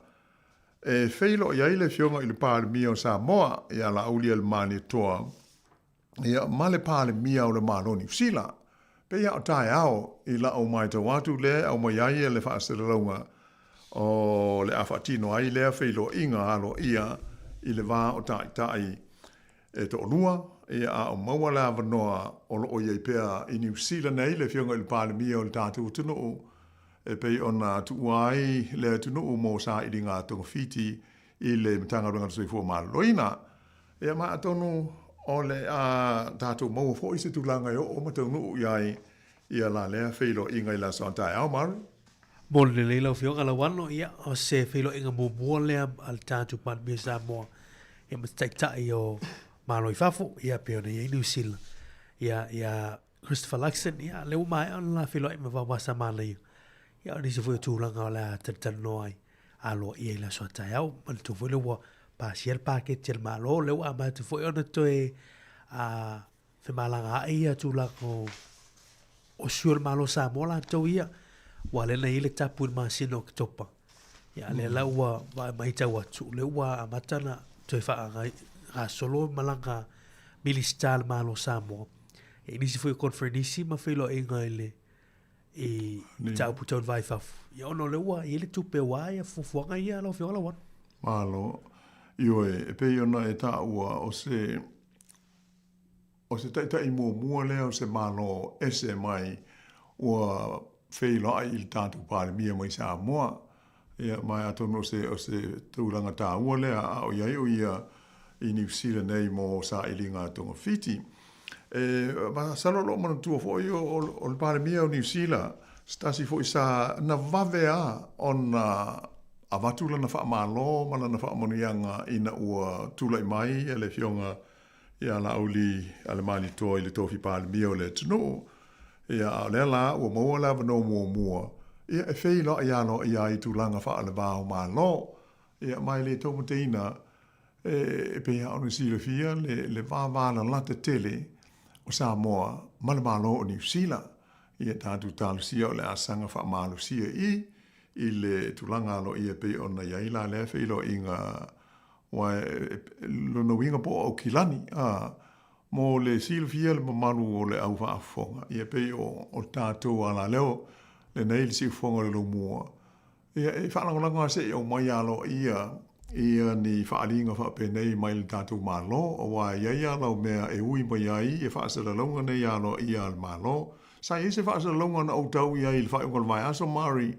E feiloai ai le Afioga i le Palemia o Samoa ia Laaulialemalietoa ia ma le Palemia o le Malo o Niu Sila. Pei a o taeao i la'u maitau atu lea e aumai ai le faasalalauga o le a faatino ai lea feiloaiga aloaia i le va o taitai e toalua, ia a o maua le avanoa o lo o i ai pea i Niu Sila nei le Afioga i le Palemia o le tatou atunuu e pei ona tuua ai le atunuu mo sailiga togafiti i le Matagaluega o le Soifua Maloloina. Ia ma atonu o le a tatou maua foi se tulaga e oo ma taunuu i ai ia la lea feiloaiga i le aso a taeao, Mari. Mo le lelei lau Afioga Lauano, ia, o se feiloaiga muamua lea a le tatou Palemia o Samoa ia ma se Taitai o Malo i fafo, ia, pei ona i ai Niu Sila, ia, ia Christopher Luxon, ia, lea ua maea ona la feiloai ma Vaovasa Manaia. Ia, o nisi foi o tulaga o le a talatalanoa ai aloaia i le aso a taeao. Manatua foi lea ua pasia le paketi a le Malo, lea ua amata foi ona toe a, femalagaai ia tulaga o, o sui o le Malo o Samoa latou ia. Ua lea na i ai le tapu i le masina o Oketopa. Ia, lea la ua matau atu, lea ua amata ona toe faagasolo malaga Minisita a le Malo o Samoa. E i nisi foi o conferenisi ma feiloaiga i le i mataupu tau le va i fafo. Ia ona o lea ua i ai le tupe aua ia fuafuaga ia lau Afioga Lauano. Malo. Ioe, e pei ona e taua o se O se taitai muamua lea o se Malo ese mai ua feiloai i le tatou Palemia mai Samoa. Ia, ma atonu o se, o se tulaga taua lea a o i ai o ia i Niu Sila nei mo sailiga a togafiti. E masalo o lo o manatua foi o, o, o le Palemia o Niu Sila, se tasi foi sa na vave a ona avatu lana faamalo ma lana faamanuiaga ina ua tulai mai le Afioga ia Laaulialemalietoa i le tofi Palemia o le atunuu. Ia, a o lea la ua maua le avanoa muamua Ia, e feiloai aloaia ai tulaga faale-va o Malo. Ia, ma e le taumateina, e pei lava ona silafia le, le vavalalata tele o Samoa ma le Malo o Niu Sila. Ia, tatou talosia o le a saga faamalosia i i le tulaga aloaia e pei ona i ai la lea feiloaiga, aua e, lona uiga po o Aukilani, a, Mo le silafia le mamalu o le au faafofoga, ia pei o, o tatou alaleo lenei le siufofoga o le lomua, ia e faalagolago lava se i aumai aloaia ia ni faaaliga faapenei mai le tatou Malo, aua e i ai lava lau mea e ui mai ai ia faasalalauga nei aloaia a le Malo. Sa i ai se faasalalauga na ou tau i ai i le faaiuga o le vaiaso, Mari,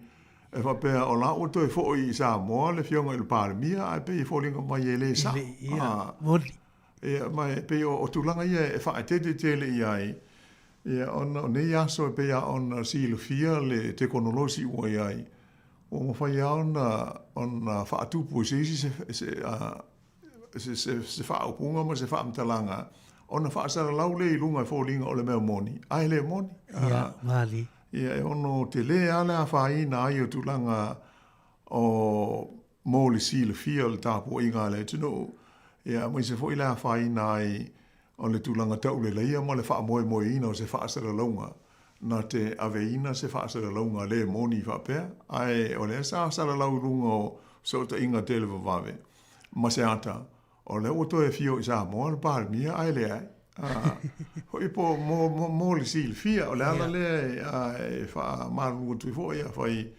e faapea o la ua toe foi i Samoa le Afioga i le Palemia, ae pei e foliga mai e le sao. Ia, moni. Ia, ma e pei o tulaga ia e faaeteete tele i ai, ia, ona o nei aso e pei lava ona silafia le tekonolosi ua i ai, ua mafai lava ona, ona faatupu e se isi se, se, se, se, se faaupuga ma se faamatalaga ona faasalalau lea i luga e foliga o le mea moni, ae le moni. Ia, malie. Ia, e ono tele lava le afaina ai o tulaga o mo le silafia o le tapuaiga a le atunuu, ia aemaise foi le afaina ai o le tulaga tauleleia ma le faamoemoeina o se faasalalauga na te aveina se faasalalauga le moni faapea, ae o lea sa salalau i luga o fesootaiga televavave ma se ata O lea ua toe afio i Samoa le Palemia ae leai. Foi po mo, mo, mo le silafia, o le ala lea e, e faamalulu atu ai foi afai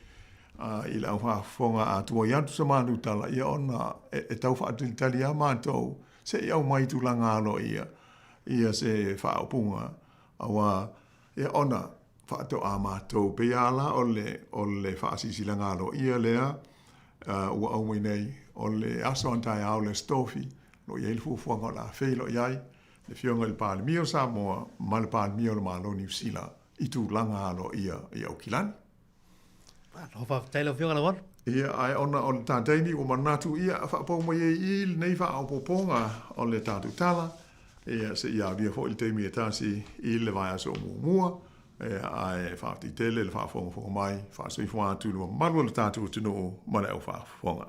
i le au faafofoga a tuai atu se matou tala, ia ona e, e tau faatalitali lava matou se i aumai tulaga aloaia ia se faaupuga, aua ia ona faatoa matou pei lava la o le, o le faasilasilaga aloaia lea ua aumai nei, o le aso a taeao le Aso Tofi, o lo o i ai le fuafuaga o le a feiloai ai le Afioga i le Palemia o Samoa ma le Palemia o le Malo o Niu Sila i tulaga aloaia i Aukilani. Malo faafetai lau Afioga Lauano. Ia, ae ona o le ta taimi ua manatu, ia, faapau mai ai i lenei faaopoopoga o le tatou tala, ia, seia aulia foi le taimi e tasi i le vaiaso o muamua, ia, ae faafetai tele le faafogafoga mai, faasoifua atu i le mamalu o le tatou atunuu ma le au faafofoga.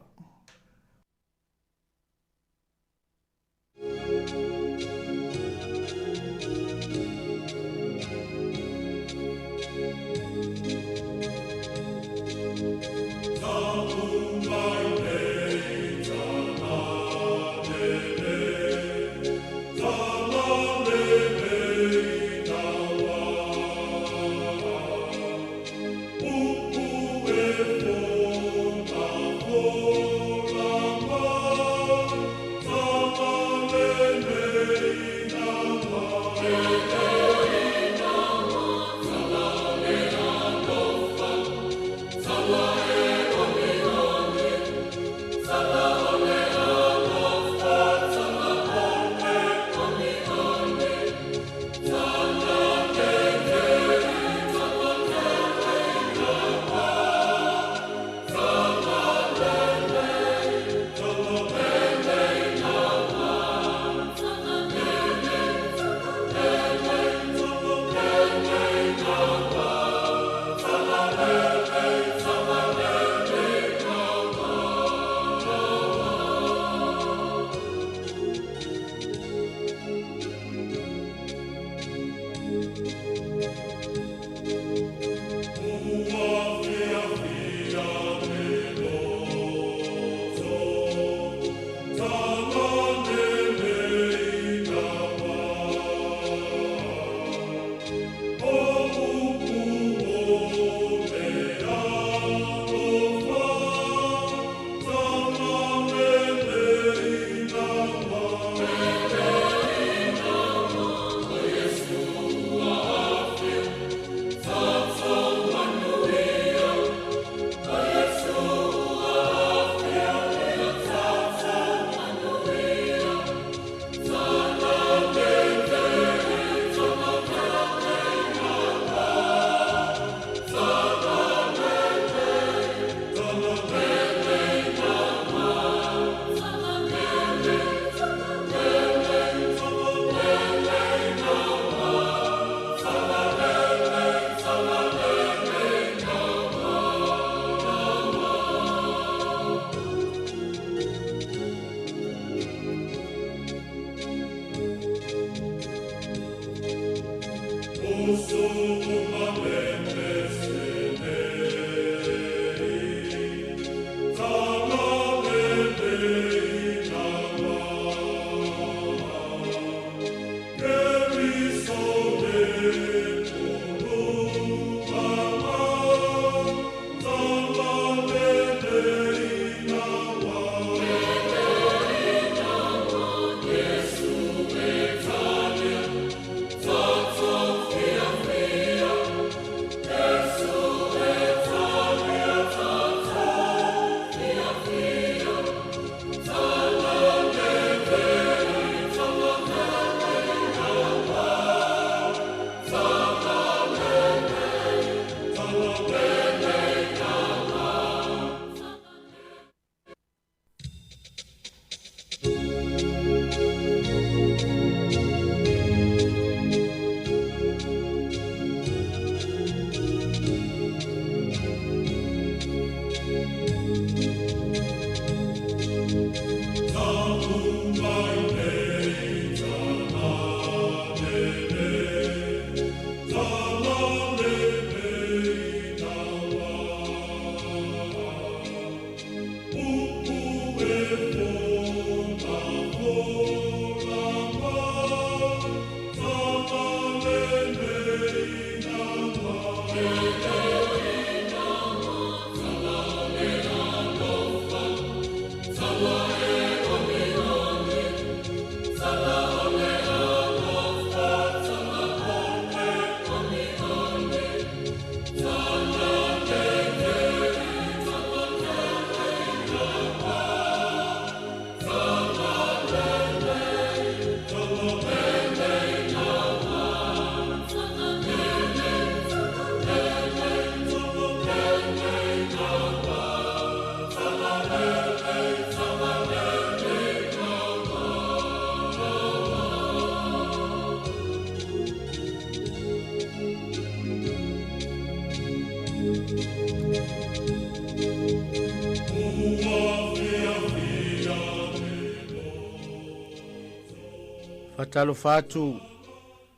Faatalofa atu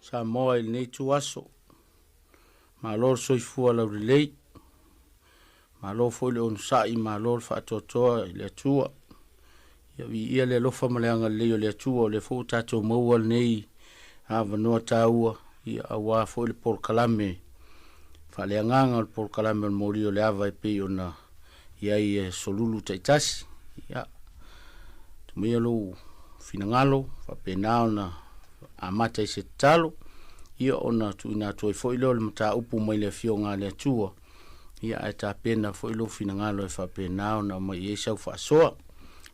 Samoa i lenei ituaso. Malo le soifua laulelei, malo foi le onosai, malo le faatoatoa i le Atua. Ia viia le alofa ma le agalelei o le Atua, o lea foi ua tatou maua lenei avanoa taua, ia aua foi le polokalame faaleagaga o le polokalame o le moli o le ava e pei ona i ai e solulu taitasi. Ia, tumaia lou finagalo, faapena ona amata i se tatalo, ia ona tuuina atu ai foi lea o le mataupu mai le Afioga a le Atua, ia ae tapena foi lou finagalo e faapena ona aumai i ai sau faasoa.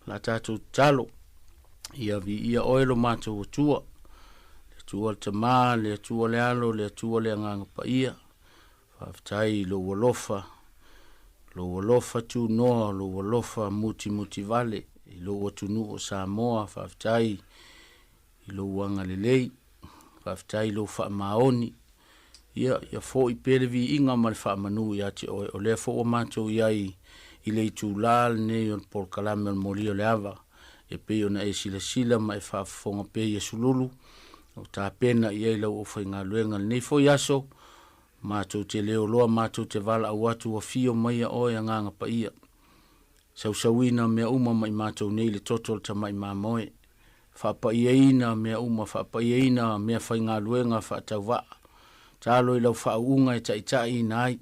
La tatou tatalo, ia viia oe lo matou Atua, le Atua le Tama, le Atua le Alo, le Atua le Agaga Paia, Faafetai i lou alofa, lou alofa tunoa, lou alofa mutimutivale i lou atunuu o Samoa. Faafetai i lou agalelei, faafetai i lou faamaoni. Ia, ia foi pea le viiga ma le faamanu ia te oe, o lea foi ua matou i ai i le itulā lenei o le polokalame o le Moli o le Ava, e pei ona e silasila ma e faafofoga pea i asululu o tapena i ai lau aufaigaluega i lenei foi aso. Matou te leoloa, matou te valaau atu, Afio maia oe, Agaga Paia. Sausauina mea uma ma i matou nei le toto o le tamai mamoe. Faapaiaina mea uma, faapaiaina meafaigaluega faatauvaa. Talo i lau faauuga e taitaiina ai.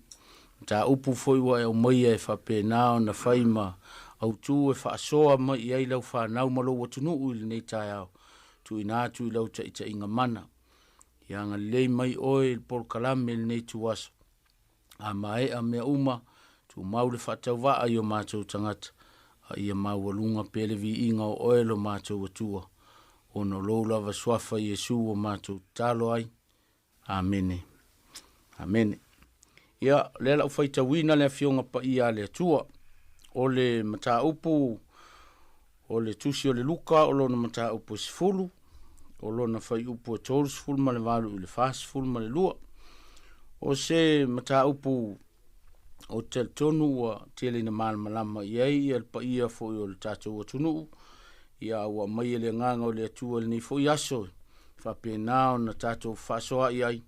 Mataupu foi ua e aumaia e faapena ona fai ma autu e faasoa mai i ai lau fanau ma lou atunuu i lenei taeao. Tuuina atu i lau taitaiga mana. Ia agalelei mai oe i le polokalame i lenei ituaso. A maea mea uma, tumau le faatauvaa i o matou tagata, a ia maualuga pea le viiga o oe lo matou Atua, ona o lou lava suafa Iesu ua matou tatalo ai. Amene. Amene. Ia, o lea la ua faitauina le Afioga Paia a le Atua. O le mataupu o le Tusi o le Luka o lona mataupu e 10, o lona fuaiupu e 38 i le 42. O se mataupu ou te talitonu ua tele ina malamalama i ai ia le paia foi o le tatou atunuu, ia ua aumai e le Agaga o le Atua i lenei foi aso, faapena ona tatou fefaasoaai ai,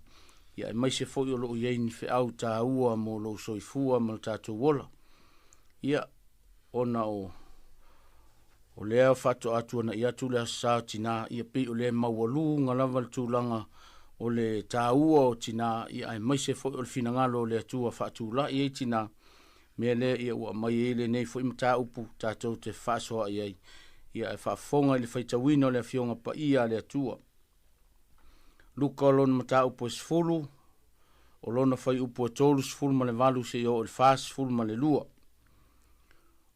ia aemaise foi o lo o i ai ni feau taua mo lou soifua ma lo tatou ola. Ia, ona o o lea faatoa tuanai atu le Aso Sa o Tina, ia pei o lea e maualuga lava le tulaga o le taua o tina, ia aemaise foi o le finagalo o le Atua faatulai ai tina, mea lea ia ua aumai ai lenei foi mataupu tatou te fefaasoaai ai, ia ae faafofoga i le faitauina o le Afioga Paia a le Atua. Luka o lona mataupu e 10, o lona fuaiupu e 38 seia oo i le 42.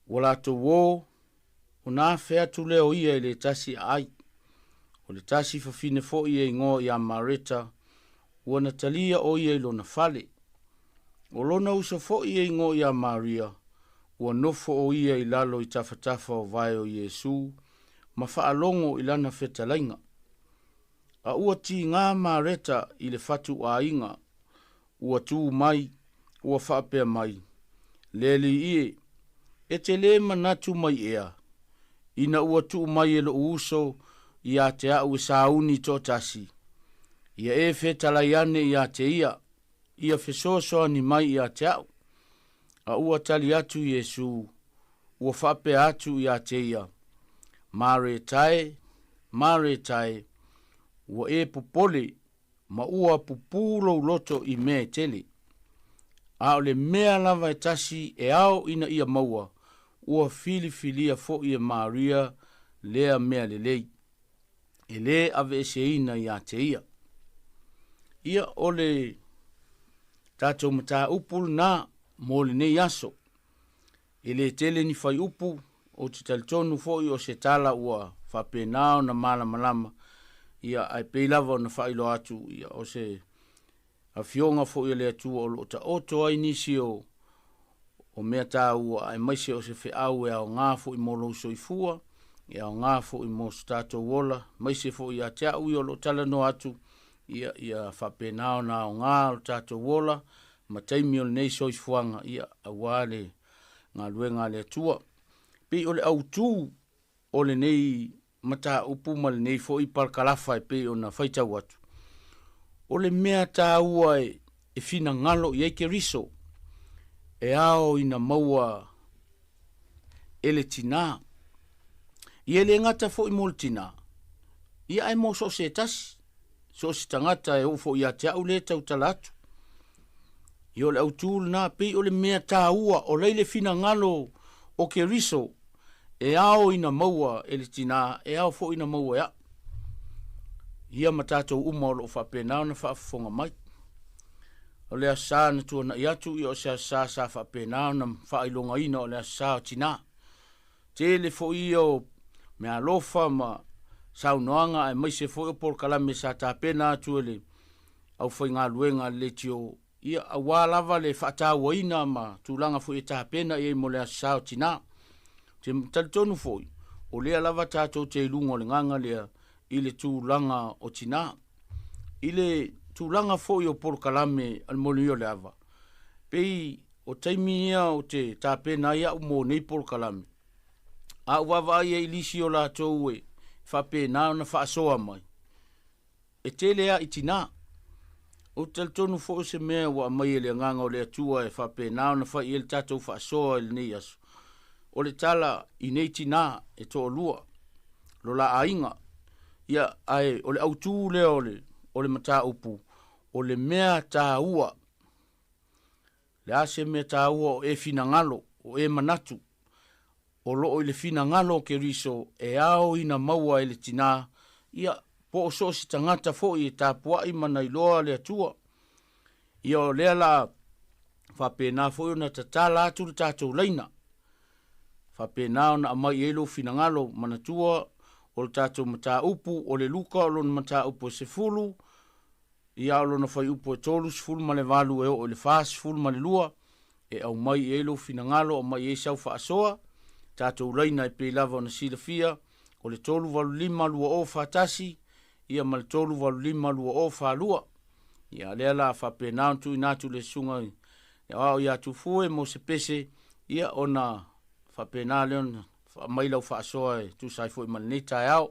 Ua latou o, ona afe atu lea o ia i le tasi aai. O le tasi fafine foi e igoa ia Mareta, ua na talia o ia i lona fale. O lona uso foi e igoa ia Maria, ua nofo o ia i lalo i tafatafa o vae o Iesu, ma faalogo i lana fetalaiga. A ua tiga Mareta i le fatuaiga, ua tu mai, ua faapea mai, Le Alii e, e te lē manatu mai ea, ina ua tuu mai e loʻu uso ia te aʻu e sauni toatasi, ia e fetalai ane ia te ia, ia fesoasoani mai ia te aʻu. A ua tali atu Iesu, ua faapea atu ia te ia, Mareta e, Mareta e, ua e popole ma ua pupū lou loto i mea e tele. A o le mea lava e tasi e ao ina ia maua, ua filifilia foi e Maria lea mea lelei, e lē aveeseina ia te ia. Ia, o le tatou mataupu lena mo lenei aso. E lē tele ni fuaiupu, ou te talitonu foi o se tala ua faapena ona malamalama, ia, ae pei lava ona faailoa atu, ia, o se Afioga foi a le Atua o lo o taoto ai nisi o o mea taua, aemaise o se feau e aoga foi mo lou soifua, e aoga foi mo so tatou ola, aemaise foi ia te au ia o lo o talanoa atu, ia, ia faapena ona aoga lo tatou ola, ma taimi o lenei soifuaga, ia, aua le galuega a le Atua. Pei o le autū o lenei mataupu ma lenei foi palakalafa e pei ona faitau atu, o le mea taua e finagalo i ai Keriso, e ao ina maua e le tinā. Ia e le gata foi mo le tinā, ia ae mo so o se tasi, so o se tagata e oo foi ia te au lea e tautala atu. Ia o le autū lenā, pei o le mea taua o la i le finagalo o Keriso e ao ina maua e le tinā, e ao foi ina maua e au. Ia ma tatou uma o lo o faapena ona faafofoga mai. O le Aso Sa na tuanai atu, ia o se Aso Sa sa faapena ona faailogaina o le Aso Sa o Tinā. Tele foi ia o meaalofa ma saunoaga aemaise foi o polokalame sa tapena atu e le aufaigaluega a le leitio, ia aua lava le faatauaina ma tulaga foi e tapena i ai mo le Aso Sa o Tinā. Ou te talitonu foi, o lea lava tatou te i luga o le gaga lea i le tulaga o tinā. I le tulaga foi o polokalame a le Moliī o le Ava, pei o taimi ia ou te tapena ai au mo nei polokalame, a ou vaavaai ai i lisi o latou e faapena ona faasoa mai, e tele lava i tinā. Ou te talitonu foi o se mea ua aumai e le Agaga o le Atua e faapena ona fai i ai le tatou faasoa i lenei aso. O le tala i nei tinā e toalua, lo la aiga, ia, ae o le autū lea o le, o le mataupu, o le mea taua, le a se mea taua o e finagalo, o e manatu, o lo o i le finagalo o Keriso e ao ina maua e le tinā, ia, po o so o se tagata foi e tapuai ma na iloa le Atua. Ia o lea la faapena foi ona tatala atu le tatou laina, faapena ona aumai i ai lou finagalo, manatua o le tatou mataupu o le Luka o lona mataupu e 10, Ia o lona fuaiupu e 38 e oo i le 42, e aumai i ai lou finagalo, aumai i ai sau faasoa, tatou laina e pei lava ona silafia, o le 385 2041, ia ma le 385 2042. Ia lea la faapena ona tuuina atu le susuga i le aoao ia Tufue mo se pese, ia ona faapena lea ona aumai lau faasoa e tusa ai foi ma lenei taeao.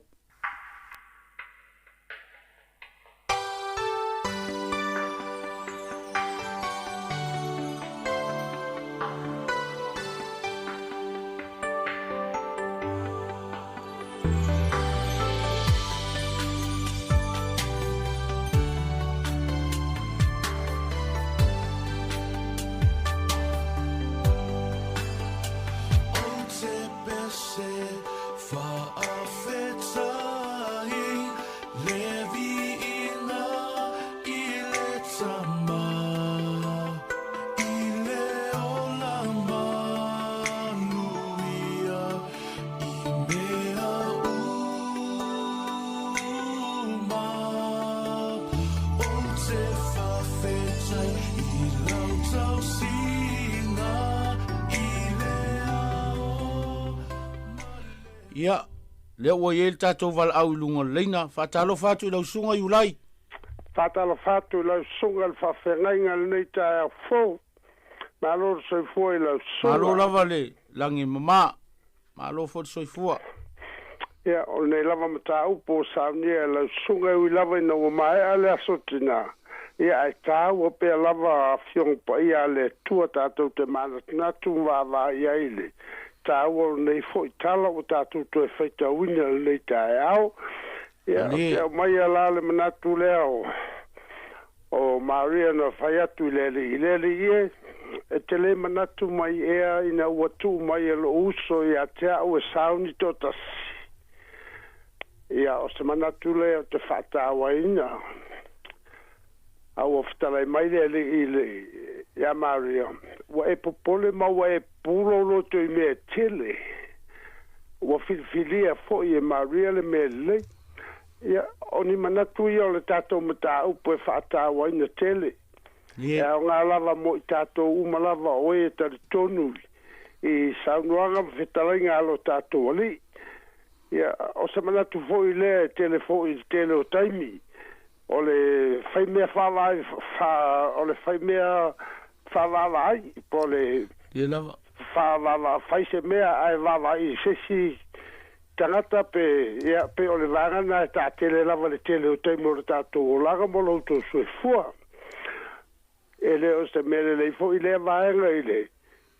Ia, lea ua i ai le tatou valaau i luga o le laina. Faatalofa atu i lau susuga Iulai. Faatalofa atu i lau susuga i le faafeagaiga i lenei taeao fou. Malo le soifua i lau susuga. Malo lava le lagi mama. Malo foi le soifua. Ia, o lenei lava mataupu ua saunia e lau susuga e ui lava ina ua maea le aso tina, ia ae taua pea lava Afioga Paia a le Atua tatou te manatunatu ma vaavaai ai i le taua o lenei foi tala ua tatou toe faitauina i lenei taeao. Ia, ou te aumaia la le manatu lea o O Maria na fai atu i le Alii, Le Alii e, e te le manatu mai ea ina ua tuu mai e lou uso ia te au e sauni toatasi? Ia, o se manatu lea ou te faatauaina. A ua fetalai mai le Alii i le, ia Maria, Ua e popole ma ua e pulou loto i mea e tele. Ua filifilia foi e Maria le mea lelei. Ia, o ni manatu ia o le tatou mataupu e faatauaina tele. E aoga lava mo i tatou uma lava o e talitonu i saunoaga ma fetalaiga a lo tatou Alii. Ia, o se manatu foi lea e tele foi i le tele o taimi, o le fai mea faavae, o le fai mea Faavaavaai po o le Ia lava. Faavaava fai se mea ae vaavaai i se isi tagata pe, ia, pe o le vaega lena e taatele lava i le tele o taimi o le tatou olaga mo lo outou soifua. E le o se mea lelei foi lea vaega i le,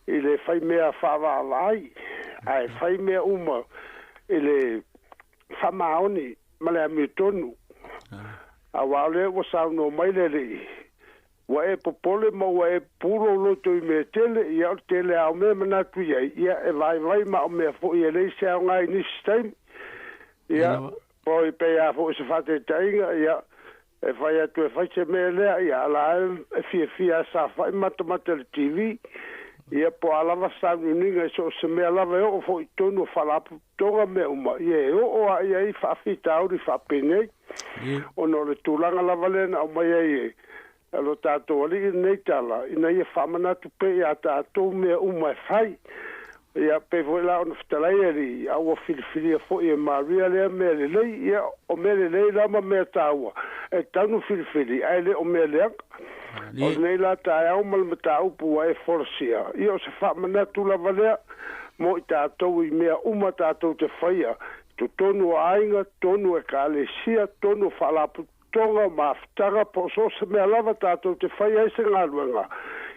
i le fai mea faavaavaai, ae fai mea uma i le faamaoni ma le amiotonu. Aua o lea ua saunoa mai le Alii, Ua e popole ma ua e pupuu lou loto i mea tele, ia o le tele lava o mea e manatu i ai, ia e vaivai ma o mea foi e leai se aoga i nisi taimi. Ia, poi pei lava foi o se faataitaiga, ia, e fai atu e fai se mea lea, ia a la e fiafia lava saofai ma matamata i le TV, ia po o a lava sauniuniga i so o se mea lava e oo foi i totonu o faalapotopotoga ma mea uma, ia e oo lava i ai faafitauli faapenei. Ona o le tulaga lava lea na aumai ai e lo tatou Alii lenei tala, ina ia faamanatu pea iā tatou mea uma e fai. Ia, pei foi la ona fetalai e Alii, a ua filifilia foi e Maria lea mea lelei. Ia, o mea lelei la ma mea taua e tatau ona filifili, ae le o mea leaga. O lenei la taeao ma le mataupu ua e folasia, ia o se faamanatu lava lea mo i tatou i mea uma tatou te faia totonu o aiga, totonu o ekalesia, totonu o faalapotopotoga, o mafutaga, po o so o se mea lava tatou te faia ai se galuega,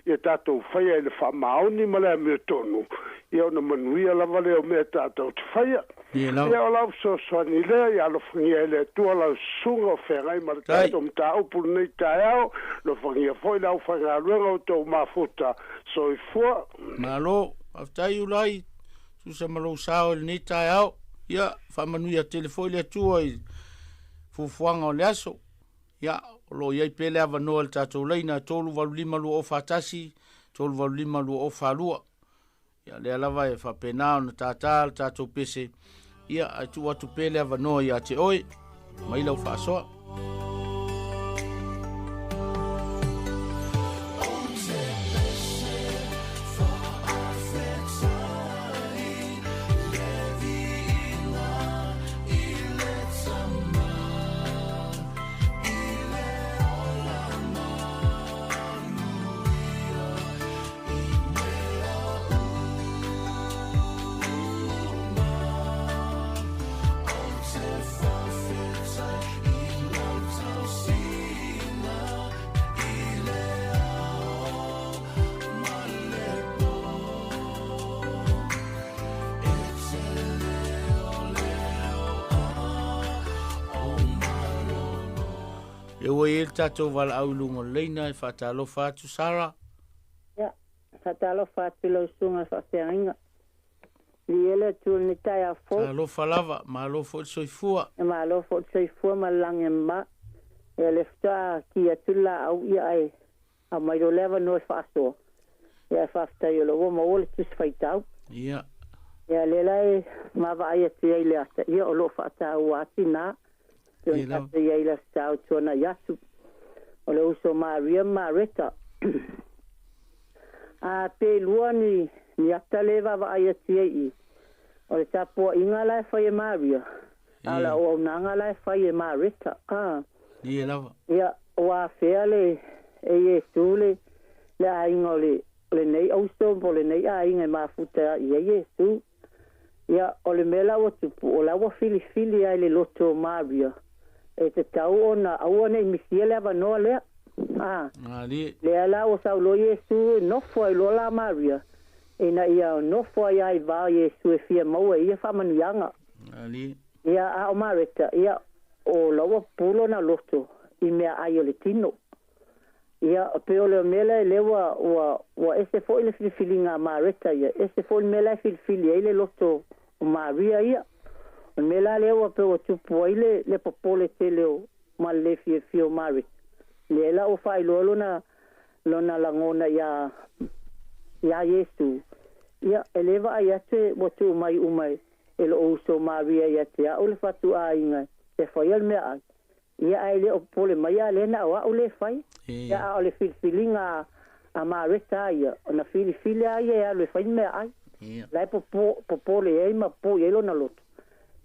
ia tatou faia i le faamaoni ma le amiotonu, ia ona manuia lava lea o mea tatou te faia. Ia o lau fesoasoani lea, ia alofagia e le Atua lau susuga o feagai ma le tatou mataupu i lenei taeao, alofagia foi le aufaigaluega o outou mafuta. Soifua. Malo, faafetai Iulai. Tusa ma lou sao i lenei taeao. Ia, faamanuia tele foi le Atua i fuafuaga o le aso. Ia, o lo o i ai pea le avanoa i le tatou laina 385 2041, 385 2042. Ia, lea lava e faapena ona tātā le tatou pese. Ia, ae tuu atu pea le avanoa ia te oe, mai lau faasoa. Lea ua i ai le tatou valaau i luga o le laina e faatalofa atu Sarah. Ia, faatalofa atu i lau susuga i le faafeagaiga. Viia le Atua i lenei taeao fou. Talofa lava, malo foi le soifua. E malo foi le soifua ma le lagi e mama. Ia lea faatoa ki atu le laau ia ae aumai loa le avanoa e faasoa. Ia ae faafetai o lea ua maua le tusi faitau. Ia. Ia lea la e vaavaai atu ai i le ata, ia o lo o faataua lava tina. Pei ona tatou i ai i le Aso Sa o tuanai atu. O le uso Maria ma Mareta. A pe lua ni, ni ata le vaavaai atu i ai i. O le tapuaiga la e fai e Maria, a o le auaunaga la e fai e Mareta. A. Ia lava. Ia, ua afea le, e Iesu le, le aiga o le, o lenei auso po o lenei aiga e mafuta i ai Iesu. Ia, o le mea la ua tupu, o la ua filifili lava i le loto o Maria, e tatau ona aua ne i misia le avanoa lea. A, lea la ua sau loa Iesu e nofo ai loa la Maria, ina ia nofo ai lava i va o Iesu e fia maua e ia faamanuiaga. Ia, a o Mareta, ia, o la ua pupuu lona loto i meaai o le tino. Ia, pei o le mea lea, lea ua, ua, ua ese foi le filifiliga a Mareta ia, ese foi le mea la e filifili ai le loto o Maria ia. O le mea la lea ua pei ua tupu ai le, le popole tele o, ma le le fiafia o Mareta, lea la ua faailoa lona, lona lagona iā, iā Iesu. Ia, e le vaai atu e ua tuu mai uma e, e lou uso o Maria ia te a'u le fatuaiga e faia le meaai. Ia ae le o popole mai a lea na o a'u le fai. Ia a o le filifiliga a Mareta ia, ona filifili a ia e alu e fai le meaai. La e popole ai ma popoi ai lona loto.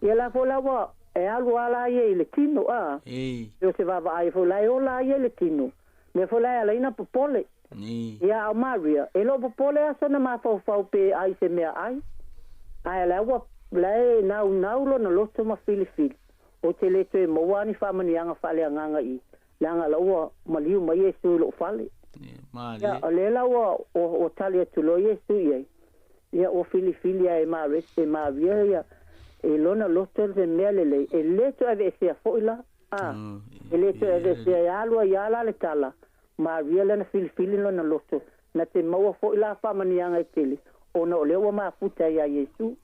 Ia la foi la ua e alu a la ia i le tino a. Pei o se vaavaai foi la e ola a ia i le tino. Mea foi la e ala ai ona popole. Ia, a o Maria, e le o popole lava sona mafaufau pe ai se meaai, ae o la ua la e naunau lona loto ma filifili, ou te le toe maua ni faamanuiaga faaleagaga i i, leaga o la ua maliu mai Iesu i lou fale. Ia, o lea la ua ua tali atu loa Iesu i ai, ia ua filifili lava e Mareta, e Maria ia i lona loto le mea lelei, e le toe aveesea foi la, a, e le toe aveesea e alu ai lava la le tala, Maria lea na filifili lona loto, na te maua foi la faamanuiaga e tele, ona o lea ua mafuta ai ia Iesu.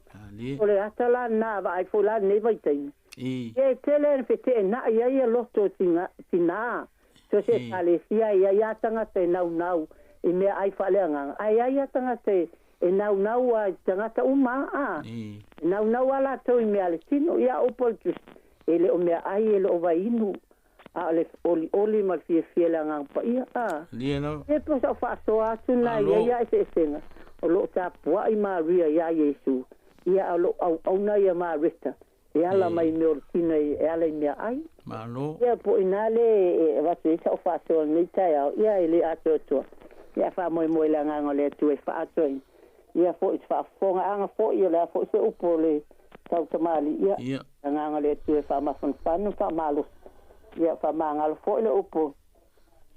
O le ata la lena a vaai foi la lenei vaitaimi. Ia e tele ona feteenai ai ia loto o tinā, so o se ekalesia e i ai lava tagata e naunau i meaai faaleagaga, ae i ai lava tagata e naunau lava i tagata uma, a, e naunau lava latou i mea a le tino. Ia a upu a le Tusi, e le o meaai, e le o vaiinu, a o le olioli ma le fiafia i le Agaga Paia, a. Ia pe o sau faasoa atu lena i ia eseesega, o lo o tapuai Maria iā Iesu, ia a o lo o auauna ia Mareta e ala mai i mea o le tino e ala i meaai. Ia po o inā lea e avatu ai sau faasoa i lenei taeao, ia e le atoatoa, ia a faamoemoe i le Agaga o le Atua e faaatoaina. Ia foi se faafofogaaga foi, o le a foi se upu o le tautamalii, ia, le Agaga o le Atua e faamafanafana ma faamalosi, ia faamagalo foi le upu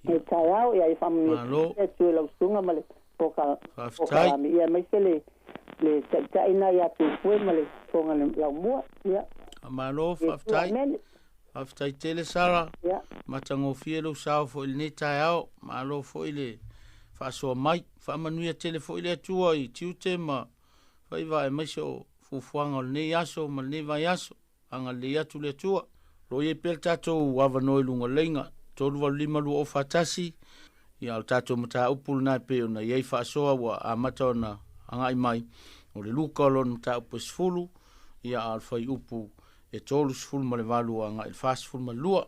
i taeao, ia, ia faamanuia le Atua i lau susuga ma le polokalame, ia, aemaise le le taitai na ia Tupue ma le fofoga laumua, ia. Malo, faafetai. Faafetai tele Sara. Ia. Matagofie lou sao foi i lenei taeao. Malo foi le faasoa mai. Faamanuia tele foi le Atua i tiute ma faiva aemaise o fuafuaga o lenei aso ma lenei vaiaso. Agalelei atu le Atua. O lo o i ai pea le tatou avanoa i luga o le laina 385 2041. Ia, o le tatou mataupu lena e pei ona i ai faasoa ua amata ona agai mai, o le Luka o lona mataupu e 10, ia, a o le fuaiupu e 38 agai i le 42.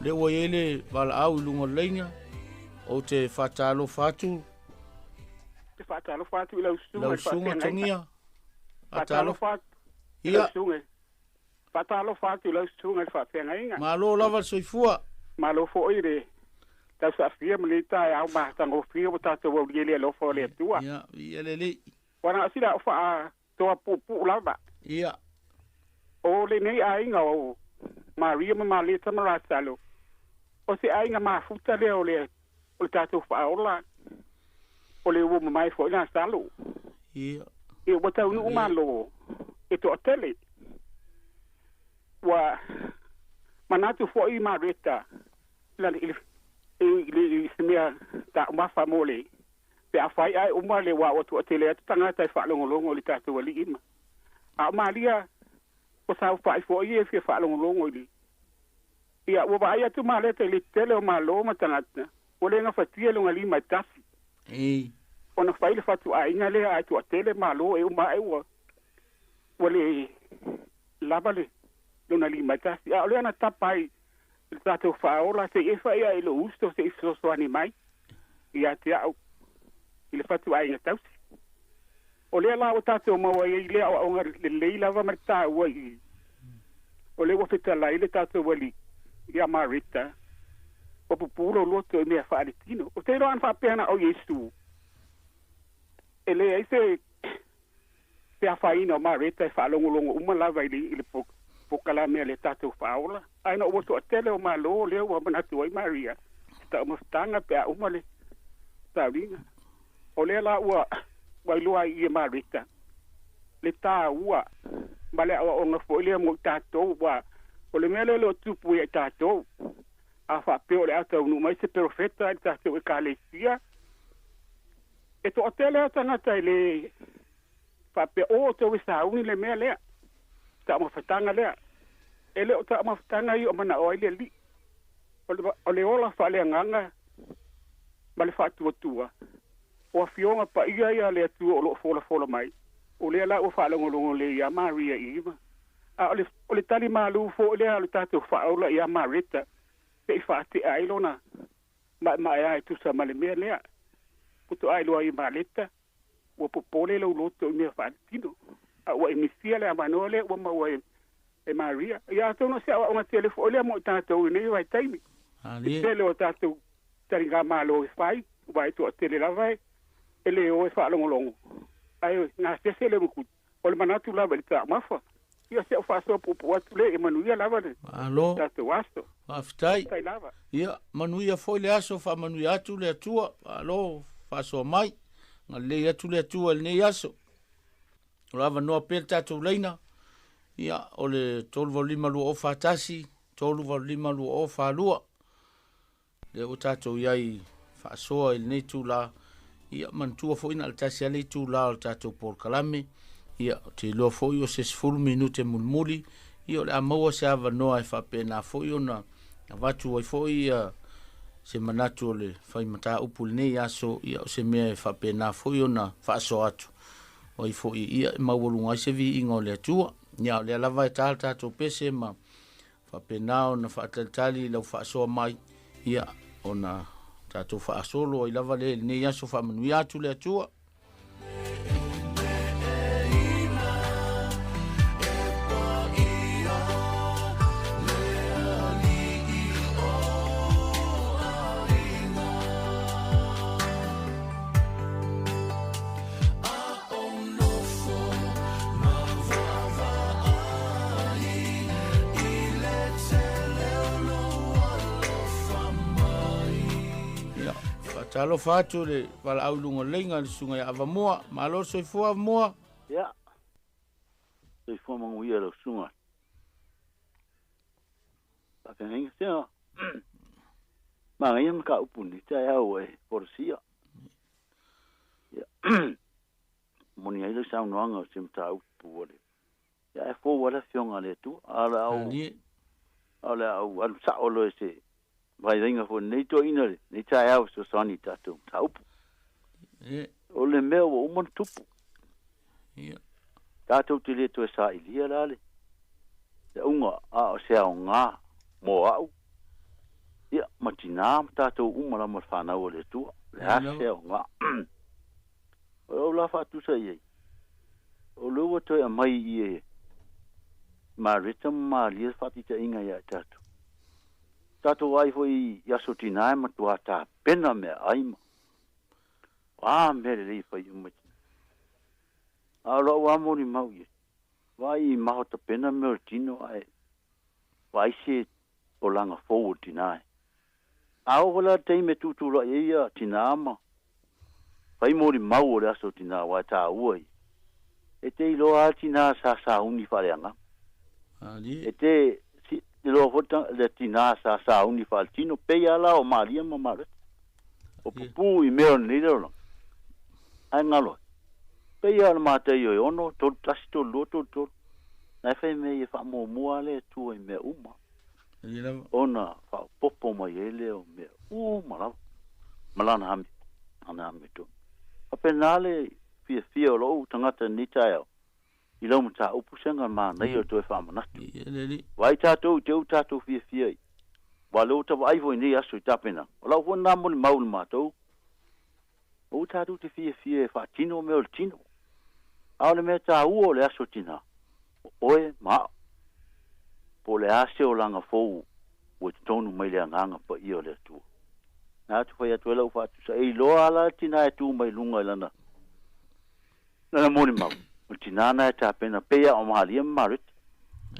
Lea ua i ai le valaau i luga o le laina, ou te faatalofa atu. Te faatalofa atu i lau susuga. Lau susuga Togia. Faatalofa atu i lau susuga. Faatalofa atu i lau susuga i le faafeagaiga. Malo lava le soifua. Malo foi i le tausaafia ma lenei taeao matagofie ua tatou aulia i le alofa o le Atua. Ia, viia le Alii. Ua na o sina au faatoa puupuu lava. Ia. O lenei aiga o Maria ma Maleta ma Lasalo, o se aiga mafuta lea o le o le tatou faaola, o le ua mamae foi Lasalo. Ia. Ia ua taunuu malo e toatele. Ua manatu foi Mareta i le se mea taumafa mo le pe afai ae uma le ua ua toatele atu tagata e faalogologo i le tatou Alii ma a o Maria ua saofai foi e fia faalogologo i le Ia, ua vaai atu Mareta i le tele o malo ma tagata, ua le gafatia lona lima e tasi. Ona fai le fatuaiga lea ae toatele malo e uma ae ua ua le lava le lona lima e tasi. A o lea na tapa ai i le tatou faaola se i e fai ae i lou uso se i fesoasoani mai ia te au i le fatuaiga tausi. O lea la ua tatou maua ai i lea aoaoga lelei lava ma le taua i o lea ua fetalai le tatou Alii ia Mareta, ua pupuu lou loto i mea faaletino. Ou te iloa ana faapea na o Iesu, e leai se se afaina o Mareta e faalogologo uma lava i le i le polokalame a le tatou faaola. Ae ina ua toatele o malo lea ua manatu ai Maria, se taumafataga pe a uma le tauliga. O lea la ua ua iloa ai i Mareta le taua ma le aoaoga foi lea mo i tatou, aua o le mea lea o lo o tupu ia i tatou, a faapea o le a taunuu mai se perofeta i le tatou ekalesia, e toatele lava tagata e le faapea, O, outou e sauni le mea lea, taumafataga lea. E le o taumafataga ia o manao ai le Alii. O le ola faaleagaga ma le faatuatua o afioga paia ia a le Atua o lo o folafola mai, o lea la ua faalogologo lelei ia Maria i ma. A o le, o le tali malu foi lea a le tatou Faaola ia Mareta, se i faatea ai lona maemaea e tusa ma le mea lea. Faatoa iloa ai e Mareta, ua popole lou loto i mea faaletino, a ua e misia le avanoa lea ua maua e, e Maria. Ia atonu o se aoaoga tele foi lea mo i tatou i nei vaitaimi. Le tele o tatou taligamalo e fai, aua e toatele lava e le o e faalogologo, ae gasese le mukutu, o le manatu lava i le taumafa. Ia se o faasoa puupuu atu lea, ia manuia lava le Malo. tatou aso. Faafetai. Faafetai lava. Ia, manuia foi le aso, faamanuia atu le Atua. Malo faasoa mai. Galelei atu le Atua i lenei aso. O le avanoa pea le tatou laina. Ia, o le 385 2041, 385 2042. Lea ua tatou i ai faasoa i lenei itula, ia manatua foi na o le tasi lava le itula o le tatou polokalame, ia ou te iloa foi o se 10 minute mulimuli, ia o le a maua se avanoa e faapena foi ona avatu ai foi ia se manatu o le fai mataupu i lenei aso, ia o se mea e faapena foi ona faasoa atu ai foi, ia e maualuga ai se viiga o le Atua. Ia o lea lava e ta le tatou pese ma faapena ona faatalitali i lau faasoa mai, ia, ona tatou faasolo ai lava lea i lenei aso. Faamanuia atu le Atua. Ia, faatalofa atu le valaau i luga o le leiga le susuga ia Avamoa. Malo le soifua Avamoa. Ia, soifua manuia lau susuga. Faafeagaiga sea. Manaia mataupu nei taeao e folasia. Ia, moni ai lau saunoaga o se mataupu o le ia ae fou lava le Afioga a le Atua. A o le a ou a o le a ou alu sao loa i se vaivaiga foi lenei toeaina lenei taeao e fesoasoani i tatou mataupu. O le mea ua uma ona tupu. Tatou te le toe sailia la le auga a o se aoga mo au ia ma tinā ma tatou uma lava ma le fanau a le Atua. O le a se aoga? O lou la faatusa i ai, o lea ua toe aumai i i e Mareta ma Malia le faataitaiga ia i tatou. Tatou vaai foi i aso tinā e matua tapena meaai ma o a mea lelei e fai uma e tinā. A o lau lava molimau i ai, vaai i maho tapena mea o le tino ae vaai se olaga fou o le tinā e. A oo foi la le taimi e tutulai ai ia tinā ma fai molimau o le aso tinā aua e taua ia. E te iloa lava le tinā sa sauni faaleagaga. E te iloa foi le tinā sa sauni faaletino, pei lava la o Malia ma Mareta. O pupū i mea o lenei lalolagi. Ae galo ai. Pei lava o le Mataio e 6, 3, 1, 3, 2, 3, 3. Na e fai mea ia faamuamua lava le Atua i mea uma. Ona faaopoopo mai ai lea o mea uma lava ma lana amio, lana amiotonu. Faapena le fiafia o lou tagata i lenei taeao i lau mataupu sega manaia o toe faamanatu. Vaai tatou i te u tatou fiafia ai, aua o lea ua ta vaai foi i nei aso i tapenaga. O lau foi lena molimau i le matou, aua tatou te fiafia e faatino mea o le tino. A o le mea taua o le aso tina, o oe ma au. Po o le a se olaga fou ua i totonu mai le Agaga Paia o le Atua. Na atu fai atu ai lau faatusa, e iloa lava la le tina e tu mai luga i lana, lana molimau, o le tina na e tapena pei lava o Malia ma Mareta.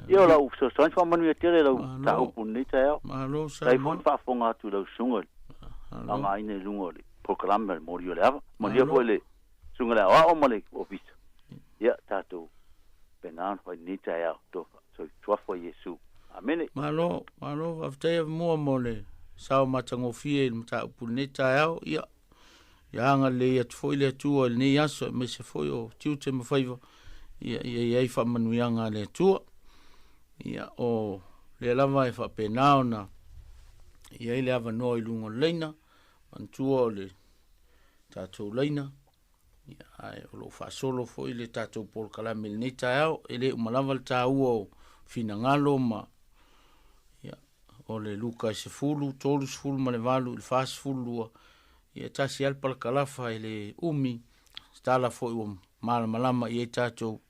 Ia o lau fesoasoani faamanuia tele lau mataupu i lenei taeao. Malo Faafetai foi Samoa. le faafofoga atu i lau susuga i le faaaogaina i luga o le polokalame a le Moli o le Ava. Manuia foi le susuga i le aoao ma le ofisa. Ia tatou faapena ona fai i lenei taeao soituafa Iesu. Amene. Malo, malo, faafetai Avamua mo le sao matagofie i le mataupu i lenei taeao. Ia, ia agalelei atu foi le Atua i lenei aso aemaise foi o tiute ma faiva, ia ia i ai faamanuiaga a le Atua. Ia, o lea lava e faapena ona i ai le avanoa i luga o le laina Manatua o le tatou laina, ia, ae o lo o faasolo foi le tatou polokalame i lenei taeao. E le uma lava le taua o finagalo ma ia, o le Luka e 10, 38 i le 42, ia, e tasi lava le palakalafa e le umi, se tala foi ua malamalama i ai tatou,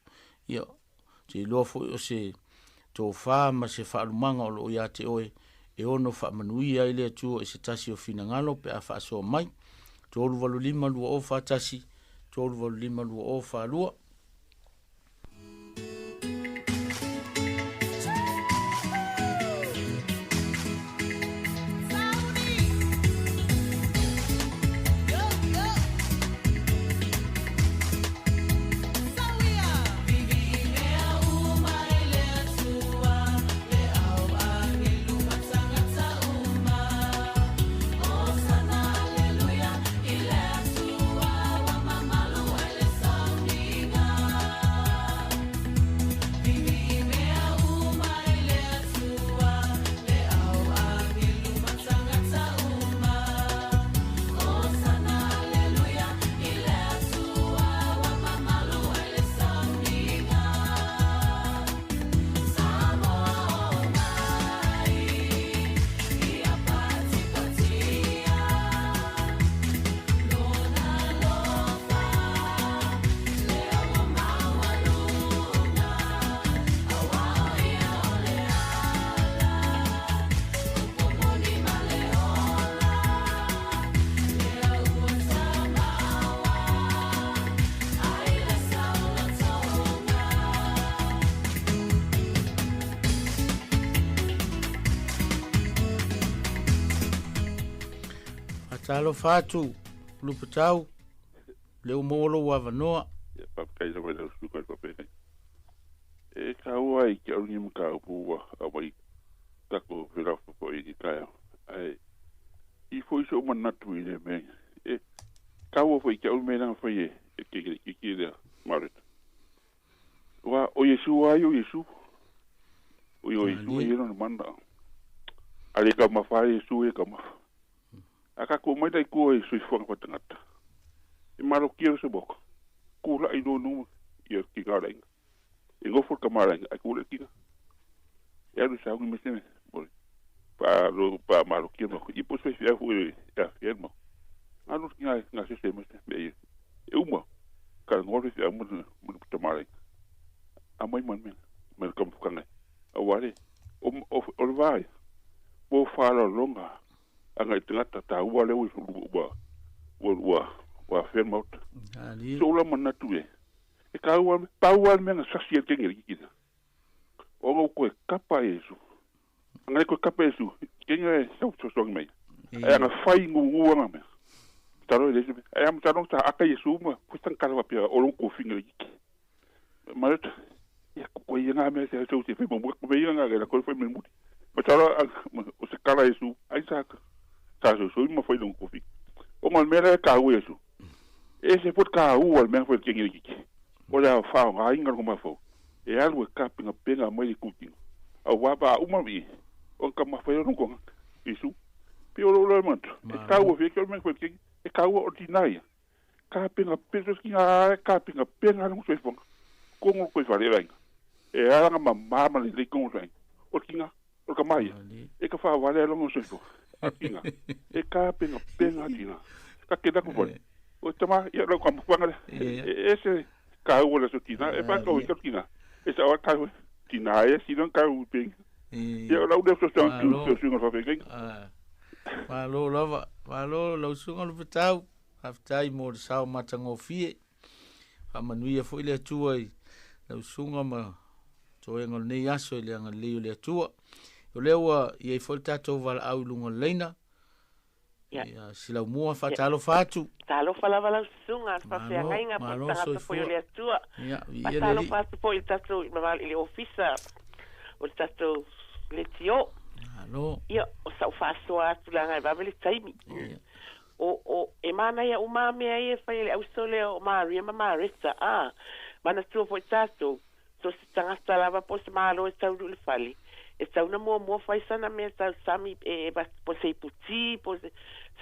ia, ou te iloa foi o se tofa ma se faalumaga o lo o ia te oe e ono faamanuia ai le Atua i se tasi o finagalo pe a faasoa mai. 385 2041, 385 2042. Faatalofa atu Luputau, lea ua maua lou avanoa. Ia, faafetai lava i lau susuga i le faafeagai. E taua ai ke au ni mataupu ua aumai tatou felafolafoai i le taeao. Ae i foi so'u manatu i le mea e taua foi i ke au mea lana fai e e ke ke ke lea Mareta. Aua o Iesu lava ia o Iesu. O ia o Iesu e i ai lona mana. A le taumafa lava Iesu ia e taumafa. A tatou omai la i tua i soifuaga faatagata, e malotia le somoka, tulai loa i luma ia tina o le aiga. E nofo le tama o le aiga ae tulai le tina. E alu e sauni mai se mea pa malotia ma ia po o se faifeau foi e afea le maota. Alu le tina e gasese mai se mea ia. E uma, talanoa le faifeau ma le tama o le aiga. Aumai ma le mea ma le taumafataga aua le o le va ia mo faaaloaloga agai i tagata taua lea ua ua ua ua afea le maota. Sou la manatu e e taua pau lava le mea na sasi ai le kenge i ina. Ona ua toe kapa Iesu. Ana le toe kapa Iesu, kenge e sau fesoasoani mai. Ae ana fai gugu ana mea. Talo e le isi mea. Ae a matalo sa aka Iesu ma fai sana tala faapea o lou tofiga le iki. Maleta, ia ko ia ngā mea se au se fai muamua ko ia ngā la ko fai mulimuli. Matalo o se kala Iesu ai sa sa soisoi ma fai lona tofiga. Ona o le mea lea e taua Iesu. E ese foi le taua o le mea na fai e le kenge le iki. O le faaaogaina o le mafaufau e alu e tapenapena mai le itutino, auā pa a uma i, ona taumafai ai lona tagata, Iesu. Pei o lou loa manatu, e taua fia ke o le mea na fai e le kenge, e taua o le tinā ia. Tapenapena, so o se tinā lava e tapenapena lona soifuaga, tonu le toe fale o le aiga. E ala ona mama ma lelei tonu o le aiga. O le tinā, o le tama ia, e ka faavale ai lona soifua. A o le tinā, e tapenapena le tinā. Ka kena atu fale, o le tama, ia lau taumafataga lea, e ese taua o le aso tinā, e faatau ai ke tinā, e sao lava taua, tinā ia sina ona taua i pei. Ia o lau lea fesoasoani atu i le suiga o le faafeagaiga. Malo lava, malo lau susuga Luputau, faafetai mo le sao matagofie. Faamanuia foi le Atua i lau susuga ma toega o lenei aso i le agalelei o le Atua. O lea ua i ai foi le tatou valaau i luga o le laina. Ia. Ia, Silaumua, faatalofa atu. Talofa lava lau susuga, le faafeagaiga po o le tagata foi o le Atua. Ia, viia le Alii. Faatalofa atu foi i le tatou i le ofisa o le tatou leitio. Malo. Ia, o sau faasoa atu leaga e vave le taimi. Ia. O, o, e manaia uma lava mea ia e fai e le auso lea o Maria ma Mareta, a, manatua foi tatou, so se tagata lava po o se malo e taunuu i le fale, e tatau ona muamua fai sana mea tau sami e, e, po o se iputi, po o se,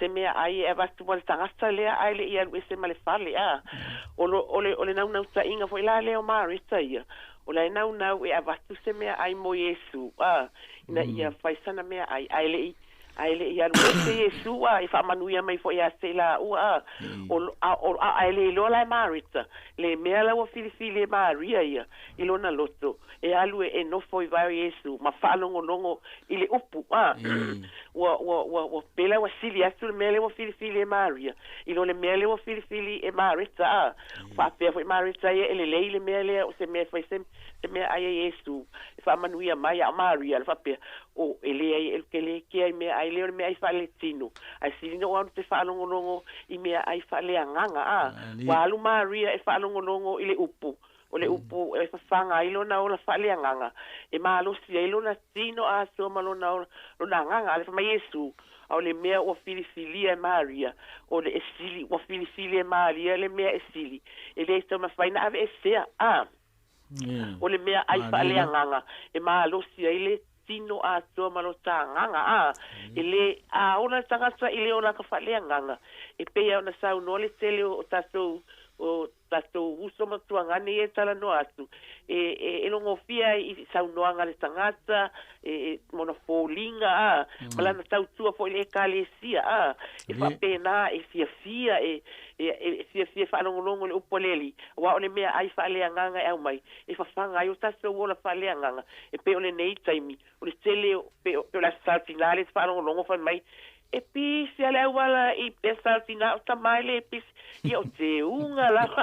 se mea ai e avatu mo le tagata lea ae le i alu ese ma le fale a. O lo o le o le naunautaiga foi la lea o Mareta ia, o la e naunau e avatu se mea ai mo Iesu a, ina ia fai sana mea ai ae le i ae le i alu ese Iesu a, e faamanuia mai foi ia te i laua a. O a o a ae le iloa la e Mareta le mea la ua filifili e Maria ia i lona loto e alu e e nofo i vae o Iesu ma faalogologo i le upu a. Ua ua ua ua pela ua sili atu le mea lea ua filifili e Maria i lo le mea lea ua filifili e Mareta a. Faapea foi Mareta ia e lelei le mea lea o se mea e fai se se mea ai e Iesu e faamanuia mai, a o Maria le faapea, O, e leai e ke le kea i mea ai lea o le mea ai faaletino, ae sili na ou alu te faalogologo i mea ai faaleagaga a. Ua alu Maria e faalogologo i le upu, o le upu e fafaga ai lona ola faaleagaga, e malosi ai lona tino atoa ma lona ola, lona agaga. A le fai mai Iesu, A o le mea ua filifilia e Maria, o le e sili, ua filifili e Maria le mea e sili, e le taumafai na aveesea, a. O le mea ai faaleagaga e malosi ai le tino atoa ma lota agaga, a e le a ola le tagata i le olaka faaleagaga, e pei lava ona saunoa le tele o tatou o tatou uso ma tuagane ia e talanoa atu, e e e logofia ai i saunoaga a le tagata, e e mona foliga, a ma lana tautua foi i le Ekalesia, a e faapena e fiafia e Ia, e fiafia e faalogologo i le upu a le Alii, aua o le mea ai faaleagaga e aumai, e fafaga ai o tatou ola faaleagaga, e pei o lenei taimi, o le tele o, pei o, pei o le Aso Saotinā lea e te faalogologo fai mai, E pisi a le auala i le Aso Saotinā, o tama e le pisi. Ia, o teuga lava,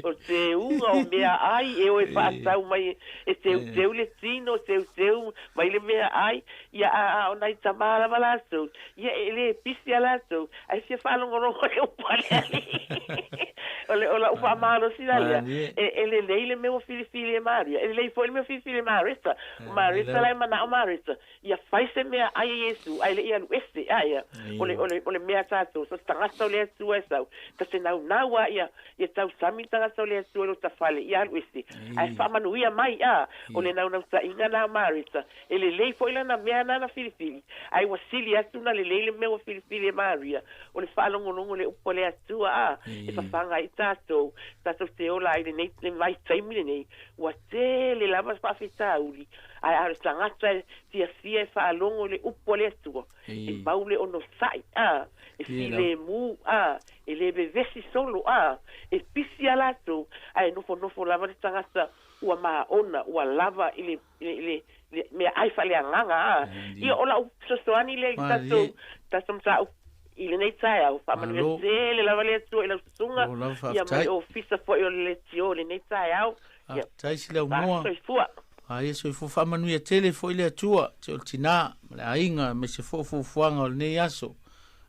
o teuga o mea ai e o e faatau mai e teuteu le tino, teuteu mai le mea ai, ia, a, a o nai tama lava latou, ia e le pisi a latou, Ae fia faalogologo i le upu a le Alii. O le, o lau faamalosi la lea, e, e lelei le mea ua filifili e Maria, e lelei foi le mea ua filifili e Mareta. O Mareta la e manao Mareta, ia fai se mea ai e Iesu, ae le i alu ese, ae o le, o le, o le mea a tatou, so se tagata o le Atua e sau, ta te naunau a ia, ia tausami le tagata o le Atua i lota fale, ia alu ese, ae faamanuia mai, a, o le naunautaiga na o Mareta, E lelei foi lana mea nana filifili, ae ua sili atu na lelei le mea ua filifili e Maria, o le faalogologo i le upu a le Atua, a, e fafaga ai tatou, tatou te ola ai lenei, le vaitaimi lenei, ua tele lava faafitauli, ae a o le tagata e fiafia e faalogo i le upu a le Atua, e mau le onosai, a, e filemu, a, e le vevesi solo, a, e pisi a latou, ae nofonofo lava le tagata ua maona, ua lava i le i le, le mea ai faaleagaga a. Ia o lau fesoasoani lea i tatou, tatou mataupu i lenei taeao. Faamanuia tele lava le Atua i lau susuga, ia ma le ofisa foi o le Leitio i lenei taeao. Ia, Faafetai Silaumua. Soifua. A ia soifua faamanuia tele foi le Atua, te o le tinā ma le aiga aemaise foi o fuafuaga o lenei aso.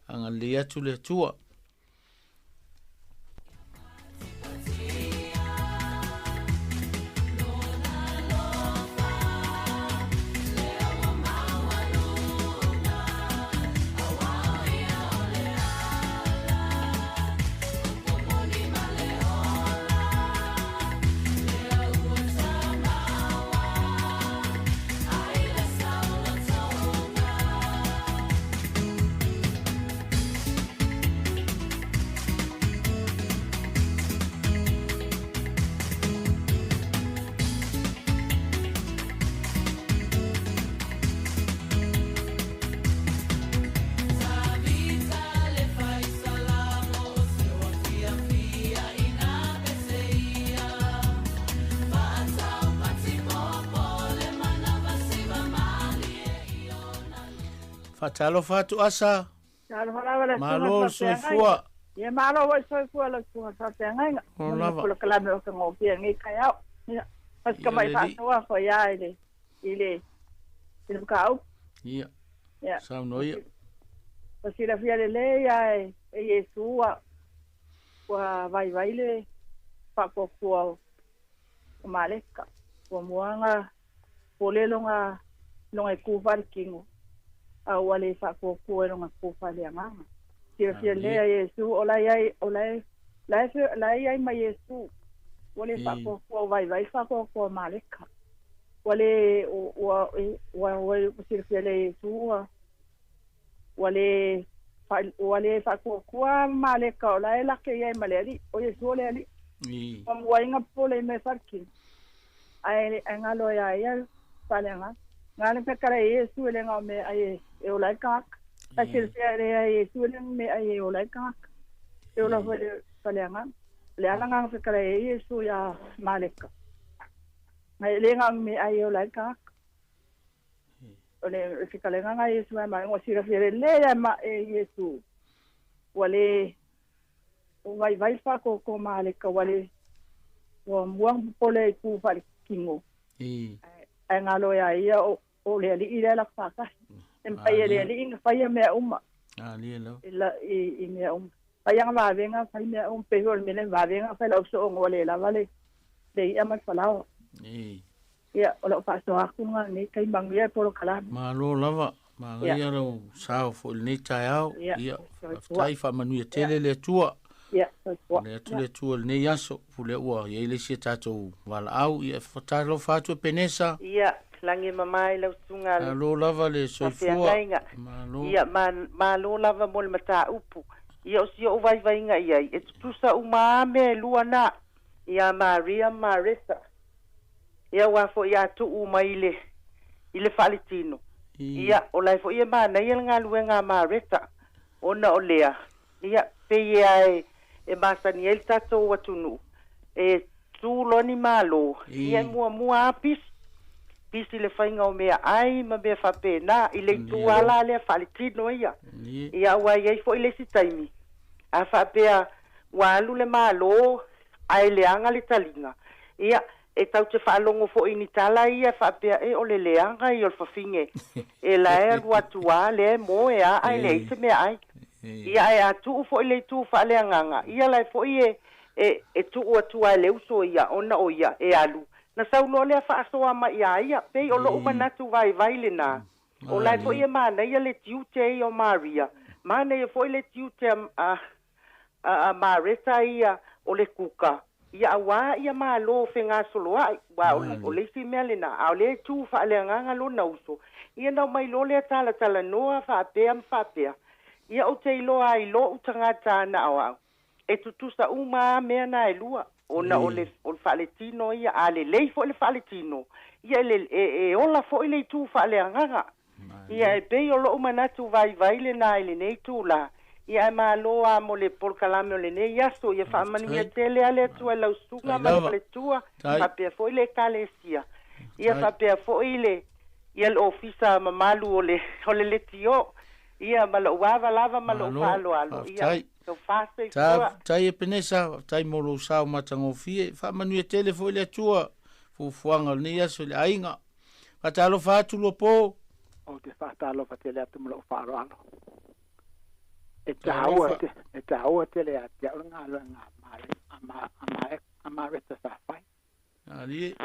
Agalelei atu le Atua. Faatalofa atu Asa. Talofa lava le susuga Malo le soifua. Ia malo foi soifua lau susuga i le faafeagaiga. O lava. Polokalame o fagofie lenei taeao. Ia, ma si tamai faasoa foi lava i le i le i le mataupu. Ia. Ia. Saunoa ia. Ua silafia lelei lava e Iesu ua ua vaivai le faapuapua o Maleka. Ua muaga Pole lona lona e ku faaletino, a ua le faafuafua i lona ku faaleagaga. Silafia lelei a Iesu o la e iai, o la e, la e, la e iai ma Iesu, ua le faafuafua o vaivai le faafuafua o Maleka. Ua le, ua, ua, ua, ua silafia lelei e Iesu ua, ua le Ua le faakuakua Maleka o la e lake i ai ma le Alii, o Iesu o le Alii. Ua muai popole i mea faaletino, ae ae galo ia ia le faaleagaga. Na le fetalai e Iesu e le gao meaai e ola ai le tagata. Ae silafia lea e Iesu e le meaai e ola ai le tagata. E ola foi i le faaleagaga. O le a le agaga fetalai e Iesu ia Maleka. E le gao meaai e ola ai le tagata. O le fetalaiga na Iesu ia Maleka. Ua silafia lelei lava e Iesu ua le vaivai le faatoatoa Maleka ua le ua mua popole i tu faaletino. Ae galo ia ia o le Alii lea latou faatasi. E mafai e le Alii ona faia mea uma. I mea uma. Fai ana vavega, fai mea uma. Pei foi o le mea lea vavega fai lau soo ua le lava le i'a ma le falaoa. Ia, o lau faasoa atu lena i lenei taimi. Manuia le polokalame. Malo lava. Manaia lou sao foi i lenei taeao. Ia, faafetai, faamanuia tele le Atua. Ia, soifua. Le atu le Atua i lenei aso, o lea ua i ai le isi a tatou valaau. Ia, faatalofa atu Epenesa. Ia, lagi e mama i lau susuga le Malo lava le soifua. faafeagaiga. Malo. Ia, ma, malo lava mo le mataupu. Ia, o si ou vaivaiga i ai, e tutusa uma lava mea e lua na, ia Maria ma Mareta. Ia, aua foi a tuu mai i le, i le faaletino, ia, o la e foi e manaia le galuega a Mareta, ona o lea, ia, pei e a e, e masani ai le tatou atunuu, e tu loa ni malo, ia e muamua lava pisi, pisi i le faiga o meaai ma mea faapena, i le itu lava la lea faaletino ia. Ia, aua e i ai foi le isi taimi, a faapea ua alu le Malo ae leaga le taliga, ia, e tau te faalogo foi i ni tala ia faapea, e, o le leaga ia o le fafine, e la e alu atu lava, lea e moe lava ae leai se meaai. Ia, ae a tuu foi le itu faaleagaga, ia la e foi e, e, e tuu atu lava e le uso ia, ona o ia e alu, na sau loa lea faasoa mai ia ia. Pei o lou manatu vaivai lena, o la e foi e manaia le tiute ia o Maria, manaia foi le tiute a, a, a Mareta ia o le kuka, ia auā ia malo fegasoloa'i, uā o le isi mea lenā, a o lea e tū faaleagaga lona uso, ia na omai loa lea talatalanoa faapea ma faapea. Ia ou te iloa ai lo'u tagata na o a'u, e tutusa uma a mea na e lua, ona o le o le faaletino ia, a lelei foi le faaletino, ia e le e ola foi le itu faaleagaga. Ia, e pei o lo'u manatu vaivai lenā i lenei itulā, ia ae malo a mo le polokalame o lenei aso. Ia faamanuia tele a le Atua i lau susuga ma le faletua, faapea foi le Ekalesia, ia faapea foi le ia le ofisa mamalu o le o le leitio, ia ma lo'u ava lava ma lo'u faaaloalo. Ia, tofa soifua. Faafetai Epenesa, faafetai mo lou sao matagofie. Faamanuia tele foi le Atua fuafuaga o lenei aso i le aiga. Faatalofa atu Luapo. Ou te faatalofa tele atu ma lou faaaloalo. E taua te, e taua tele ia te au le galuega a Mari, a Ma, a Ma, a Mareta sa fai. Alie.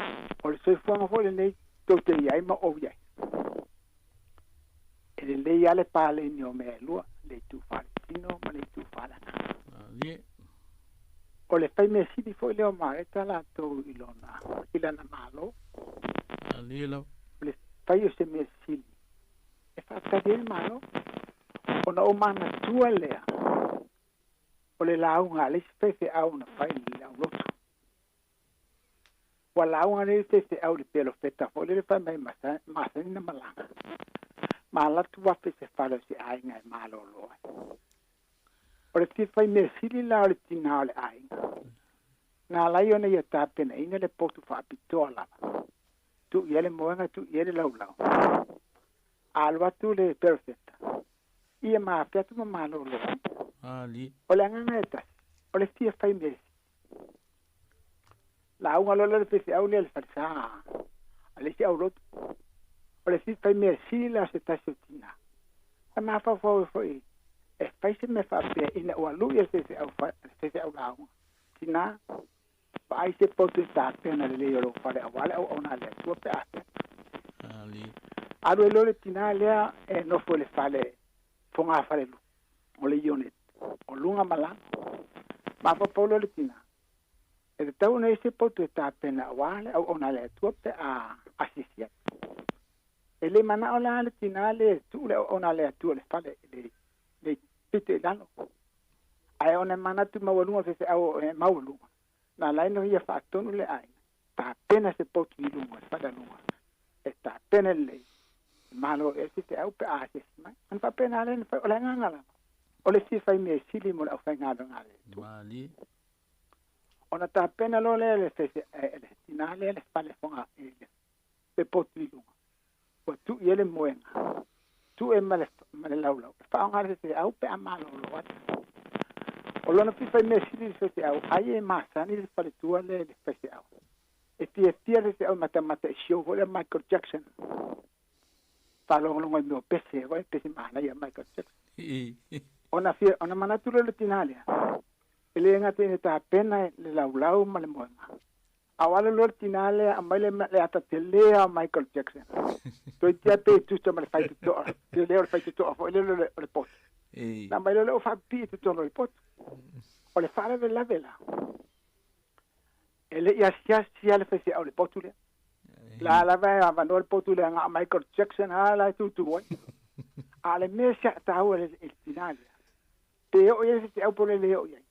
O le soifuaga foi lenei tou te i ai ma ou i ai. E lelei lava le paleni o mea e lua, le itu faaletino ma le itu faaleagaga. Alie. O le fai mea sili foi lea o Mareta latou i lona, i lana Malo. Alie lava. O le fai o se mea sili e faatali ai le Malo. Ona ou manatua lea o le lauga a le isi faifeau na fai i le aulotu. Ua lauga le isi faifeau i le pelofeta foi lele fai mai masani na malaga. Ma alu atu afe i se fale o se aiga e malolo ai. O le fia fai mea sili la o le tinā o le aiga, na ala ai ona ia tapenaina le potu faapitoa lava, tuu i ai le moega, tuu i ai le laulau. A alu atu le perofeta, ia ma afe atu ma malolo ai. Ali. O le agaga e tasi, o le fia fai mea sili. Lauga loa lea o le faifeau lea i le falesa a le isi aulotu. O le fia fai mea sili la o se tasi o tinā. E mafaufau ai foi e fai se mea faapea ina ua lu'i e le faifeau le faifeau lauga. Tinā, vaai se potu e tapena lelei o lou fale auā le auauna a le Atua pe a afea. Ali. Alu ai loa le tinā lea e nofo i le fale fogafalelu o le unit o luga ma lalo. Mafaufau loa le tinā, e tatau ona i ai se potu e tapena auā le auauna a le Atua pe a asiasi atu. E le manao la le tinā lea e tuu le auauna a le Atua i le fale i le Pito i lalo. Ae ona e manatu maualuga faifeau e maualuga, na ala ai ona ia faatonu le aiga, tapena se potu i luga o le falealuga, e tapena lelei, e malo ai le faifeau pe a asiasi mai. Ona faapena lea ona fai, o le agaga lava, o le fia fai mea sili mo le aufaigaluega a le Atua. Ona tapena loa lea e le e le tinā lea le fale foga i le potu i luga, ua tuu i ai le moega, tuu ai ma le, ma le laulau, e faaaoga le faifeau pe a malolo atu. O lona fia fai mea sili i le faifeau, ai e masani le faletua lea i le faifeau. E fiafia le faifeau e matamata i show foi lea Michael Jackson. Faalogologo i mea o pese foi, pese manaia Michael Jackson. Ona fia, ona manatu lea o le tinā lea, e le gata ina tapena le laulau ma le moega, a o alo loa le tinā lea aumai le, le ata telē lava o Michael Jackson. Toeitiiti lava pe tusa ma le faitotoa, telē o le faitotoa foi lele o le poto. Na aumai loa lea ua faapipii i totonu o le poto. O le faalavelave la, e le i asiasi lava le faifeau i le potu lea. La lava e avanoa le potu lea na o Michael Jackson lava la e tutu ai. A o le mea taua i le tinā lea, pe oo i ai le faifeau po o le le oo i ai,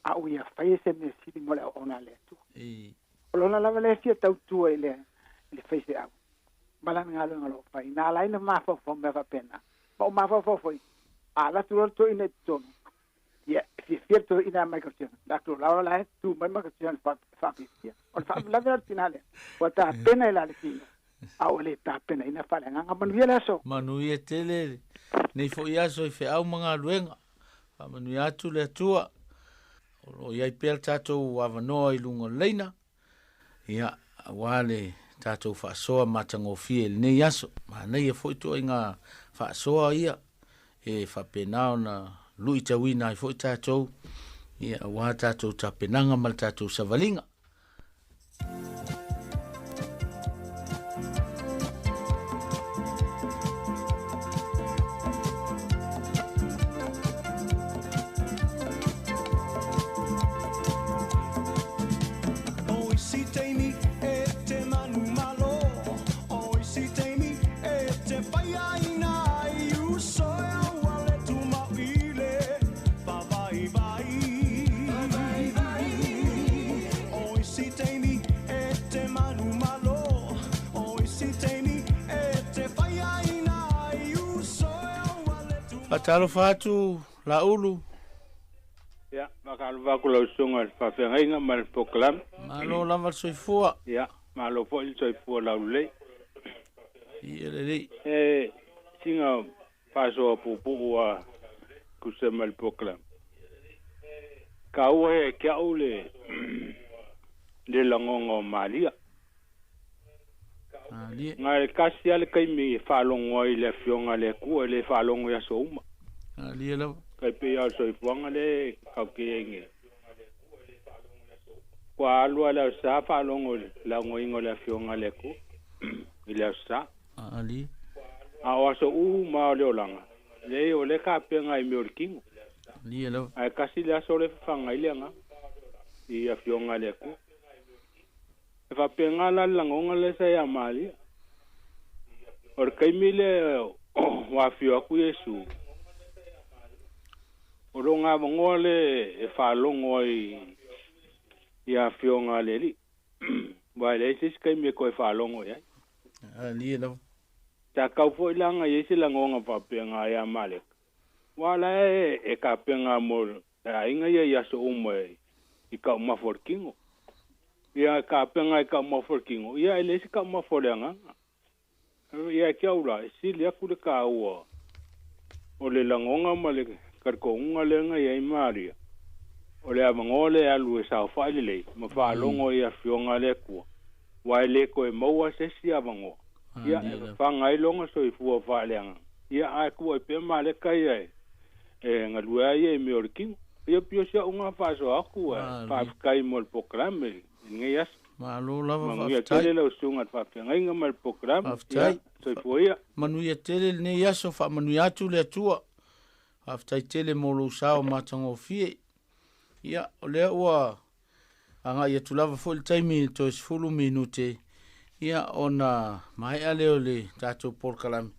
a ua ia faia se mea sili mo le auauna a le Atua. O lona lava lea e fia tautua i le i le faifeau ma lana galuega o lo o fai. Na ala ai ona mafaufau mea faapena. Ma ou mafaufau foi, a alu atu loa le toeaina i totonu, ia, e fiafia le toeaina ia Michael Jackson. Alu atu loa la e tu mai Michael Jackson e faafiafia. O le faalavelave la o le tinā lea, ua tapena i la le tino, a ua le tapenaina faaleagaga. Manuia le aso. Manuia tele lenei foi aso i feau ma galuega. Faamanuia atu le Atua. O lo o i ai pea le tatou avanoa i luga o le laina, ia, aua le tatou faasoa matagofie i lenei aso. Manaia foi ituaiga faasoa ia e faapena ona luitauina ai foi tatou, ia, aua tatou tapenaga ma le tatou savaliga. Faatalofa atu Laulu. Ia, faatalofa atu lau susuga i le faafeagaiga ma le polokalame. Malo lava le soifua. Ia, malo foi le soifua laulelei. Ia lelei. E sina faasoa puupuu lava tusa ma le polokalame. Taua ia te au le le lagona o Malia. Malie. Na le tasi lava le taimi e faalogo ai i le Afioga a le Atua, e le faalogo i aso uma. Malie lava. Tai pei lava o le soifuaga lea e tatou te i ai nei. Ua alu lava i le Aso Sa faalogo i le laugaina o le Afioga a le Atua i le Aso Sa. Malie. A o aso uma lava o le olaga, leai o lea e tapena i mea o le tino. Malie lava. Ae tasi le aso lea e fafaga ai le agaga i Afioga a le Atua. E faapena la le lagona lea sa ia Maria. O le taimi lea ua afio atu Iesu, o lona avanoa lea e faalogo ai i afioga a le Alii, aua e leai se isi taimi e toe faalogo i ai. Alie lava. Sa tau foi la ona i ai se lagona faapena ia Mareta, aua o la e tapena mo le aiga ia i aso uma i taumafa o le tino. Ia tapena i taumafa o le tino, ia e leai se taumafa o le agaga. Ia te au la, e sili atu le taua o le lagona ma le talitonuga lea na i ai Maria, o le avanoa lea e alu e saofai lelei ma faalogo i Afioga a le Atua, aua e le toe maua se isi avanoa, ia, e fafaga ai lona soifua faaleagaga. Ia, ae tuu ai pea Maleka ia e galue ai ia i mea o le tino. Ia, pei o si au na faasoa atu, ae faafetai mo le polokalame i lenei aso. Malo lava Manuia faafetai. tele lau susuga i le faafeagaiga ma le polokalame. Ia, Faafetai. soifua ia. Manuia tele lenei aso, faamanuia atu le Atua. Faafetai tele mo lou sao matagofie. Ia, o lea ua agai atu lava foi le taimi i le toe 10 minute, ia ona maea lea o le tatou polokalame.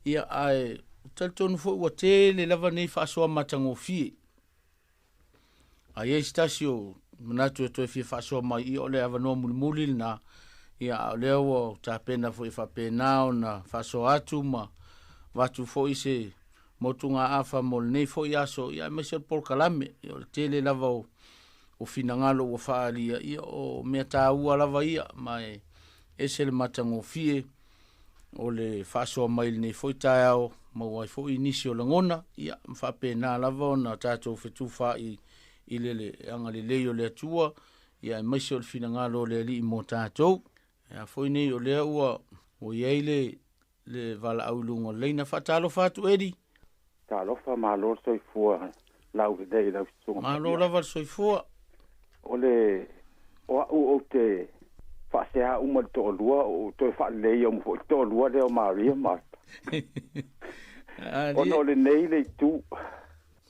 Ia, ae talitonu foi ua tele lava nei faasoa matagofie. A i ai se tasi o manatu e toe fia faasoa mai, ia o le avanoa mulimuli lena, ia a o lea ua tapena foi e faapena ona faasoa atu ma avatu foi se motugaafa mo lenei foi aso, ia aemaise o le polokalame. Ia o le tele lava o o finagalo ua faaalia, ia o mea taua lava ia, ma e ese le matagofie o le faasoa mai i lenei foi taeao, maua ai foi nisi o lagona, ia ma faapena lava ona tatou fetufaai i le le agalelei o le Atua, ia aemaise o le finagalo o le Alii mo tatou. E a foi nei o lea ua ua i ai le le valaau i luga o le laina. Faatalofa atu Eddie. Talofa, malo le soifua laulelei i lau susuga Malo lava le soifua. O le o a'u ou te faasea uma i le toalua ou toe faaleleia uma foi le toalua lea o Maria ma Marta. Ona o lenei le itu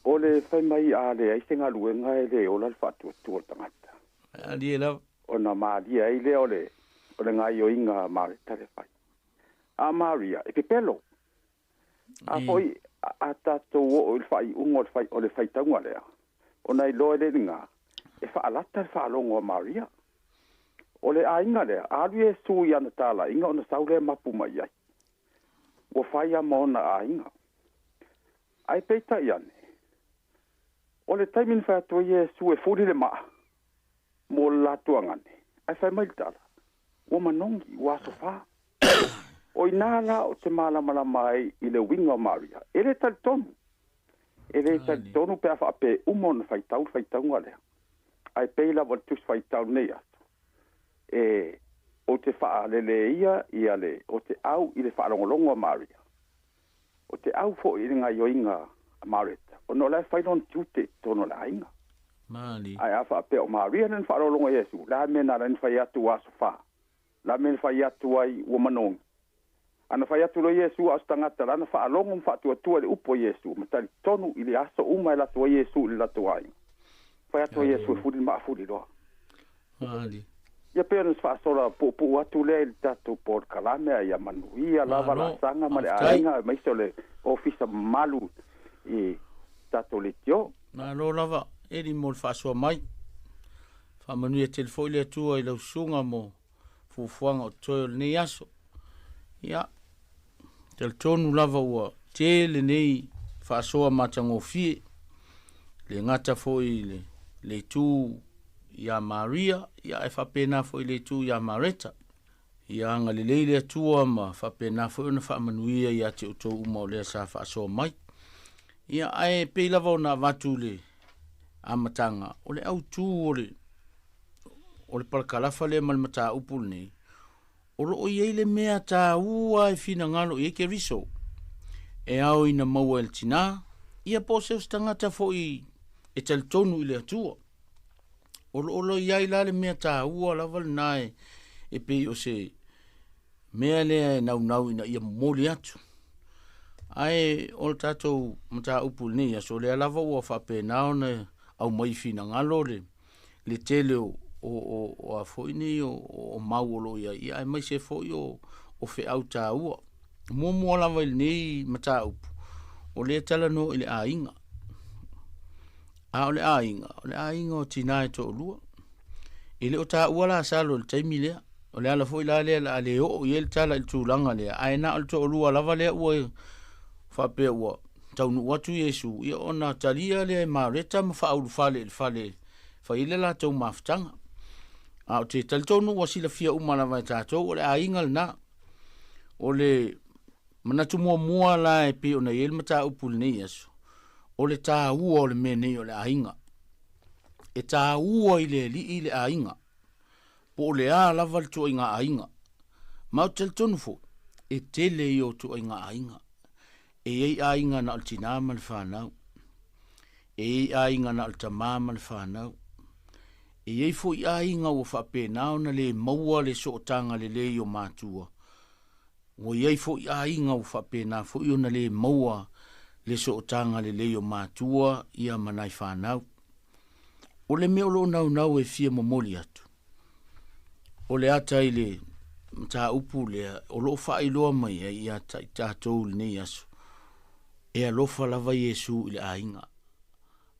o le fai mai a leai se galuega e le ola le faatuatua o le tagata. Alie lava. Ona malie ai lea o le o le gaioiga a Mareta le fai. A Maria e pepelo. A foi a tatou oo i le faaiuga o le fai, o le faitauga lea, ona iloa ai lea i lena, e faalata le faalogo a Maria. O le aiga lea, a alu Iesu i ana talaiga ona sau lea mapu mai i ai. Ua fai lava ma ona aiga. Ae peitai ane, o le taimi na fai atu ai Iesu e fuli le maa mo le latou agane, ae fai mai le tala, Ua manogi, ua aso fā. O i ina la ou te malamalama ai i le uiga o Maria, e le talitonu. E le talitonu pe a faapea e uma ona faitau le faitauga lea. Ae pei lava o le Tusi Faitau lenei aso, e, ou te faaleleia ia le, ou te au i le faalogologo a Maria. Ou te au foi i le gaioiga a Mareta, ona o la e fai lona tiute i totonu o le aiga. Malie. Ae a faapea o Maria lea na faalogologo i Iesu, o le a le mea na ala ai ona fai atu ua aso fā? O le a le mea na fai atu ai ua manogi? A na fai atu loa Iesu a o se tagata, la na faalogo ma faatuatua i le upu a Iesu, ma talitonu i le aso uma e alu atu ai Iesu i le latou aiga. Fai atu ai Iesu e fuli le maa fuli loa. Malie. Ia pei ona faasola puupuu atu lea i le tatou polokalame a ia manuia lava laasaga ma le aiga aemaise o le ofisa mamalu i tatou leitio. Malo lava Eli mo le faasoa mai. Faamanuia tele foi le Atua i lau susuga mo fuafuaga o totoe o lenei aso. Ia, talitonu lava ua tele nei faasoa matagofie, le gata foi i le, le itu ia Maria, ia ae faapena foi le itu ia Mareta. Ia agalelei le Atua ma faapena foi ona faamanuia ia te outou uma o lea sa faasoa mai. Ia ae pei lava ona avatu le amataga, o le autu o le o le palakalafa lea ma le mataupu lenei, o lo o i ai le mea taua e finagalo i ai Keriso, e ao ina maua e le tinā, ia po o se tagata foi e talitonu i le Atua. O lo o i ai la le mea taua lava lena e, e pei o se mea lea e naunau ina ia momoli atu. Ae o le tatou mataupu i lenei aso, o lea lava ua faapena ona aumai finagalo le, le tele o, o, o, o a foi nei o, o mau o lo o i ai, ia aemaise foi o, o feau taua. Muamua lava i lenei mataupu, o lea talanoa i le aiga. A o le aiga, o le aiga o tinā e toalua. E le o taua Lasalo i le taimi lea. O le ala foi la lea o le a le oo i ai le tala i le tulaga lea, ae na o le toalua lava lea ua faapea ua taunuu atu Iesu, ia ona talia lea e Mareta ma faaulufale i le fale e fai ai le latou mafutaga. A o te talitonu ua silafia uma lava e tatou, o le aiga lena. O le manatu muamua la e pei ona i ai le mataupu i lenei aso, o le taua o le mea nei o le aiga. E taua i le alii le aiga, po o le a lava le tuaiga aiga. Ma ou te talitonu foi, e tele ia o tuaiga aiga. E i ai aiga na o le tinā ma le fanau. E i ai aiga na o le tamā ma le fanau. E i ai foi aiga ua faapena ona le maua le sootaga lelei o matua. Ua i ai foi aiga ua faapena foi ona le maua le sootaga lelei o matua ia ma nai fanau. O le mea o lo o naunau e fia momoli atu, o le ata i le mataupu lea o lo o faailoa mai ai ia i tatou i lenei aso, E alofa lava Iesu i le aiga.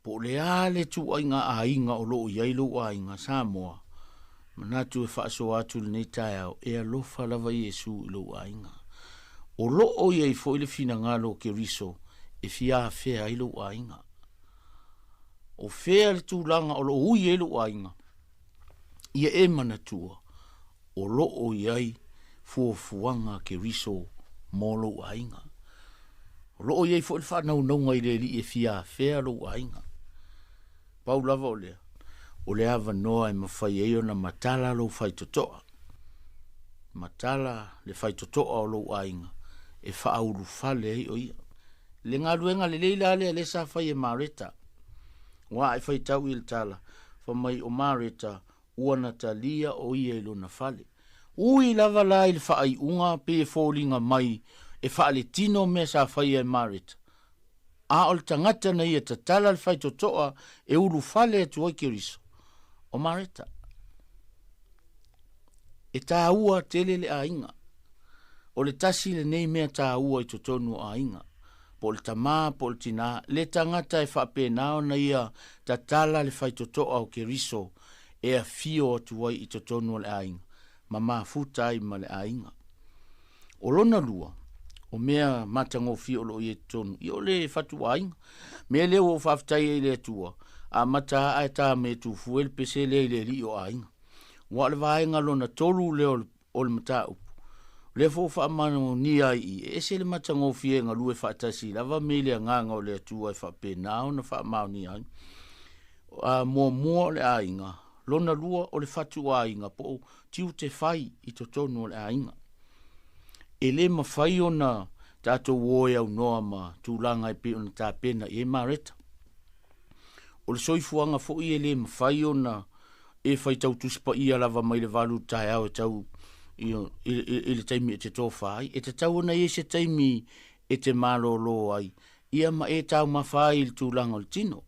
Po o le a le ituaiga aiga o lo o i ai lou aiga, Samoa, manatu e faasoa atu lenei taeao, e alofa lava Iesu i lou aiga. O lo o i ai foi le finagalo o Keriso e fia afea ai lou aiga. O fea le tulaga o lo o ui ai lou aiga? Ia e manatua, o lo o i ai fuafuaga a Keriso mo lou aiga. O lo o i ai foi le faanaunauga i le Alii e fia afea lou aiga. Pau lava o lea, o le avanoa e mafai ai ona matala lou faitotoa. Matala le faitotoa o lou aiga e faaulufale ai o ia. Le galuega lelei la lea lea sa fai e Mareta. Ua a e faitau i le tala, fai mai o Mareta ua na talia o ia i lona fale. Ui lava la i le faaiuga pei e foliga mai e faaletino mea sa faia e Mareta, a o le tagata na ia tatala le faitotoa e ulufale atu ai Keriso, o Mareta. E taua tele le aiga. O le tasi lenei mea taua i totonu o aiga. Po o le tamā po o le tinā, le tagata e faapena ona ia tatala le faitotoa o Keriso e afio atu ai i totonu o le aiga, ma mafuta ai ma le aiga. O lona lua, o mea matagofie o lo o i ai totonu, ia o le fatuaiga. Mea lea ua ou faafetai ai i le Atua, amata a ae ta me tufue le pese lea i le alii o aiga. Ua o le vaega lona tolu lea o le mataupu. O lea foi ua faamaonia ai i, e ese le matagofie e galue faatasi lava me i le agaga o le Atua e faapena ona faamaonia ai. A, muamua o le aiga, lona lua o le fatuaiga po o tiute fai i totonu o le aiga. E le mafai ona tatou o e aunoa ma tulaga e pei ona tapena i ai Mareta. O le soifuaga foi e le mafai ona e faitau Tusi Paia lava mai le valu i le taeao e tau i, i, i le taimi e te tofa ai. E tatau ona i ai se taimi e te malolo ai, ia ma e taumafa ai i le tulaga o le tino.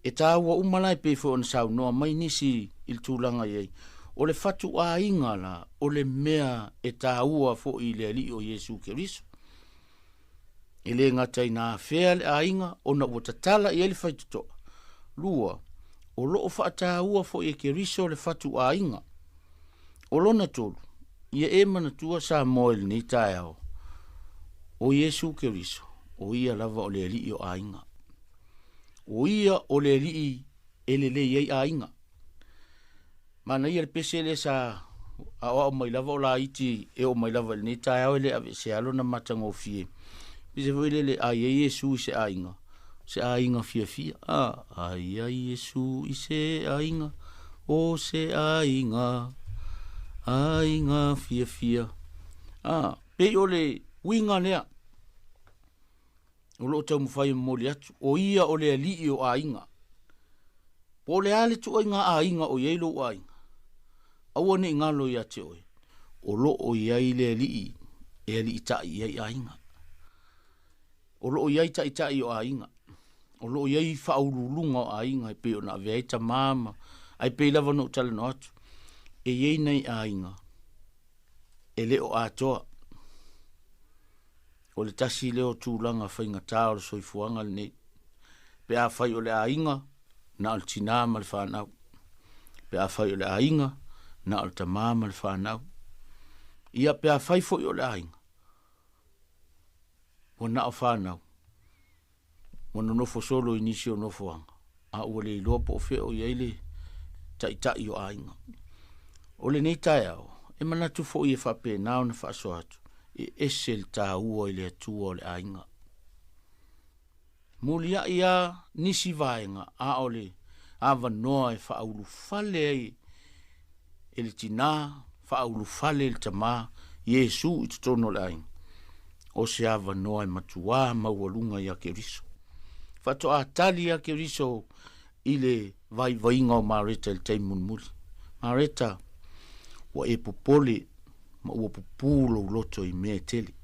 E taua uma la e pei foi ona saunoa mai nisi i le tulaga i ai. O le fatuaiga la, o le mea e taua foi i le Alii o Iesu Keriso. E le gata ina afea le aiga ona ua tatala i ai le faitotoa. Lua, o lo o faataua foi e Keriso le fatuaiga. O lona tolu, ia e manatua Samoa i lenei taeao, o Iesu Keriso, o ia lava o le Alii o aiga. O ia o le Alii e lelei ai aiga. Manaia le pese lea sa aoao mai lava o laiti e oo mai lava i lenei taeao e le aveesea lona matagofie. Pese foi lele, ai ai Iesu i se aiga, se aiga fiafia. A, ai ai Iesu i se aiga, o se aiga, aiga fiafia. A, pei o le uiga lea o lo o taumafai e momoli atu, o ia o le alii o aiga. Po o le a le tuaiga aiga o i ai lou aiga, aua ne i galo ia te oe, o lo o i ai le alii e aliitai i ai aiga. O lo o i ai taitai o aiga, o lo o i ai faauluuluga o aiga e pei ona avea ai tamā ma, ae pei lava ona ou talanoa atu, e i ai nai aiga e le o atoa. O le tasi lea o tulaga faigata o le soifuaga lenei. Pe afai o le aiga, na o le tinā ma le fanau. Pe afai o le aiga, na o le tamā ma le fanau. Ia pe afai foi o le aiga, ua na o fanau, ua nonofo solo i nisi o nofoaga, a ua le iloa po o fea o i ai le taitai o aiga. O lenei taeao, e manatu foi e faapena ona faasoa atu, e ese le taua i le Atua o le aiga. Muliai a nisi vaega, a o le avanoa e faaulufale ai e le tinā, faaulufale e le tamā, Iesu i totonu o le aiga, o se avanoa e matuā maualuga iā Keriso. Faatoa tali a Keriso i le vaivaiga o Mareta i le taimi mulimuli. Mareta, ua e popole ma ua pupū lou loto i mea e tele.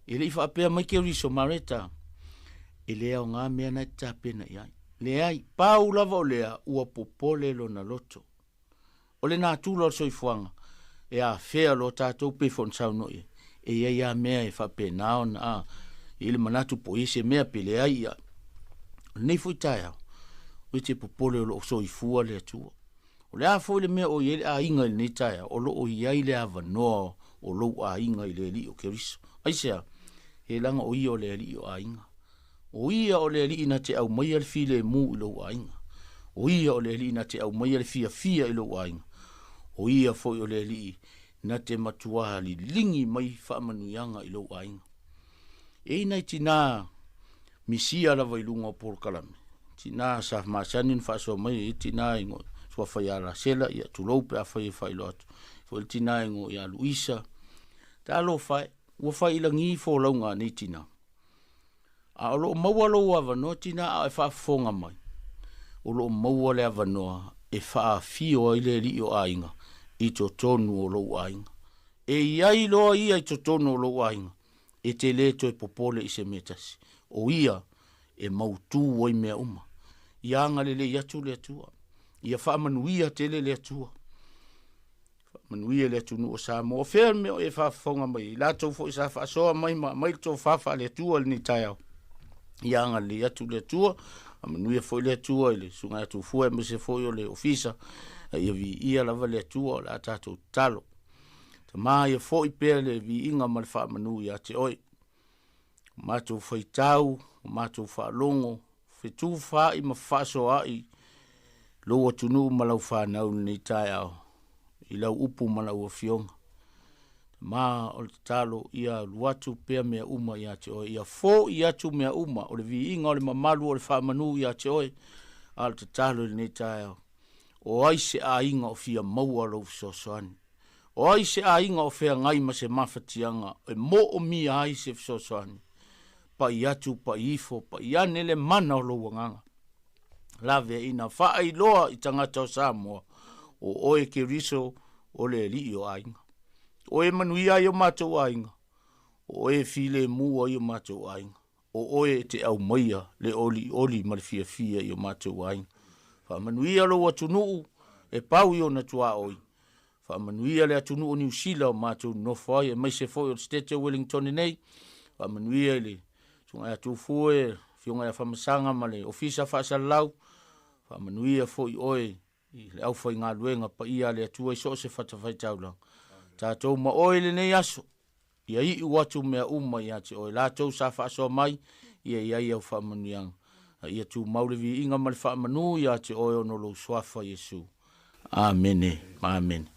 E le i faapea mai Keriso, Mareta, e le aoga mea na e te tapena i ai. Leai, pau lava o lea, ua popole lona loto. O le natura o le soifuaga, e afea loa tatou pei foi ona saunoa i ai, e i ai lava mea e faapena ona, a, I ai le manatu po o i ai se mea pe leai, ia, o lenei foi taeao, e te popole o lo o soifua le Atua. O le a foi le mea o i ai le aiga i lenei taeao, o lo o i ai le avanoa o lou aiga i le Alii o Keriso. Aisea? E leaga o Ia o le Alii o aiga. O Ia o le Alii na te aumaia le filemu i lou aiga. O Ia o le Alii na te aumaia le fiafia i lou aiga. O Ia foi o le Alii na te matuā liligi mai faamanuiaga i lou aiga. E i ai nai tinā misia lava i luga o polokalame, tinā sa masani ona faasoa mai, e i ai tinā i go suafa ia Rasela, ia tulou pe afai e faailoa atu, foi le tinā i go ia Luisa. Talofa e, ua fai i lagi folauga a nei tinā. A o lo o maua lou avanoa tinā a o e faafofoga mai, o lo o maua le avanoa e faaafio ai le alii o aiga i totonu o lou aiga. E i ai loa ia i totonu o lou aiga, e te lē toe popole i se mea tasi. O ia e mautū ai mea uma. Ia agalelei atu le Atua. Ia faamanuia tele le Atua. Faamanuia le atunuu o Samoa. O fea le mea o e faafofoga mai ai? Latou foi sa faasoa mai ma aumai le tofa faale-Atua i lenei taeao. Ia agalelei atu le Atua. Faamanuia foi le Atua i le Susuga ia Tufua aemaise foi o le Ofisa. A ia viia lava le Atua o le a tatou tatalo. Tama ia foi pea le viiga ma le faamanu ia te oe. O matou faitau, o matou faalogo, fetufaai ma fefaasoaai lou atunuu ma lau fanau i lenei taeao, i lau upu ma lau afioga. Ma o le tatalo ia alu atu pea mea uma ia te oe, ia fo'i atu mea uma, o le viiga o le mamalu o le faamanu ia te oe, a o le tatalo i lenei taeao, o ai se aiga o fia maua lou fesoasoani? O ai se aiga o feagai ma se mafatiaga e moomia ai se fesoasoani? Pai atu, pai ifo, pai ane le mana o lou agaga. Laveaiina faailoa i tagata o Samoa, o oe Keriso o le Alii o aiga. O oe e manuia ai o matou aiga, o oe e filemu ai o matou aiga. O oe e te aumaia le olioli ma le fiafia i o matou aiga. Faamanuia lou atunuu e pau i ona tuaoi. Faamanuia le atunuu o Niu Sila o matou nonofo ai, aemaise foi o le Setete o Wellingtone nei. Faamanuia i le Susuga ia Tufue, Afioga ia Famasaga ma le Ofisa Faasalalau. Faamanuia foi oe i le aufaigaluega paia a le Atua i so o se fatafaitaulaga. Tatou ma oe i lenei aso, ia iu atu mea uma ia te oe. Latou sa faasoa mai, ia i ai au faamanuiaga. A ia tumau le viiga ma le faamanu ia te oe ona o lou Suafa Iesu. Amene ma amene.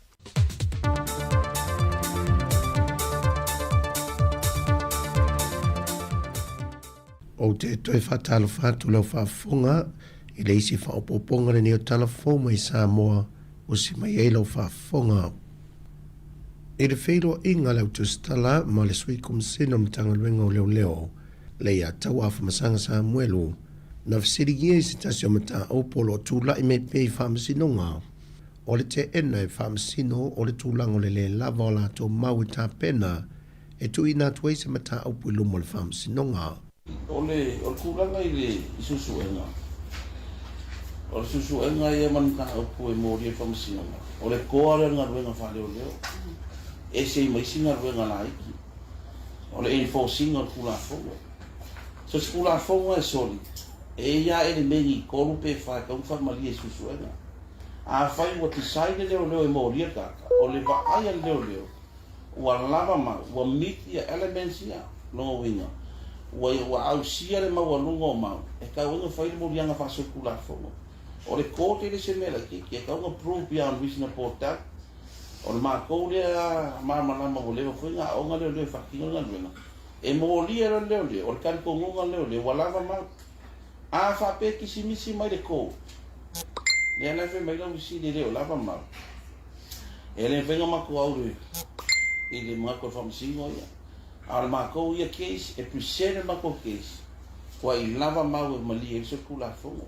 Ou te toe faatalofa atu lau faafofoga i le isi faaopoopoga lenei o tala fou mai Samoa usi mai ai lau faafofoga. I le feiloaiga a le Autusitala ma le Sui Komisina o Matagaluega o Leoleo, Leiataua Afamasaga Samuelu, na fesiligia i se tasi o mataupu o lo o tulai mai pea i faamasinoga, o le teena e faamasino o le tulaga o le lē lava o latou mau e tapena e tuuina atu ai se mataupu i luma o le Faamasinoga. O le, o le tulaga i le i suesuega, o le suesuega ia ma le mataupu e molia i le Faamasinoga, o le toa lea o le galuega faaleoleo, ese ai ma isi galuega laiti. O le enforce ina o le Tulafono. So se Tulafono e soli, e i ai lava elemeni e tolu pe fa e tatau ona faamalie i suesuega. Afai ua decide le leoleo e molia le tagata, o le vaai a le leoleo, ua lava mau, ua meet ia elements ia, lona uiga, ua ua ausia le maualuga o mau, e tatau ai ona fai le moliaga faasolitulafono. O le court e le se mea laitiiti, e tatau ona prove beyond reasonable doubt. O le matou lea malamalama ua leva foi ona aoga leoleo e faatino le galuega, e molia loa le leoleo, o le talitonuga o le leoleo ua lava mau. A faapea e kisimisi mai le court, lea la e fai mai lau fesili e le o lava mau, E le mafai ona matou au i le manatu o le faamasino ia. A o le matou ia case, e present le matou case, ua i lava mau e malie ai le solitulafono.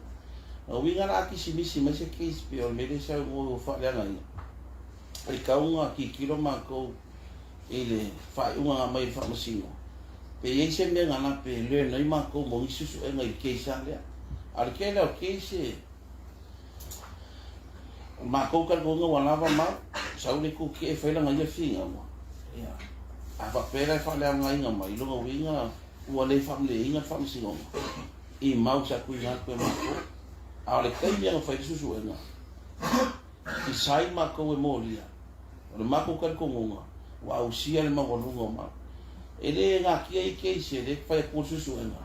O uiga la a kisimisi mai se case pei o le mea lea e saunoa ua faaleagaina, e tatau ona tilotilo matou i le faaiuga na aumai e le faamasino, pe i ai se mea na lape e learn ai matou mo nisi suesuega i le case lava lea. A o le tele lava o case e O matou talitonuga ua lava mau, sau le itu tie e fai lana ia finauga. Ia. A faapea la e faaleagaina mai, lona uiga Ua le faamalieina le Faamasinoga i mau sa tuuina atu e matou, a o le taimi lava na fai ai le suesuega, design matou e molia, o le matou talitonuga ua ausia le maualuga o mau. E le natia ia case e le fai atua le suesuega,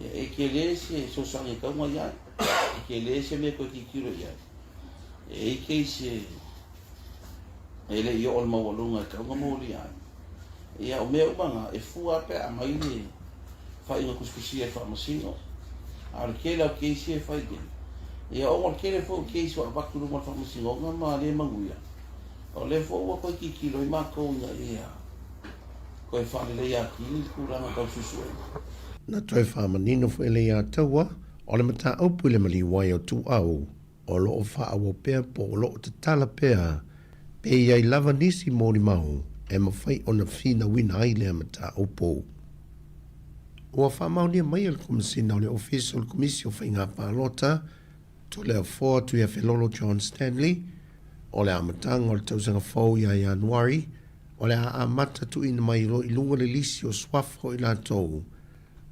e tele se fesoasoani e tatau ona i ai, e tele se mea e toe tilotilo i ai. E i ai case e le i oo le maualuga e tatau ona molia ai. Ia, o mea uma na, e fua lava pe a aumai le faaiuga tusitusia e le Faamasino. A o le tele lava o case ia e fai nei, ia ona o le tele foi o case ua avatu i luma o le Faamasinoga ma le manuia, o lea foi ua toe tilotilo ai matou ina ia toe faaleleia atili le tulaga tau suesuega. Na toe faamanino foi e Leiataua, o le mataupu i le maliu ai o Tuau o lo o faaauau pea po o lo o tatala pea pe i ai lava nisi molimau e mafai ona finauina ai lea mataupu. Ua faamaonia mai e le Komesina o le Ofisa o le Komisi o Faiga Palota, Toleafoa Tuiafelolo John Stanley, o le amataga o le tausaga fou ia Ianuari, o le a amata tuuina mai loa i luga le lisi o suafa o i latou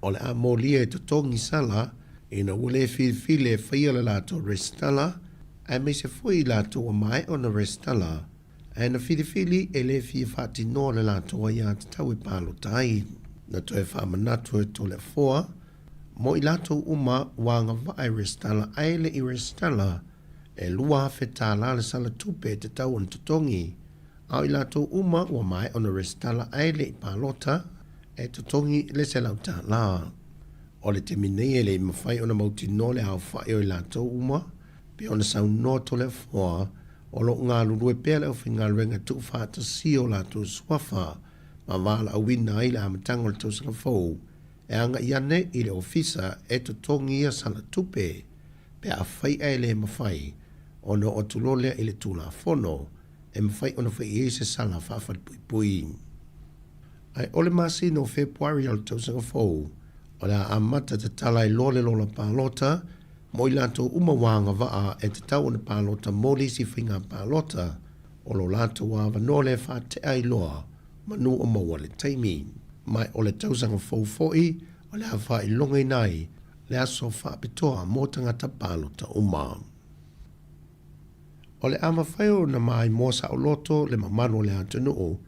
O le a molia e totogi sala ina ua le filifili e faia le latou resitala, aemaise foi i latou ua maea ona resitala, ae na filifili e le fia faatinoa le latou aiatatau e palota ai. Na toe faamanatu e Toleafoa mo i latou uma ua agavaa e resitala ae le i resitala, e $2,000 le sala tupe e tatau ona totogi, a o i latou uma ua maea ona resitala ae le i palota, e totogi le $100. O le taimi nei e le i mafai ona mautinoa le aofai o i latou uma, pei ona saunoa Toleafoa, o lo o galulue pea le aufaigaluega e tuufaatasia o latou suafa ma valaauina ai le amataga o le tausaga fou e agai ane i le ofisa e totogi ia sala tupe pe afai ae le mafai ona oo atu loa lea i le Tulafono e mafai ona fai i ai se sala faafalepuipui. Ae o le masina o Fepuari o le tausaga fou, o le a amata tatala ai loa le lola palota mo i latou uma ua agavaa e tatau ona palota mo le isi faiga palota o lo latou avanoa lea e faatea ai loa manu o maua le taimi. Ma o le tausaga fou foi o le a faailogaina ai le aso faapitoa mo tagata palota uma. O le a mafai ona maimoa saoloto le mamalu o le atunuu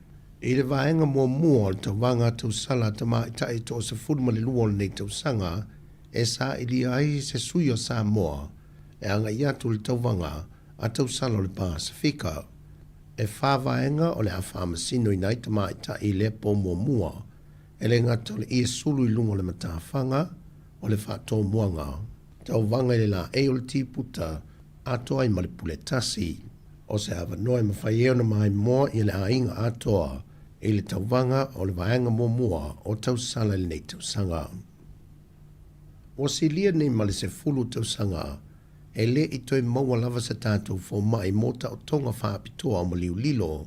i le vaega muamua o le tauvaga tausala tamaitai toa-12 o lenei tausaga e sailia ai se sui o Samoa e agai atu i le tauvaga a tausala o le Pasefika. E fa vaega o le a faamasinoina ai tamaitai i lea po muamua, e le gata o le ie sulu i luga o le matafaga, o le faatomuaga, tauvaga i le laei o le tiputa, atoa ai ma le pule tasi. O se avanoa e mafai ai ona maimoa ia le aiga atoa i le tauvaga o le vaega muamua o tausala i lenei tausaga. Ua silia nei ma le 10 tausaga e le i toe maua lava se tatou fomai mo taotoga faapitoa o maliu lilo.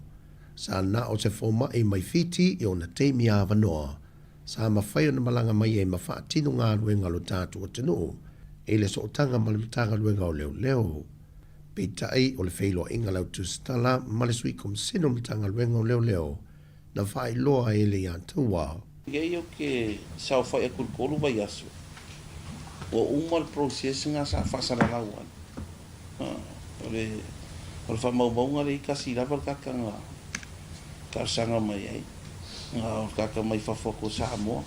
Sa na o se fomai mai Fiti i ona taimi avanoa sa mafai ona malaga mai ai ma faatino galuega a lo tatou atunuu i le sootaga ma le Matagaluega o Leoleo. Peitai, o le feiloaiga a le Au Tusitala ma le Sui Komisene o le Matagaluega o Leoleo na faailoa ai e le ia Taua. Nei ou te saofai atu i le 3 vaiaso, ua uma le process na sa faasalalau ai. O le o le faamaumauga lea i tasi lava le tagata na talosaga mai ai, na o le tagata mai fafo atu o Samoa.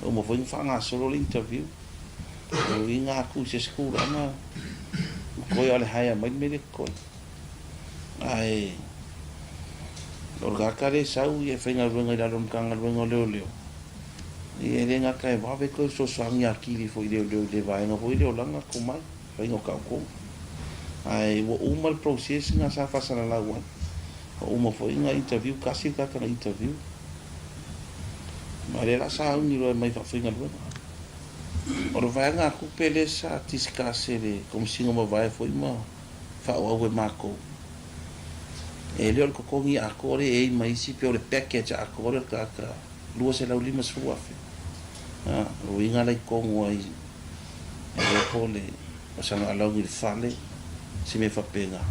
Ua uma foi ona faagasolo le interview. O uiga atu i se isi tulaga, toe o le hire mai le mea lea totoe. Ae o le tagata lea e sau e faigaluega i lalo o le Matagaluega o Leoleo, ia e le gata e vave toe fesoasoani atili foi i leoleo i le vaega foi lea o lana tomai, faiga o taotoga. Ae ua uma le process lena sa faasalalau ai. Ua uma foi ona interview, tasi le tagata na interview. Ma o lea la sauni loa e aumai faafaigaluega. O le vaega tupe lea sa discuss e le Komesina Mavae foi ma faaauau e matou. E le o le totogi atoa lea e i ai ma isi pei o le package atoa lea o le tagata $250,000. A, o le uiga la i totonu ai e iloa po o le o sana alauni i le fale, se mea faapena.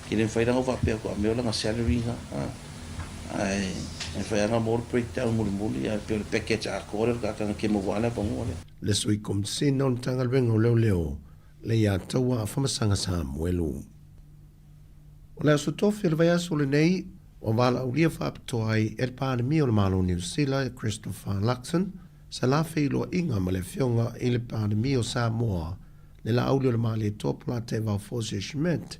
E le mafai la ona ou faapea atu a mea o lana salary lena. A, ae E fai lava mo le breakdown mulimuli ae pei o le package atoa lea o le taga ke maua le avanoa lea. Le Sui Komisina o le Matagaluega o Leoleo, Leiataua Afamasaga Samuelu. O le Aso Tofi o le vaiaso lenei, ua valaaulia faapitoa ai e le Palemia o le Malo o Niu Sila e Christopher Luxon sa la feiloaiga ma le Afioga i le Palemia o Samoa le Laauli o le Malietoa Polataivao Fosi Schmidt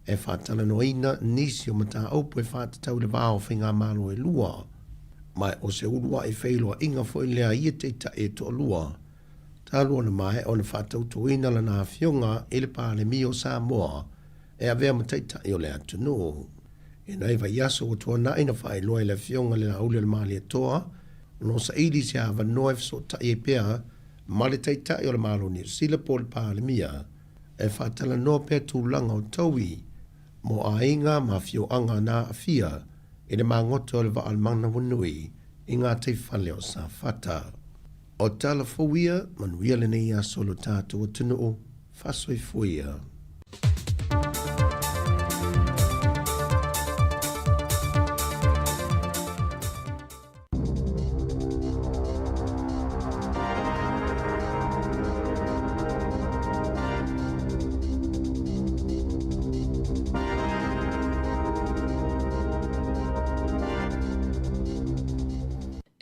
e faatalanoaina nisi o mataupu e faatatau i le va o faigamalo e lua, ma o se uluai feiloaiga foi lea a ia taitai e toalua talu ona maea ona faatautoina lana afioga i le Palemia o Samoa e avea ma taitai o le atunuu. I nai vaiaso ua tuanai na faailoa e le Afioga i le Laauli o le Malietoa o lo o saili i se avanoa e fesootai ai pea ma le Taitai o le Malo o Niu Sila po o le Palemia e faatalanoa pea tulaga o taui mo aiga ma afioaga na aafia i le magoto o le vaa o le Manawanui i ngā taifale o Safata. O tala fou ia, manuia lenei aso lo tātou atunuu, faasoifua ia.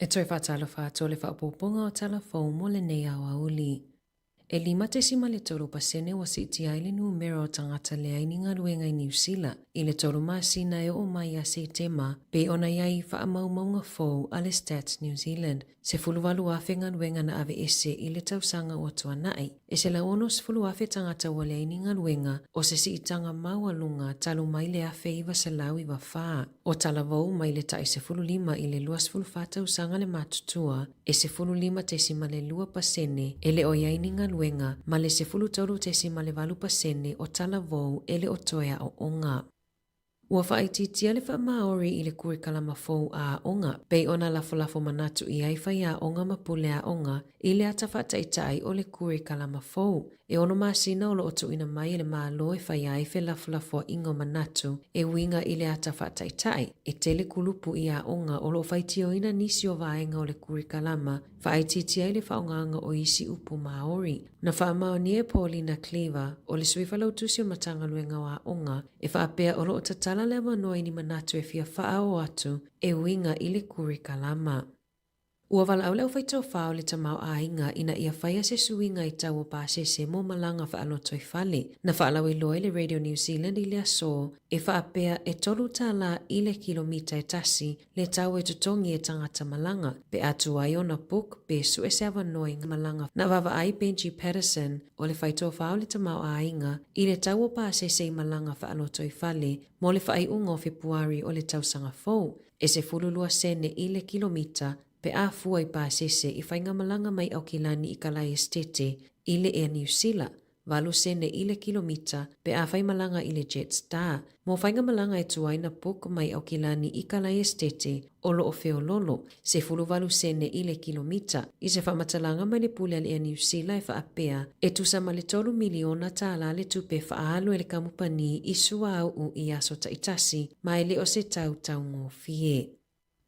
E toe faatalofa atu o le faaopoopoga o tala fou mo lenei aoauli. E 5.3 pasene ua siitia ai le numera o tagata leai ni galuega i Niu Sila i le tolu masina e oo mai ia Setema, pei ona i ai i faamaumauga fou a le Stats New Zealand. 18,000 galuega na aveese i le tausaga ua tuanai. E 160,000 tagata ua leai ni galuega, o se siitaga maualuga talu mai le 1994. O talavou mai le tai 15 i le 24 tausaga le matutua, e 15.2 pasene e le o i ai ni galuega, ma le 13.8 pasene o talavou e le o toe aoaoga. Ua faaitiitia le faamaori i le kurikalama fou a aoga, pei ona lafolafo manatu i ai faiaoga ma pule aoga i le ata faataitai o le kurikalama fou. E ono masina o loo tuuina mai e le Malo e fai ai felafolafoaiga o manatu e uiga i le ata faataitai, e tele kulupu i aoga o loo faitioina nisi o vaega o le kurikalama faaitiitia ai le faaaogaina o isi upu Maori. Na faamaonia e Paulina Cleaver, o le sui failautusi o le Matagaluega o Aoga, e faapea o loo tatala le avanoa i ni manatu e fia faaoo atu e uiga i le kurikalama. Ua valaau le aufaitofa o le tamaoaiga ina ia faia se suiga i tau o pasese mo malaga faalotoifale. Na faalauiloa i le Radio New Zealand i le aso e faapea e $3 i le kilomita e tasi le tau e totogi e tagata malaga pe a tuai ona book pe sue se avanoa i malaga. Na vaavaai Benji Paterson o le faitofa o le tamaoaiga i le tau o pasese i malaga faalotoifale mo le faaiuga o Fepuari o le tausaga fou. E 12 sene i le kilomita pe a fua i pasese i faigamalaga mai Aukilani i Kalaesetete i le Air Niu Sila, 8 sene i le kilomita pe a faimalaga i le Jetstar. Mo faigamalaga e tuai na book mai Aukilani i Kalaesetete o loo feololo, 18 sene i le kilomita. I se faamatalaga mai le pule a le Air Niu Sila e faapea, e tusa ma le $3 miliona le tupe faaalu e le kamupani i suauu i aso taitasi, ma e le o se tau taugofie.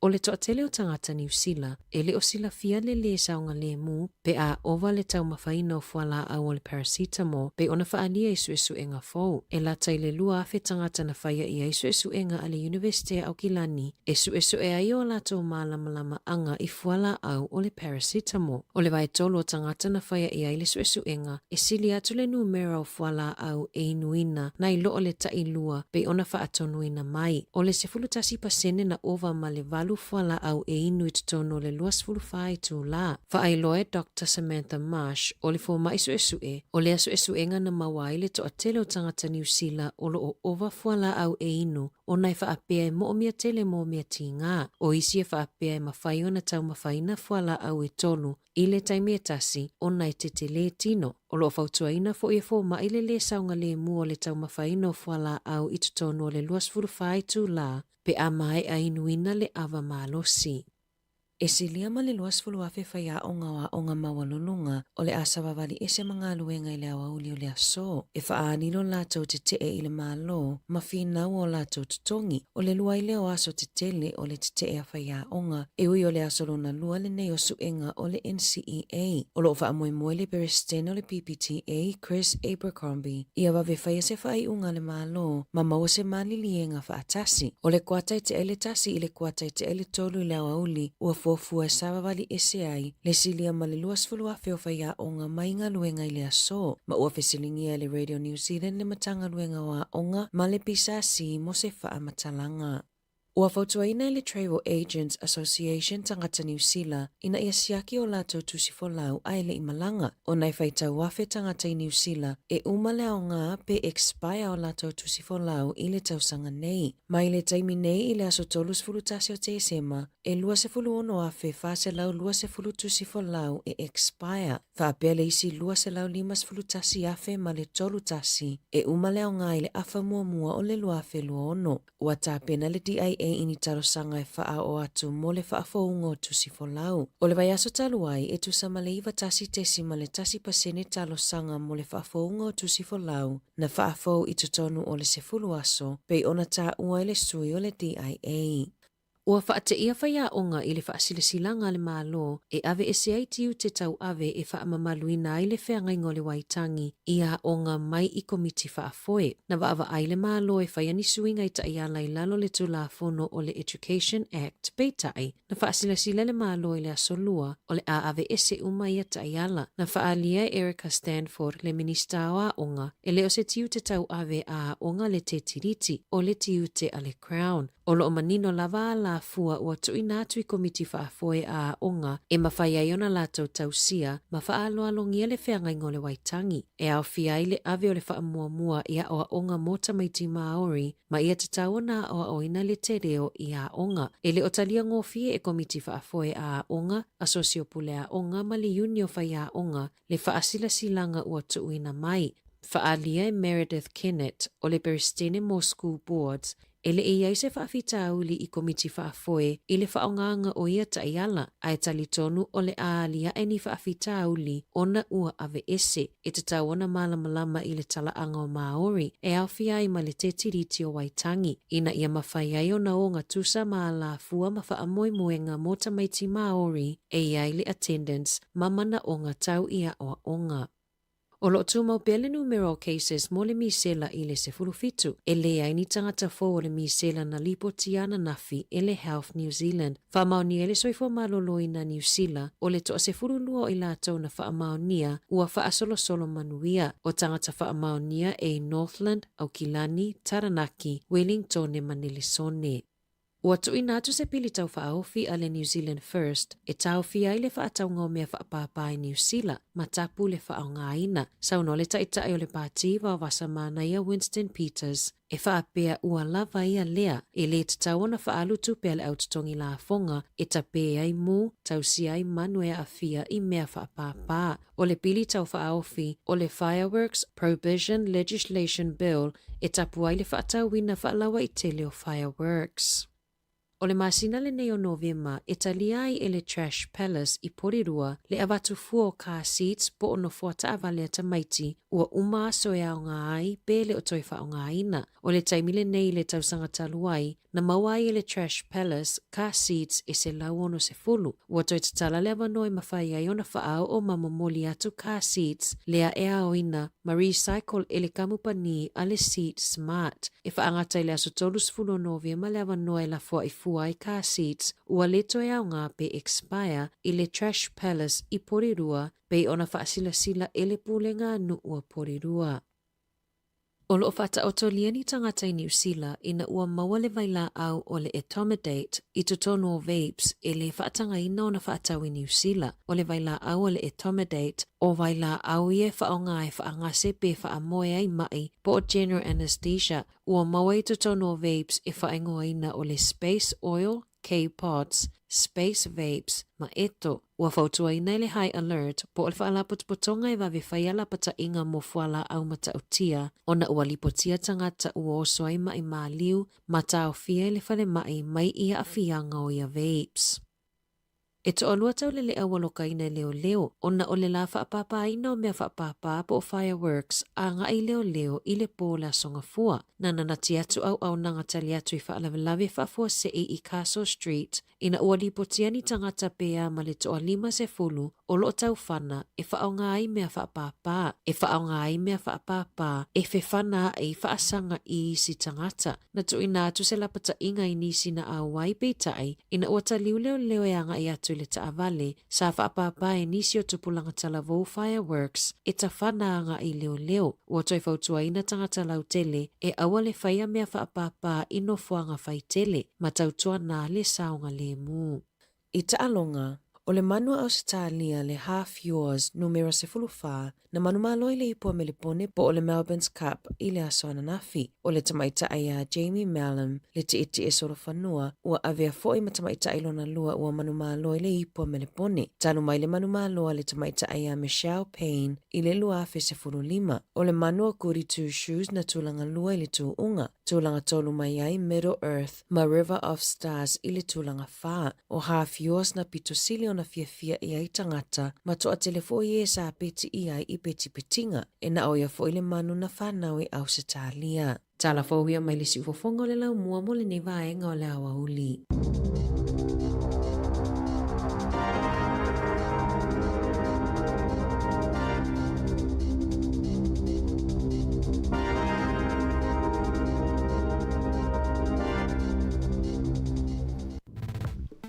O le toatele o tagata Niu Sila e le o silafia le lē saogalemu pe a ova le taumafaina o fualaau o le paracetamol pei ona faaalia i suesuega fou. E lata i le 2,000 tagata na faia i ai suesuega a le Iunivesite a Aukilani e suesue ai o latou malamalamaaga i fualaau o le paracetamol. O le vaetolu o tagata na faia i ai le suesuega e sili atu le numera o fualaau e inuina nai lo le tailua pei ona faatonuina mai. O le 11% na ova ma le 8 fualaau e inu i totonu o le 24 itulā. Faailoa e Dr Samantha Marsh o le fomai suesue, o lea suesuega na maua ai le toatele o tagata Niu Sila o loo ova fualaau e inu ona e faapea e moomia tele mo mea tiga. O isi e faapea e mafai ona taumafaina fualaau e tolu i le taimi e tasi ona e tetelē tino. O loo fautuaina foi e fomai le lē saogalemu o le taumafaina o fualaau i totonu o le 24 itulā pe a maea inuina le ava malosi. E silia ma le 20,000 faiaoga o aoga maualuluga o le a savavali ese ma galuega i le aoauli o le aso, e faaalilo latou tetee i le Malo ma finau o latou totogi. O le lua ai lea o aso tetele o le tetee a faiaoga, e ui o le aso lona lua lenei o suega o le NCEA. O lo o faamoemoe le Peresetene o le PPTA, Chris Abercrombie, ia vave faia se faaiuga a le Malo ma maua se maliliega faatasi. O le kuata e tea i le 1 i le kuata e tea i le 3 i le aoauli, ua fuafua e savavali ese ai le silia ma le 20,000 o faiaoga mai galuega i le aso, ma ua fesiligia e le Radio New Zealand le Matagaluega o Aoga ma le PSC mo se faamatalaga. Ua fautuaina e le Travel Agents Association tagata Niu Sila ina ia siaki o latou tusi folau ae le i malaga, ona e faitau afe tagata i Niu Sila e uma le aoga pe expire o latou tusi folau i le tausaga nei. Mai le taimi nei i le aso 31 o Tesema, e 26,420 tusi folau e expire, faapea le isi 251,000 ma le 31 e uma le aoga i le afa muamua o le 2026. Ua tapena le DIA i ni talosaga e faaoo atu mo le faafouga o tusi folau. O le vaiaso talu ai, e tusa ma le 91.1 pasene talosaga mo le faafouga o tusi folau na faafou i totonu o le 10 aso, pei ona taua e le sui o le DIA. Ua faateia faiaoga i le faasilasilaga a le Malo e aveese ai tiute tauave e faamamaluina ai le feagaiga o le Waitangi i aoga mai i komiti faafoe. Na vaavaai le Malo e faia ni suiga i taiala i lalo o le Tulafono o le Education Act, peitai, na faasilasila le Malo i le Aso Lua o le a aveese uma ia taiala. Na faaalia e Erica Stanford, le Minisita o Aoga, e le o se tiute tauave a aoga le tetiriti, o le tiute a le Crown. O lo o manino lava alafua ua tuuina atu i komiti faafoe a aoga e mafai ai ona latou tausia ma faaaloalogia le feagaiga o le Waitangi, e aofia ai le ave o le faamuamua i aoaoga mo tamaiti Māori ma ia tatau ona aoaoina le te reo i aoga. E le o talia gofie e komiti faafoe a aoga, asosi o pule aoga ma le iuni o faiaoga le faasilasilaga ua tuuina mai. Faaalia e Meredith Kennett o le Peresetene mo School Boards, e le i i ai se faafitauli i komiti faafoe i le faaaogaga o ia taiala, ae talitonu o le a aliae ni faafitauli ona ua aveese. E tatau ona malamalama i le talaaga o Māori e aofia ai ma le tetiriti o Waitangi, ina ia mafai ai ona ogatusa ma alafua ma faamoemoega mo tamaiti Māori e i ai le attendance ma manaoga tau i aoaoga. O lo o tumau pea le numera o cases mo le misela i le 17. E leai ni tagata fou o le misela na lipotia ananafi e le Health New Zealand. Faamaonia e le Soifua Maloloina Niu Sila, o le toa 12 o i latou na faamaonia ua faasolosolo manuia. O tagata faamaonia e i Northland, Aukilani, Taranaki, Wellingtone ma Nelesone. Ua tuuina atu se pili taufaaofi a le New Zealand First e taofia ai le faatauga o mea faapāpā i Niu Sila ma tapu le faaaogaina. Saunoa le Taitai o le Pāti Vaovasa Manaia Winston Peters e faapea ua lava ia lea e lē tatau ona faaalu tupe a le au totogi lafoga e tapē ai mū, tausia ai manu e aafia i mea faapāpā. O le pili taufaaofi o le Fireworks Prohibition Legislation Bill e tapu ai le faatauina faalauaitele o fireworks. O le masina lenei o Novema e talia ai e le Trash Palace i Porirua le avatu fua o car seats po o nofoa taavale a tamaiti ua uma aso e aoga ai pe le o toe faaaogaina. O le taimi lenei i le tausaga talu ai, na maua ai e le Trash Palace car seats e 160. Ua toe tatala le avanoa e mafai ai ona faaoo ma momoli atu car seats lea e aoina ma recycle e le kamupani a le Seat Smart. E faagata i le aso 30 o Novema le avanoa e lafoai fua ai car seats ua le toe aoga pe expire i le Trash Palace i Porirua pei ona faasilasila e le Pulega a Nuu a Porirua. O lo o faataotolia ni tagata i Niu Sila ina ua maua le vailaau o le etomidate i totonu o vapes e lē faatagaina ona faatau i Niu Sila. O le vailaau o le etomidate, o vailaau ia e faaaoga e faagase pe faamoe ai maʻi po o general anesthesia, ua maua i totonu o vapes e faaigoaina o le space oil, K-Pods, Space Vapes, ma Eto. Ua fautuaina e le High Alert po o le Faalapotopotoga e vave faia lapataiga mo fualaau matautia ona ua lipotia tagata ua oso ai maʻi maliu ma taofia i le falemai mai i aafiaga o ia vapes. E toalua tauleleʻa ua lokaina e leoleo, ona o le lā faapāpāina o mea faapāpā po o fireworks agai leoleo i le pō o le Aso Gafua. Na nanati atu ʻauʻaunaga tali atu i faalavelave faafuaseʻi i Castle Street ina ua lipotia ni tagata pea ma le toalima sefulu o loo taufana e faaaoga ai mea faapāpā, e faaaoga ai mea faapāpā e fefana aʻe i faasaga i isi tagata. Na tuuina atu se lapataʻiga i nisi na ʻauai peitai ina ua taliu leoleo e agaʻi atu i le taʻawale sa faapāpā e nisi o tupulaga talavou fireworks e tafana agaʻi leoleo. Ua toe fautuaina tagata lautele e aua le faia mea faapāpā i nofoaga faitele ma tautuana le saogalemu. I taʻaloga, o le manu a Ausetalia le Half Yours numera 14, na manumalo i le ipu a Melepone po o le Melbourne's Cup i le aso ananafi. O le tamaitaʻi iā Jamie Mellum le tiʻetiʻe solofanua, ua avea foʻi ma tamaitaʻi lona lua ua manumalo i le ipu a Melepone. Talu mai le manumalo a le tamaitaʻi iā Michelle Payne i le 2015. O le manu o Goody Two Shoes na tulaga lua i le tūʻuga. Tulaga tolu mai ai Middle Earth ma River of Stars i le tulaga whā. O Half Yours na pito sili ona fiafia i ai tagata, ma toatele foʻi e sa peti i ai i petipetinga, e na o ia foʻi le manu na whanau i Ausetalia. Tala fou ia mai le siufofoga o le laumua mo lenei vaega o le aoauli.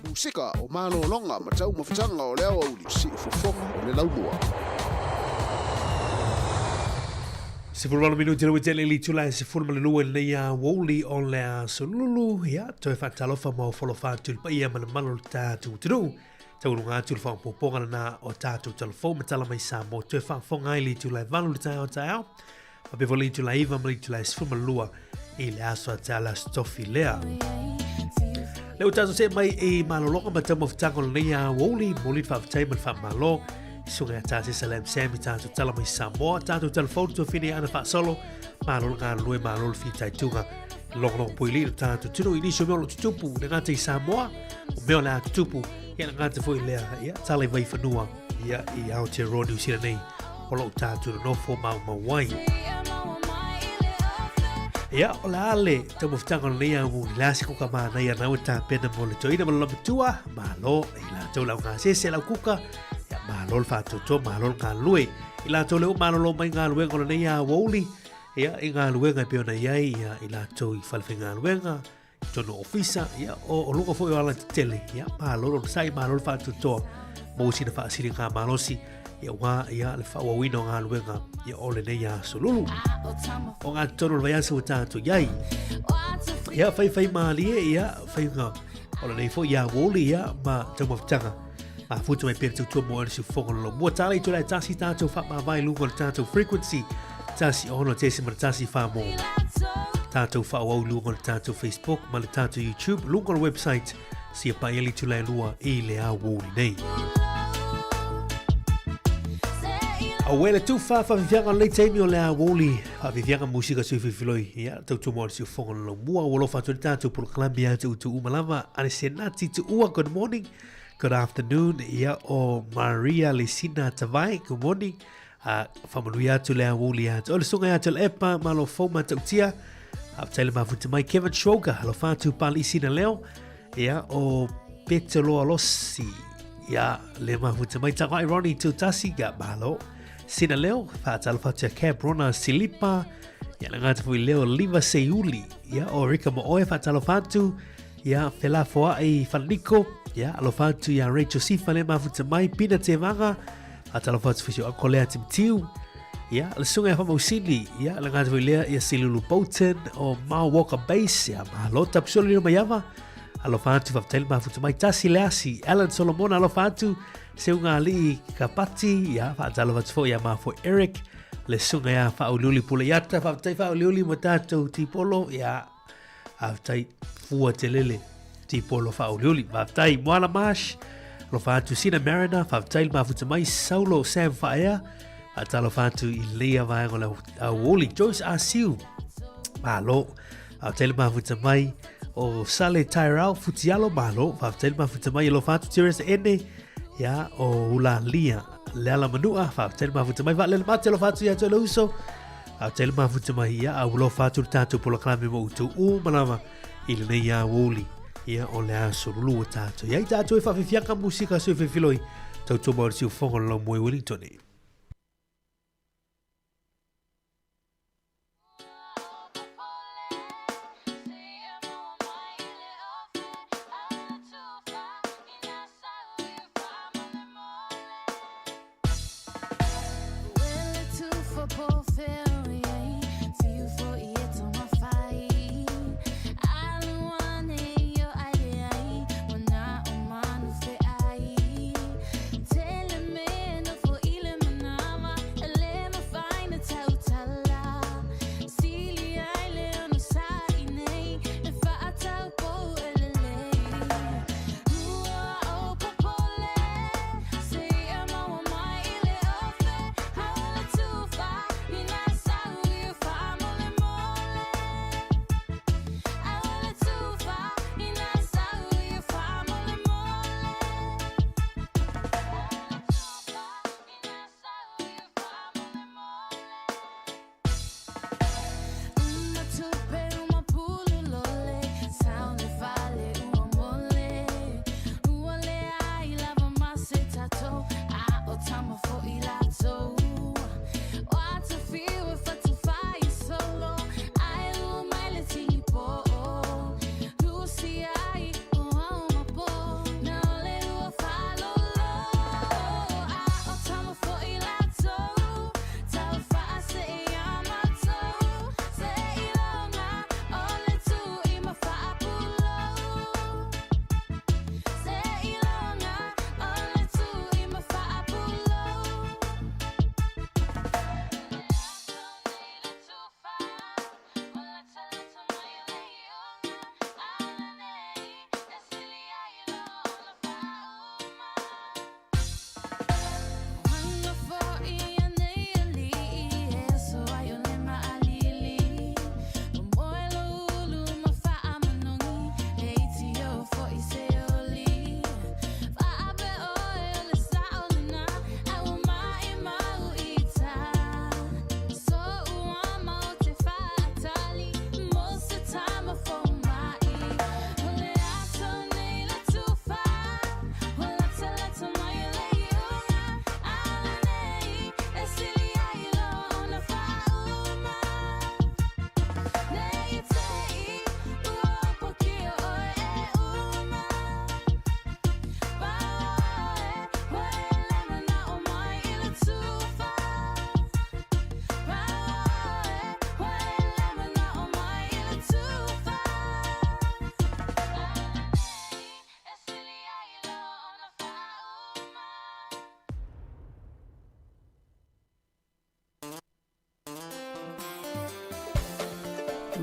Musika o malologa ma taumafataga o le aoauli siufofoga o le laumua. 18 minuti le wetele li tula e 12 i lenei aoauli o le aso lulu. Ia, toe faatalofa ma o folofa atu i le paia ma le mamalu o le tatou atunuu. Taualuga atu le faaopoopoga lena o tatou talafou ma tala mai Samoa toe faafofoga ai le itula e 8 le taeao taeao. Faapea foi le itula 9 ma le itula e 12 i le aso a te ala aso tofi lea. Le ua tatou see mai i malologa ma taumafataga o lenei aoauli, momoli le faafetai ma le faamalo i susuga ia Tasi Salam Sam i tatou tala mai Samoa, tatou talafou le tuafine ana faasolo, malo le galulue, malo le fitaituga. Logologo poili le tatou tino i nisi o mea o lo tutupu le gata i Samoa, o mea o le a tutupu, ia le gata foi lea, ia tala i vaifanua, ia i Aotearoa New Zealand nei, o lou tatou nonofo maumau ai. Ia, o le a le taumafataga o lenei aoauli, le a se kuka manaia nau e tapena mo le toeaina ma le lamatua, malo i latou lau gasese lau kuka, ia malo le faatoatoa, malo le galulue. I latou le ua malolo mai galuega o lenei aoauli, ia i galuega e pei ona i ai ia i latou i fale faigaluega, i tonu o ofisa, ia o, o luga foi o ala tetele, ia malo le onosai, malo le faatoatoa, mo sina faasiliga malosi, ia ua ia le faaauauina o galuega ia o lenei aso lulu. O ngā tonu o le vaiaso ua tātou iai. Ia whai whai mālie, ia whainga o lenei foi ia woli, ia ma taumafataga. Ma futu mai pere tautua mo ane siufofoga o le mua. Tālei tū lai tasi tātou whaamāvae luga o le tātou frequency. 16.1 wha mō. Tātou whaawau luga o le tātou Facebook ma le tātou YouTube luga o le website sia paeli tū lai lua i le aoauli nei. Auē le tufa whawhiwhianga o lenei taimi o le aoauli whawhiwhianga musika sui whiwhiloi ia tautua mo ane siufofoga o le mua ua lofa atu le tātou polokalame a te utu uma lava ane senati tuua good morning Good afternoon ia o Maria Lesina Tavai. Good morning. Whamanuia atu le aoauli atu. O le sunga atu le epa, malo fou matautia. Faafetai le mafuta mai Kevin Schroger, alofa atu Pali Sina Leo. Ia o Petelo Alosi. Ia le mafuta mai Tagai Ronnie Tutasi, ia malo. Sina Leo, whaatalofa atu ia Cab Rona Silipa. Ia le ngata fui Leo Liva Seiuli. Ia o Rika Mooe, whaatalofa atu. Ia, felafoaʻi Falaniko, ia, alofa atu iā Rachel Sifa le mafuta mai, Pina Tevaga, faatalofa atu foi si o uncle Lea Timtiu, ia, le susuga ia Faamausili, ia, le gata foi lea ia Silulu Bolton, o Mao Walker Base, ia, malo Tapusolo Lino Maiava, alofa atu faafetai le mafuta mai, Tasi Leasi, Alan Solomona, alofa atu, Seuga Alii Kapati, ia, faatalofa atu foi ia Mafoi Eric, le susuga ia Faauliuli Puleiata, faafetai Faauliuli mo tatou tipolo, ia, Faafetai fua te lele tipolo whaolioli. Faafetai Moana Marsh, alofa atu Sina Mariner, faafetai le mafuta mai Saulo Sam Whaea, faatalofa atu i leia vaega o le aooli Joyce Asiu, malo, faafetai le mafuta mai. O Sale Tyrell Futialo malo, faafetai le mafuta mai alofa atu Teresa Ene, ia o Ulalia Leala Manua, faafetai le mafuta mai vaalele mate alofa atu ia te le uso. Faafetai le mafuta mai ia a alofa atu le tatou polokalame mo outou uma lava i lenei aoauli. Ia o le aso lulua tatou. Ia i tatou e faafiafiaga musika sui filifiloi. Tautua mai o le siufofoga o le Laumua i Wellington.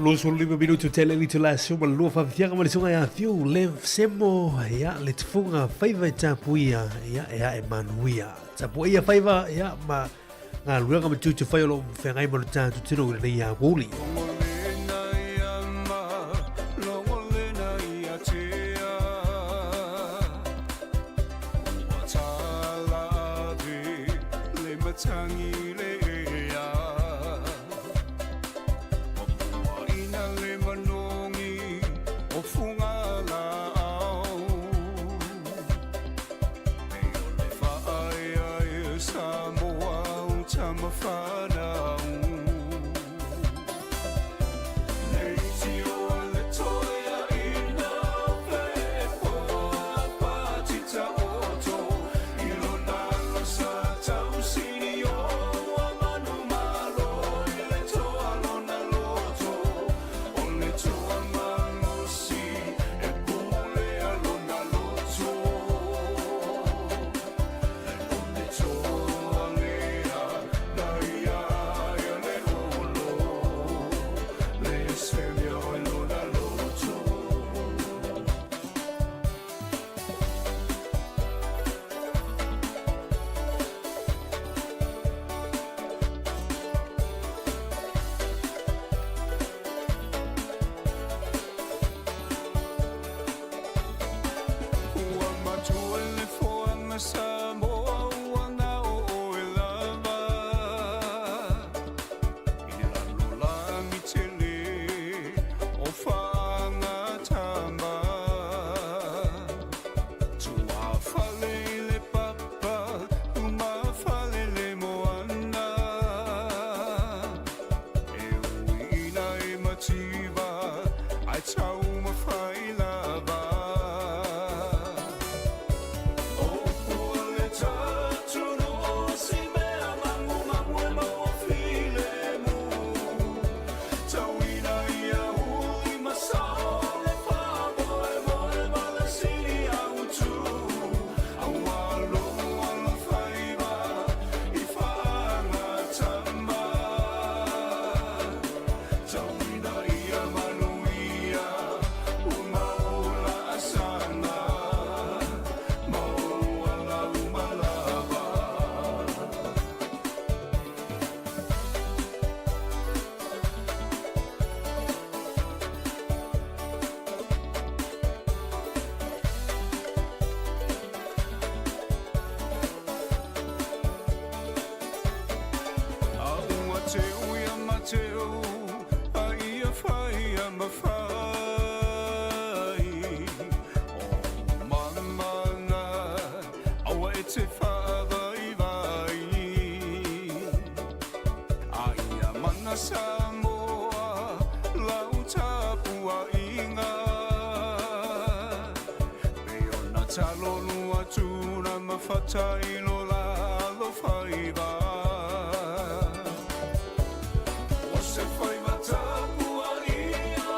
25 minutu tele li tula suma lua fafiaga ma le sunga ia fiu le semo ia le tufunga faiva e tapuia ia e ae manuia tapuia faiva ia ma ngā luega ma tutu whai o lo whengai ma le tātu tino i lenei ia woli. Ae taumafai lava. O upu a le tatunuu o si mea magumagu e maua filemu. Tauina ia uli ma sao le faamoemoe ma le sili autu. Aua lou alofaiva i faagatama. Tauina ia manuia ua mau laasaga ma ou ala uma lava. A ua teu ia Mateo, a ia fai ia mafai. O mamana, aua e te faavaivai. A ia mana Samoa, lau tapuaiga. Pei ona talolu atu na mafata i lo la alofaiva. O se faiva tapuaia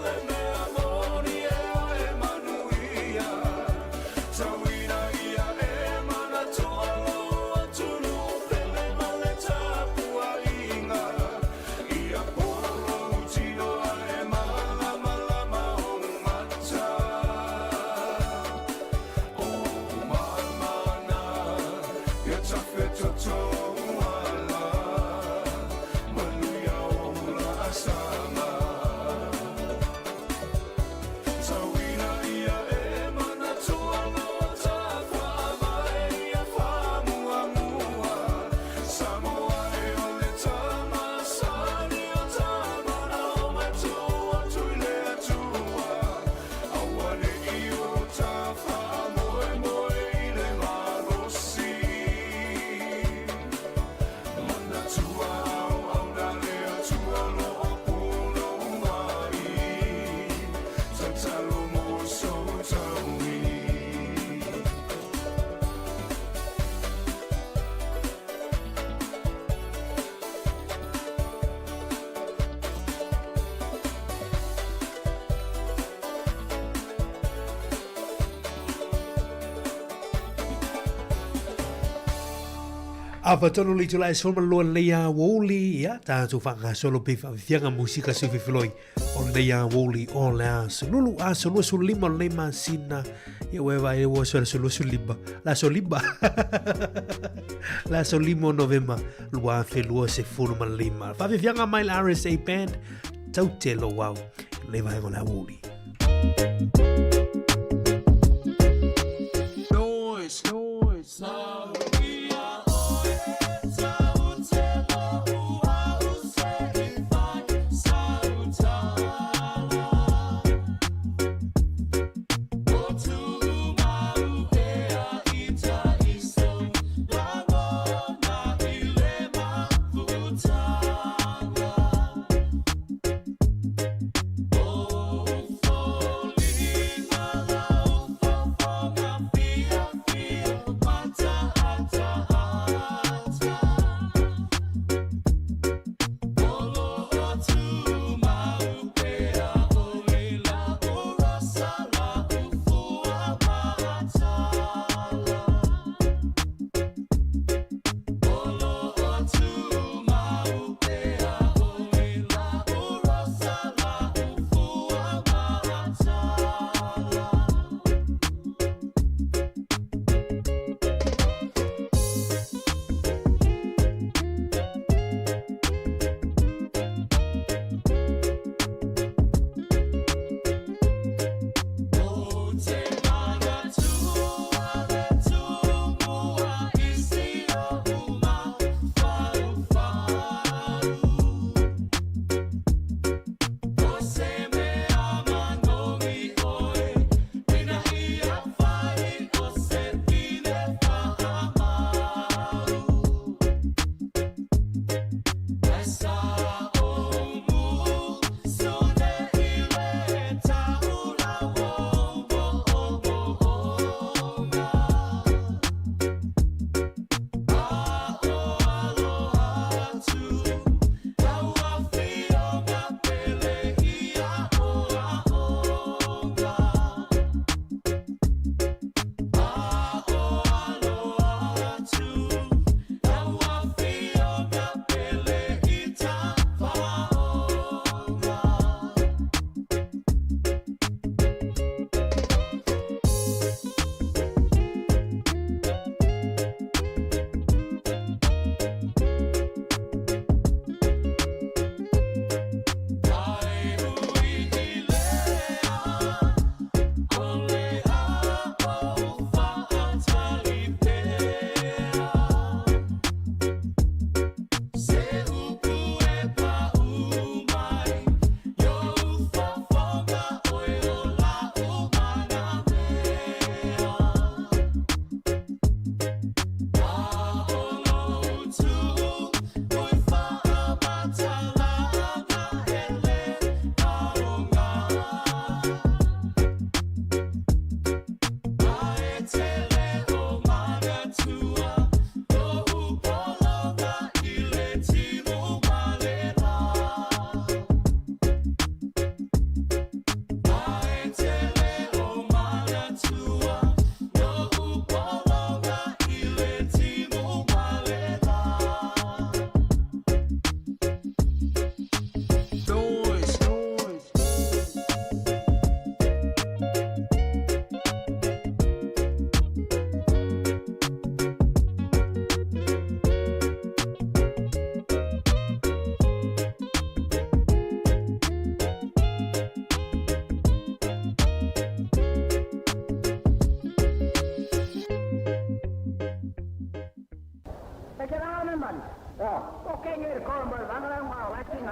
le mea moni e ae manuia. Tauina ia e manatua lou atunuu pele ma le tapuaiga. Ia pono lou tino ae malamalama ou mata. O mamana, ia tafetotou ala. Manuia o laasaga. Tauina ia e manatua lo tafaavae ia faamuamua. Samoa e o le tamasani o tamana o matua atu i le Atua. Aua ne i o ta faamoemoe i le malosi. Manatua auauna le Atua lo o punou mai. Tatalo mo sou taui. Afa tolu le itula e 12 lenei aoauli, ia, tatou faagasolo pe faafiafiaga musika sufifiloi o lenei aoauli o le aso lulu, aso 25 o lenei masina. Ia ua e vaai ua aso le aso 25, le aso 5, le aso 5 o Novema 2025. Faafiafiaga mai le RSA Band, taute lou au, lenei vaega o le aoauli. Noise, noise.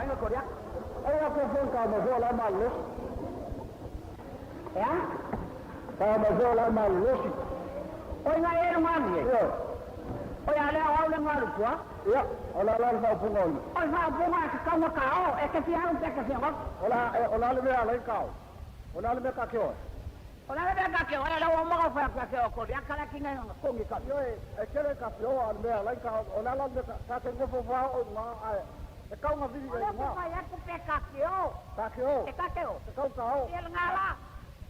Aiga koriaka. Ai a ke fon ka mo la ma losi. Ya? Ka mo la ma losi. Oi nga e nga ni. Oi ale au le nga lu pua. Ia, o la la fa punga oli. Oi fa punga ka ka mo ka o, e ke fia un pe ke fia o. O la o la le mea lai ka o. O la le mea ka ke o. O la le mea ka ke o, la o mo fa ka ke o ko ya kala ki ngai ko ngi ka. Yo e kele ka fio al mea lai ka o la la ka ka ke ngofo fa o nga ai. E kau nga vili O le nga. fa ya ku pe ka ke o. Ka ke o. E ka ke o. E kau ka o. Ia nga la.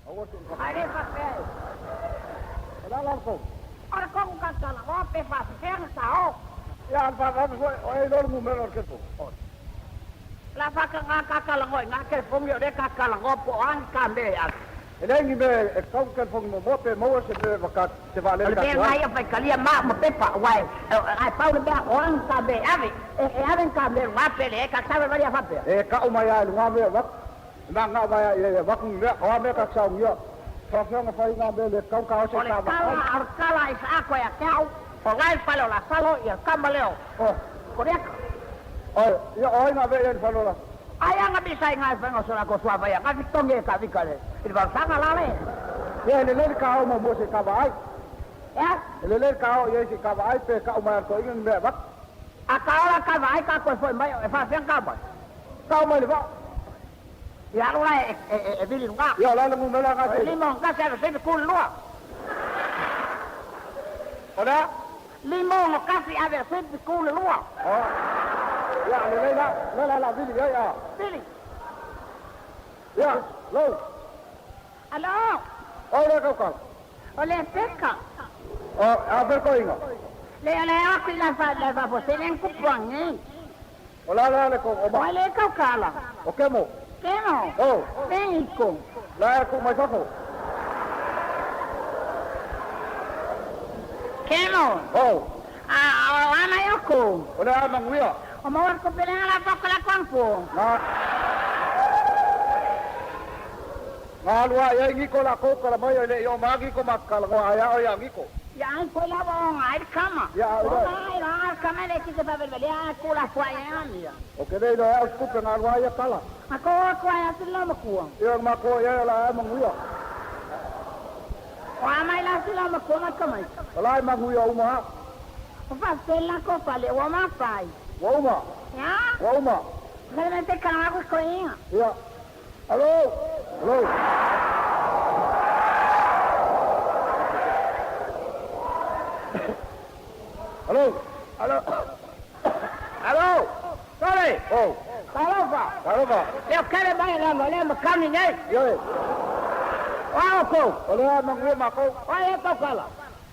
O o tu. Ai le fa pe. O la la ko. O le ko ka ka la o pe fa fe ka o. Ia al fa fa o e lo mu melo ke po. La fa ka nga ka ka la ngoi nga ke fong yo de ka ka la ngo po an ka me a. E le ngi me e kau ke fong mo mo pe mo se pe va se va le O le ka. pe nga ia fai kalia ma mo pepa wai. Ai pau le mea o an ka me ave. E ave ka me nga pe le ka sabe varia fa pe. E ka o mai ai nga me va. Na nga mai ai e va ku me o me ka sa ngia. Fa fa nga fa nga me le kau ka o se O le ka va. kala o kala i sa ko ya kau. O ngai falo la salo ia kama leo. O. Koriaka. O ia o nga ve e fa lola. Ai anga bisa ngai fa ngo sola ko sua vai nga fitonge ka vika le. I va sanga la le. Ia le le ka o mo mo se ka va ai. Ya. Le le ka o ia se ka va ai pe ka o mai ko inga me va. A ka ora ka vai ka ko foi mai e fa fian ka mai. Ka o mai le va. Ia lo e e e vili nga. Ia la le mu me la nga se. Limon ka se se ku lua. O la. Limon o kasi ave se ku lua. O. Ia le le la le la la vili ia ia. Vili. Ia, lo. Alo. O le kau kau. O le peka. O a ver ko inga. Le le a ku la fa la fa se le ku puangi. O la la le ko o ma. O le kau kala. O ke mo. Ke mo. O. México. La e ku mai fafo. Ke mo. O. A o ana yoko. O le a manguia. O mo ko pele la fa ko la kwangpo. Na. Nga lua ia ngi ko la ko kala mai le i o magi ko makala ko aia o ia ngi ko. Ya ai ko la wa ngai kama. Ya O o ngai la kama le ki se fa vele a ku la fwa ya mi. O ke le lo au skupe nga lua ia kala. A ko ko ya si la ma ku. Ia ma ko ia la manguia. O a mai la si la ma ku ma kama. O la manguia uma. O fa se la ko fa le o ma fai. Wa uma. Ya. Wa uma. Le me te kala ko ko inga. Ia. Alo. Alo. Alo. Alo. Alo. Sole. Oh. Talofa. Talofa. Le kele mai la mo le mo kani nei. Ia. O ko. O le manguia ma ko. O e ko kala.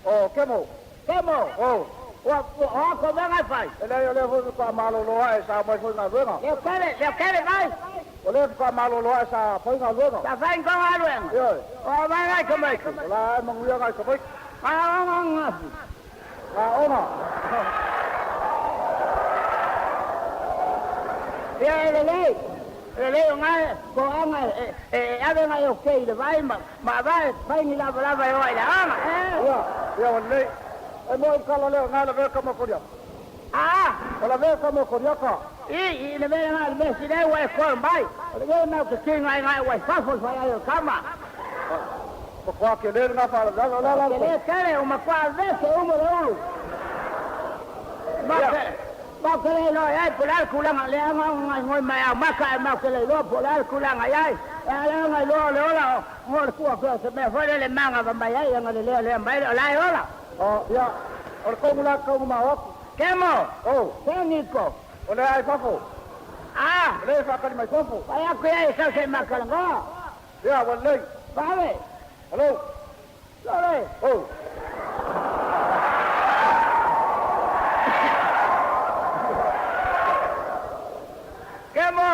O ke mo. Ke mo. O. O o ko me ngai fai. E le o le fo ka malo loa e sa mai fo nga luenga. Le kele, le kele mai. O le ka malo loa e sa fo nga luenga. Sa fai ko nga luenga. Ia. O mai ngai ko mai. O la manguia ngai ko mai. A o nga nga. Nga ona. Ia le le. Le le ngai ko anga e ave ngai o ke le vai ma ma vai fai ni la la vai o ile anga. Ia, ia o le. E mo kala le nga la ve ka mo koria. Ah, O la ve ka mo koria ka. I le me nga le me si le wa ko mai. O le me ke ki ngai ngai wa fa fo fa ya kama. Ko kwa ke le nga fa la la la. Ke le kele o ma kwa ve se o mo le ulu. Ma ke ma ke le lo ai po la kulanga le nga ngai ngoi mai a ma ka ma ke le lo po la kulanga ai. E le ngai lo le ola ngo le ku ko se me fo le manga va mai ai nga le le le mai la ola. O ia. O le kongu la kongu ma o. Ke mo? O. Ke niko. O le ai fafo. Ah, O le fa kali mai fafo. Vai a qui ai sa se ma kalanga. Ia wa le. Vale. Alo. Lole. O. Ke mo?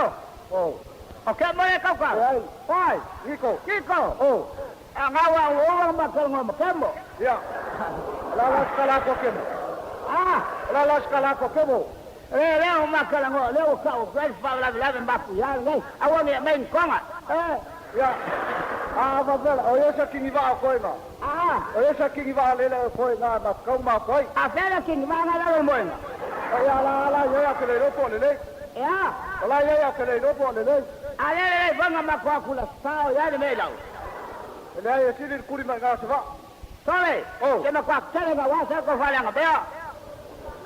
O. O ke mo e kauka? Ai. Oi. Niko. Kiko. O. A nga wa o ma kalanga ma ke mo. Ia. La la skala ko ke mo. Ah, La la skala ko ke mo. le le o ma kalanga le o ka o fa fa la la ma ku ya le. A wa me me konga. Eh. Ia. A va vela. O ia sa kingi va o koe nga. Ah, O ia sa kingi va le le o koe nga ma kau ma koi. a fela kingi va nga la mo. O ia la la ia ke le ropo le le. Ya. O la i ai au ke le iloa po o lelei. A le lelei foi nga makou aku le sao i ai le mea i lau. E leai e sili le kuli mai i ga o se vaa. Sole, ke makuā tele nga ua sa ko faleaga mea.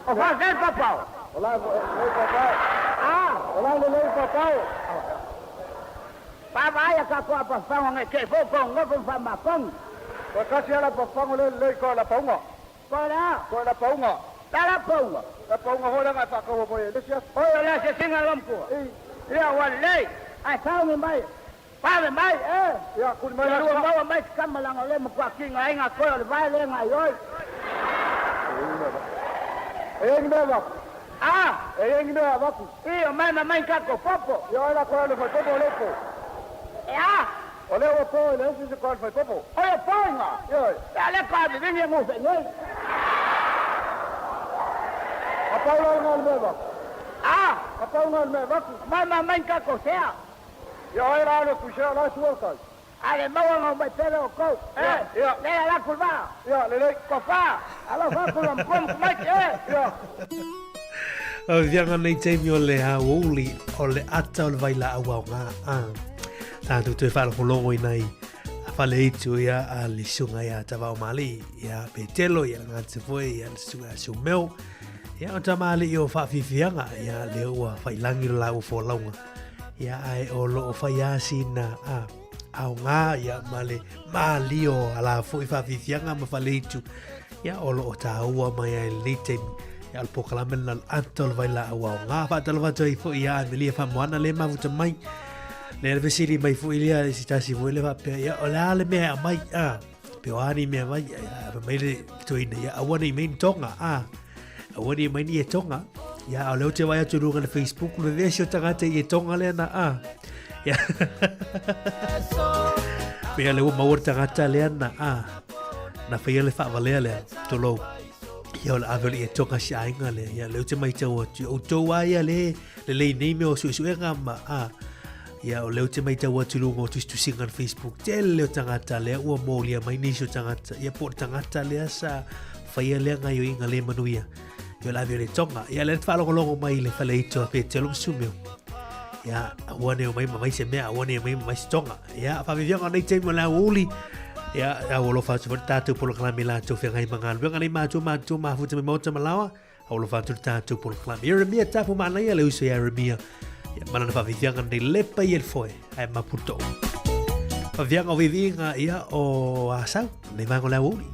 O faafefea le paopao? O la e lelei paopao. A. O la e lelei paopao. Vaavaai a tatou apafafago nge te i fou kou nofo ma faamakogi. Toe tasi lava le apafafago lea e lelei koe lapauga. Koe le a? Koe lapauga. Le a lapauga? Lapauga foi lea na e faataua mai e le isi aso. Oi, o le asiasiga a Lomatua. I. Ia, ua lelei. Ae sauni mai. Vave mai, e! Ia, kuli mai Ia la lua maua mai se kama leaga o lea e matua kiga ai nga koe o le vae lea gaioi. E i ai ni mea avatu? A! E i ai ni mea avatu? I, o mai ma mai ni tatou popo. Ia, o la koe le faipopo o lea ua po. E a? O lea ua po e leai se isi koe le faipopo. Oi, o po iga? Ioe. E a lea koe vivini e gufenei. A pau la lena o le mea avatu? A! A pau lena o le mea avatu? Mai ma mai ni tatou sea. Ia o ai la le kuisea la e sua le tai. A le maua nga umai pele o kou, e, Ia. le la laku le vaa. Ia, lelei. Kofa, alofa atu la matua ma tamaiti, e. Ia. O vianga nei taimi o le aouli o le ata o le vailaau aoga a tatou toe faalogologo i nai faleitu ia a le susuga ia Tavao Mali ia Petelo ia le gata foi ia le susuga ia Sumeo ia o tamalii o faafiafiaga ia lea ua failangi lo laua folauga Ia ae o lo o fai lava sina a, aoga ia ma le mālie o ala foi faafiafiaga ma faleitu ia o lo o tāua mai ai i lenei taimi. Ia o le polokalame lena o le ata o le vailaau aoga. Faatalofa atu ai foi ia Amelia Faamoana le mafuta mai. Lea le fesili mai foi lea i se tasi foi le faapea ia o le a le mea e aumai a pe o a ni mea mai ia fai mai le toeaina ia aua ne i mai ni tonga a Aua ne i mai ni e tonga. Ia, o lea ou te vaai atu i luga o le Facebook, le vevesi o tagata i e tonga lea na a. Ia. Mea le ua maua le tagata lea na a. Na whaia le whaavalea lea, tolou. Ia o le ave o le ie tonga si aiga lea. Ia, lea ou te maitau atu. O tou a ia le, le lei nei mea o suesuega ma a. Ia, o lea ou te maitau atu i luga o tusitusiga o le Facebook. Tele o tagata lea ua molia mai nisi o tagata. Ia, po o le tagata lea sa faia lea gaioiga le manuia. Ia, o le ave o le tonga. Ia, lea te faalogologo mai i le faleito a Petelo ma Sumeo. Ia, aua ne omai ma mai se mea, aua ne omai ma mai se tonga. Ia, faaviaviaga o nei taimi o le aoauli. Ia, au alofa atu foi le tatou polokalame i latou feagai ma galuega nei matua matua mafuta mai maota ma laoa. Alofa atu le tatou polokalame. Ieremia tapu manaia le uso ia Ieremia. Ia, ma lana faaviaviaga nei lepa i el foe, ae maputo. Faaviaviaga o viviiga ia o Asau, nei vaega o le aoauli.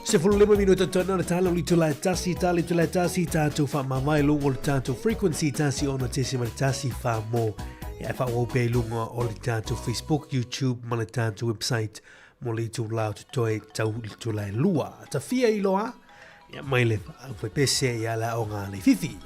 15 minuta tona le tala o le itula e tasi, tala le itula e tasi, tātou whaamamae lunga o le tātou frequency, tasi ono tesi ma le tasi wha mō. Ia e whaawau pea i lunga o le tātou Facebook, YouTube ma le tātou website mo le itula o te toe tau le itula e lua. Tawhia i loa, ia mai le whepese ia la o ngā le whiwhi.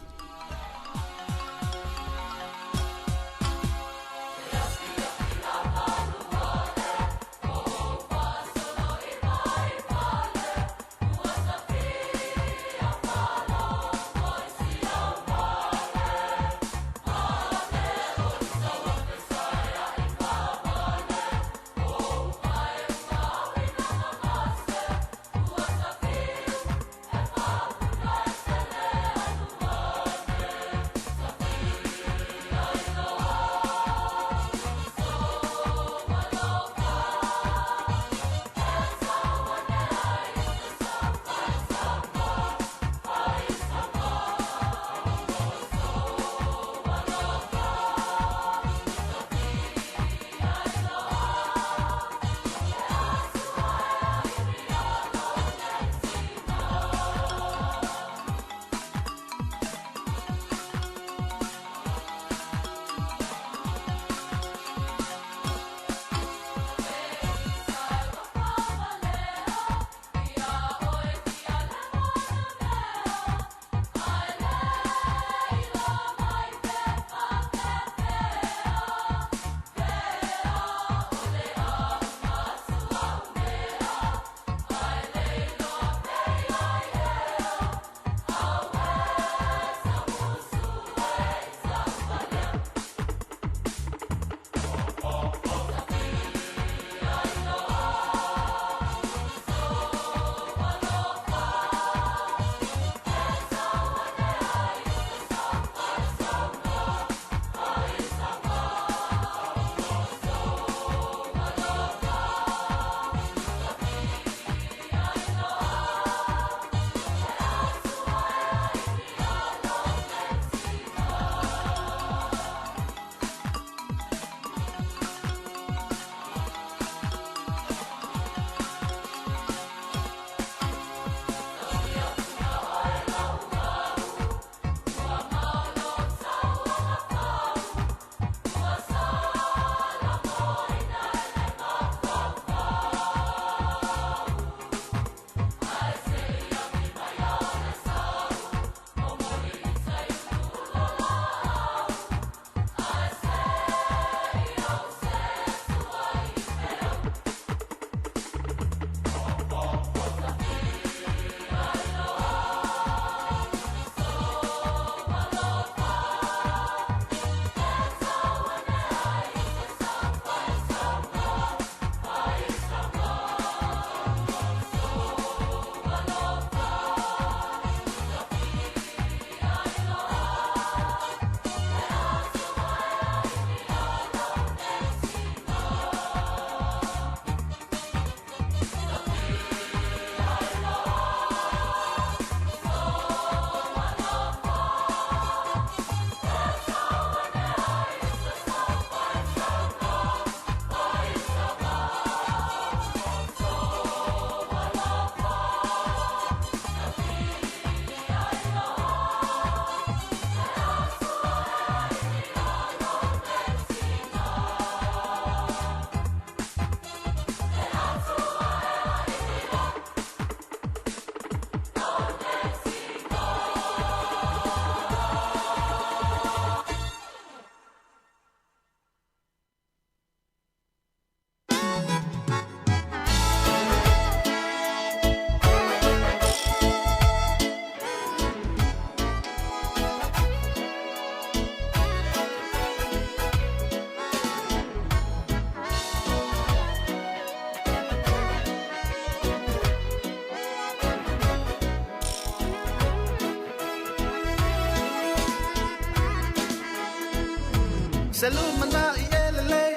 Se lumanai e lelei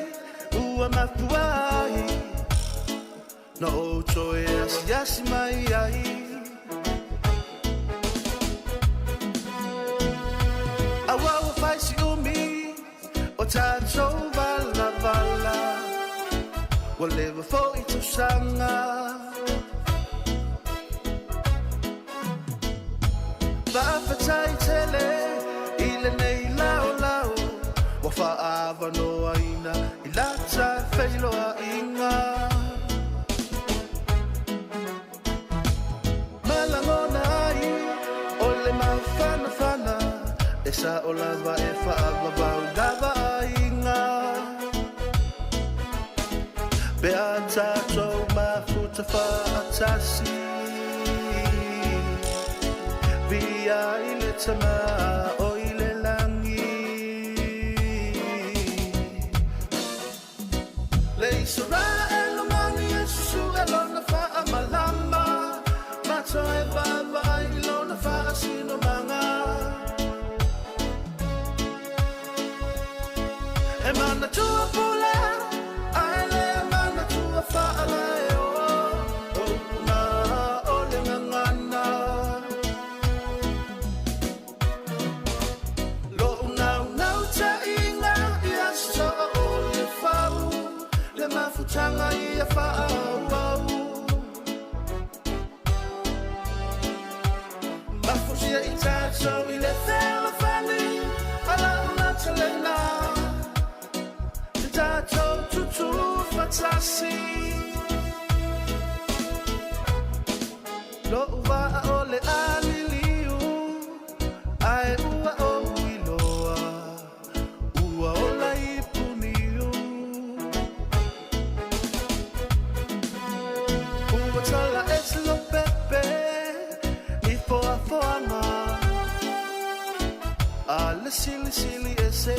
ua mafua ai Na ou toe asiasi mai ai Aua ua fai si umi o tatou valavala Ua leva foi tausaga. Faafetai tele i lenei laolao ua faaavanoaina i lata feiloaiga. Ma lagona ai o le mafanafana e sa'o lava e faavavau lava aiga. Pe a tatou mafuta faatasi viia i le Tama o i le lagi. Le Isaraelu mani e susue lona faamalama ma toe vaavaai i lona faasinomaga. E manatua pule ae le manatua faalaeo o upu na o le gagana. Lo'u naunautaiga ia soo o le fau le mafutaga ia faaauau. Mafusia i tatou i le fealofani a la'u natalena te tatou tutu fatasi. Lo'u vaa o le a liliu ae ua ou iloa ua ola i puniu. Ua tala ese lopepe i foafoaga a le silisili ese.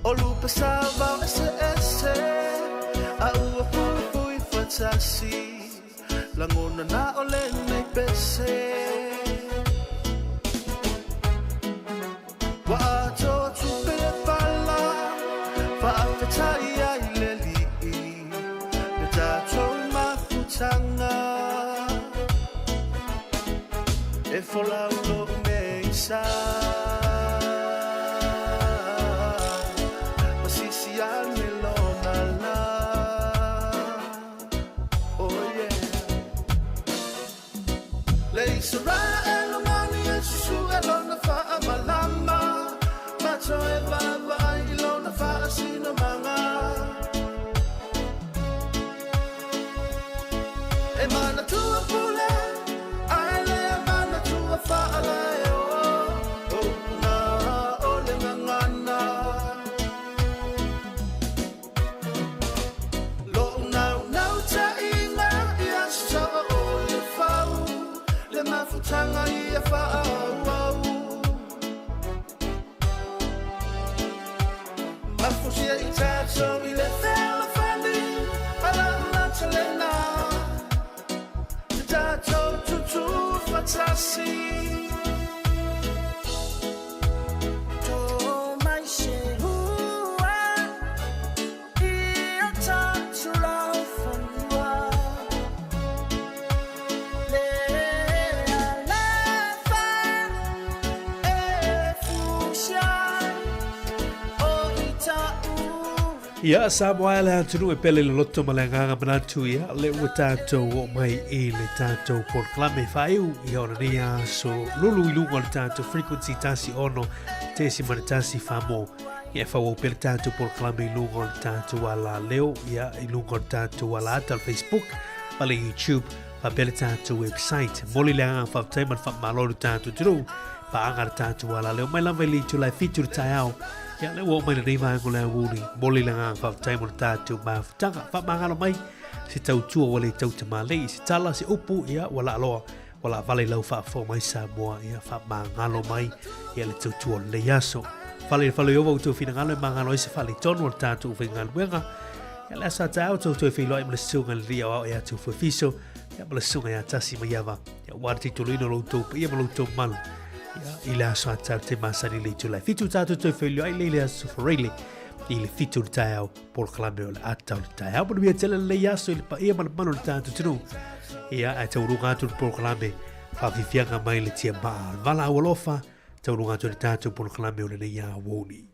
O lupe savao eseese a ua fuifui fatasi lagona na o lenei pese. Ua atoa tupe le fala faafetai ai le Alii le tatou mafutaga. E folau lo'u nei sa ma sisi ane lona la. Oh yeah. Le Isaraelu mani e susue lona faamalama ma toe vaavaai i lona faasinomaga. E manatua pule ae le manatua faalaeo o upu na o le gagana. Lo'u naunautaiga ia soo o le fau le mafutaga ia faaauau. Mafusia i tatou i le fealofani a la'u natalena te tatou tutu fatasi. To mai se hua i o tatou laufanua le alofa e fusia o i ta'u. Ia, Samoa e le atunuu e pele le loto ma le agaga manatu ia, le ua tatou oo mai i le tatou polokalame faaiu ia o lenei aso lulu i luga o le tatou frequency 16.1 famo. Ia e fauau pea le tatou polokalame i luga o le tatou ala leo, ia i luga o le tatou ala ata o le Facebook ma le YouTube faapea le tatou website. Moli le agaga faafetai ma le faamalo i le tatou atunuu paaga le tatou ala leo mai lava i le itula e 7 i le taeao. Ia le ua oo mai lenei vaega o le aoauli. Moli le agaga faafetai mo le tatou mafutaga. Faamagalo mai se tautua ua le tautamalei, se tala, se upu, ia ua laaloa, ua laavale i lau faafofoga mai Samoa, ia faamagalo mai ia le tautua o lenei aso. Fale i le fale o Ieova outou finagalo e magalo ai se faaletonu o le tatou faigaluega. Ia le aso a taeao outou toe feiloai ma le susuga i le Alii Aoao ia Taufuefiso, ia ma le susuga ia Tasi Maiava. Ia ua le titoloina o lo outou paia ma lo outou mamalu. Ia, i le aso a taeao te masani le itula e 7 tatou toe feiloai le i le aso Faraile i le 7 o le taeao polokalame o le ata o le taeao. Manuia tele lenei aso i le paia ma le mamalu o le tatou atunuu. Ia, ae taualuga atu le polokalame faafiafiaga mai le tiamaa o le valaau alofa, taualuga atu le tatou polokalame o lenei aoauli.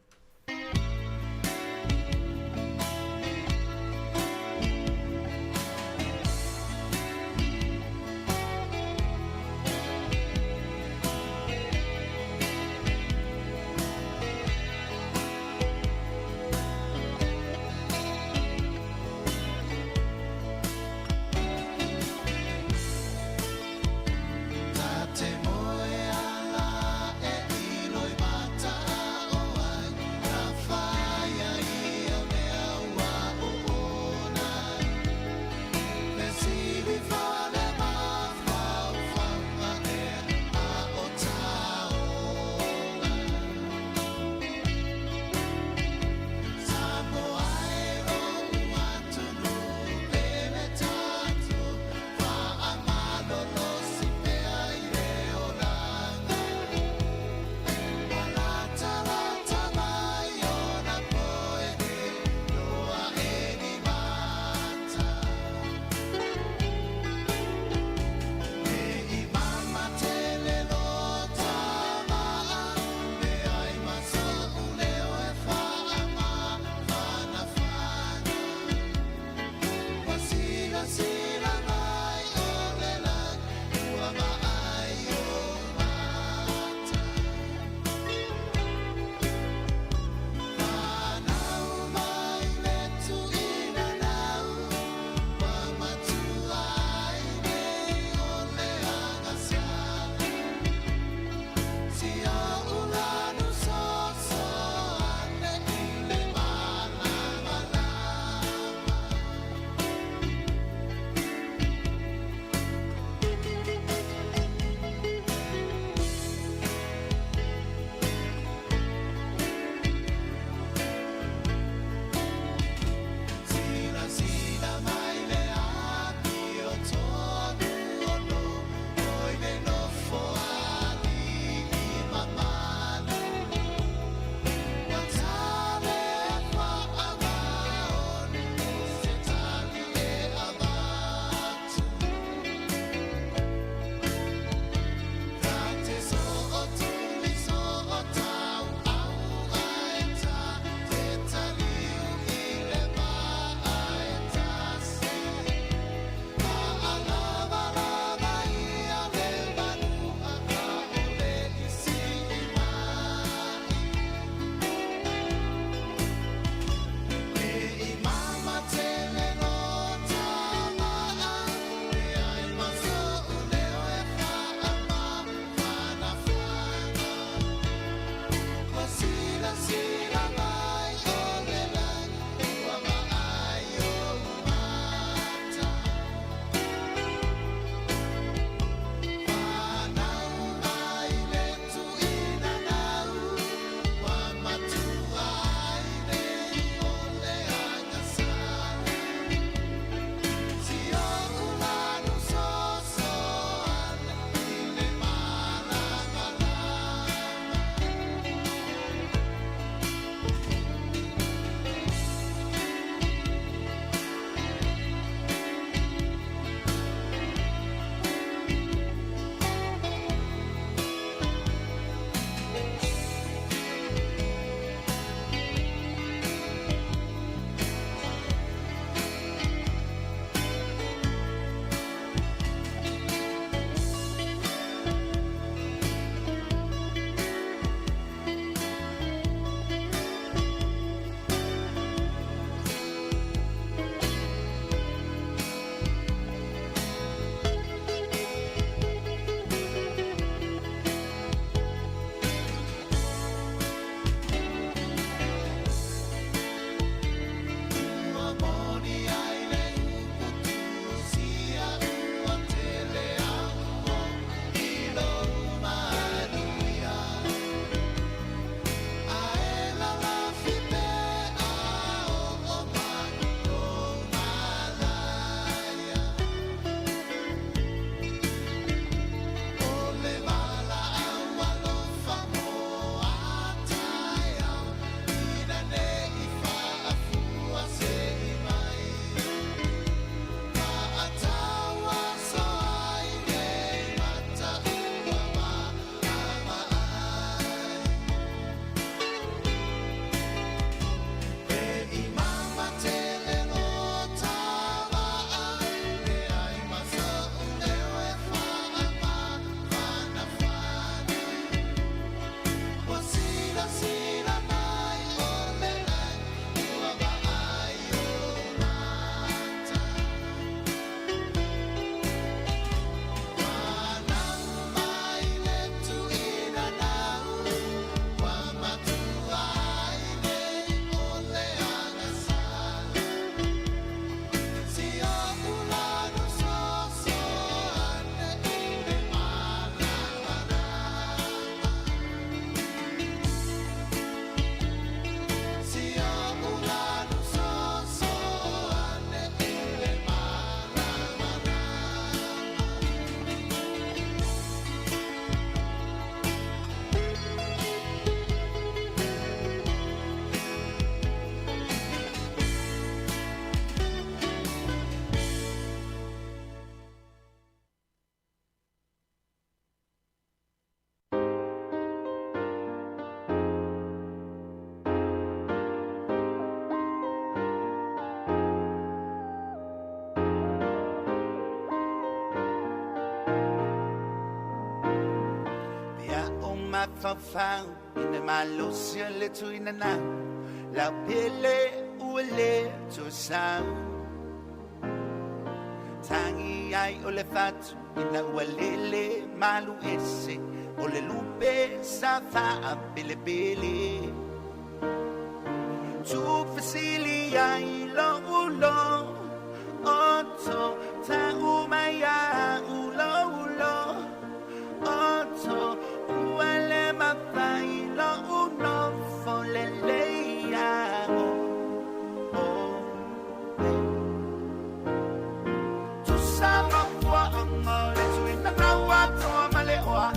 mafaufau ina malosi o le tuinanau lau pele ua lē tosau tagi ai o le fatu ina ua lele malu ese o le lupe sa faapelepele tuufesili ai lou lo oto tau mai a'u lou lo oto ua le mafai lou nofo lelei a'o oe tusa mafua'aga o le tuinanau atoa ma le oa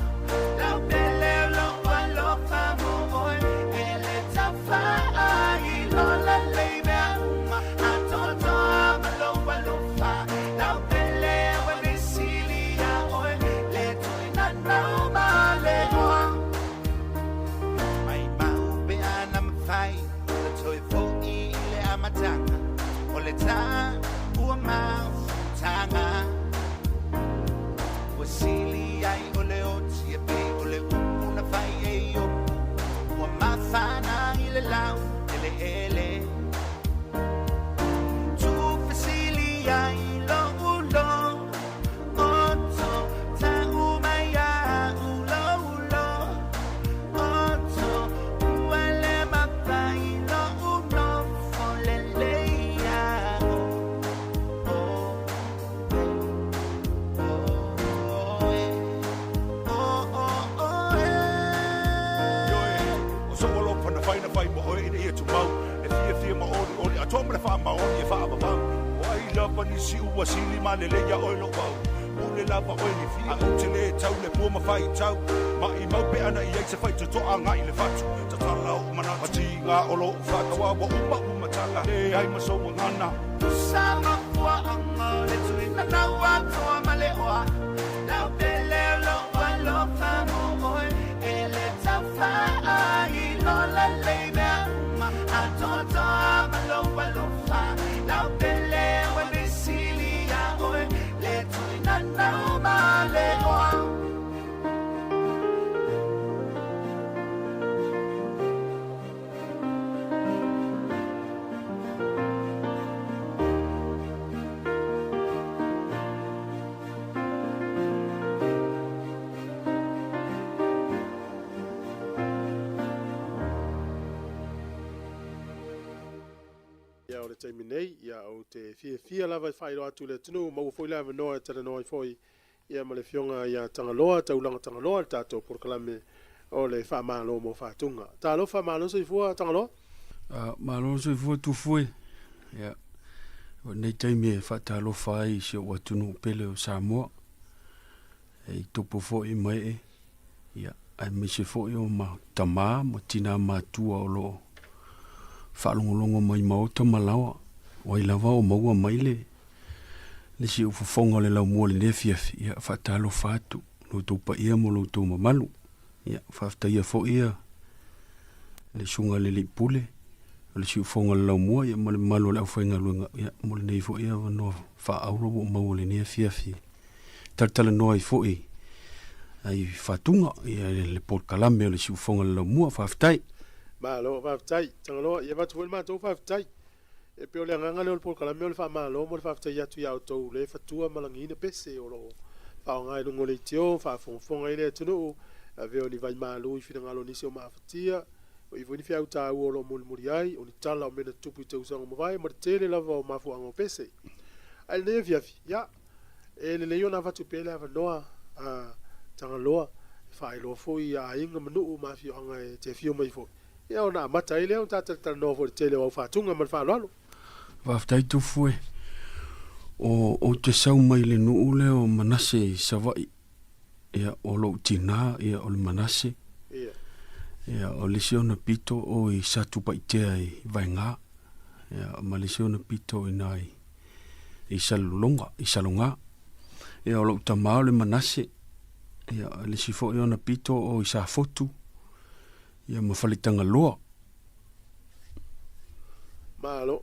lau pele o lou alofa mo oe e le taufaailo lelei mea uma atoatoa ma lou alofa lau pele ua le sili iā oe le tuinanau ma le oa mai mau pe ana mafai ona toe fo'i i le amataga o le tā ua mafutaga ua sili ai o le oti e pei o le upu na fai e Iopu ua mafana i le lau eleele tuufesili ai lou lo oto tau mai a'u lou lo oto ua le mafai lou nofo lelei a'o oe oe o o oe. Ioe, o sou alofa na fai na fai mo oe ina ia tumau, le fiafia ma olioli, atoa ma le faamaoni e faavavau. O ai lava nisi ua sili ma lelei iā oe lou au, pule lava oe i le fia, ou te lē tau le pua ma faitau. Maʻimau pe ana i ai se faitotoa agai i le fatu, tatala ou manatu, ma tiga o lou fatu, auā ua uma ua matala, leai ma sou gagana. Tusa mafua'aga o le tuinanau atoa ma le oa lau pele o lou alofa mo oe e le taufaailo lelei mea uma atoatoa ma lou alofa lau pele ua le sili iā oe le tuinanau ma le oa. Ia o le taimi nei, ia ou te fiafia lava e faailoa atu i le atunuu, maua foi le avanoa e talanoa ai foi ia ma le Afioga ia Tagaloa, Taulaga Tagaloa, le tatou polokalame o le Faamalo mo Fatuga. Talofa, malo soifua Tagaloa. Malo soifua Tufu e. Ia, o lenei taimi e faatalofa ai i si ou atunuu pele o Samoa, e i tupu foi ma ee, ia, aemaise foi o ma tamā ma tinā matua o lo o faalogologo mai maota ma laoa, o ai lava o maua mai le le siufofoga o le laumua i lenei afiafi, ia, faatalofa atu lo outou paia ma lo outou mamalu. Ia, faafetaia foi ia le susuga i le Alii Pule o le siufofoga o le laumua, ia, ma le mamalu o le aufaigaluega, ia, mo lenei foi avanoa faaauro ua maua i lenei afiafi e talatalanoa ai foi ai fatuga, ia, le polokalame o le siufofoga o le laumua. Faafetai. Malo, faafetai. Tagaloa, ia avatu foi le matou faafetai. E pei o le agaga lea o le polokalame o le faamalo ma le faafetai atu ia outou le fatua ma lagiina pese o lo o faaaoga i luga o leitio, faafogafoga ai le atunuu, avea o ni vai malu i finagalo o nisi o maafatia, o i foi ni feau taua o lo o mulimuli ai, o ni tala o mea na tutupu i tausaga ua mavae ma le tele lava o mafuaaga o pese. Ae i lenei afiafi, ia, e lelei ona avatu pea le avanoa a Tagaloa e faailoa foi i aiga ma nuu ma afioaga e te afio mai foi. Ia ona amata ai lea ona ta talatalanoa foi i le tele o au faatuga ma le faaaloalo. Faafetai Tufu e. O ou te sau mai le nuu lea o Manase i Savaii. Ia o lou tinā ia o le Manase. Ia. Ia o le isi ona pito o i Satupaitea i Vaegā. Ia ma le isi ona pito i na i Salelologa, i Salogā. Ia o lou tamā o le Manase. Ia o le isi foi ona pito o i Safotu. Ia ma Faletagaloa. Malo.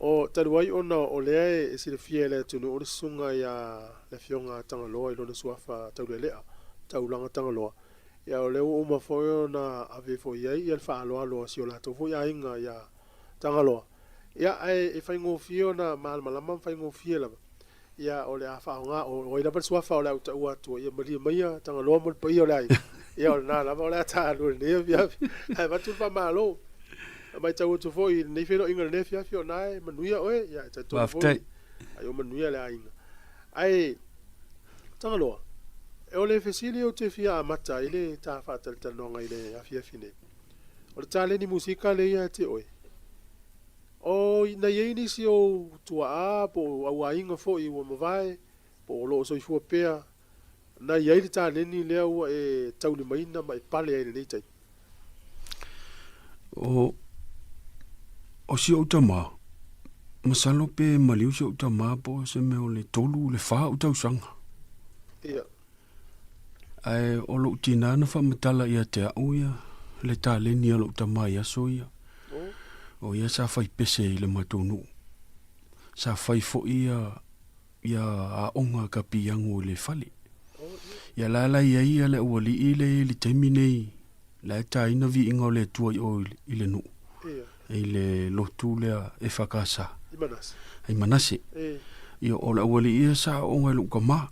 O, talu ai ona o lea e silafia e le atunuu le susuga ia le Afioga a Tagaloa i lona suafa Taulelea, Taulaga Tagaloa. Ia o lea ua uma foi ona ave foi i ai ia le faaaloalo a si o latou foi aiga ia Tagaloa. Ia ae e faigofie ona malamalama ma faigofie lava ia o le a faaaoga o ai lava le suafa o le a ou taua atua ia malie maia Tagaloa ma le paia o le aiga. Ia o lena lava o le a ta alu i lenei afiafi. Ae avatu le faamalo. E matau atu foi i lenei feiloaiga i lenei afiafi o lena e manuia oe, ia e talitonu foi ai o manuia le aiga. Ae Tagaloa, o le fesili ou te fia amata ai le ta faatalatalanoaga i le afiafi nei, o le taleni musika lea ia te oe, o na i ai nisi ou tuaa po o au aiga foi ua mavae po o lo o soifua pea na i ai le taleni lea ua e taulimaina ma e pale ai i lenei taimi? O, o si ou tamā, masalo pe maliu si ou tamā po o se mea o le tolu, le whā o tausaga. Ia. Ae o lou tinā na whaamatala ia te au ia, le taleni a lou tamā i aso ia. Oh. O ia sa whai pese i le matou nuu. Sa whai foi ia ia aoga ka piago i le fale. Ia la la ia ia le aualii le i le taimi nei, la e tāina viiga o le Atua i o i le nuu. I le lotu lea e whakasa. I Manase. I Manase. Ia o le aualii ia sa aoga i lou tama.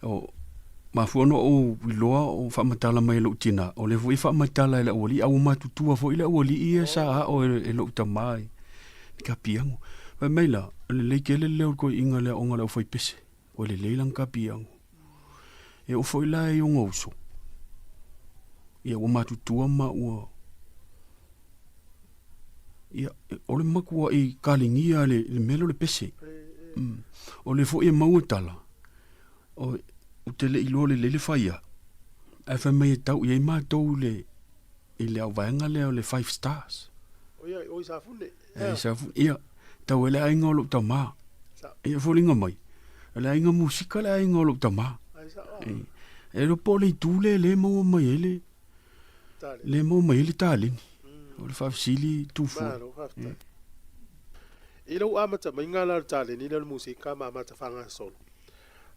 O, mafua ona ou iloa o faamatala mai e lou tina, o lea foi e faamatala e le aualii, a ua matutua foi le aualii ia sa ao e lou tama i ka piago. Fai mai la, o lelei tele le leo o le toeaiina le aoga a le aufaipese, ua lelei lana ka piago. E oo foi la i ona uso, ia ua matutua ma ua, ia, o le matua'i kaligia le, le mea lea o le pese. O lea foi e maua tala, o, ou te le i iloa lelei le faia, ae fai mai e tau i ai matou i le, i le auvaega lea o le Five Stars. O ia, o i Safune. E, Safune, ia, tau ai le aiga o lou tamā. Ia, foliga mai, o le aiga musika le aiga o lou tamā. E, e iloa po o le itu lea lea e maua mai ai le, lea e maua mai ai le taleni. O le faafesili tufua. Malo, faafetai. I lou amata maiga la o le taleni lea o le musika ma amata faagasolo,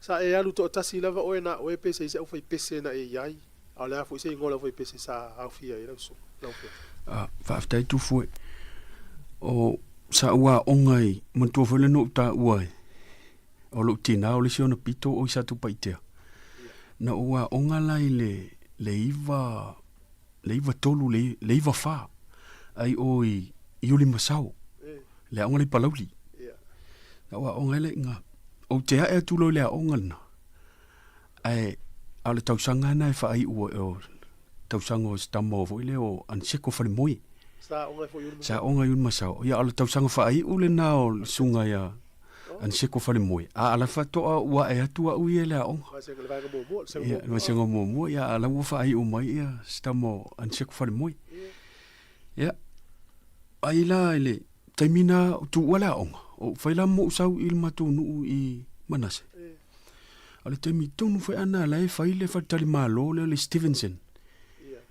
Sa e alu toatasi lava oe na oe pe se i se aufaipese na e i ai, a o le a foi se igoa o le aufaipese sa aofia ai lau lau afioga? A, faafetai Tufue. O sa ou aoga i, manatua foi lea na ou taua ai, o lou tina o le isi ona pito o i Satupaitea. Na ou aoga la i le, le iva, le 93, le, le 94, ai o i Iulimasao, le aoga lea i Palauli. Na ou aoga ai la i ina. Ou te ae atu loa i le aoga lena, ae a o le tausaga lena e faaiu ai, o tausaga o se tama foi lea o Aniseko Falemoe. Sa aoga ai foi i Ulumasao. Sa aoga i Ulumasao. Ia, o le tausaga faaiu lena o le susuga ia Aniseko Falemoe, a o la e faatoa ou ae atu au ia i le aoga. Vasega, le vaega muamua, le vasega muamua. Ia, le vasega muamua, ia, a o la ua faaiu mai ia se tama o Aniseko Falemoe. Ia, ai la i le taimi na o tuua le aoga, o fai la ma ou sau i le matou nuu i Manase. O le taimi tonu foi ana la e fai le faletalimalo lea o le Stevenson.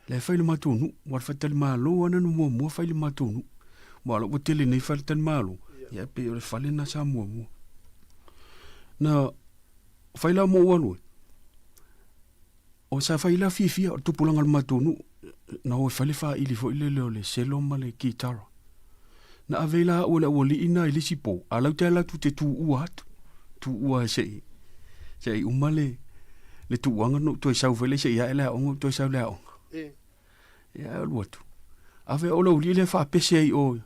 La e fai le matou nuu, ua le faletalimalo ana na muamua fai le matou nuu. Ua la ua tele nei faletalimalo, ia pei o le fale na sa muamua. Na fai la ma ou alu ai, O sa fai la fiafia o le tupulaga o le matou nuu, na o e fai le faili foi lele o le selo ma le kitara. Na ave ai la au e le aualii na i le isi po, a lau te ala atu te tuua atu, tuua se i, se i uma le, le tuuaga na ou toe sau foi lea se i ae le aoga ou toe sau i le aoga. Ia e alu atu. Ave au le aualii lea faapese ai i o.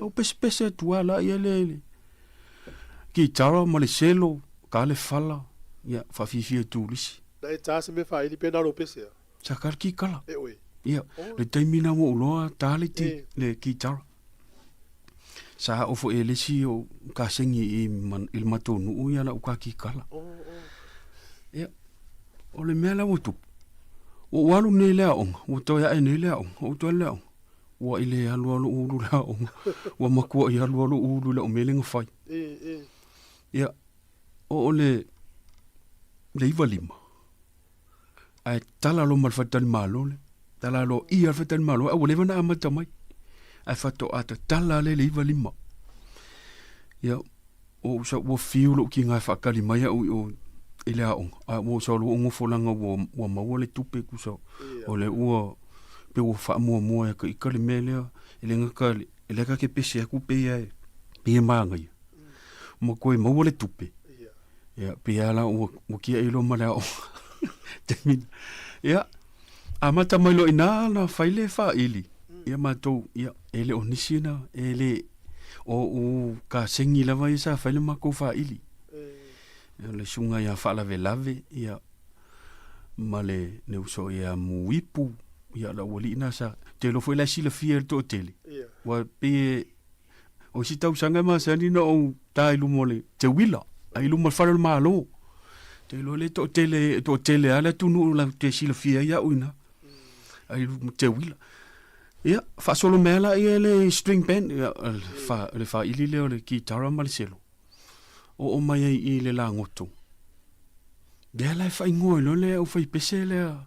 Ou pesepese atu lava la ia le, le kitara ma le selo, ka le fala, ia faafiafia i turisi. Na e ta se mea faaili pe na o lou pese a? Sa ka le kikala. E oe. Ia, le taimi na ua ou loa ta le, ti, le kitara. Sa oo foi e le isi o kasegi i, i le matou nuu ia lau ka kikala. Ia, o le mea la ua tupu, ua ou alu nei i le aoga, ua toe ae nei le aoga, ua ou toe alu i le aoga, ua i le alu lava lou ulu i le aoga, ua matuai alu lava lou ulu i lau mea lea na fai. Ia, oo le, le 95, ae tala loa ma le faletalimalo lea, tala loa ia le faletalimalo, ae ua leva ona amata mai. Ae faatoa tatala lea i le 95. Ia, ua ou sau ua fiu lou tiga e faatali mai au i o. i le aoga, a ua oso ua gofo leaga ua, ua maua le tupe tusa o le ua pe ua faamuamua e ka ika le mea lea, e le gata e le ka ke pese atu pe ia e pe ia magaia. Ma koe maua le tupe. Ia pe ia la ua ua kia i loa ma le aoga. Taimi na. Ia amata mai loa i ina na fai le faaili. Ia matou ia e le o nisi na e le o u kasegi lava ia sa fai le matou faaili. O le susuga ia Faalavelave ia ma le le uso ia Muipu ia le aualii na sa te iloa foi la e silafia e le toatele. Ua pei e o isi tausaga e masani na ou ta i luma o le teuila ai luma o le fale o le Malo. Te iloa le toatele toatele lava le atunuu latou te silafia ai au i ina ai luma teuila. Ia faasolo mai lava laia le string band ia le faaili lea o le kitara ma le selo. Oo mai ai i le lagoto. Lea la e faaigoa ai loa le aufaipese lea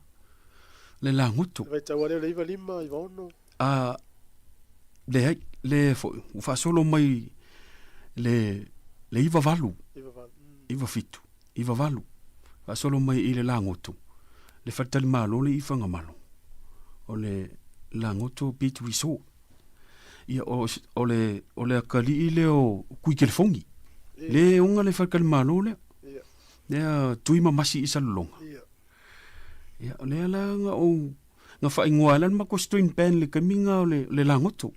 le lagoto. Le vaitaua lea o le 95, 96. A, leai, le foi, ua faasolo mai le, le 98, 97, 98, faasolo mai i le lagoto, le faletalimalo le i Fagamalo, o le Lagoto Beach Resort. Ia, o, o le, o le akalii lea o Kuikelefogi. Le e oga le faletalimalo lea. Lea tui ma masi i Salelologa. Ia, o lea la na ou, na faaigoa ai la le matou string band i le taimi lena o le, le lagoto.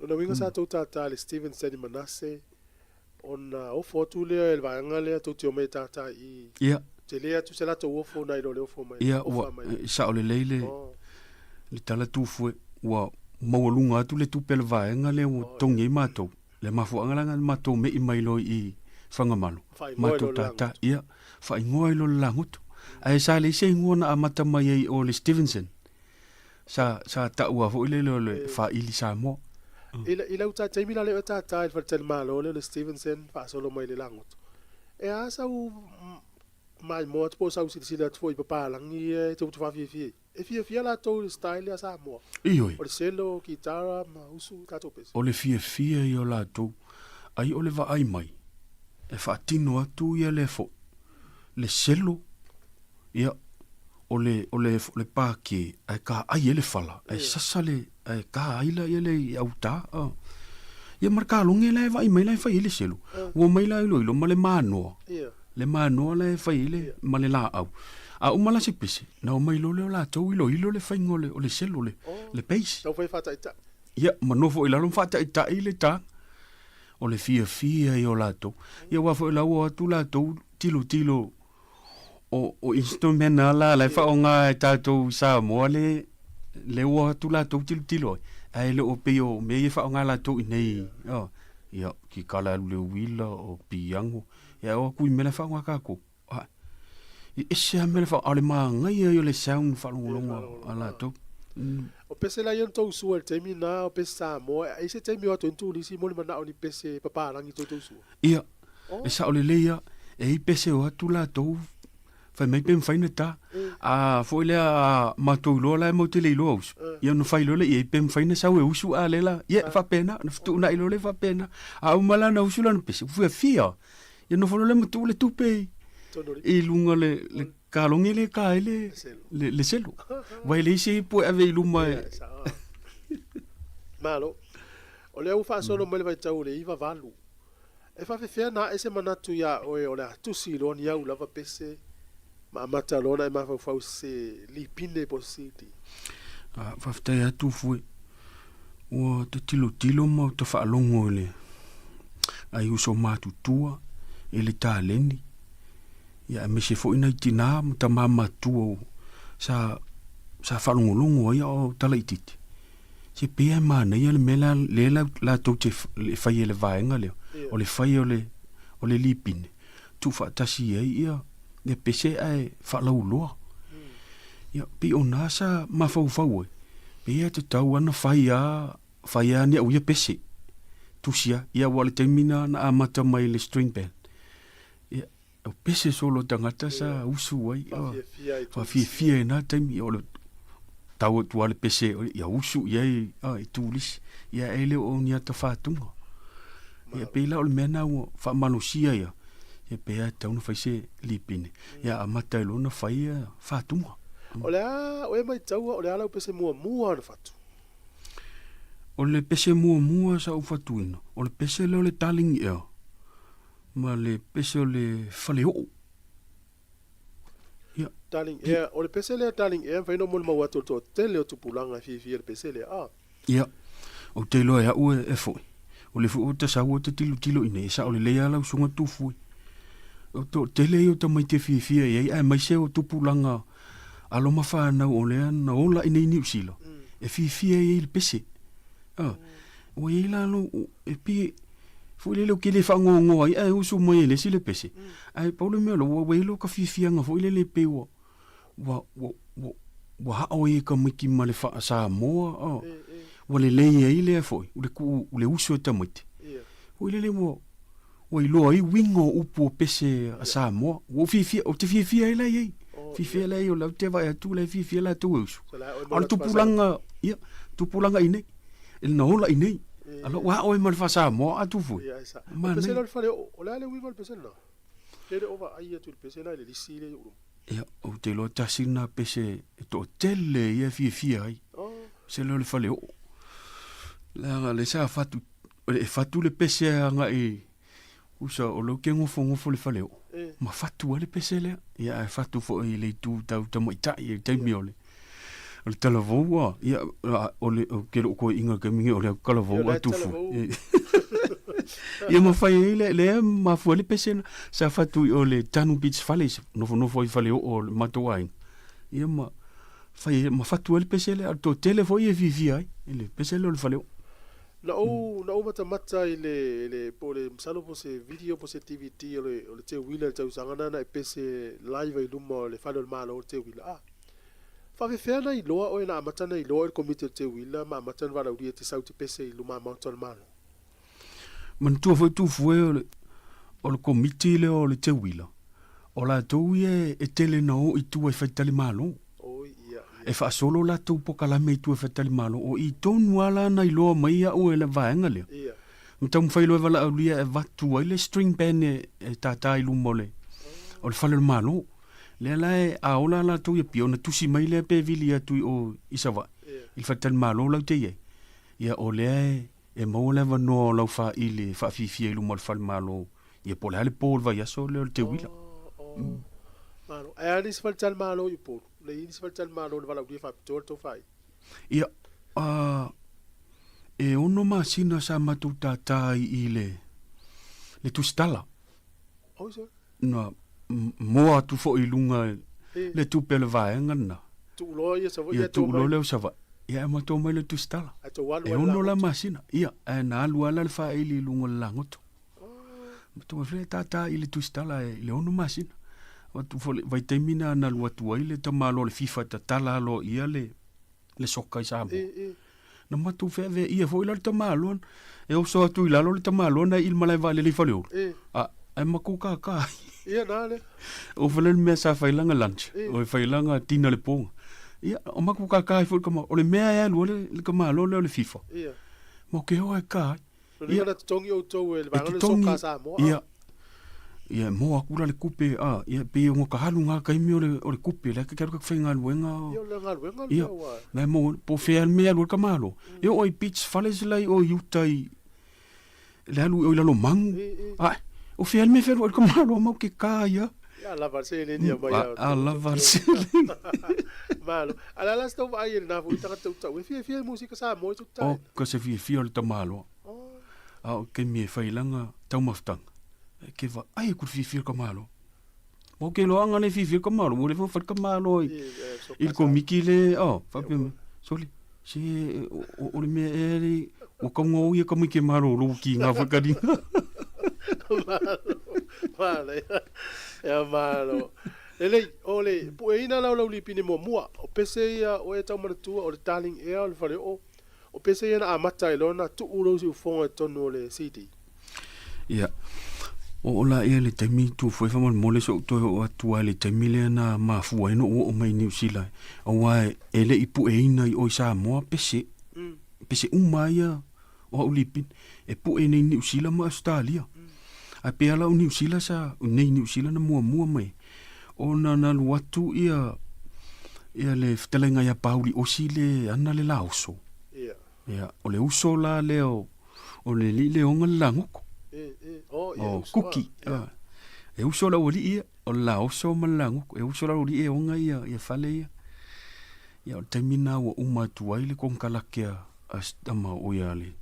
Lona uiga sa tou tātā i le Steven Stanley Manase ona ofo atu lea e le vaega lea tou te omai e tātā i i. Ia. Tele atu se latou ofo nai lo le ofo mai. Ia, ua, e sao lelei le, le tala tufue, ua maualuga atu le tupe a le vaega lea ua totogi ai matou. Le mafuaaga la lena matou me'i mai loa i Fagamalo, matou tātā, ia, faaigoa ai loa le lagoto. Ae sa leai se igoa na amata mai ai o le Stevenson. Sa, sa taua foi lele o le Faili Samoa. I, i lau ta taimi la lea o tātā i le faletalimalo lea o le Stevenson faasolo mai le lagoto. E a sau maimoa atu po o sau silasila atu foi i papalagi ia e tou te faafiafia ai? E fiafia latou i le style lea Samoa. Ioe. O le cello, kitara ma usu i tatou pese. O le fiafia ia o latou, ai o le vaai mai, e faatino atu ia le foi, le cello, ia, o le, o le, o le pākē, ae kaai ai le fala, ae sasa le, ae ka ai laia le i autā. Ia ma le kaloge la e vaai mai la e fai ai le cello. Ua omai la iloilo ma le manoa. Le manoa la e fai ai le, ma le laau. A uma la se pese, na omai loa lea o latou iloilo le faiga o le, o le cello, le, le bass. Tau fai faataitai. Ia, ma nofo i lalo ma faataitai le taga. O le fiafia ia o latou. Ia aua foi o la ua o atu latou tilotilo o, o instrument lava la, la e faaaoga e tatou i Samoa le, le ua o atu latou tilotilo ai, ae le o pei o mea ia e faaaoga latou i inei, oh, ia, kikala alu le uila, o piano, ia o atu i mea la e faaaoga tatou. Ai, e ese lava mea la e faaaoga, a o le manaia ia o le sound faalogologo a latou. O pese la ia na tou sua i le taimi lena, o pese Samoa, e ai se taimi o atu ai ni turisi mo le manao ni pese papalagi tou tou sua? Ia, e sao lelei lava, e i ai pese o atu latou, fai mai pe mafai ona ta. A foi lea a matou iloa la e matou te le iloa usu, ia ona fai loa lea i ai pe mafai ona sau e usu a lea la, ia e faapena, ona fetuunai loa lea faapena. A uma la ona usu lana pese, ua fiafia. Ia nofo loa lea ma tuu le tupe i, i luga o le, le kalogi lea e ta ai le, le, le selo. Aua e leai se ipu e ave i luma e... Malo. O lea ua faasolo mai le vaitau o le 98. E faafefea na ae se manatu iā oe o le a tusi loa ni au lava pese ma amata loa ona e mafaufau i se lipine po o se CD? Faafetai atu Fue. Ua ta tilotilo ma ta faalogo i le ai uso matutua i le taleni ia aemaise foi nai tinā ma tamā matutua sa sa faalogologo ai a o talaitiiti. Se pei lava e manaia le mea lea lea latou te fai e le vaega lea, o le fai o le o le lipine, tuufaatasi ai ia ia pese ae faalauiloa. Ia pei o na sa mafaufau ai, pei e tatau lava ona fai lava fai lava ni au ia pese, tusi lava. Ia aua o le taimi lena na amata mai le string band, ia O pese solo tagata sa usu ai. Faafiafia i na taimi. O le tau atu lava le pese ia usu i ai i turisi. Ia e le o ni ata faatuga. Ia pei la o le mea lena ua faamalosia ia. Ia pe a tatau ona fai se lipine, ia amata ai loa ona fai ia fatuga. O le a oe maitaua o le a lau pese muamua ona fatu? O le pese muamua sa ou fatuina, o le pese lea o le Darling Ear ma le pese o le Faleoo. Ia. Darling Air, o le pese lea Darling Air, mafai ona molimau atu o le toatele o tupulaga e fiafia i le pese lea, a. Ia, ou te iloa e au e foi. O le foi o ta sau o te tilotilo i nei, e sao lelei lava lau susuga Tufui. O toatele ia o tamaiti e fiafia i ai, aemaise o tupulaga alo ma fanau o lea na ola i nei Niu Sila, e fiafia i ai i le pese. A, ua i ai la lou, e pei foi lele ou te le faanoanoa ai ae usu mai e le isi le pese. Ae pau le mea o lou, ua i ai lou ka fiafiaga foi lele pei ua, ua, ua, ua, ua aʻo ai e tamaiti ma le faa-Samoa, a, ua lelei ai lea foi, o le tuu, o le uso e tamaiti. Foi lele ua, ua iloa ai uiga o upu o pese a Samoa. Ua ou fiafia, ou te fiafia ai la i ai. Fiafia la i ai, o la ou te vaai atu la e fiafia latou e usu. A o le tupulaga, ia, tupulaga i nei, e na ola i nei. A la ua aʻo ai ma le faa-Samoa a Tufue. O le pese lea o le faleoo, o le a le uiga o le pese lena? Ke le o vaai atu i le pese lena i le lisi lea i ou luma. Ia, ou te iloa tasi lena pese e toatele ia e fiafia ai. Pese lea o le faleoo. Leaga le sa fatu, e fatu le pese agai usa o lou ke gofogofole faleoo. Ma fatu ai le pese lea. Ia, ae fatu foi i le itu tau tamaitai i le taimi o le o le talavou a, ia, o le, ou te le o toeaiina i le taimi lenei, o le talavou a Tufu. Ia ma fai ai le, lea mafua ai le pese na, sa fatu i o le Tanu Beach Fale, nofonofo ai i faleoo o le matou aiga. Ia ma fai ai, ma fatu ai le pese lea, a o le toatele foi e fiafia ai i le pese lea o le faleoo. Na ou, na ou matamata i le, le, po o le, masalo po o se video po o se DVD o le, o le Teuila i le tausaga lena na e pese live ai i luma o le Fale o le Malo o le Teuila, a. Faafefea na iloa oe na amata na iloa oe le Komiti o le Teuila ma amata ona valaaulia e te sau te pese i luma maota o le Malo? Manatua foi Tufue o le, o le Komiti lea o le Teuila, o latou ia e tele na o i tua i faletalimalo. E faasolo latou pokalame i tua i faletalimalo, o i tonu lava la na iloa mai au e le vaega lea. Ma taumafai loa e valaaulia e avatu ai le string band e tātā i luma o le, o le fale o le Malo. Lea la e, a ola latou i Apia, ona tusi mai lea pe vili atu i o i Savaii, i le faletalimalo lau te i ai. Ia, o lea e, e maua le avanoa o lau faaili e faafiafia i luma o le falemalo, ia po o le a le po o le vaiaso lea o le teuila. Malo. Ae a nisi faletalimalo i Upolu? Le i nisi faletalimalo na valaaulia faapitoa le tou faaili? Ia, a, e ono masina sa matou tātā ai i le, le tusitala. Na moa atu foi i luga le tupe a le vaega lena. Tuuloa ia Savaii. Ia tuuloa lea o Savaii. Ia ae matou omai le tusitala. E ono la masina. Ia, ae na alu lava la le faaili i luga o le lagoto. Matou fai atu, tātā i le tusitala i le ono masina. Atu foi le vaitaimi na na alu atu ai le tamaloa o le FIFA e tatala aloaia le le soka i Samoa. Na matou feaveaia foi la le tamaloa, e oso atu i lalo le tamaloa na i le malae vaalele i Faleolo. A, ae matou kākā ai. Ia, na lea. O fale le mea sa fai langa lunch, o e fai langa dinner le pōga. Ia, o matou kākā ai foi le tamaloa. O le mea e alu ai le, le tamaloa lea o le FIFA. Ia. Ma ke hoa e kā ai. Lona uiga na totogi outou e le vaega o le soka a Samoa. Ia, ia e moa atu la le kupe, a, ia pei ona ka alu ngā taimi o le, o le kupe, la ke alu ka faigaluega. Ia, o le galuega le mea ua. Ia, na mo, po o fea le mea e alu ai le tamaloa. E oo i beach fales la i o i uta i, le alu i o i Lalomanu. Ae, o fea le mea e fealuai le tamaloa mau ke kā ia. Ia, a lava le seleni a mai a. A lava le seleni. Malo. A le a la se tau vaai e lena foi tagata tautau e fiafia i musika Samoa i tuta. O ka se fiafia o le tamaloa. A o taimi e whai langa taumafutanga. E ke vaai aku le fiafia o le tamaloa. Ma o ke loaga le fiafia o le tamaloa, ua leva ona fai le tamaloa i, i le komiki le, oh, faapea mai, sole, se o le mea ea le, ua tau ona o ia tamaiti e malolo ua kiga foi kaliga. Malo, malo, ia malo. Lelei, o le pueina la o lau lipine muamua, o pese ia o e tau manatua, o le Darling ea o le faleoo, O pese ia na amata ai loa na tuu lou siufofoga i totonu o le CD. Ia, oo la ia le taimi Tufue faamolemole se ou toe oo atu ai i le taimi lea na mafua ai ona ou oo mai i Niu Sila, aua e le i pueina i o i Samoa pese, pese uma lava ia o au lipine, e pue nei i Niu Sila ma Ausetalia. Ae pei lava la o Niu Sila sa, nei Niu Sila na muamua mai, ona na alu atu ia, ia le fetalaiga ia Pauli Osi le ana le laoso. Ia. Ia, o le uso la lea o, o le alii lea e ona le lagoto. E, e, oh, ia, O uso, Kuki. ah, ia. Ah. E uso le aualii ia, o le laoso ma le lagoto. E uso le aualii e ona ia, ia fale ia. Ia, o le taimi lena ua uma atu ai le konekarate a, a si tama o ia le,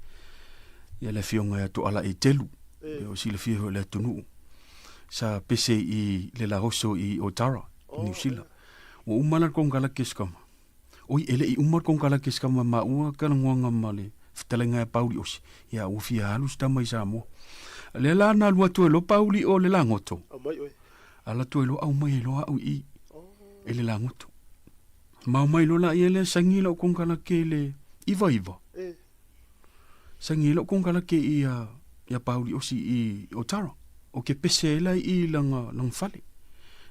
ia le afioga ia Toala Etelu, E. o silafia foi e le atunuu, sa pese i le laoso i Otara, i Niu Sila. Ua uma la le konekarate a si tama. Oi, e le i uma le konekarate a si tama maua talanoaga ma le fetalaiga ia Pauli Osi, ia ua fia alu si tama i Samoa. Lea la na alu atu ai loa Pauli o le lagoto. Aumai oe. Ala atu ai loa aumai ai loa au i i, e le lagoto. Ma omai loa laia lea saini lau konekarate i le 99. Saini ai lau konekarate i a ia Pauli Osi i Otara. O ke pese ai la i i lana lana fale.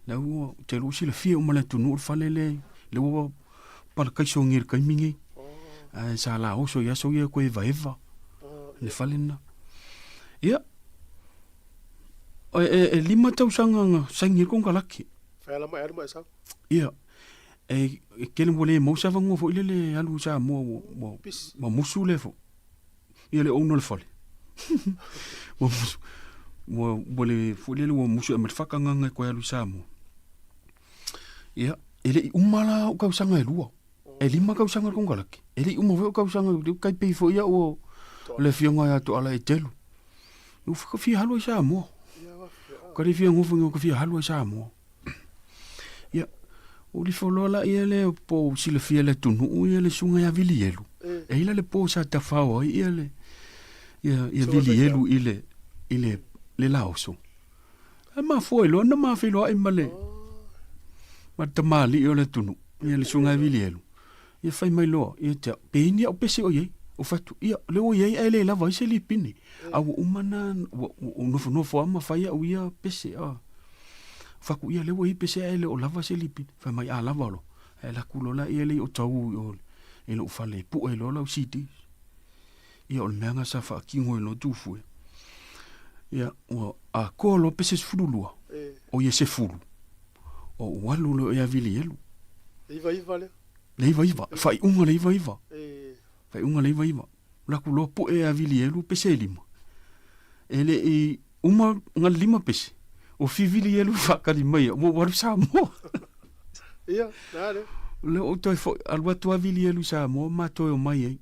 La ua ou te iloa ua silafia uma e le atunuu le fale lea lea ua parakaiso nei i le taimi nei. Ae sa laoso i aso ia koe evaeva le fale lena. Ia, e, e, e lima tausaga na saini ai le konekarate. Fai ala mai alu mai sau. Ia, e, e tele ua le maua se avanoa foi lele e alu i Samoa ua, ua, ua musu lea foi. Ia le owner o le fale. ua musu, ua, ua le foi lele ua musu e ma le whakanganga e koe alu i Samoa. Ia, e le i uma la o kausaga e lua. E lima kausaga le konekarate. E le i uma foi o kausaga, le kai pei foi au o le afioga ia Toala Etelu. Ua fia alu ai Samoa. Ka le fia nofo ka fia alu ai Samoa. Ia, o lifo loa la ia le po silafia le atunuu ia le susuga ia Vilielu. E i la le po sa tafao ai ia le ia ia Vilielu i le i le le laoso. Ae mafua ai loa ona ma feiloai ma le ma le tamalii o le atunuu ia le susuga ia Vilielu. Ia fai mai loa, ia te au, pe i ni au pese o i ai? Ou fai atu, ia, lea ua i ai ae le lava ai se lipine. A ua uma na, ua, ua nofonofo lava ma fai au ia pese. A. Fai atu, ia, lea ua i ai pese ae le o lava se lipine. Fai mai, a lava loa. Ae alu atu loa laia lea i Otahuhu i o i lou fale e pue loa lau CD. Ia, o le mea lena sa faatino ai loa Tufue. Ia, ua atoa loa pese 12, o ia 10, ou alu loa ia Vilielu. Le 99 lea. Le 99, faaiuga le 99. Faaiuga le 99. Alu atu loa pue ia Vilielu pese e lima. E le i uma na le lima pese, o fi Vilielu faatali mai ua ou alu Samoa. Ia, na le. Lea ua ou toe foi, alu atu lava Vilielu i Samoa ma toe omai ai.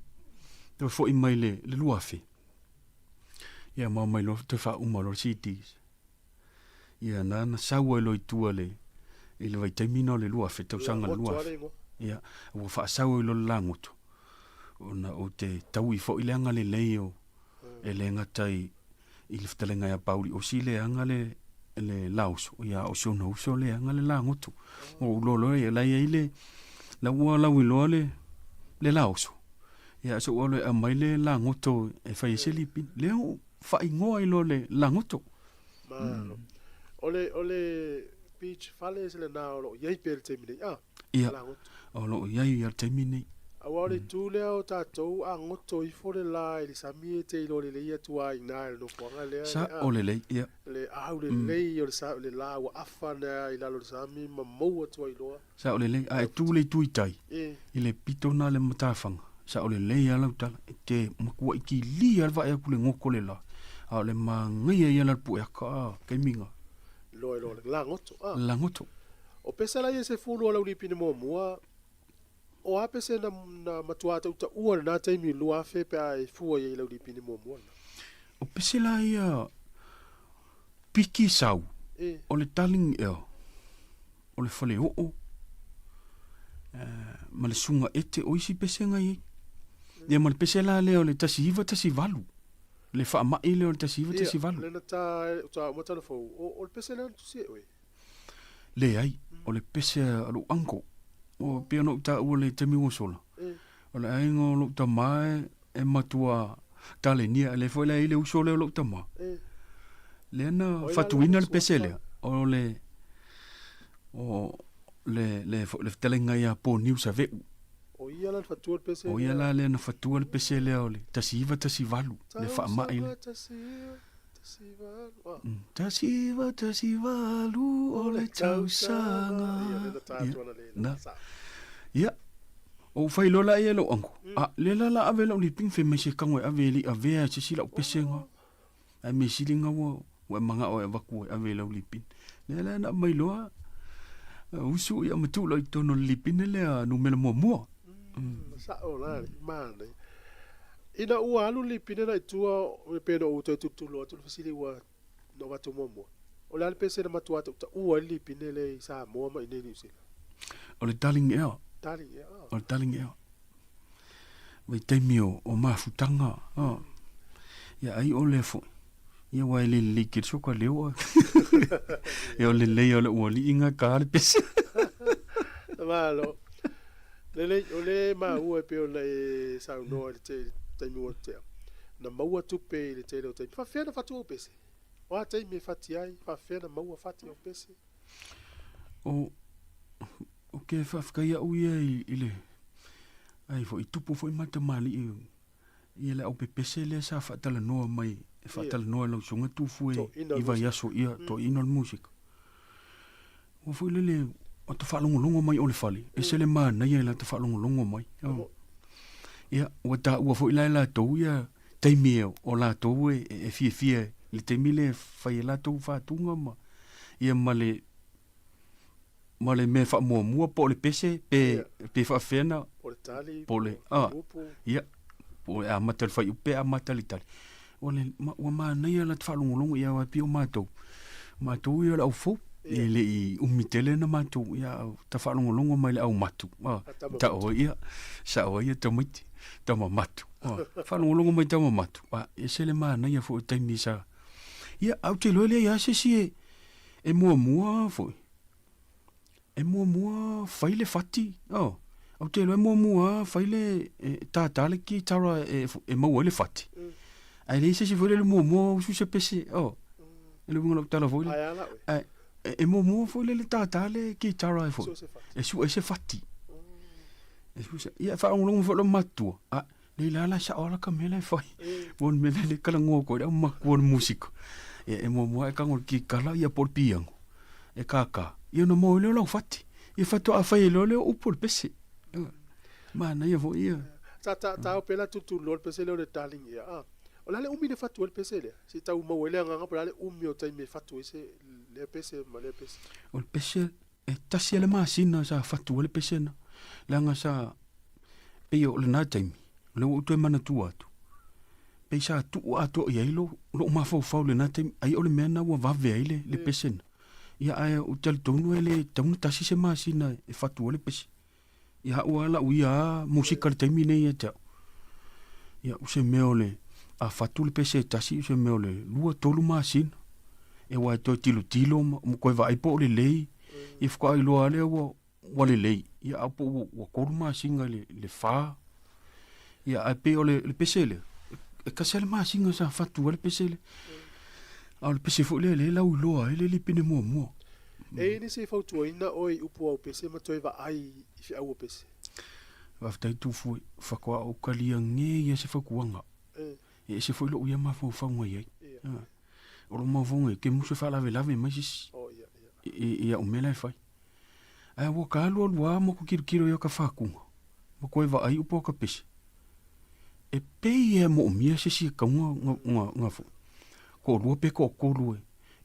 Toe foi mai le 2000. Ia ma omai loa toe faauma loa le CDs. Ia na na sau ai loa i tua le i le vaitaimi na o le 2000, tausaga le 2000. Ia, ua faasau ai loa le lagoto. Ona ou te taui foi le agalelei o e le gata i i le fetalaiga ia Pauli Osi le aga le le laoso, ia o si ona uso le aga le lagoto. Ua ou iloa loa la e i ai le la ua lauiloa le le laoso. Ia so ua alu e aumai le lagoto e fai ai se lipini. Lea ua faaigoa ai loa le lagoto. Malo. O le, o le beach fale se lena o lo o i ai pea i le taimi nei, a? Ia, Lagoto. o lo o i ai i le taimi nei. Aua o le itu lea o tatou a goto ifo le la i le sami e te iloa lelei atu lava i ina i le nofoaga lea, Sa, a, o lelei, ia. le aulelei o le sa, le la ua afa na i lalo o le sami ma maua atu ai loa. Sao lelei, a e tu le itu i tai, i le pito na le matafaga, sao lelei lava lau tala, e te matuaʻi kili lava le vaai atu i le goto le la, a o le manaia ia la le pueaka a taimi na. Loa loa le lagoto, a. Lagoto. O pese la ia se fulu o lau lipine muamua, o a pese na, na matua tautaua i lena taimi 2000 pe a e fua i ai i lau lipine muamua lena? O pese la ia piki sau, o le darling ea, o le faleoo, ma le suga ete o isi pese na i ai. Ia ma le pese la lea o le 1918, le faamai lea o le 1918. Ia, lena ta, ta uma tala fou, o, o le pese lea na tusi e oe? Leai, o le pese a lou uncle. O, pei ona ou taua i le taimi ua sola, o le aiga o lou tama e, e matua talenia, lea foi la e i ai le uso lea o lou tama. Lea na fatuina le pese lea, o le, o le, le, le fetalaiga ia Poniu Saveu. O ia la na fatua le pese O ia la lea na fatua le pese lea o le 1918, le faamai lea. 1918 o le tausaga. Na. Ia, ou fai loa la ia lou ango. A, lea la la ave lau liping fai mai se kango e ave e le i avea e se isi lau pesega. Ae mea sili nga ua ua e mangao e avaku e ave i lau lipine. Lea la na aumai loa, usu ia ma tuu loa i totonu o le lipine lea numera muamua. Sao la alii, manaia. Ina ua alu le lipine la i tua, pe na ou toe tulutulu atu le fesili ua na avatu muamua. O le a le pese na matua tautaua ai le lipine lea i Samoa ma i inei i Niu Sila? O le Darling Air. Darling Air, oh. O le Darling Air. Vaitaimi o, o mafutaga, oh. Ia ai o lea foi. Ia aua e le lelei tele soka leo a. Ia o le lelei o le ualii nga ka le pese. Malo. Lelei, o le maua e pei ona e saunoa i le te, taimi ua tea. Na maua tupe i le tele o taimi. Faafefea na fatu au pese? O a taimi e fati ai? Faafefea na maua fati au pese? O, o ke faafetai au ia i, i le, ai foi, tupu foi ma tamalii ia le aupepese lea sa faatalanoa mai, e faatalanoa e lau susuga Tufue i vaiaso ia, toeaina o le musika. Ua foi lele, ua ta faalogologo mai o le fale, ese le manaia i lata faalogologo mai. Ia, ua taua foi la e latou ia taimi o latou e fiafia i le taimi lea e fai ai latou faatuga ma, ia ma le, ma le mea faamuamua po o le pese pe, pe faafefea na, Po o le tali, po o le, po o a, le upu. ia, po o le amata i le fuaiupu pe amata i le tali. O le, ma, ua manaia la te faalogologo ia aua e pei o matou, matou ia o le au fou, e le i umi tele na matou, ia, ta faalogologo mai i le au matu, a, tau ai ia, sao ai ia tamaiti, tama matu, a, faalogologo mai tama matu, a, ese le manaia foi o taimi sa, ia, ae ou te iloa e leai lava se isi e, e muamua foi, e muamua fai le fati, oh. Ou te iloa e muamua fai le e, tātā le kitara e, e maua ai le fati. Ae leai se isi foi lele muamua usu se pese, oh. E le uiga o lau tala foi lea. Ae a la oe? Ae, e, e muamua foi lele tātā le kitara e foi. Sue se fati. E sue se fati. E sue se, ia, e faalogologo mai foi lou matua. A, Nei la la sao ala ka mea la e fai. Mo le mea le kala ngoa koe le au makua o le musika. Ia e muamua e kago le kikala ia po o le piango. E kākā. Ia ona maua ai lea o lau fati. Ia faatoa fai ai loa lea o upu o le pese. Manaia foi ia. Sa ta ta o pela tutuloa le pese lea o le darling ia. Ah. O le a le umi le fatu ai le pese lea? Se i tau maua ai le agaga po o le a le umi o taimi e fatu ai se lea pese ma lea pese. O le pese e tasi lava le masina sa fatu ai le pese na. Leaga sa pei o lena taimi, o lea ua ou toe manatua atu, pei sa tuu atoa i ai lou, lou mafaufau i lena taimi, ai o le mea lena ua vave ai le, le pese na. Ia ae ou te talitonu e le tatau ona tasi se masina e fatu ai le pese. Ia au lava lau ia lava musika i le taimi lenei ia te au. Ia o se mea o le, a fatu le pese e tasi, o se mea o le 2, 3 masina. E aua e toe tilotilo ma, ma toe vaai po o lelei. Ia faatoa iloa lava lea ua, ua lelei, ia a po ua, ua 3 masina i le, le 4. Ia ae pei o le, le pese lea, e tasi lava le masina sa fatu ai le pese lea. A o le pese foi lea lea e lauiloa ai le lipine muamua. E i ai nisi e fautuaina oe i upu au pese ma toe vaai i feau o pese? Faafetai Tufue, faatoa ou talia nei ia se fautuaga. E ese foi lou ia mafaufauga i ai. O lou mafaufauga i ai, ke musu e faalavelave mai se isi i au mea la e fai. Ae ua ka alualu lava ma ku kilokilo i aka fakuga, ma koe vaai upu aka pese. E pei e moomia se isi e kauga nga, nga, nga fo. Toalua pe toatolu e,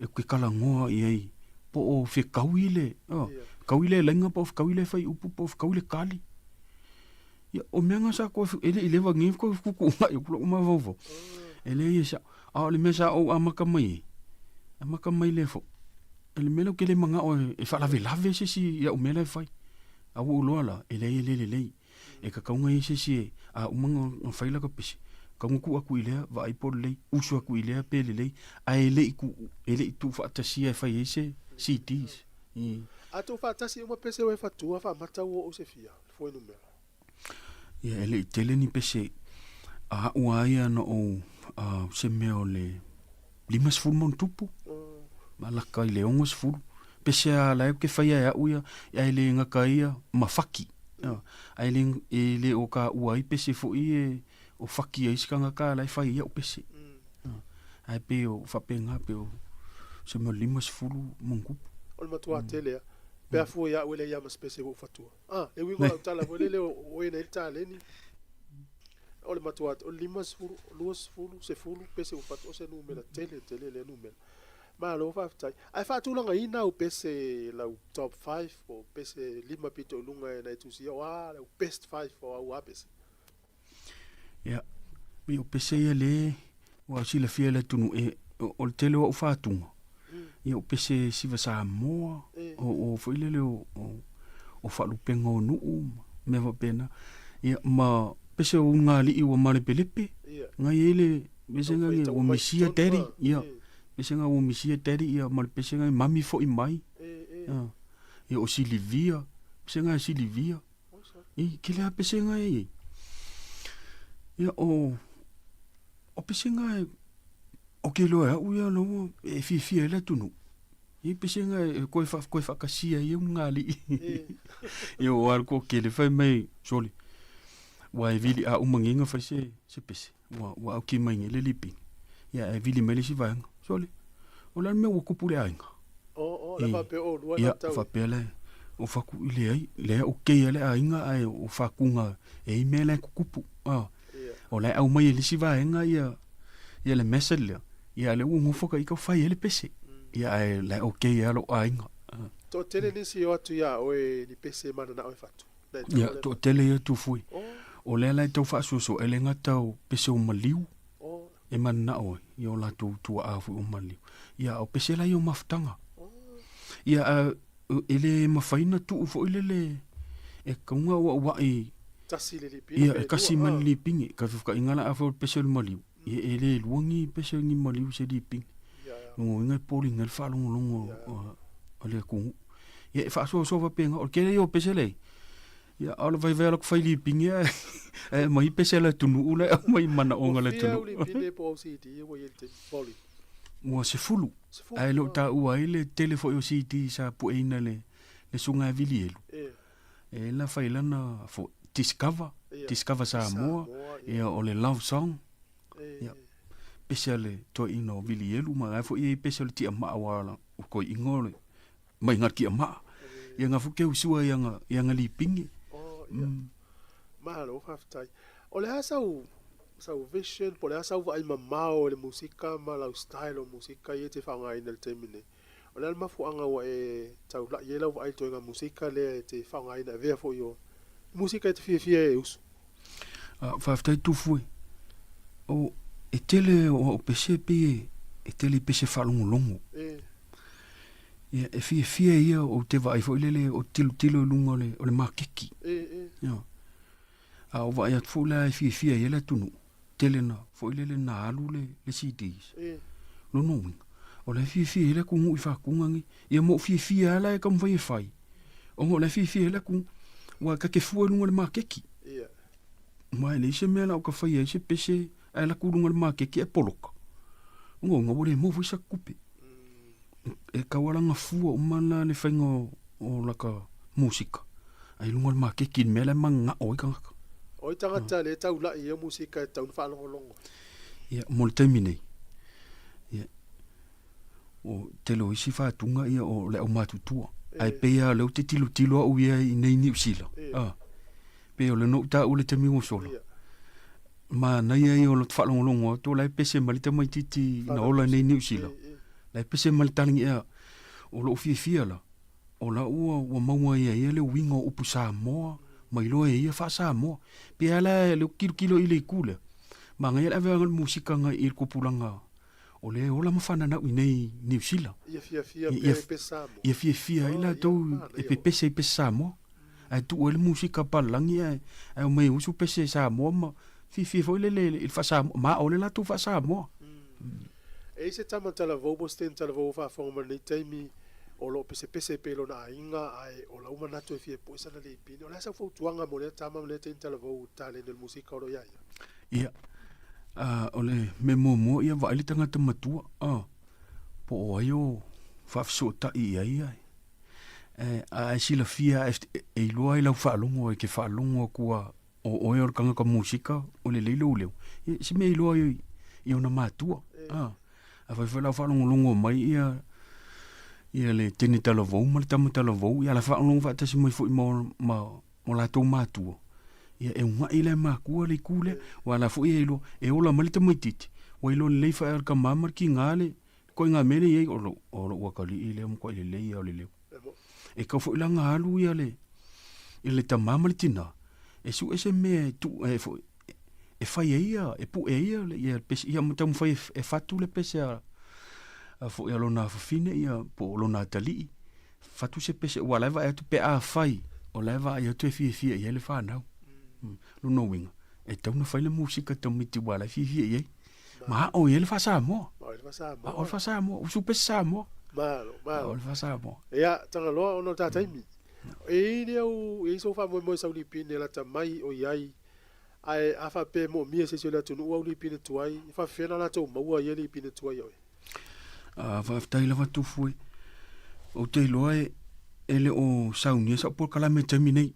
e ke talanoa i ai, po o fekaui le, oh, fekaui le laina po o fekaui le fuaiupu po o fekaui le kali. Ia, o mea nga sa koe, e le i leva nei koe fukukuuga i lou mafaufau. E leai e sao. A o le mea sa ou amata mai ai, amata mai lea foi, o le mea lea ou te le manao e faalavelave se isi i au mea la e fai. A ua ou iloa la, e leai e le lelei. E tatau ona i ai se isi e, a uma ona fai laka pese, tatau ona tuu atu i lea, vaai po o lelei, usu atu i lea pe lelei, ae le i tuu, e le i tuufaatasia e fai ai se CDs. A tuufaatasi uma pese ua e fatua faamata ua oo se fia, le fuainumera. Ia, e le i tele ni pese a au a ia na ou se mea o le 50 ma ona tupu, ma laka i le 60. Pese a la e ke whaia e au ia, ia e le ngaka ia ma whaki. A e le, e le o ka ua ai pese foi e o whaki ai sikanga ka la e whai ia o pese. Ae pei o faapena pei o se mea o le 50 ma ona tupu. O le matua tele a. Pe a fua ia au e leai a ma se pese ua ou fatua. A, le uiga o lau tala foi lele o oe na i ai le taleni. O le matua o le 50, 20, 10 pese ua fatua o se numera tele tele lea numera. Malo faafetai. Ae faatulagaina au pese lau top five po o pese lima pito i luga na e tusia o a lau best five o au a pese. Ia, pei o pese ia le ua silafia e le atunuu e o le tele o au faatuga. Ia o pese siva Samoa, o o foi lele o o faalupega o nuu ma mea faapena. Ia ma pese o ulugalii ua malepelepe, na i ai le pese na ua misia daddy, ia pese na ua misia daddy ia ma le pese na mami foi mai. Ia o Silivia, pese na e Silivia. I ke lea pesega e i. Ia o o pesega e o ke loa au ia lo e fiafia ai le atunuu. I pesega e koe fa koe whakasia i ngā alii. Ia o alu ko kele whai mai soli. Ua e vili a umanginga whai se se pese. Ua ua au ki mai le lipi. Ia e vili mai le si vaenga. Soli. O la mea ua kupu le aiga. O, o, le faapea o lua Ia, faapea le, o faku i leai, lea o keia le aiga ae o fakuga e i mea la e kukupu. Ah. O la e aumai e le isi vaega ia, ia le method lea. Ia le ua ngofo ka i kau fai e le pese. Ia ae la e o keia lo aiga. Ah. Toatele nisi o atu ia oe ni pese mananao e fatu. Ia, toatele ia tufui. O lea la e tau faasoasoa e le gata o pese o maliu, e mananao ai i o latou tuaa foi o maliu. Ia, a o pese la ia o mafutaga. Ia, a e le mafai ona tuu foi lele e kauga auauai. Tasi le lipine Ia, e kasi ma le lipine. Ka fefukaiga la a foi o le pese o le maliu, ia e le lua ni pese ni maliu i se lipine. Lona uiga e poliga ai le faalogologo a le atunuu. Ia e faasoasoa faapena, o le tele ia o pese lea, ia a o le vaivai o la ku fai lipine ae ae aumai pese a le atunuu la e aumai i manaoga o le Ua fia atunuu. au lipine po o au CD ua i ai i le taimi, volume? Ua 10, ae le o taua ai le tele foi o CD sa pueina e le le susuga ia Vilielu. E la fai lana foi Discover, Discover Samoa, ia o le Love Song, ia pese a le toeaina o Vilielu ma la foi e i ai pese o le Tiamaa aua o le toeaina o le mai ga Tiamaa. Ia nga foi keu sua ia nga ia nga lipine. Oh, ia. Malo faafetai. O le a sau sau vision po o le a sau vaai mamao i le musika ma lau style o musika ia e te faaaogaina i le taimi nei? O le a le mafuaaga ua e taulai ai lau vaai i le toega musika lea e te faaaogaina e avea foi o musika e te fiafia ai e usu? Faafetai Tufue. O e tele o au pese pei e tele i pese faalogologo. Ia e fiafia ia ou te vaai foi lele o tilotilo i luga o le o le makeki. Ia. A o vaai atu foi la e fiafia ai le atunuu, tele na foi lele na alu le le CDs. Lona uiga, o la e fiafia ai le atunuu i faatuga nei. Ia ma ou fiafia lava la e taumafai e fai, ona o la e fiafia ai le atunuu. Aua ta te fua i luga o le makeki. Ma e leai se mea la o ka faia ai se pese ae alu atu i luga o le makeki ae poloka. Lona uiga ua le maua foi sa tupe. E tau ala gafua uma la le faiga o laka musika ai luga o le makeki i le mea la e mananao ai tagata. O ai tagata lea e taulai i ia musika e tatau ona faalogologo? Ia, mo le taimi nei, ia, o tele o isi faatuga ia o le aumatutua. Ae pei lava o lea ou te tilotilo au ia i nei Niu Sila, a, pei o lea na ou taua i le taimi ua sola. Manaia ia o lota faalogologo atu o la e pese mai le tamaitiiti na ola i nei Niu Sila. La e pese mai le taligi ea, o lou fiafia la, o la ua, ua maua ia ia le uiga o upu Samoa, ma iloa e ia faa-Samoa. Pei lava la le tilotilo i le itu lea, manaia le ave o le musika agai i le tupulaga o lea e ola ma fananau i nei Niu Sila. Ia fiafia pea i pese Samoa. Ia fiafia ai latou e pepese i pese Samoa. Ae tuu ai le musika palagi ae ae omai e usu pese Samoa ma fiafia foi lele i le faa-Samoa, ma o le latou faa-Samoa. E i ai se tama talavou po o se teine talavou o faafofoga mai lenei taimi o lo o pesepese pea i lona aiga ae o lau manatu e fia pue sana lipini. O le a sau fautuaga mo lea tama ma lea teine talavou i le taleni o le musika o lo o ia ia? Ia, o le mea muamua ia vaai le tagata matua, po o ai o faafesootai i ai ia. A e silafia e iloa ai lau faalogo e ke faalogo atu a o oe o le tagata musika o lelei lou leo, ia se mea iloa ai i ona matua. Afai foi la o faalogologo mai ia ia le teine talavou ma le tama talavou, ia la faalogologo faatasi mai foi ma ma o latou matua, ia e ugaʻi la e makua le itu lea, aua la foi e iloa e ola mai le tamaititi, ua iloa lelei fae o le tama ma le tiga le ituaiga mea lea e i ai, o lou o lou atalii lea ua matuai lelei lava o le leo. E tatau foi la ona alu ia le i le tama ma le tina e sue se mea e tuu e foi e fai ai ia e pue ai ia le ia pese ia ma taumafai e, e fatu le pese a a foi a lona fafine ia po o lona atalii fatu se pese ua la e vaai atu pe afai o la e vaai atu e fiafia i ai le fanau. Mm. Lona uiga e tatau ona fai le musika tamaiti ua la e fiafia i ai. Ma ao i ai le faa-Samoa. Mao i le faa-Samoa. Ao le faa-Samoa. Usu pese Samoa. Malo, malo. Ao le faa-Samoa. Ia, Tagaloa, ona o le ta taimi. E i ai le au, e i ai sou faamoemoe sau lipine lata mai o i ai, ae a faapea e moomia e se isi o le atunuu au lipine tuai, e faapefea ona latou maua ia lipine tuai ia oe? A, faafetai lava Tufu e. Ou te iloa e, e le o saunia sau polokalame i le taimi nei,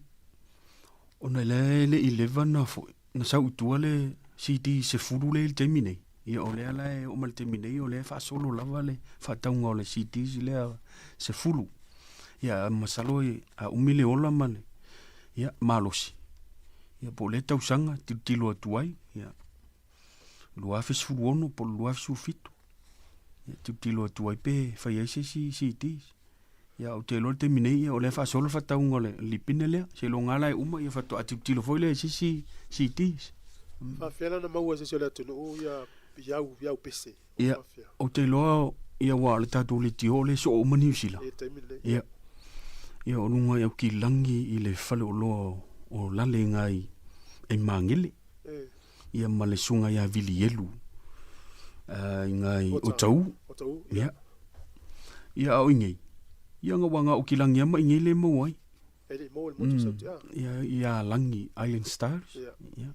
ona la e le i leva na foi, na sau i tua le CD 10 lea i le taimi nei. Ia o lea la e oo mai le taimi nei o lea e faasolo lava le faatauga o le CDs lea 10. Ia masalo e a umi le ola ma le ia malosi. Ia po o lea tausaga tilotilo atu ai ia 2016 po o le 2017. Ia tilotilo atu ai pe fai ai se isi CDs. Ia ou te iloa le taimi nei ia o lea e faasolo le faatauga o le lipine lea. Seiloga lava la e uma ia faatoa tilotilo foi lea i se isi CDs. Faafefea la ona maua e se isi o le atunuu ia iau iau pese? Ia, ou te iloa ia aua o le tatou leitio o lea e soo uma Niu Sila. I le taimi lenei. Ia. Ia o luga i Aukilagi i le faleoloa o Lale i ina i Magele. Ia ma le susuga ia Vilielu i ina i Otahuhu. Ia. Ia a o inei, ia na ua na o Kilagi lava ma inei le maua ai. E le i maua i le motu i Sauti a. Ia i Alagi Island Stars. Ia.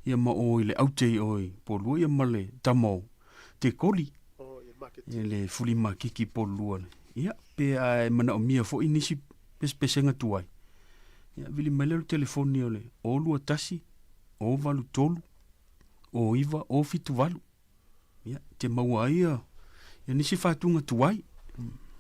Ia ma o i le aute i o i Polua ia ma le tama o Tekoli. Oh, i le market. I le fuli makiki i Polua. Ia, pe a e manaomia foi nisi pesepesega tuai. Ia, vili mai lea o le telefoni o le 021 083 09 078. Ia, te maua ai ia, ia nisi faatuga tuai.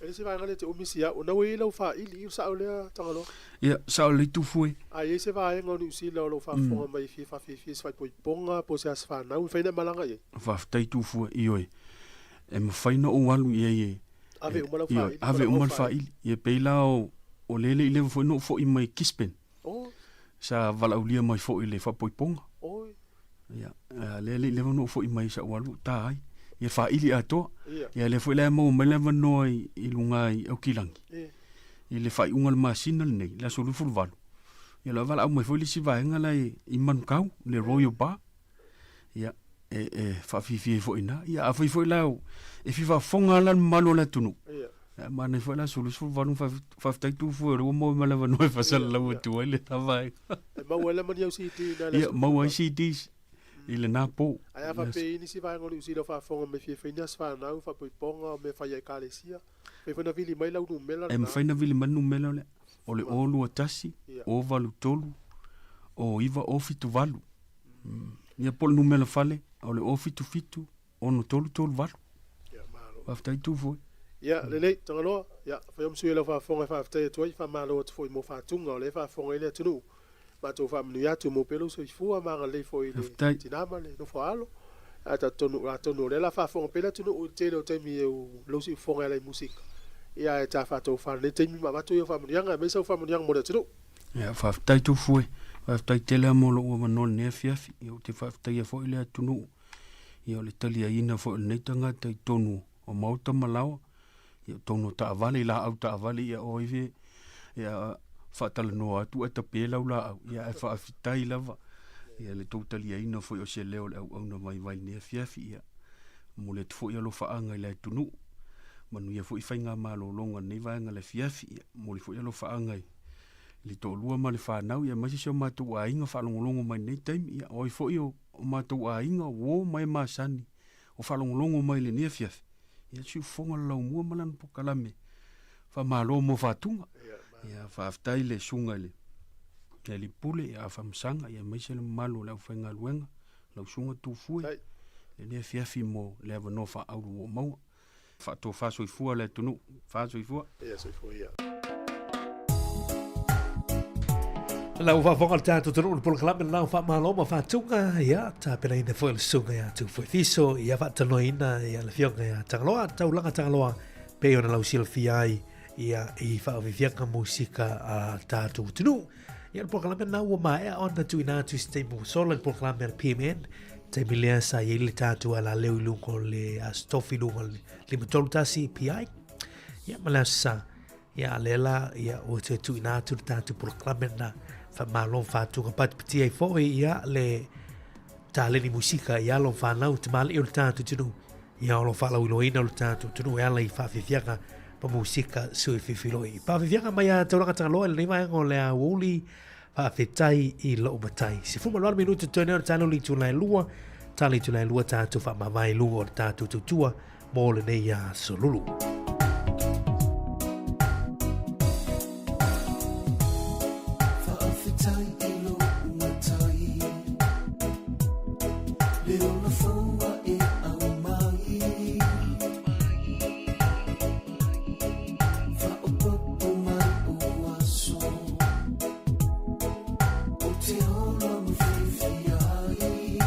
E le isi vaega lea e te umi si au, ona ua i ai lau faili, i o sao lea Tagaloa? Ia, sao lelei Tufue. A i ai se vaega o Niu Sila o lo o faafofoga mai e fia faafiafia i se faaipoipoga po o se aso fanau, e mafai ona e malaga i ai? Faafetai Tufue, ioe, e mafai ona ou alu i ai e, Ave uma lau faili, ave uma le faili. Ia, pei la o, o lea e le i leva foi ona ou foi mai Gisborne. Sa valaaulia mai foi i le faapoipoga. Ia, lea e le i leva ona ou foi mai sa ou alu ou ta ai. Ia faili atoa. Ia lea foi la e maua mai le avanoa i, i luga i Aukilagi. I le faaiuga o le masina lenei, le aso 28. Ia la valaau mai foi le isi vaega la i, i Manukau, le Royal Bar. Ia, e, e faafiafia ai foi i ina. Ia, afai foi la e fia faafofoga lava la le mamalu o le atunuu. Ia. Ia, manaia foi la aso 28, faafetai Tufue o lea ua maua mai le avanoa e faasalalau atu ai lena vaega. E maua ai la ma ni au CD i ina i le Ia, aso maua ai 28. CDs i lena po. Ae a faapea e i ai nisi vaega o Niu Sila o faafofoga mai fia fai ni aso fanau, faapoipoga o mea fai a Ekalesia, mafai foi ona vili mai lau numera E lena. mafai ona vili mai le numera lea, o le 021 083 09 078. Ia po o le numera fale, o le 077 6338. Faafetai Tufue. Ia, lelei, Tagaloa, ia, fai o sui lau faafofoga e faafetai atu ai, faamalo atu foi mo faatuga o lea e faafofoga ai le atunuu. Matou faamanuia atu mo pea lou soifua ma agalelei foi i le Faafetai. tina ma le nofo a alo. Ae talitonu, atonu o lea la faafofoga pea le atunuu i le tele o taimi e u lou siufofoga e ala i musika. Ia, ae ta faatofa lenei taimi ma avatu ia faamanuiaga, aemaise au faamanuiaga mo le atunuu. Ia, faafetai Tufue, faafetai tele lava mo lou avanoa i lenei afiafi. Ia, ou te faafetaia foi le atunuu, ia, o le taliaina foi o lenei tagata i totonu o maota ma laoa, ia, o totonu o taavale, i laau taavale, ia, o ai fe, ia, faatalanoa atu ae tape lau laau, ia, ae faafetai lava, ia, le tou taliaina foi o se leo o le auauna vaivai i lenei afiafi, ia, momoli atu foi alofaaga i le atunuu, manuia foi faigamalologa o lenei vaega i le afiafi, ia, momoli foi alofaaga i le toalua ma le fanau, ia aemaise si o matou aiga faalogologo mai i lenei taimi. Ia, o ai foi o, o matou aiga, o uo ma e masani, o faalogologo mai i lenei afiafi, ia siufofoga le laumua ma lana polokalame. Faamalo mo faatuga. Ia, faafetai le susuga i le Alii Pule, ia Afamasaga, ia aemaise le mamalu o le aufaigaluega, lau susuga Tufue. lenei afiafi mo le avanoa faaauru ua ou maua. Faatofa soifua le atunuu. Fa soifua. Ia soifua ia. Lau faafofoga le tatou atunuu le polokalame le lau faamalo ma faatuga ia tapenaina foi le susuga ia Tufuefiso ia faatanoaina ia le afioga ia Tagaloa Taulaga Tagaloa pei ona lau silafia ai ia i faafiafiaga musika a tatou atunuu. Ia le polokalame lena ua maea ona tuuina atu i se taimi ua sola le polokalame a le PMN. Taimi lea sa i ai le tatou alaleo i luga o le Aso Tofi i luga o le 531 PI. Ia ma le Aso Sa. Ia a lea la ia ua toe tuuina atu le tatou polokalame lena. Faamalo ma faatuga patipatia ai foi ia le taleni musika i alo ma fanau tamalii o le tatou atunuu. Ia o lo o faalauiloaina lo tatou atunuu e ala i faafiafiaga ma musika sui fifiloi. Faafiafiaga mai a Taulaga Tagaloa i lenei vaega o le aoauli faafetai i lou matai. 18 minute totoe nei o le tala o le itula e 2, tala itula e 2 tatou faamavae i luga o le tatou tautua mo lenei aso lulu. Faafetai i lou matai Le ola fou a e aumai Faaopoopo mai o aso Ou te ola ma fiafia ai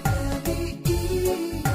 Le alii e.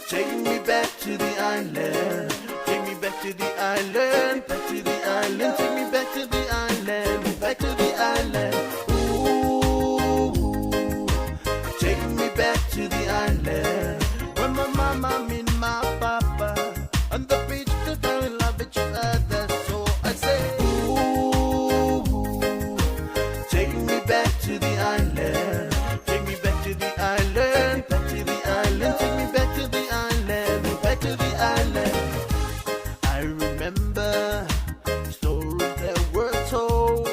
Take me back to the island. Take me back to the island. Back to the island. Take me back to the island. Back to the island. Ooh, take me back to the island. When my mama meet my papa on the beach, they fell in love with each other. So I say, Ooh, take me back to the island. Take me back to the island. Back to the island. Take me back to the island. Back to the island. I remember stories that were told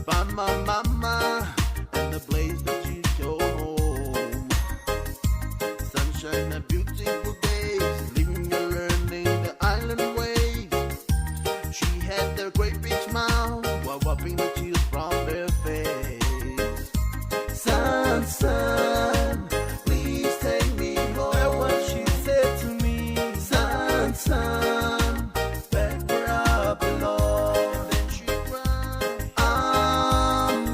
by my mama and the place that you go home. Sunshine and beautiful days, living and learning the island ways. She had the great big smile while wiping the tears from her face. Sun, sun, please take me home. That's what she said to me. Sun, sun, back where I belong. And then she cried. I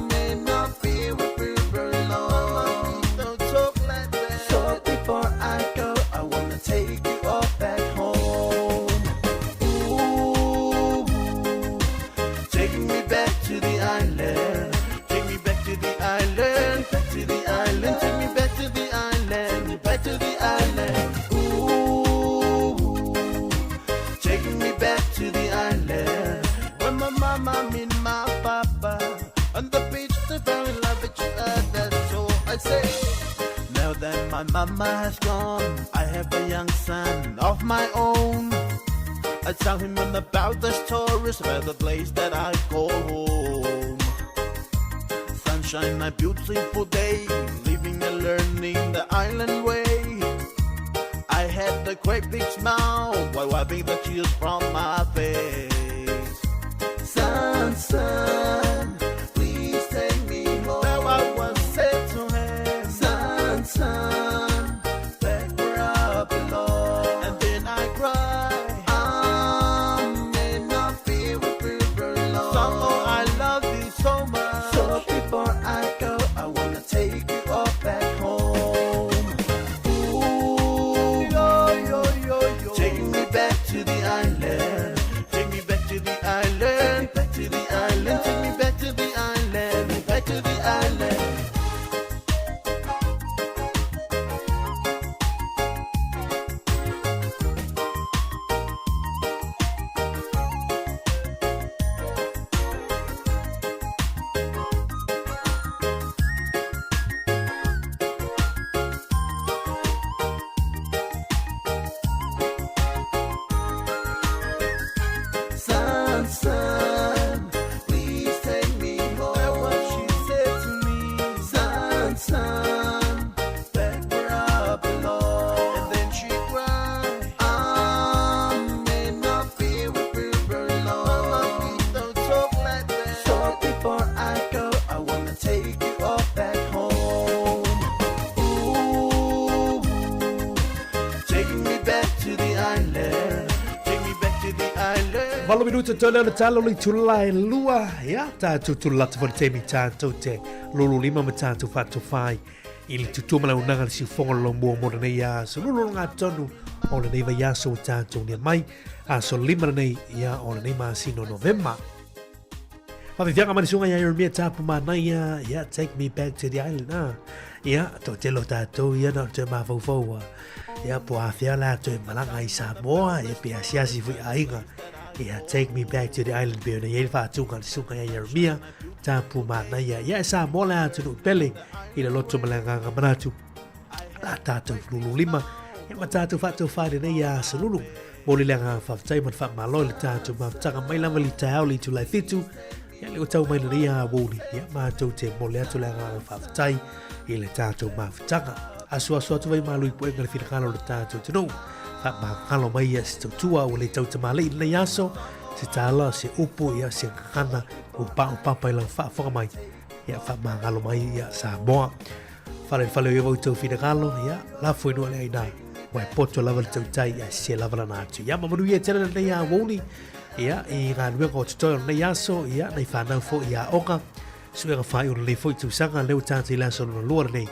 may not be with you very long. Don't talk like that. So before I go, I wanna take you all back home. Ooh, take me back to the island. Take me back to the island. Back to the island. Take me back to the island. Back to the island. Ooh, take me back to the island. When my mama meet my papa on the beach, they fell in love with each other. So I say. Now that my mama has gone, I have a young son of my own. I tell him all about the stories about the place that I call home. Sunshine, my beautiful day, living and learning the island way. I had the great big smile while wiping the tears from my face. Sun, sun, please take me home. Now I was said to him, Sun, sun, back where I belong. And then I cry. I may not be with you very long. Son, oh, I love you so much. So before I go, I wanna take you all back home. Ooh, yo, yo, yo, yo. Take me back to the island. Take me back to the island. Back to the island. Take me back to the island. Back to the island. Sun, sun, please take me home. That's what she said to me. Sun, sun, back where I belong. And then she cried. I may not be with you very long. Mama, please don't talk like that. So before I go, I wanna take you all back home. Ooh, take me back to the island. Take me back to the island. Valo minuta toe leo le tala o le itula e lua. Ia, tātou tulu lata fo le taimi tātou te lolo lima ma tātou whaatowhai i le tutua ma launaga le siufonga lo mua mo lenei aso. Lolo ngā tonu o lenei vai aso o tātou nia mai. Aso lima lenei ia o lenei masino Novema. Whawhiwhianga mai le suinga ia Jeremia Tapu Manaia, ia, take me back to the island, ah. Ia, to telo tātou, ia, na te māwhauwhau, ia, po āwhea la toe malanga i Samoa, ia, pe asiasi fui aiga, ia, take me back to the island, pe ona ia le whātūnga le suinga ia Jeremia Tapu Manaia, ia, e Samoa la atu pele, i le loto ma le anganga manatu. La tātou lulu lima, ia ma tātou whātou whaere nei a Salulu. Mō le agaga faafetai ma le faamalo i le tātou mafutaga mai lava i le taeao le itula e fitu, ia le ua tau mai lenei aoauli, ia matou te mole atu le agaga faafetai i le tātou mafutaga. Asuasu atu vai malu i puega le finagalo o le tātou atunuu. Faamagalo mai ia se tautua ua le tautamalii i lenei aso, se tala, se upu, ia se gagana ua paopapa i lau faafofoga mai. Ia faamagalo mai ia Samoa. Fale le fale o ia tau finagalo, ia lafo i nua le aina. Ua e poto lava le tautai, ia se lava lana atu. Ia ma manuia tele lenei aoauli, ia i galuega o totoe o lenei aso, ia nei whanau fo i aoga, suega whai o lenei foi tausaga, leo tātou i le aso lona lua lenei.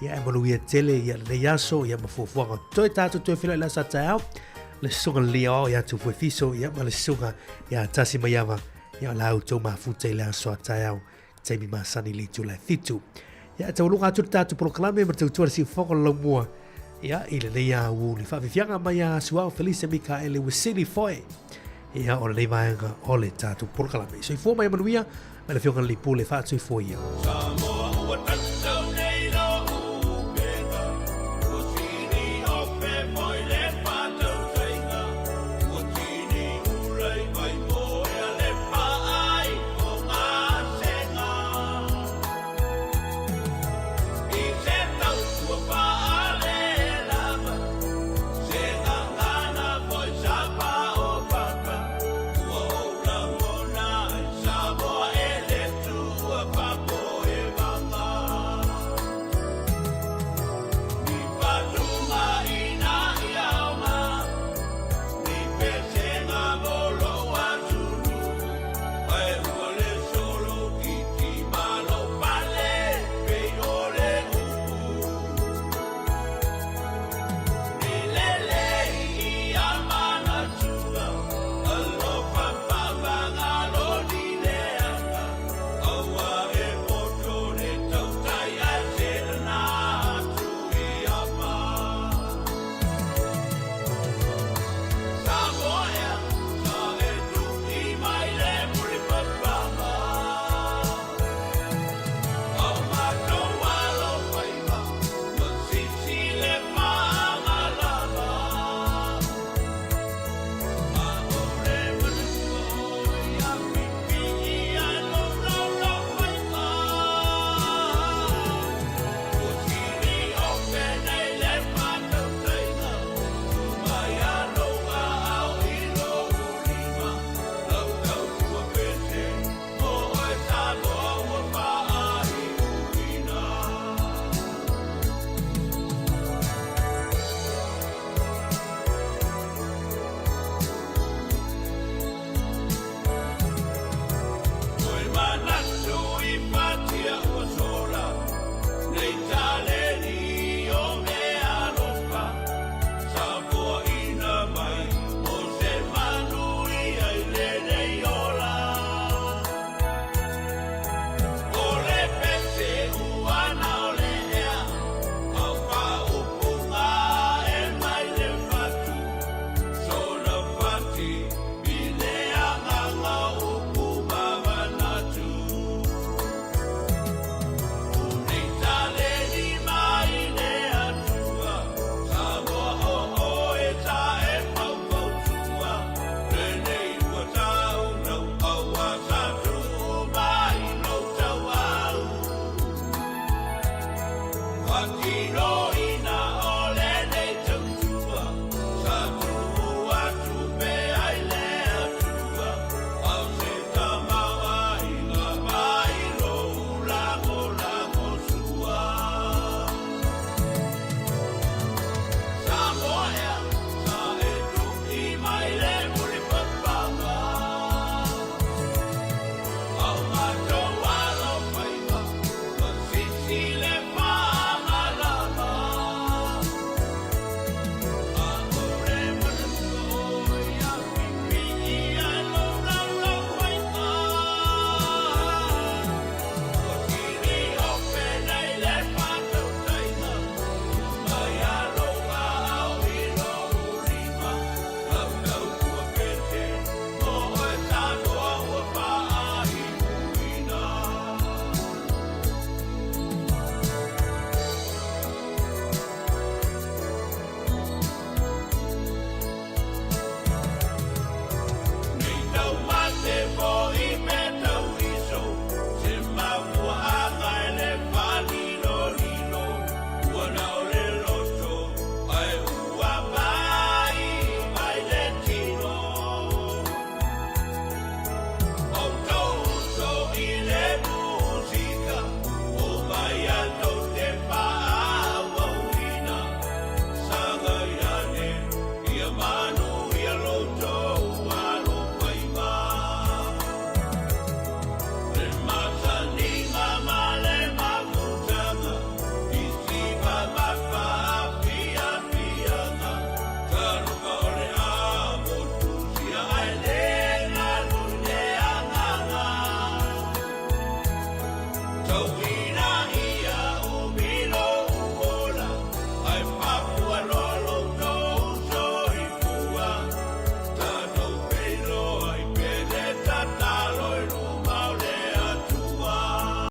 Ia, e manuia tele ia lenei aso, ia ma fuafuaga toe tātou toe feiloai le aso a taeao. Le susuga le ao ia Tufue Fiso, ia ma le susuga ia Tasi Maiava, ia o la outou mafuta i le aso a taeao, taimi masani i le itula e 7. Ia, e taualuga atu le tātou polokalame ma le tautua le siufofoga o le laumua, ia, i lenei aoauli. Faafiafiaga mai ia Suao Felise Mikaele Uesili Foe, ia, o lenei vaega o le tātou polokalame. Soifua ma ia manuia, mai le Afioga i le Pule, faatuifua ia. Samoa ua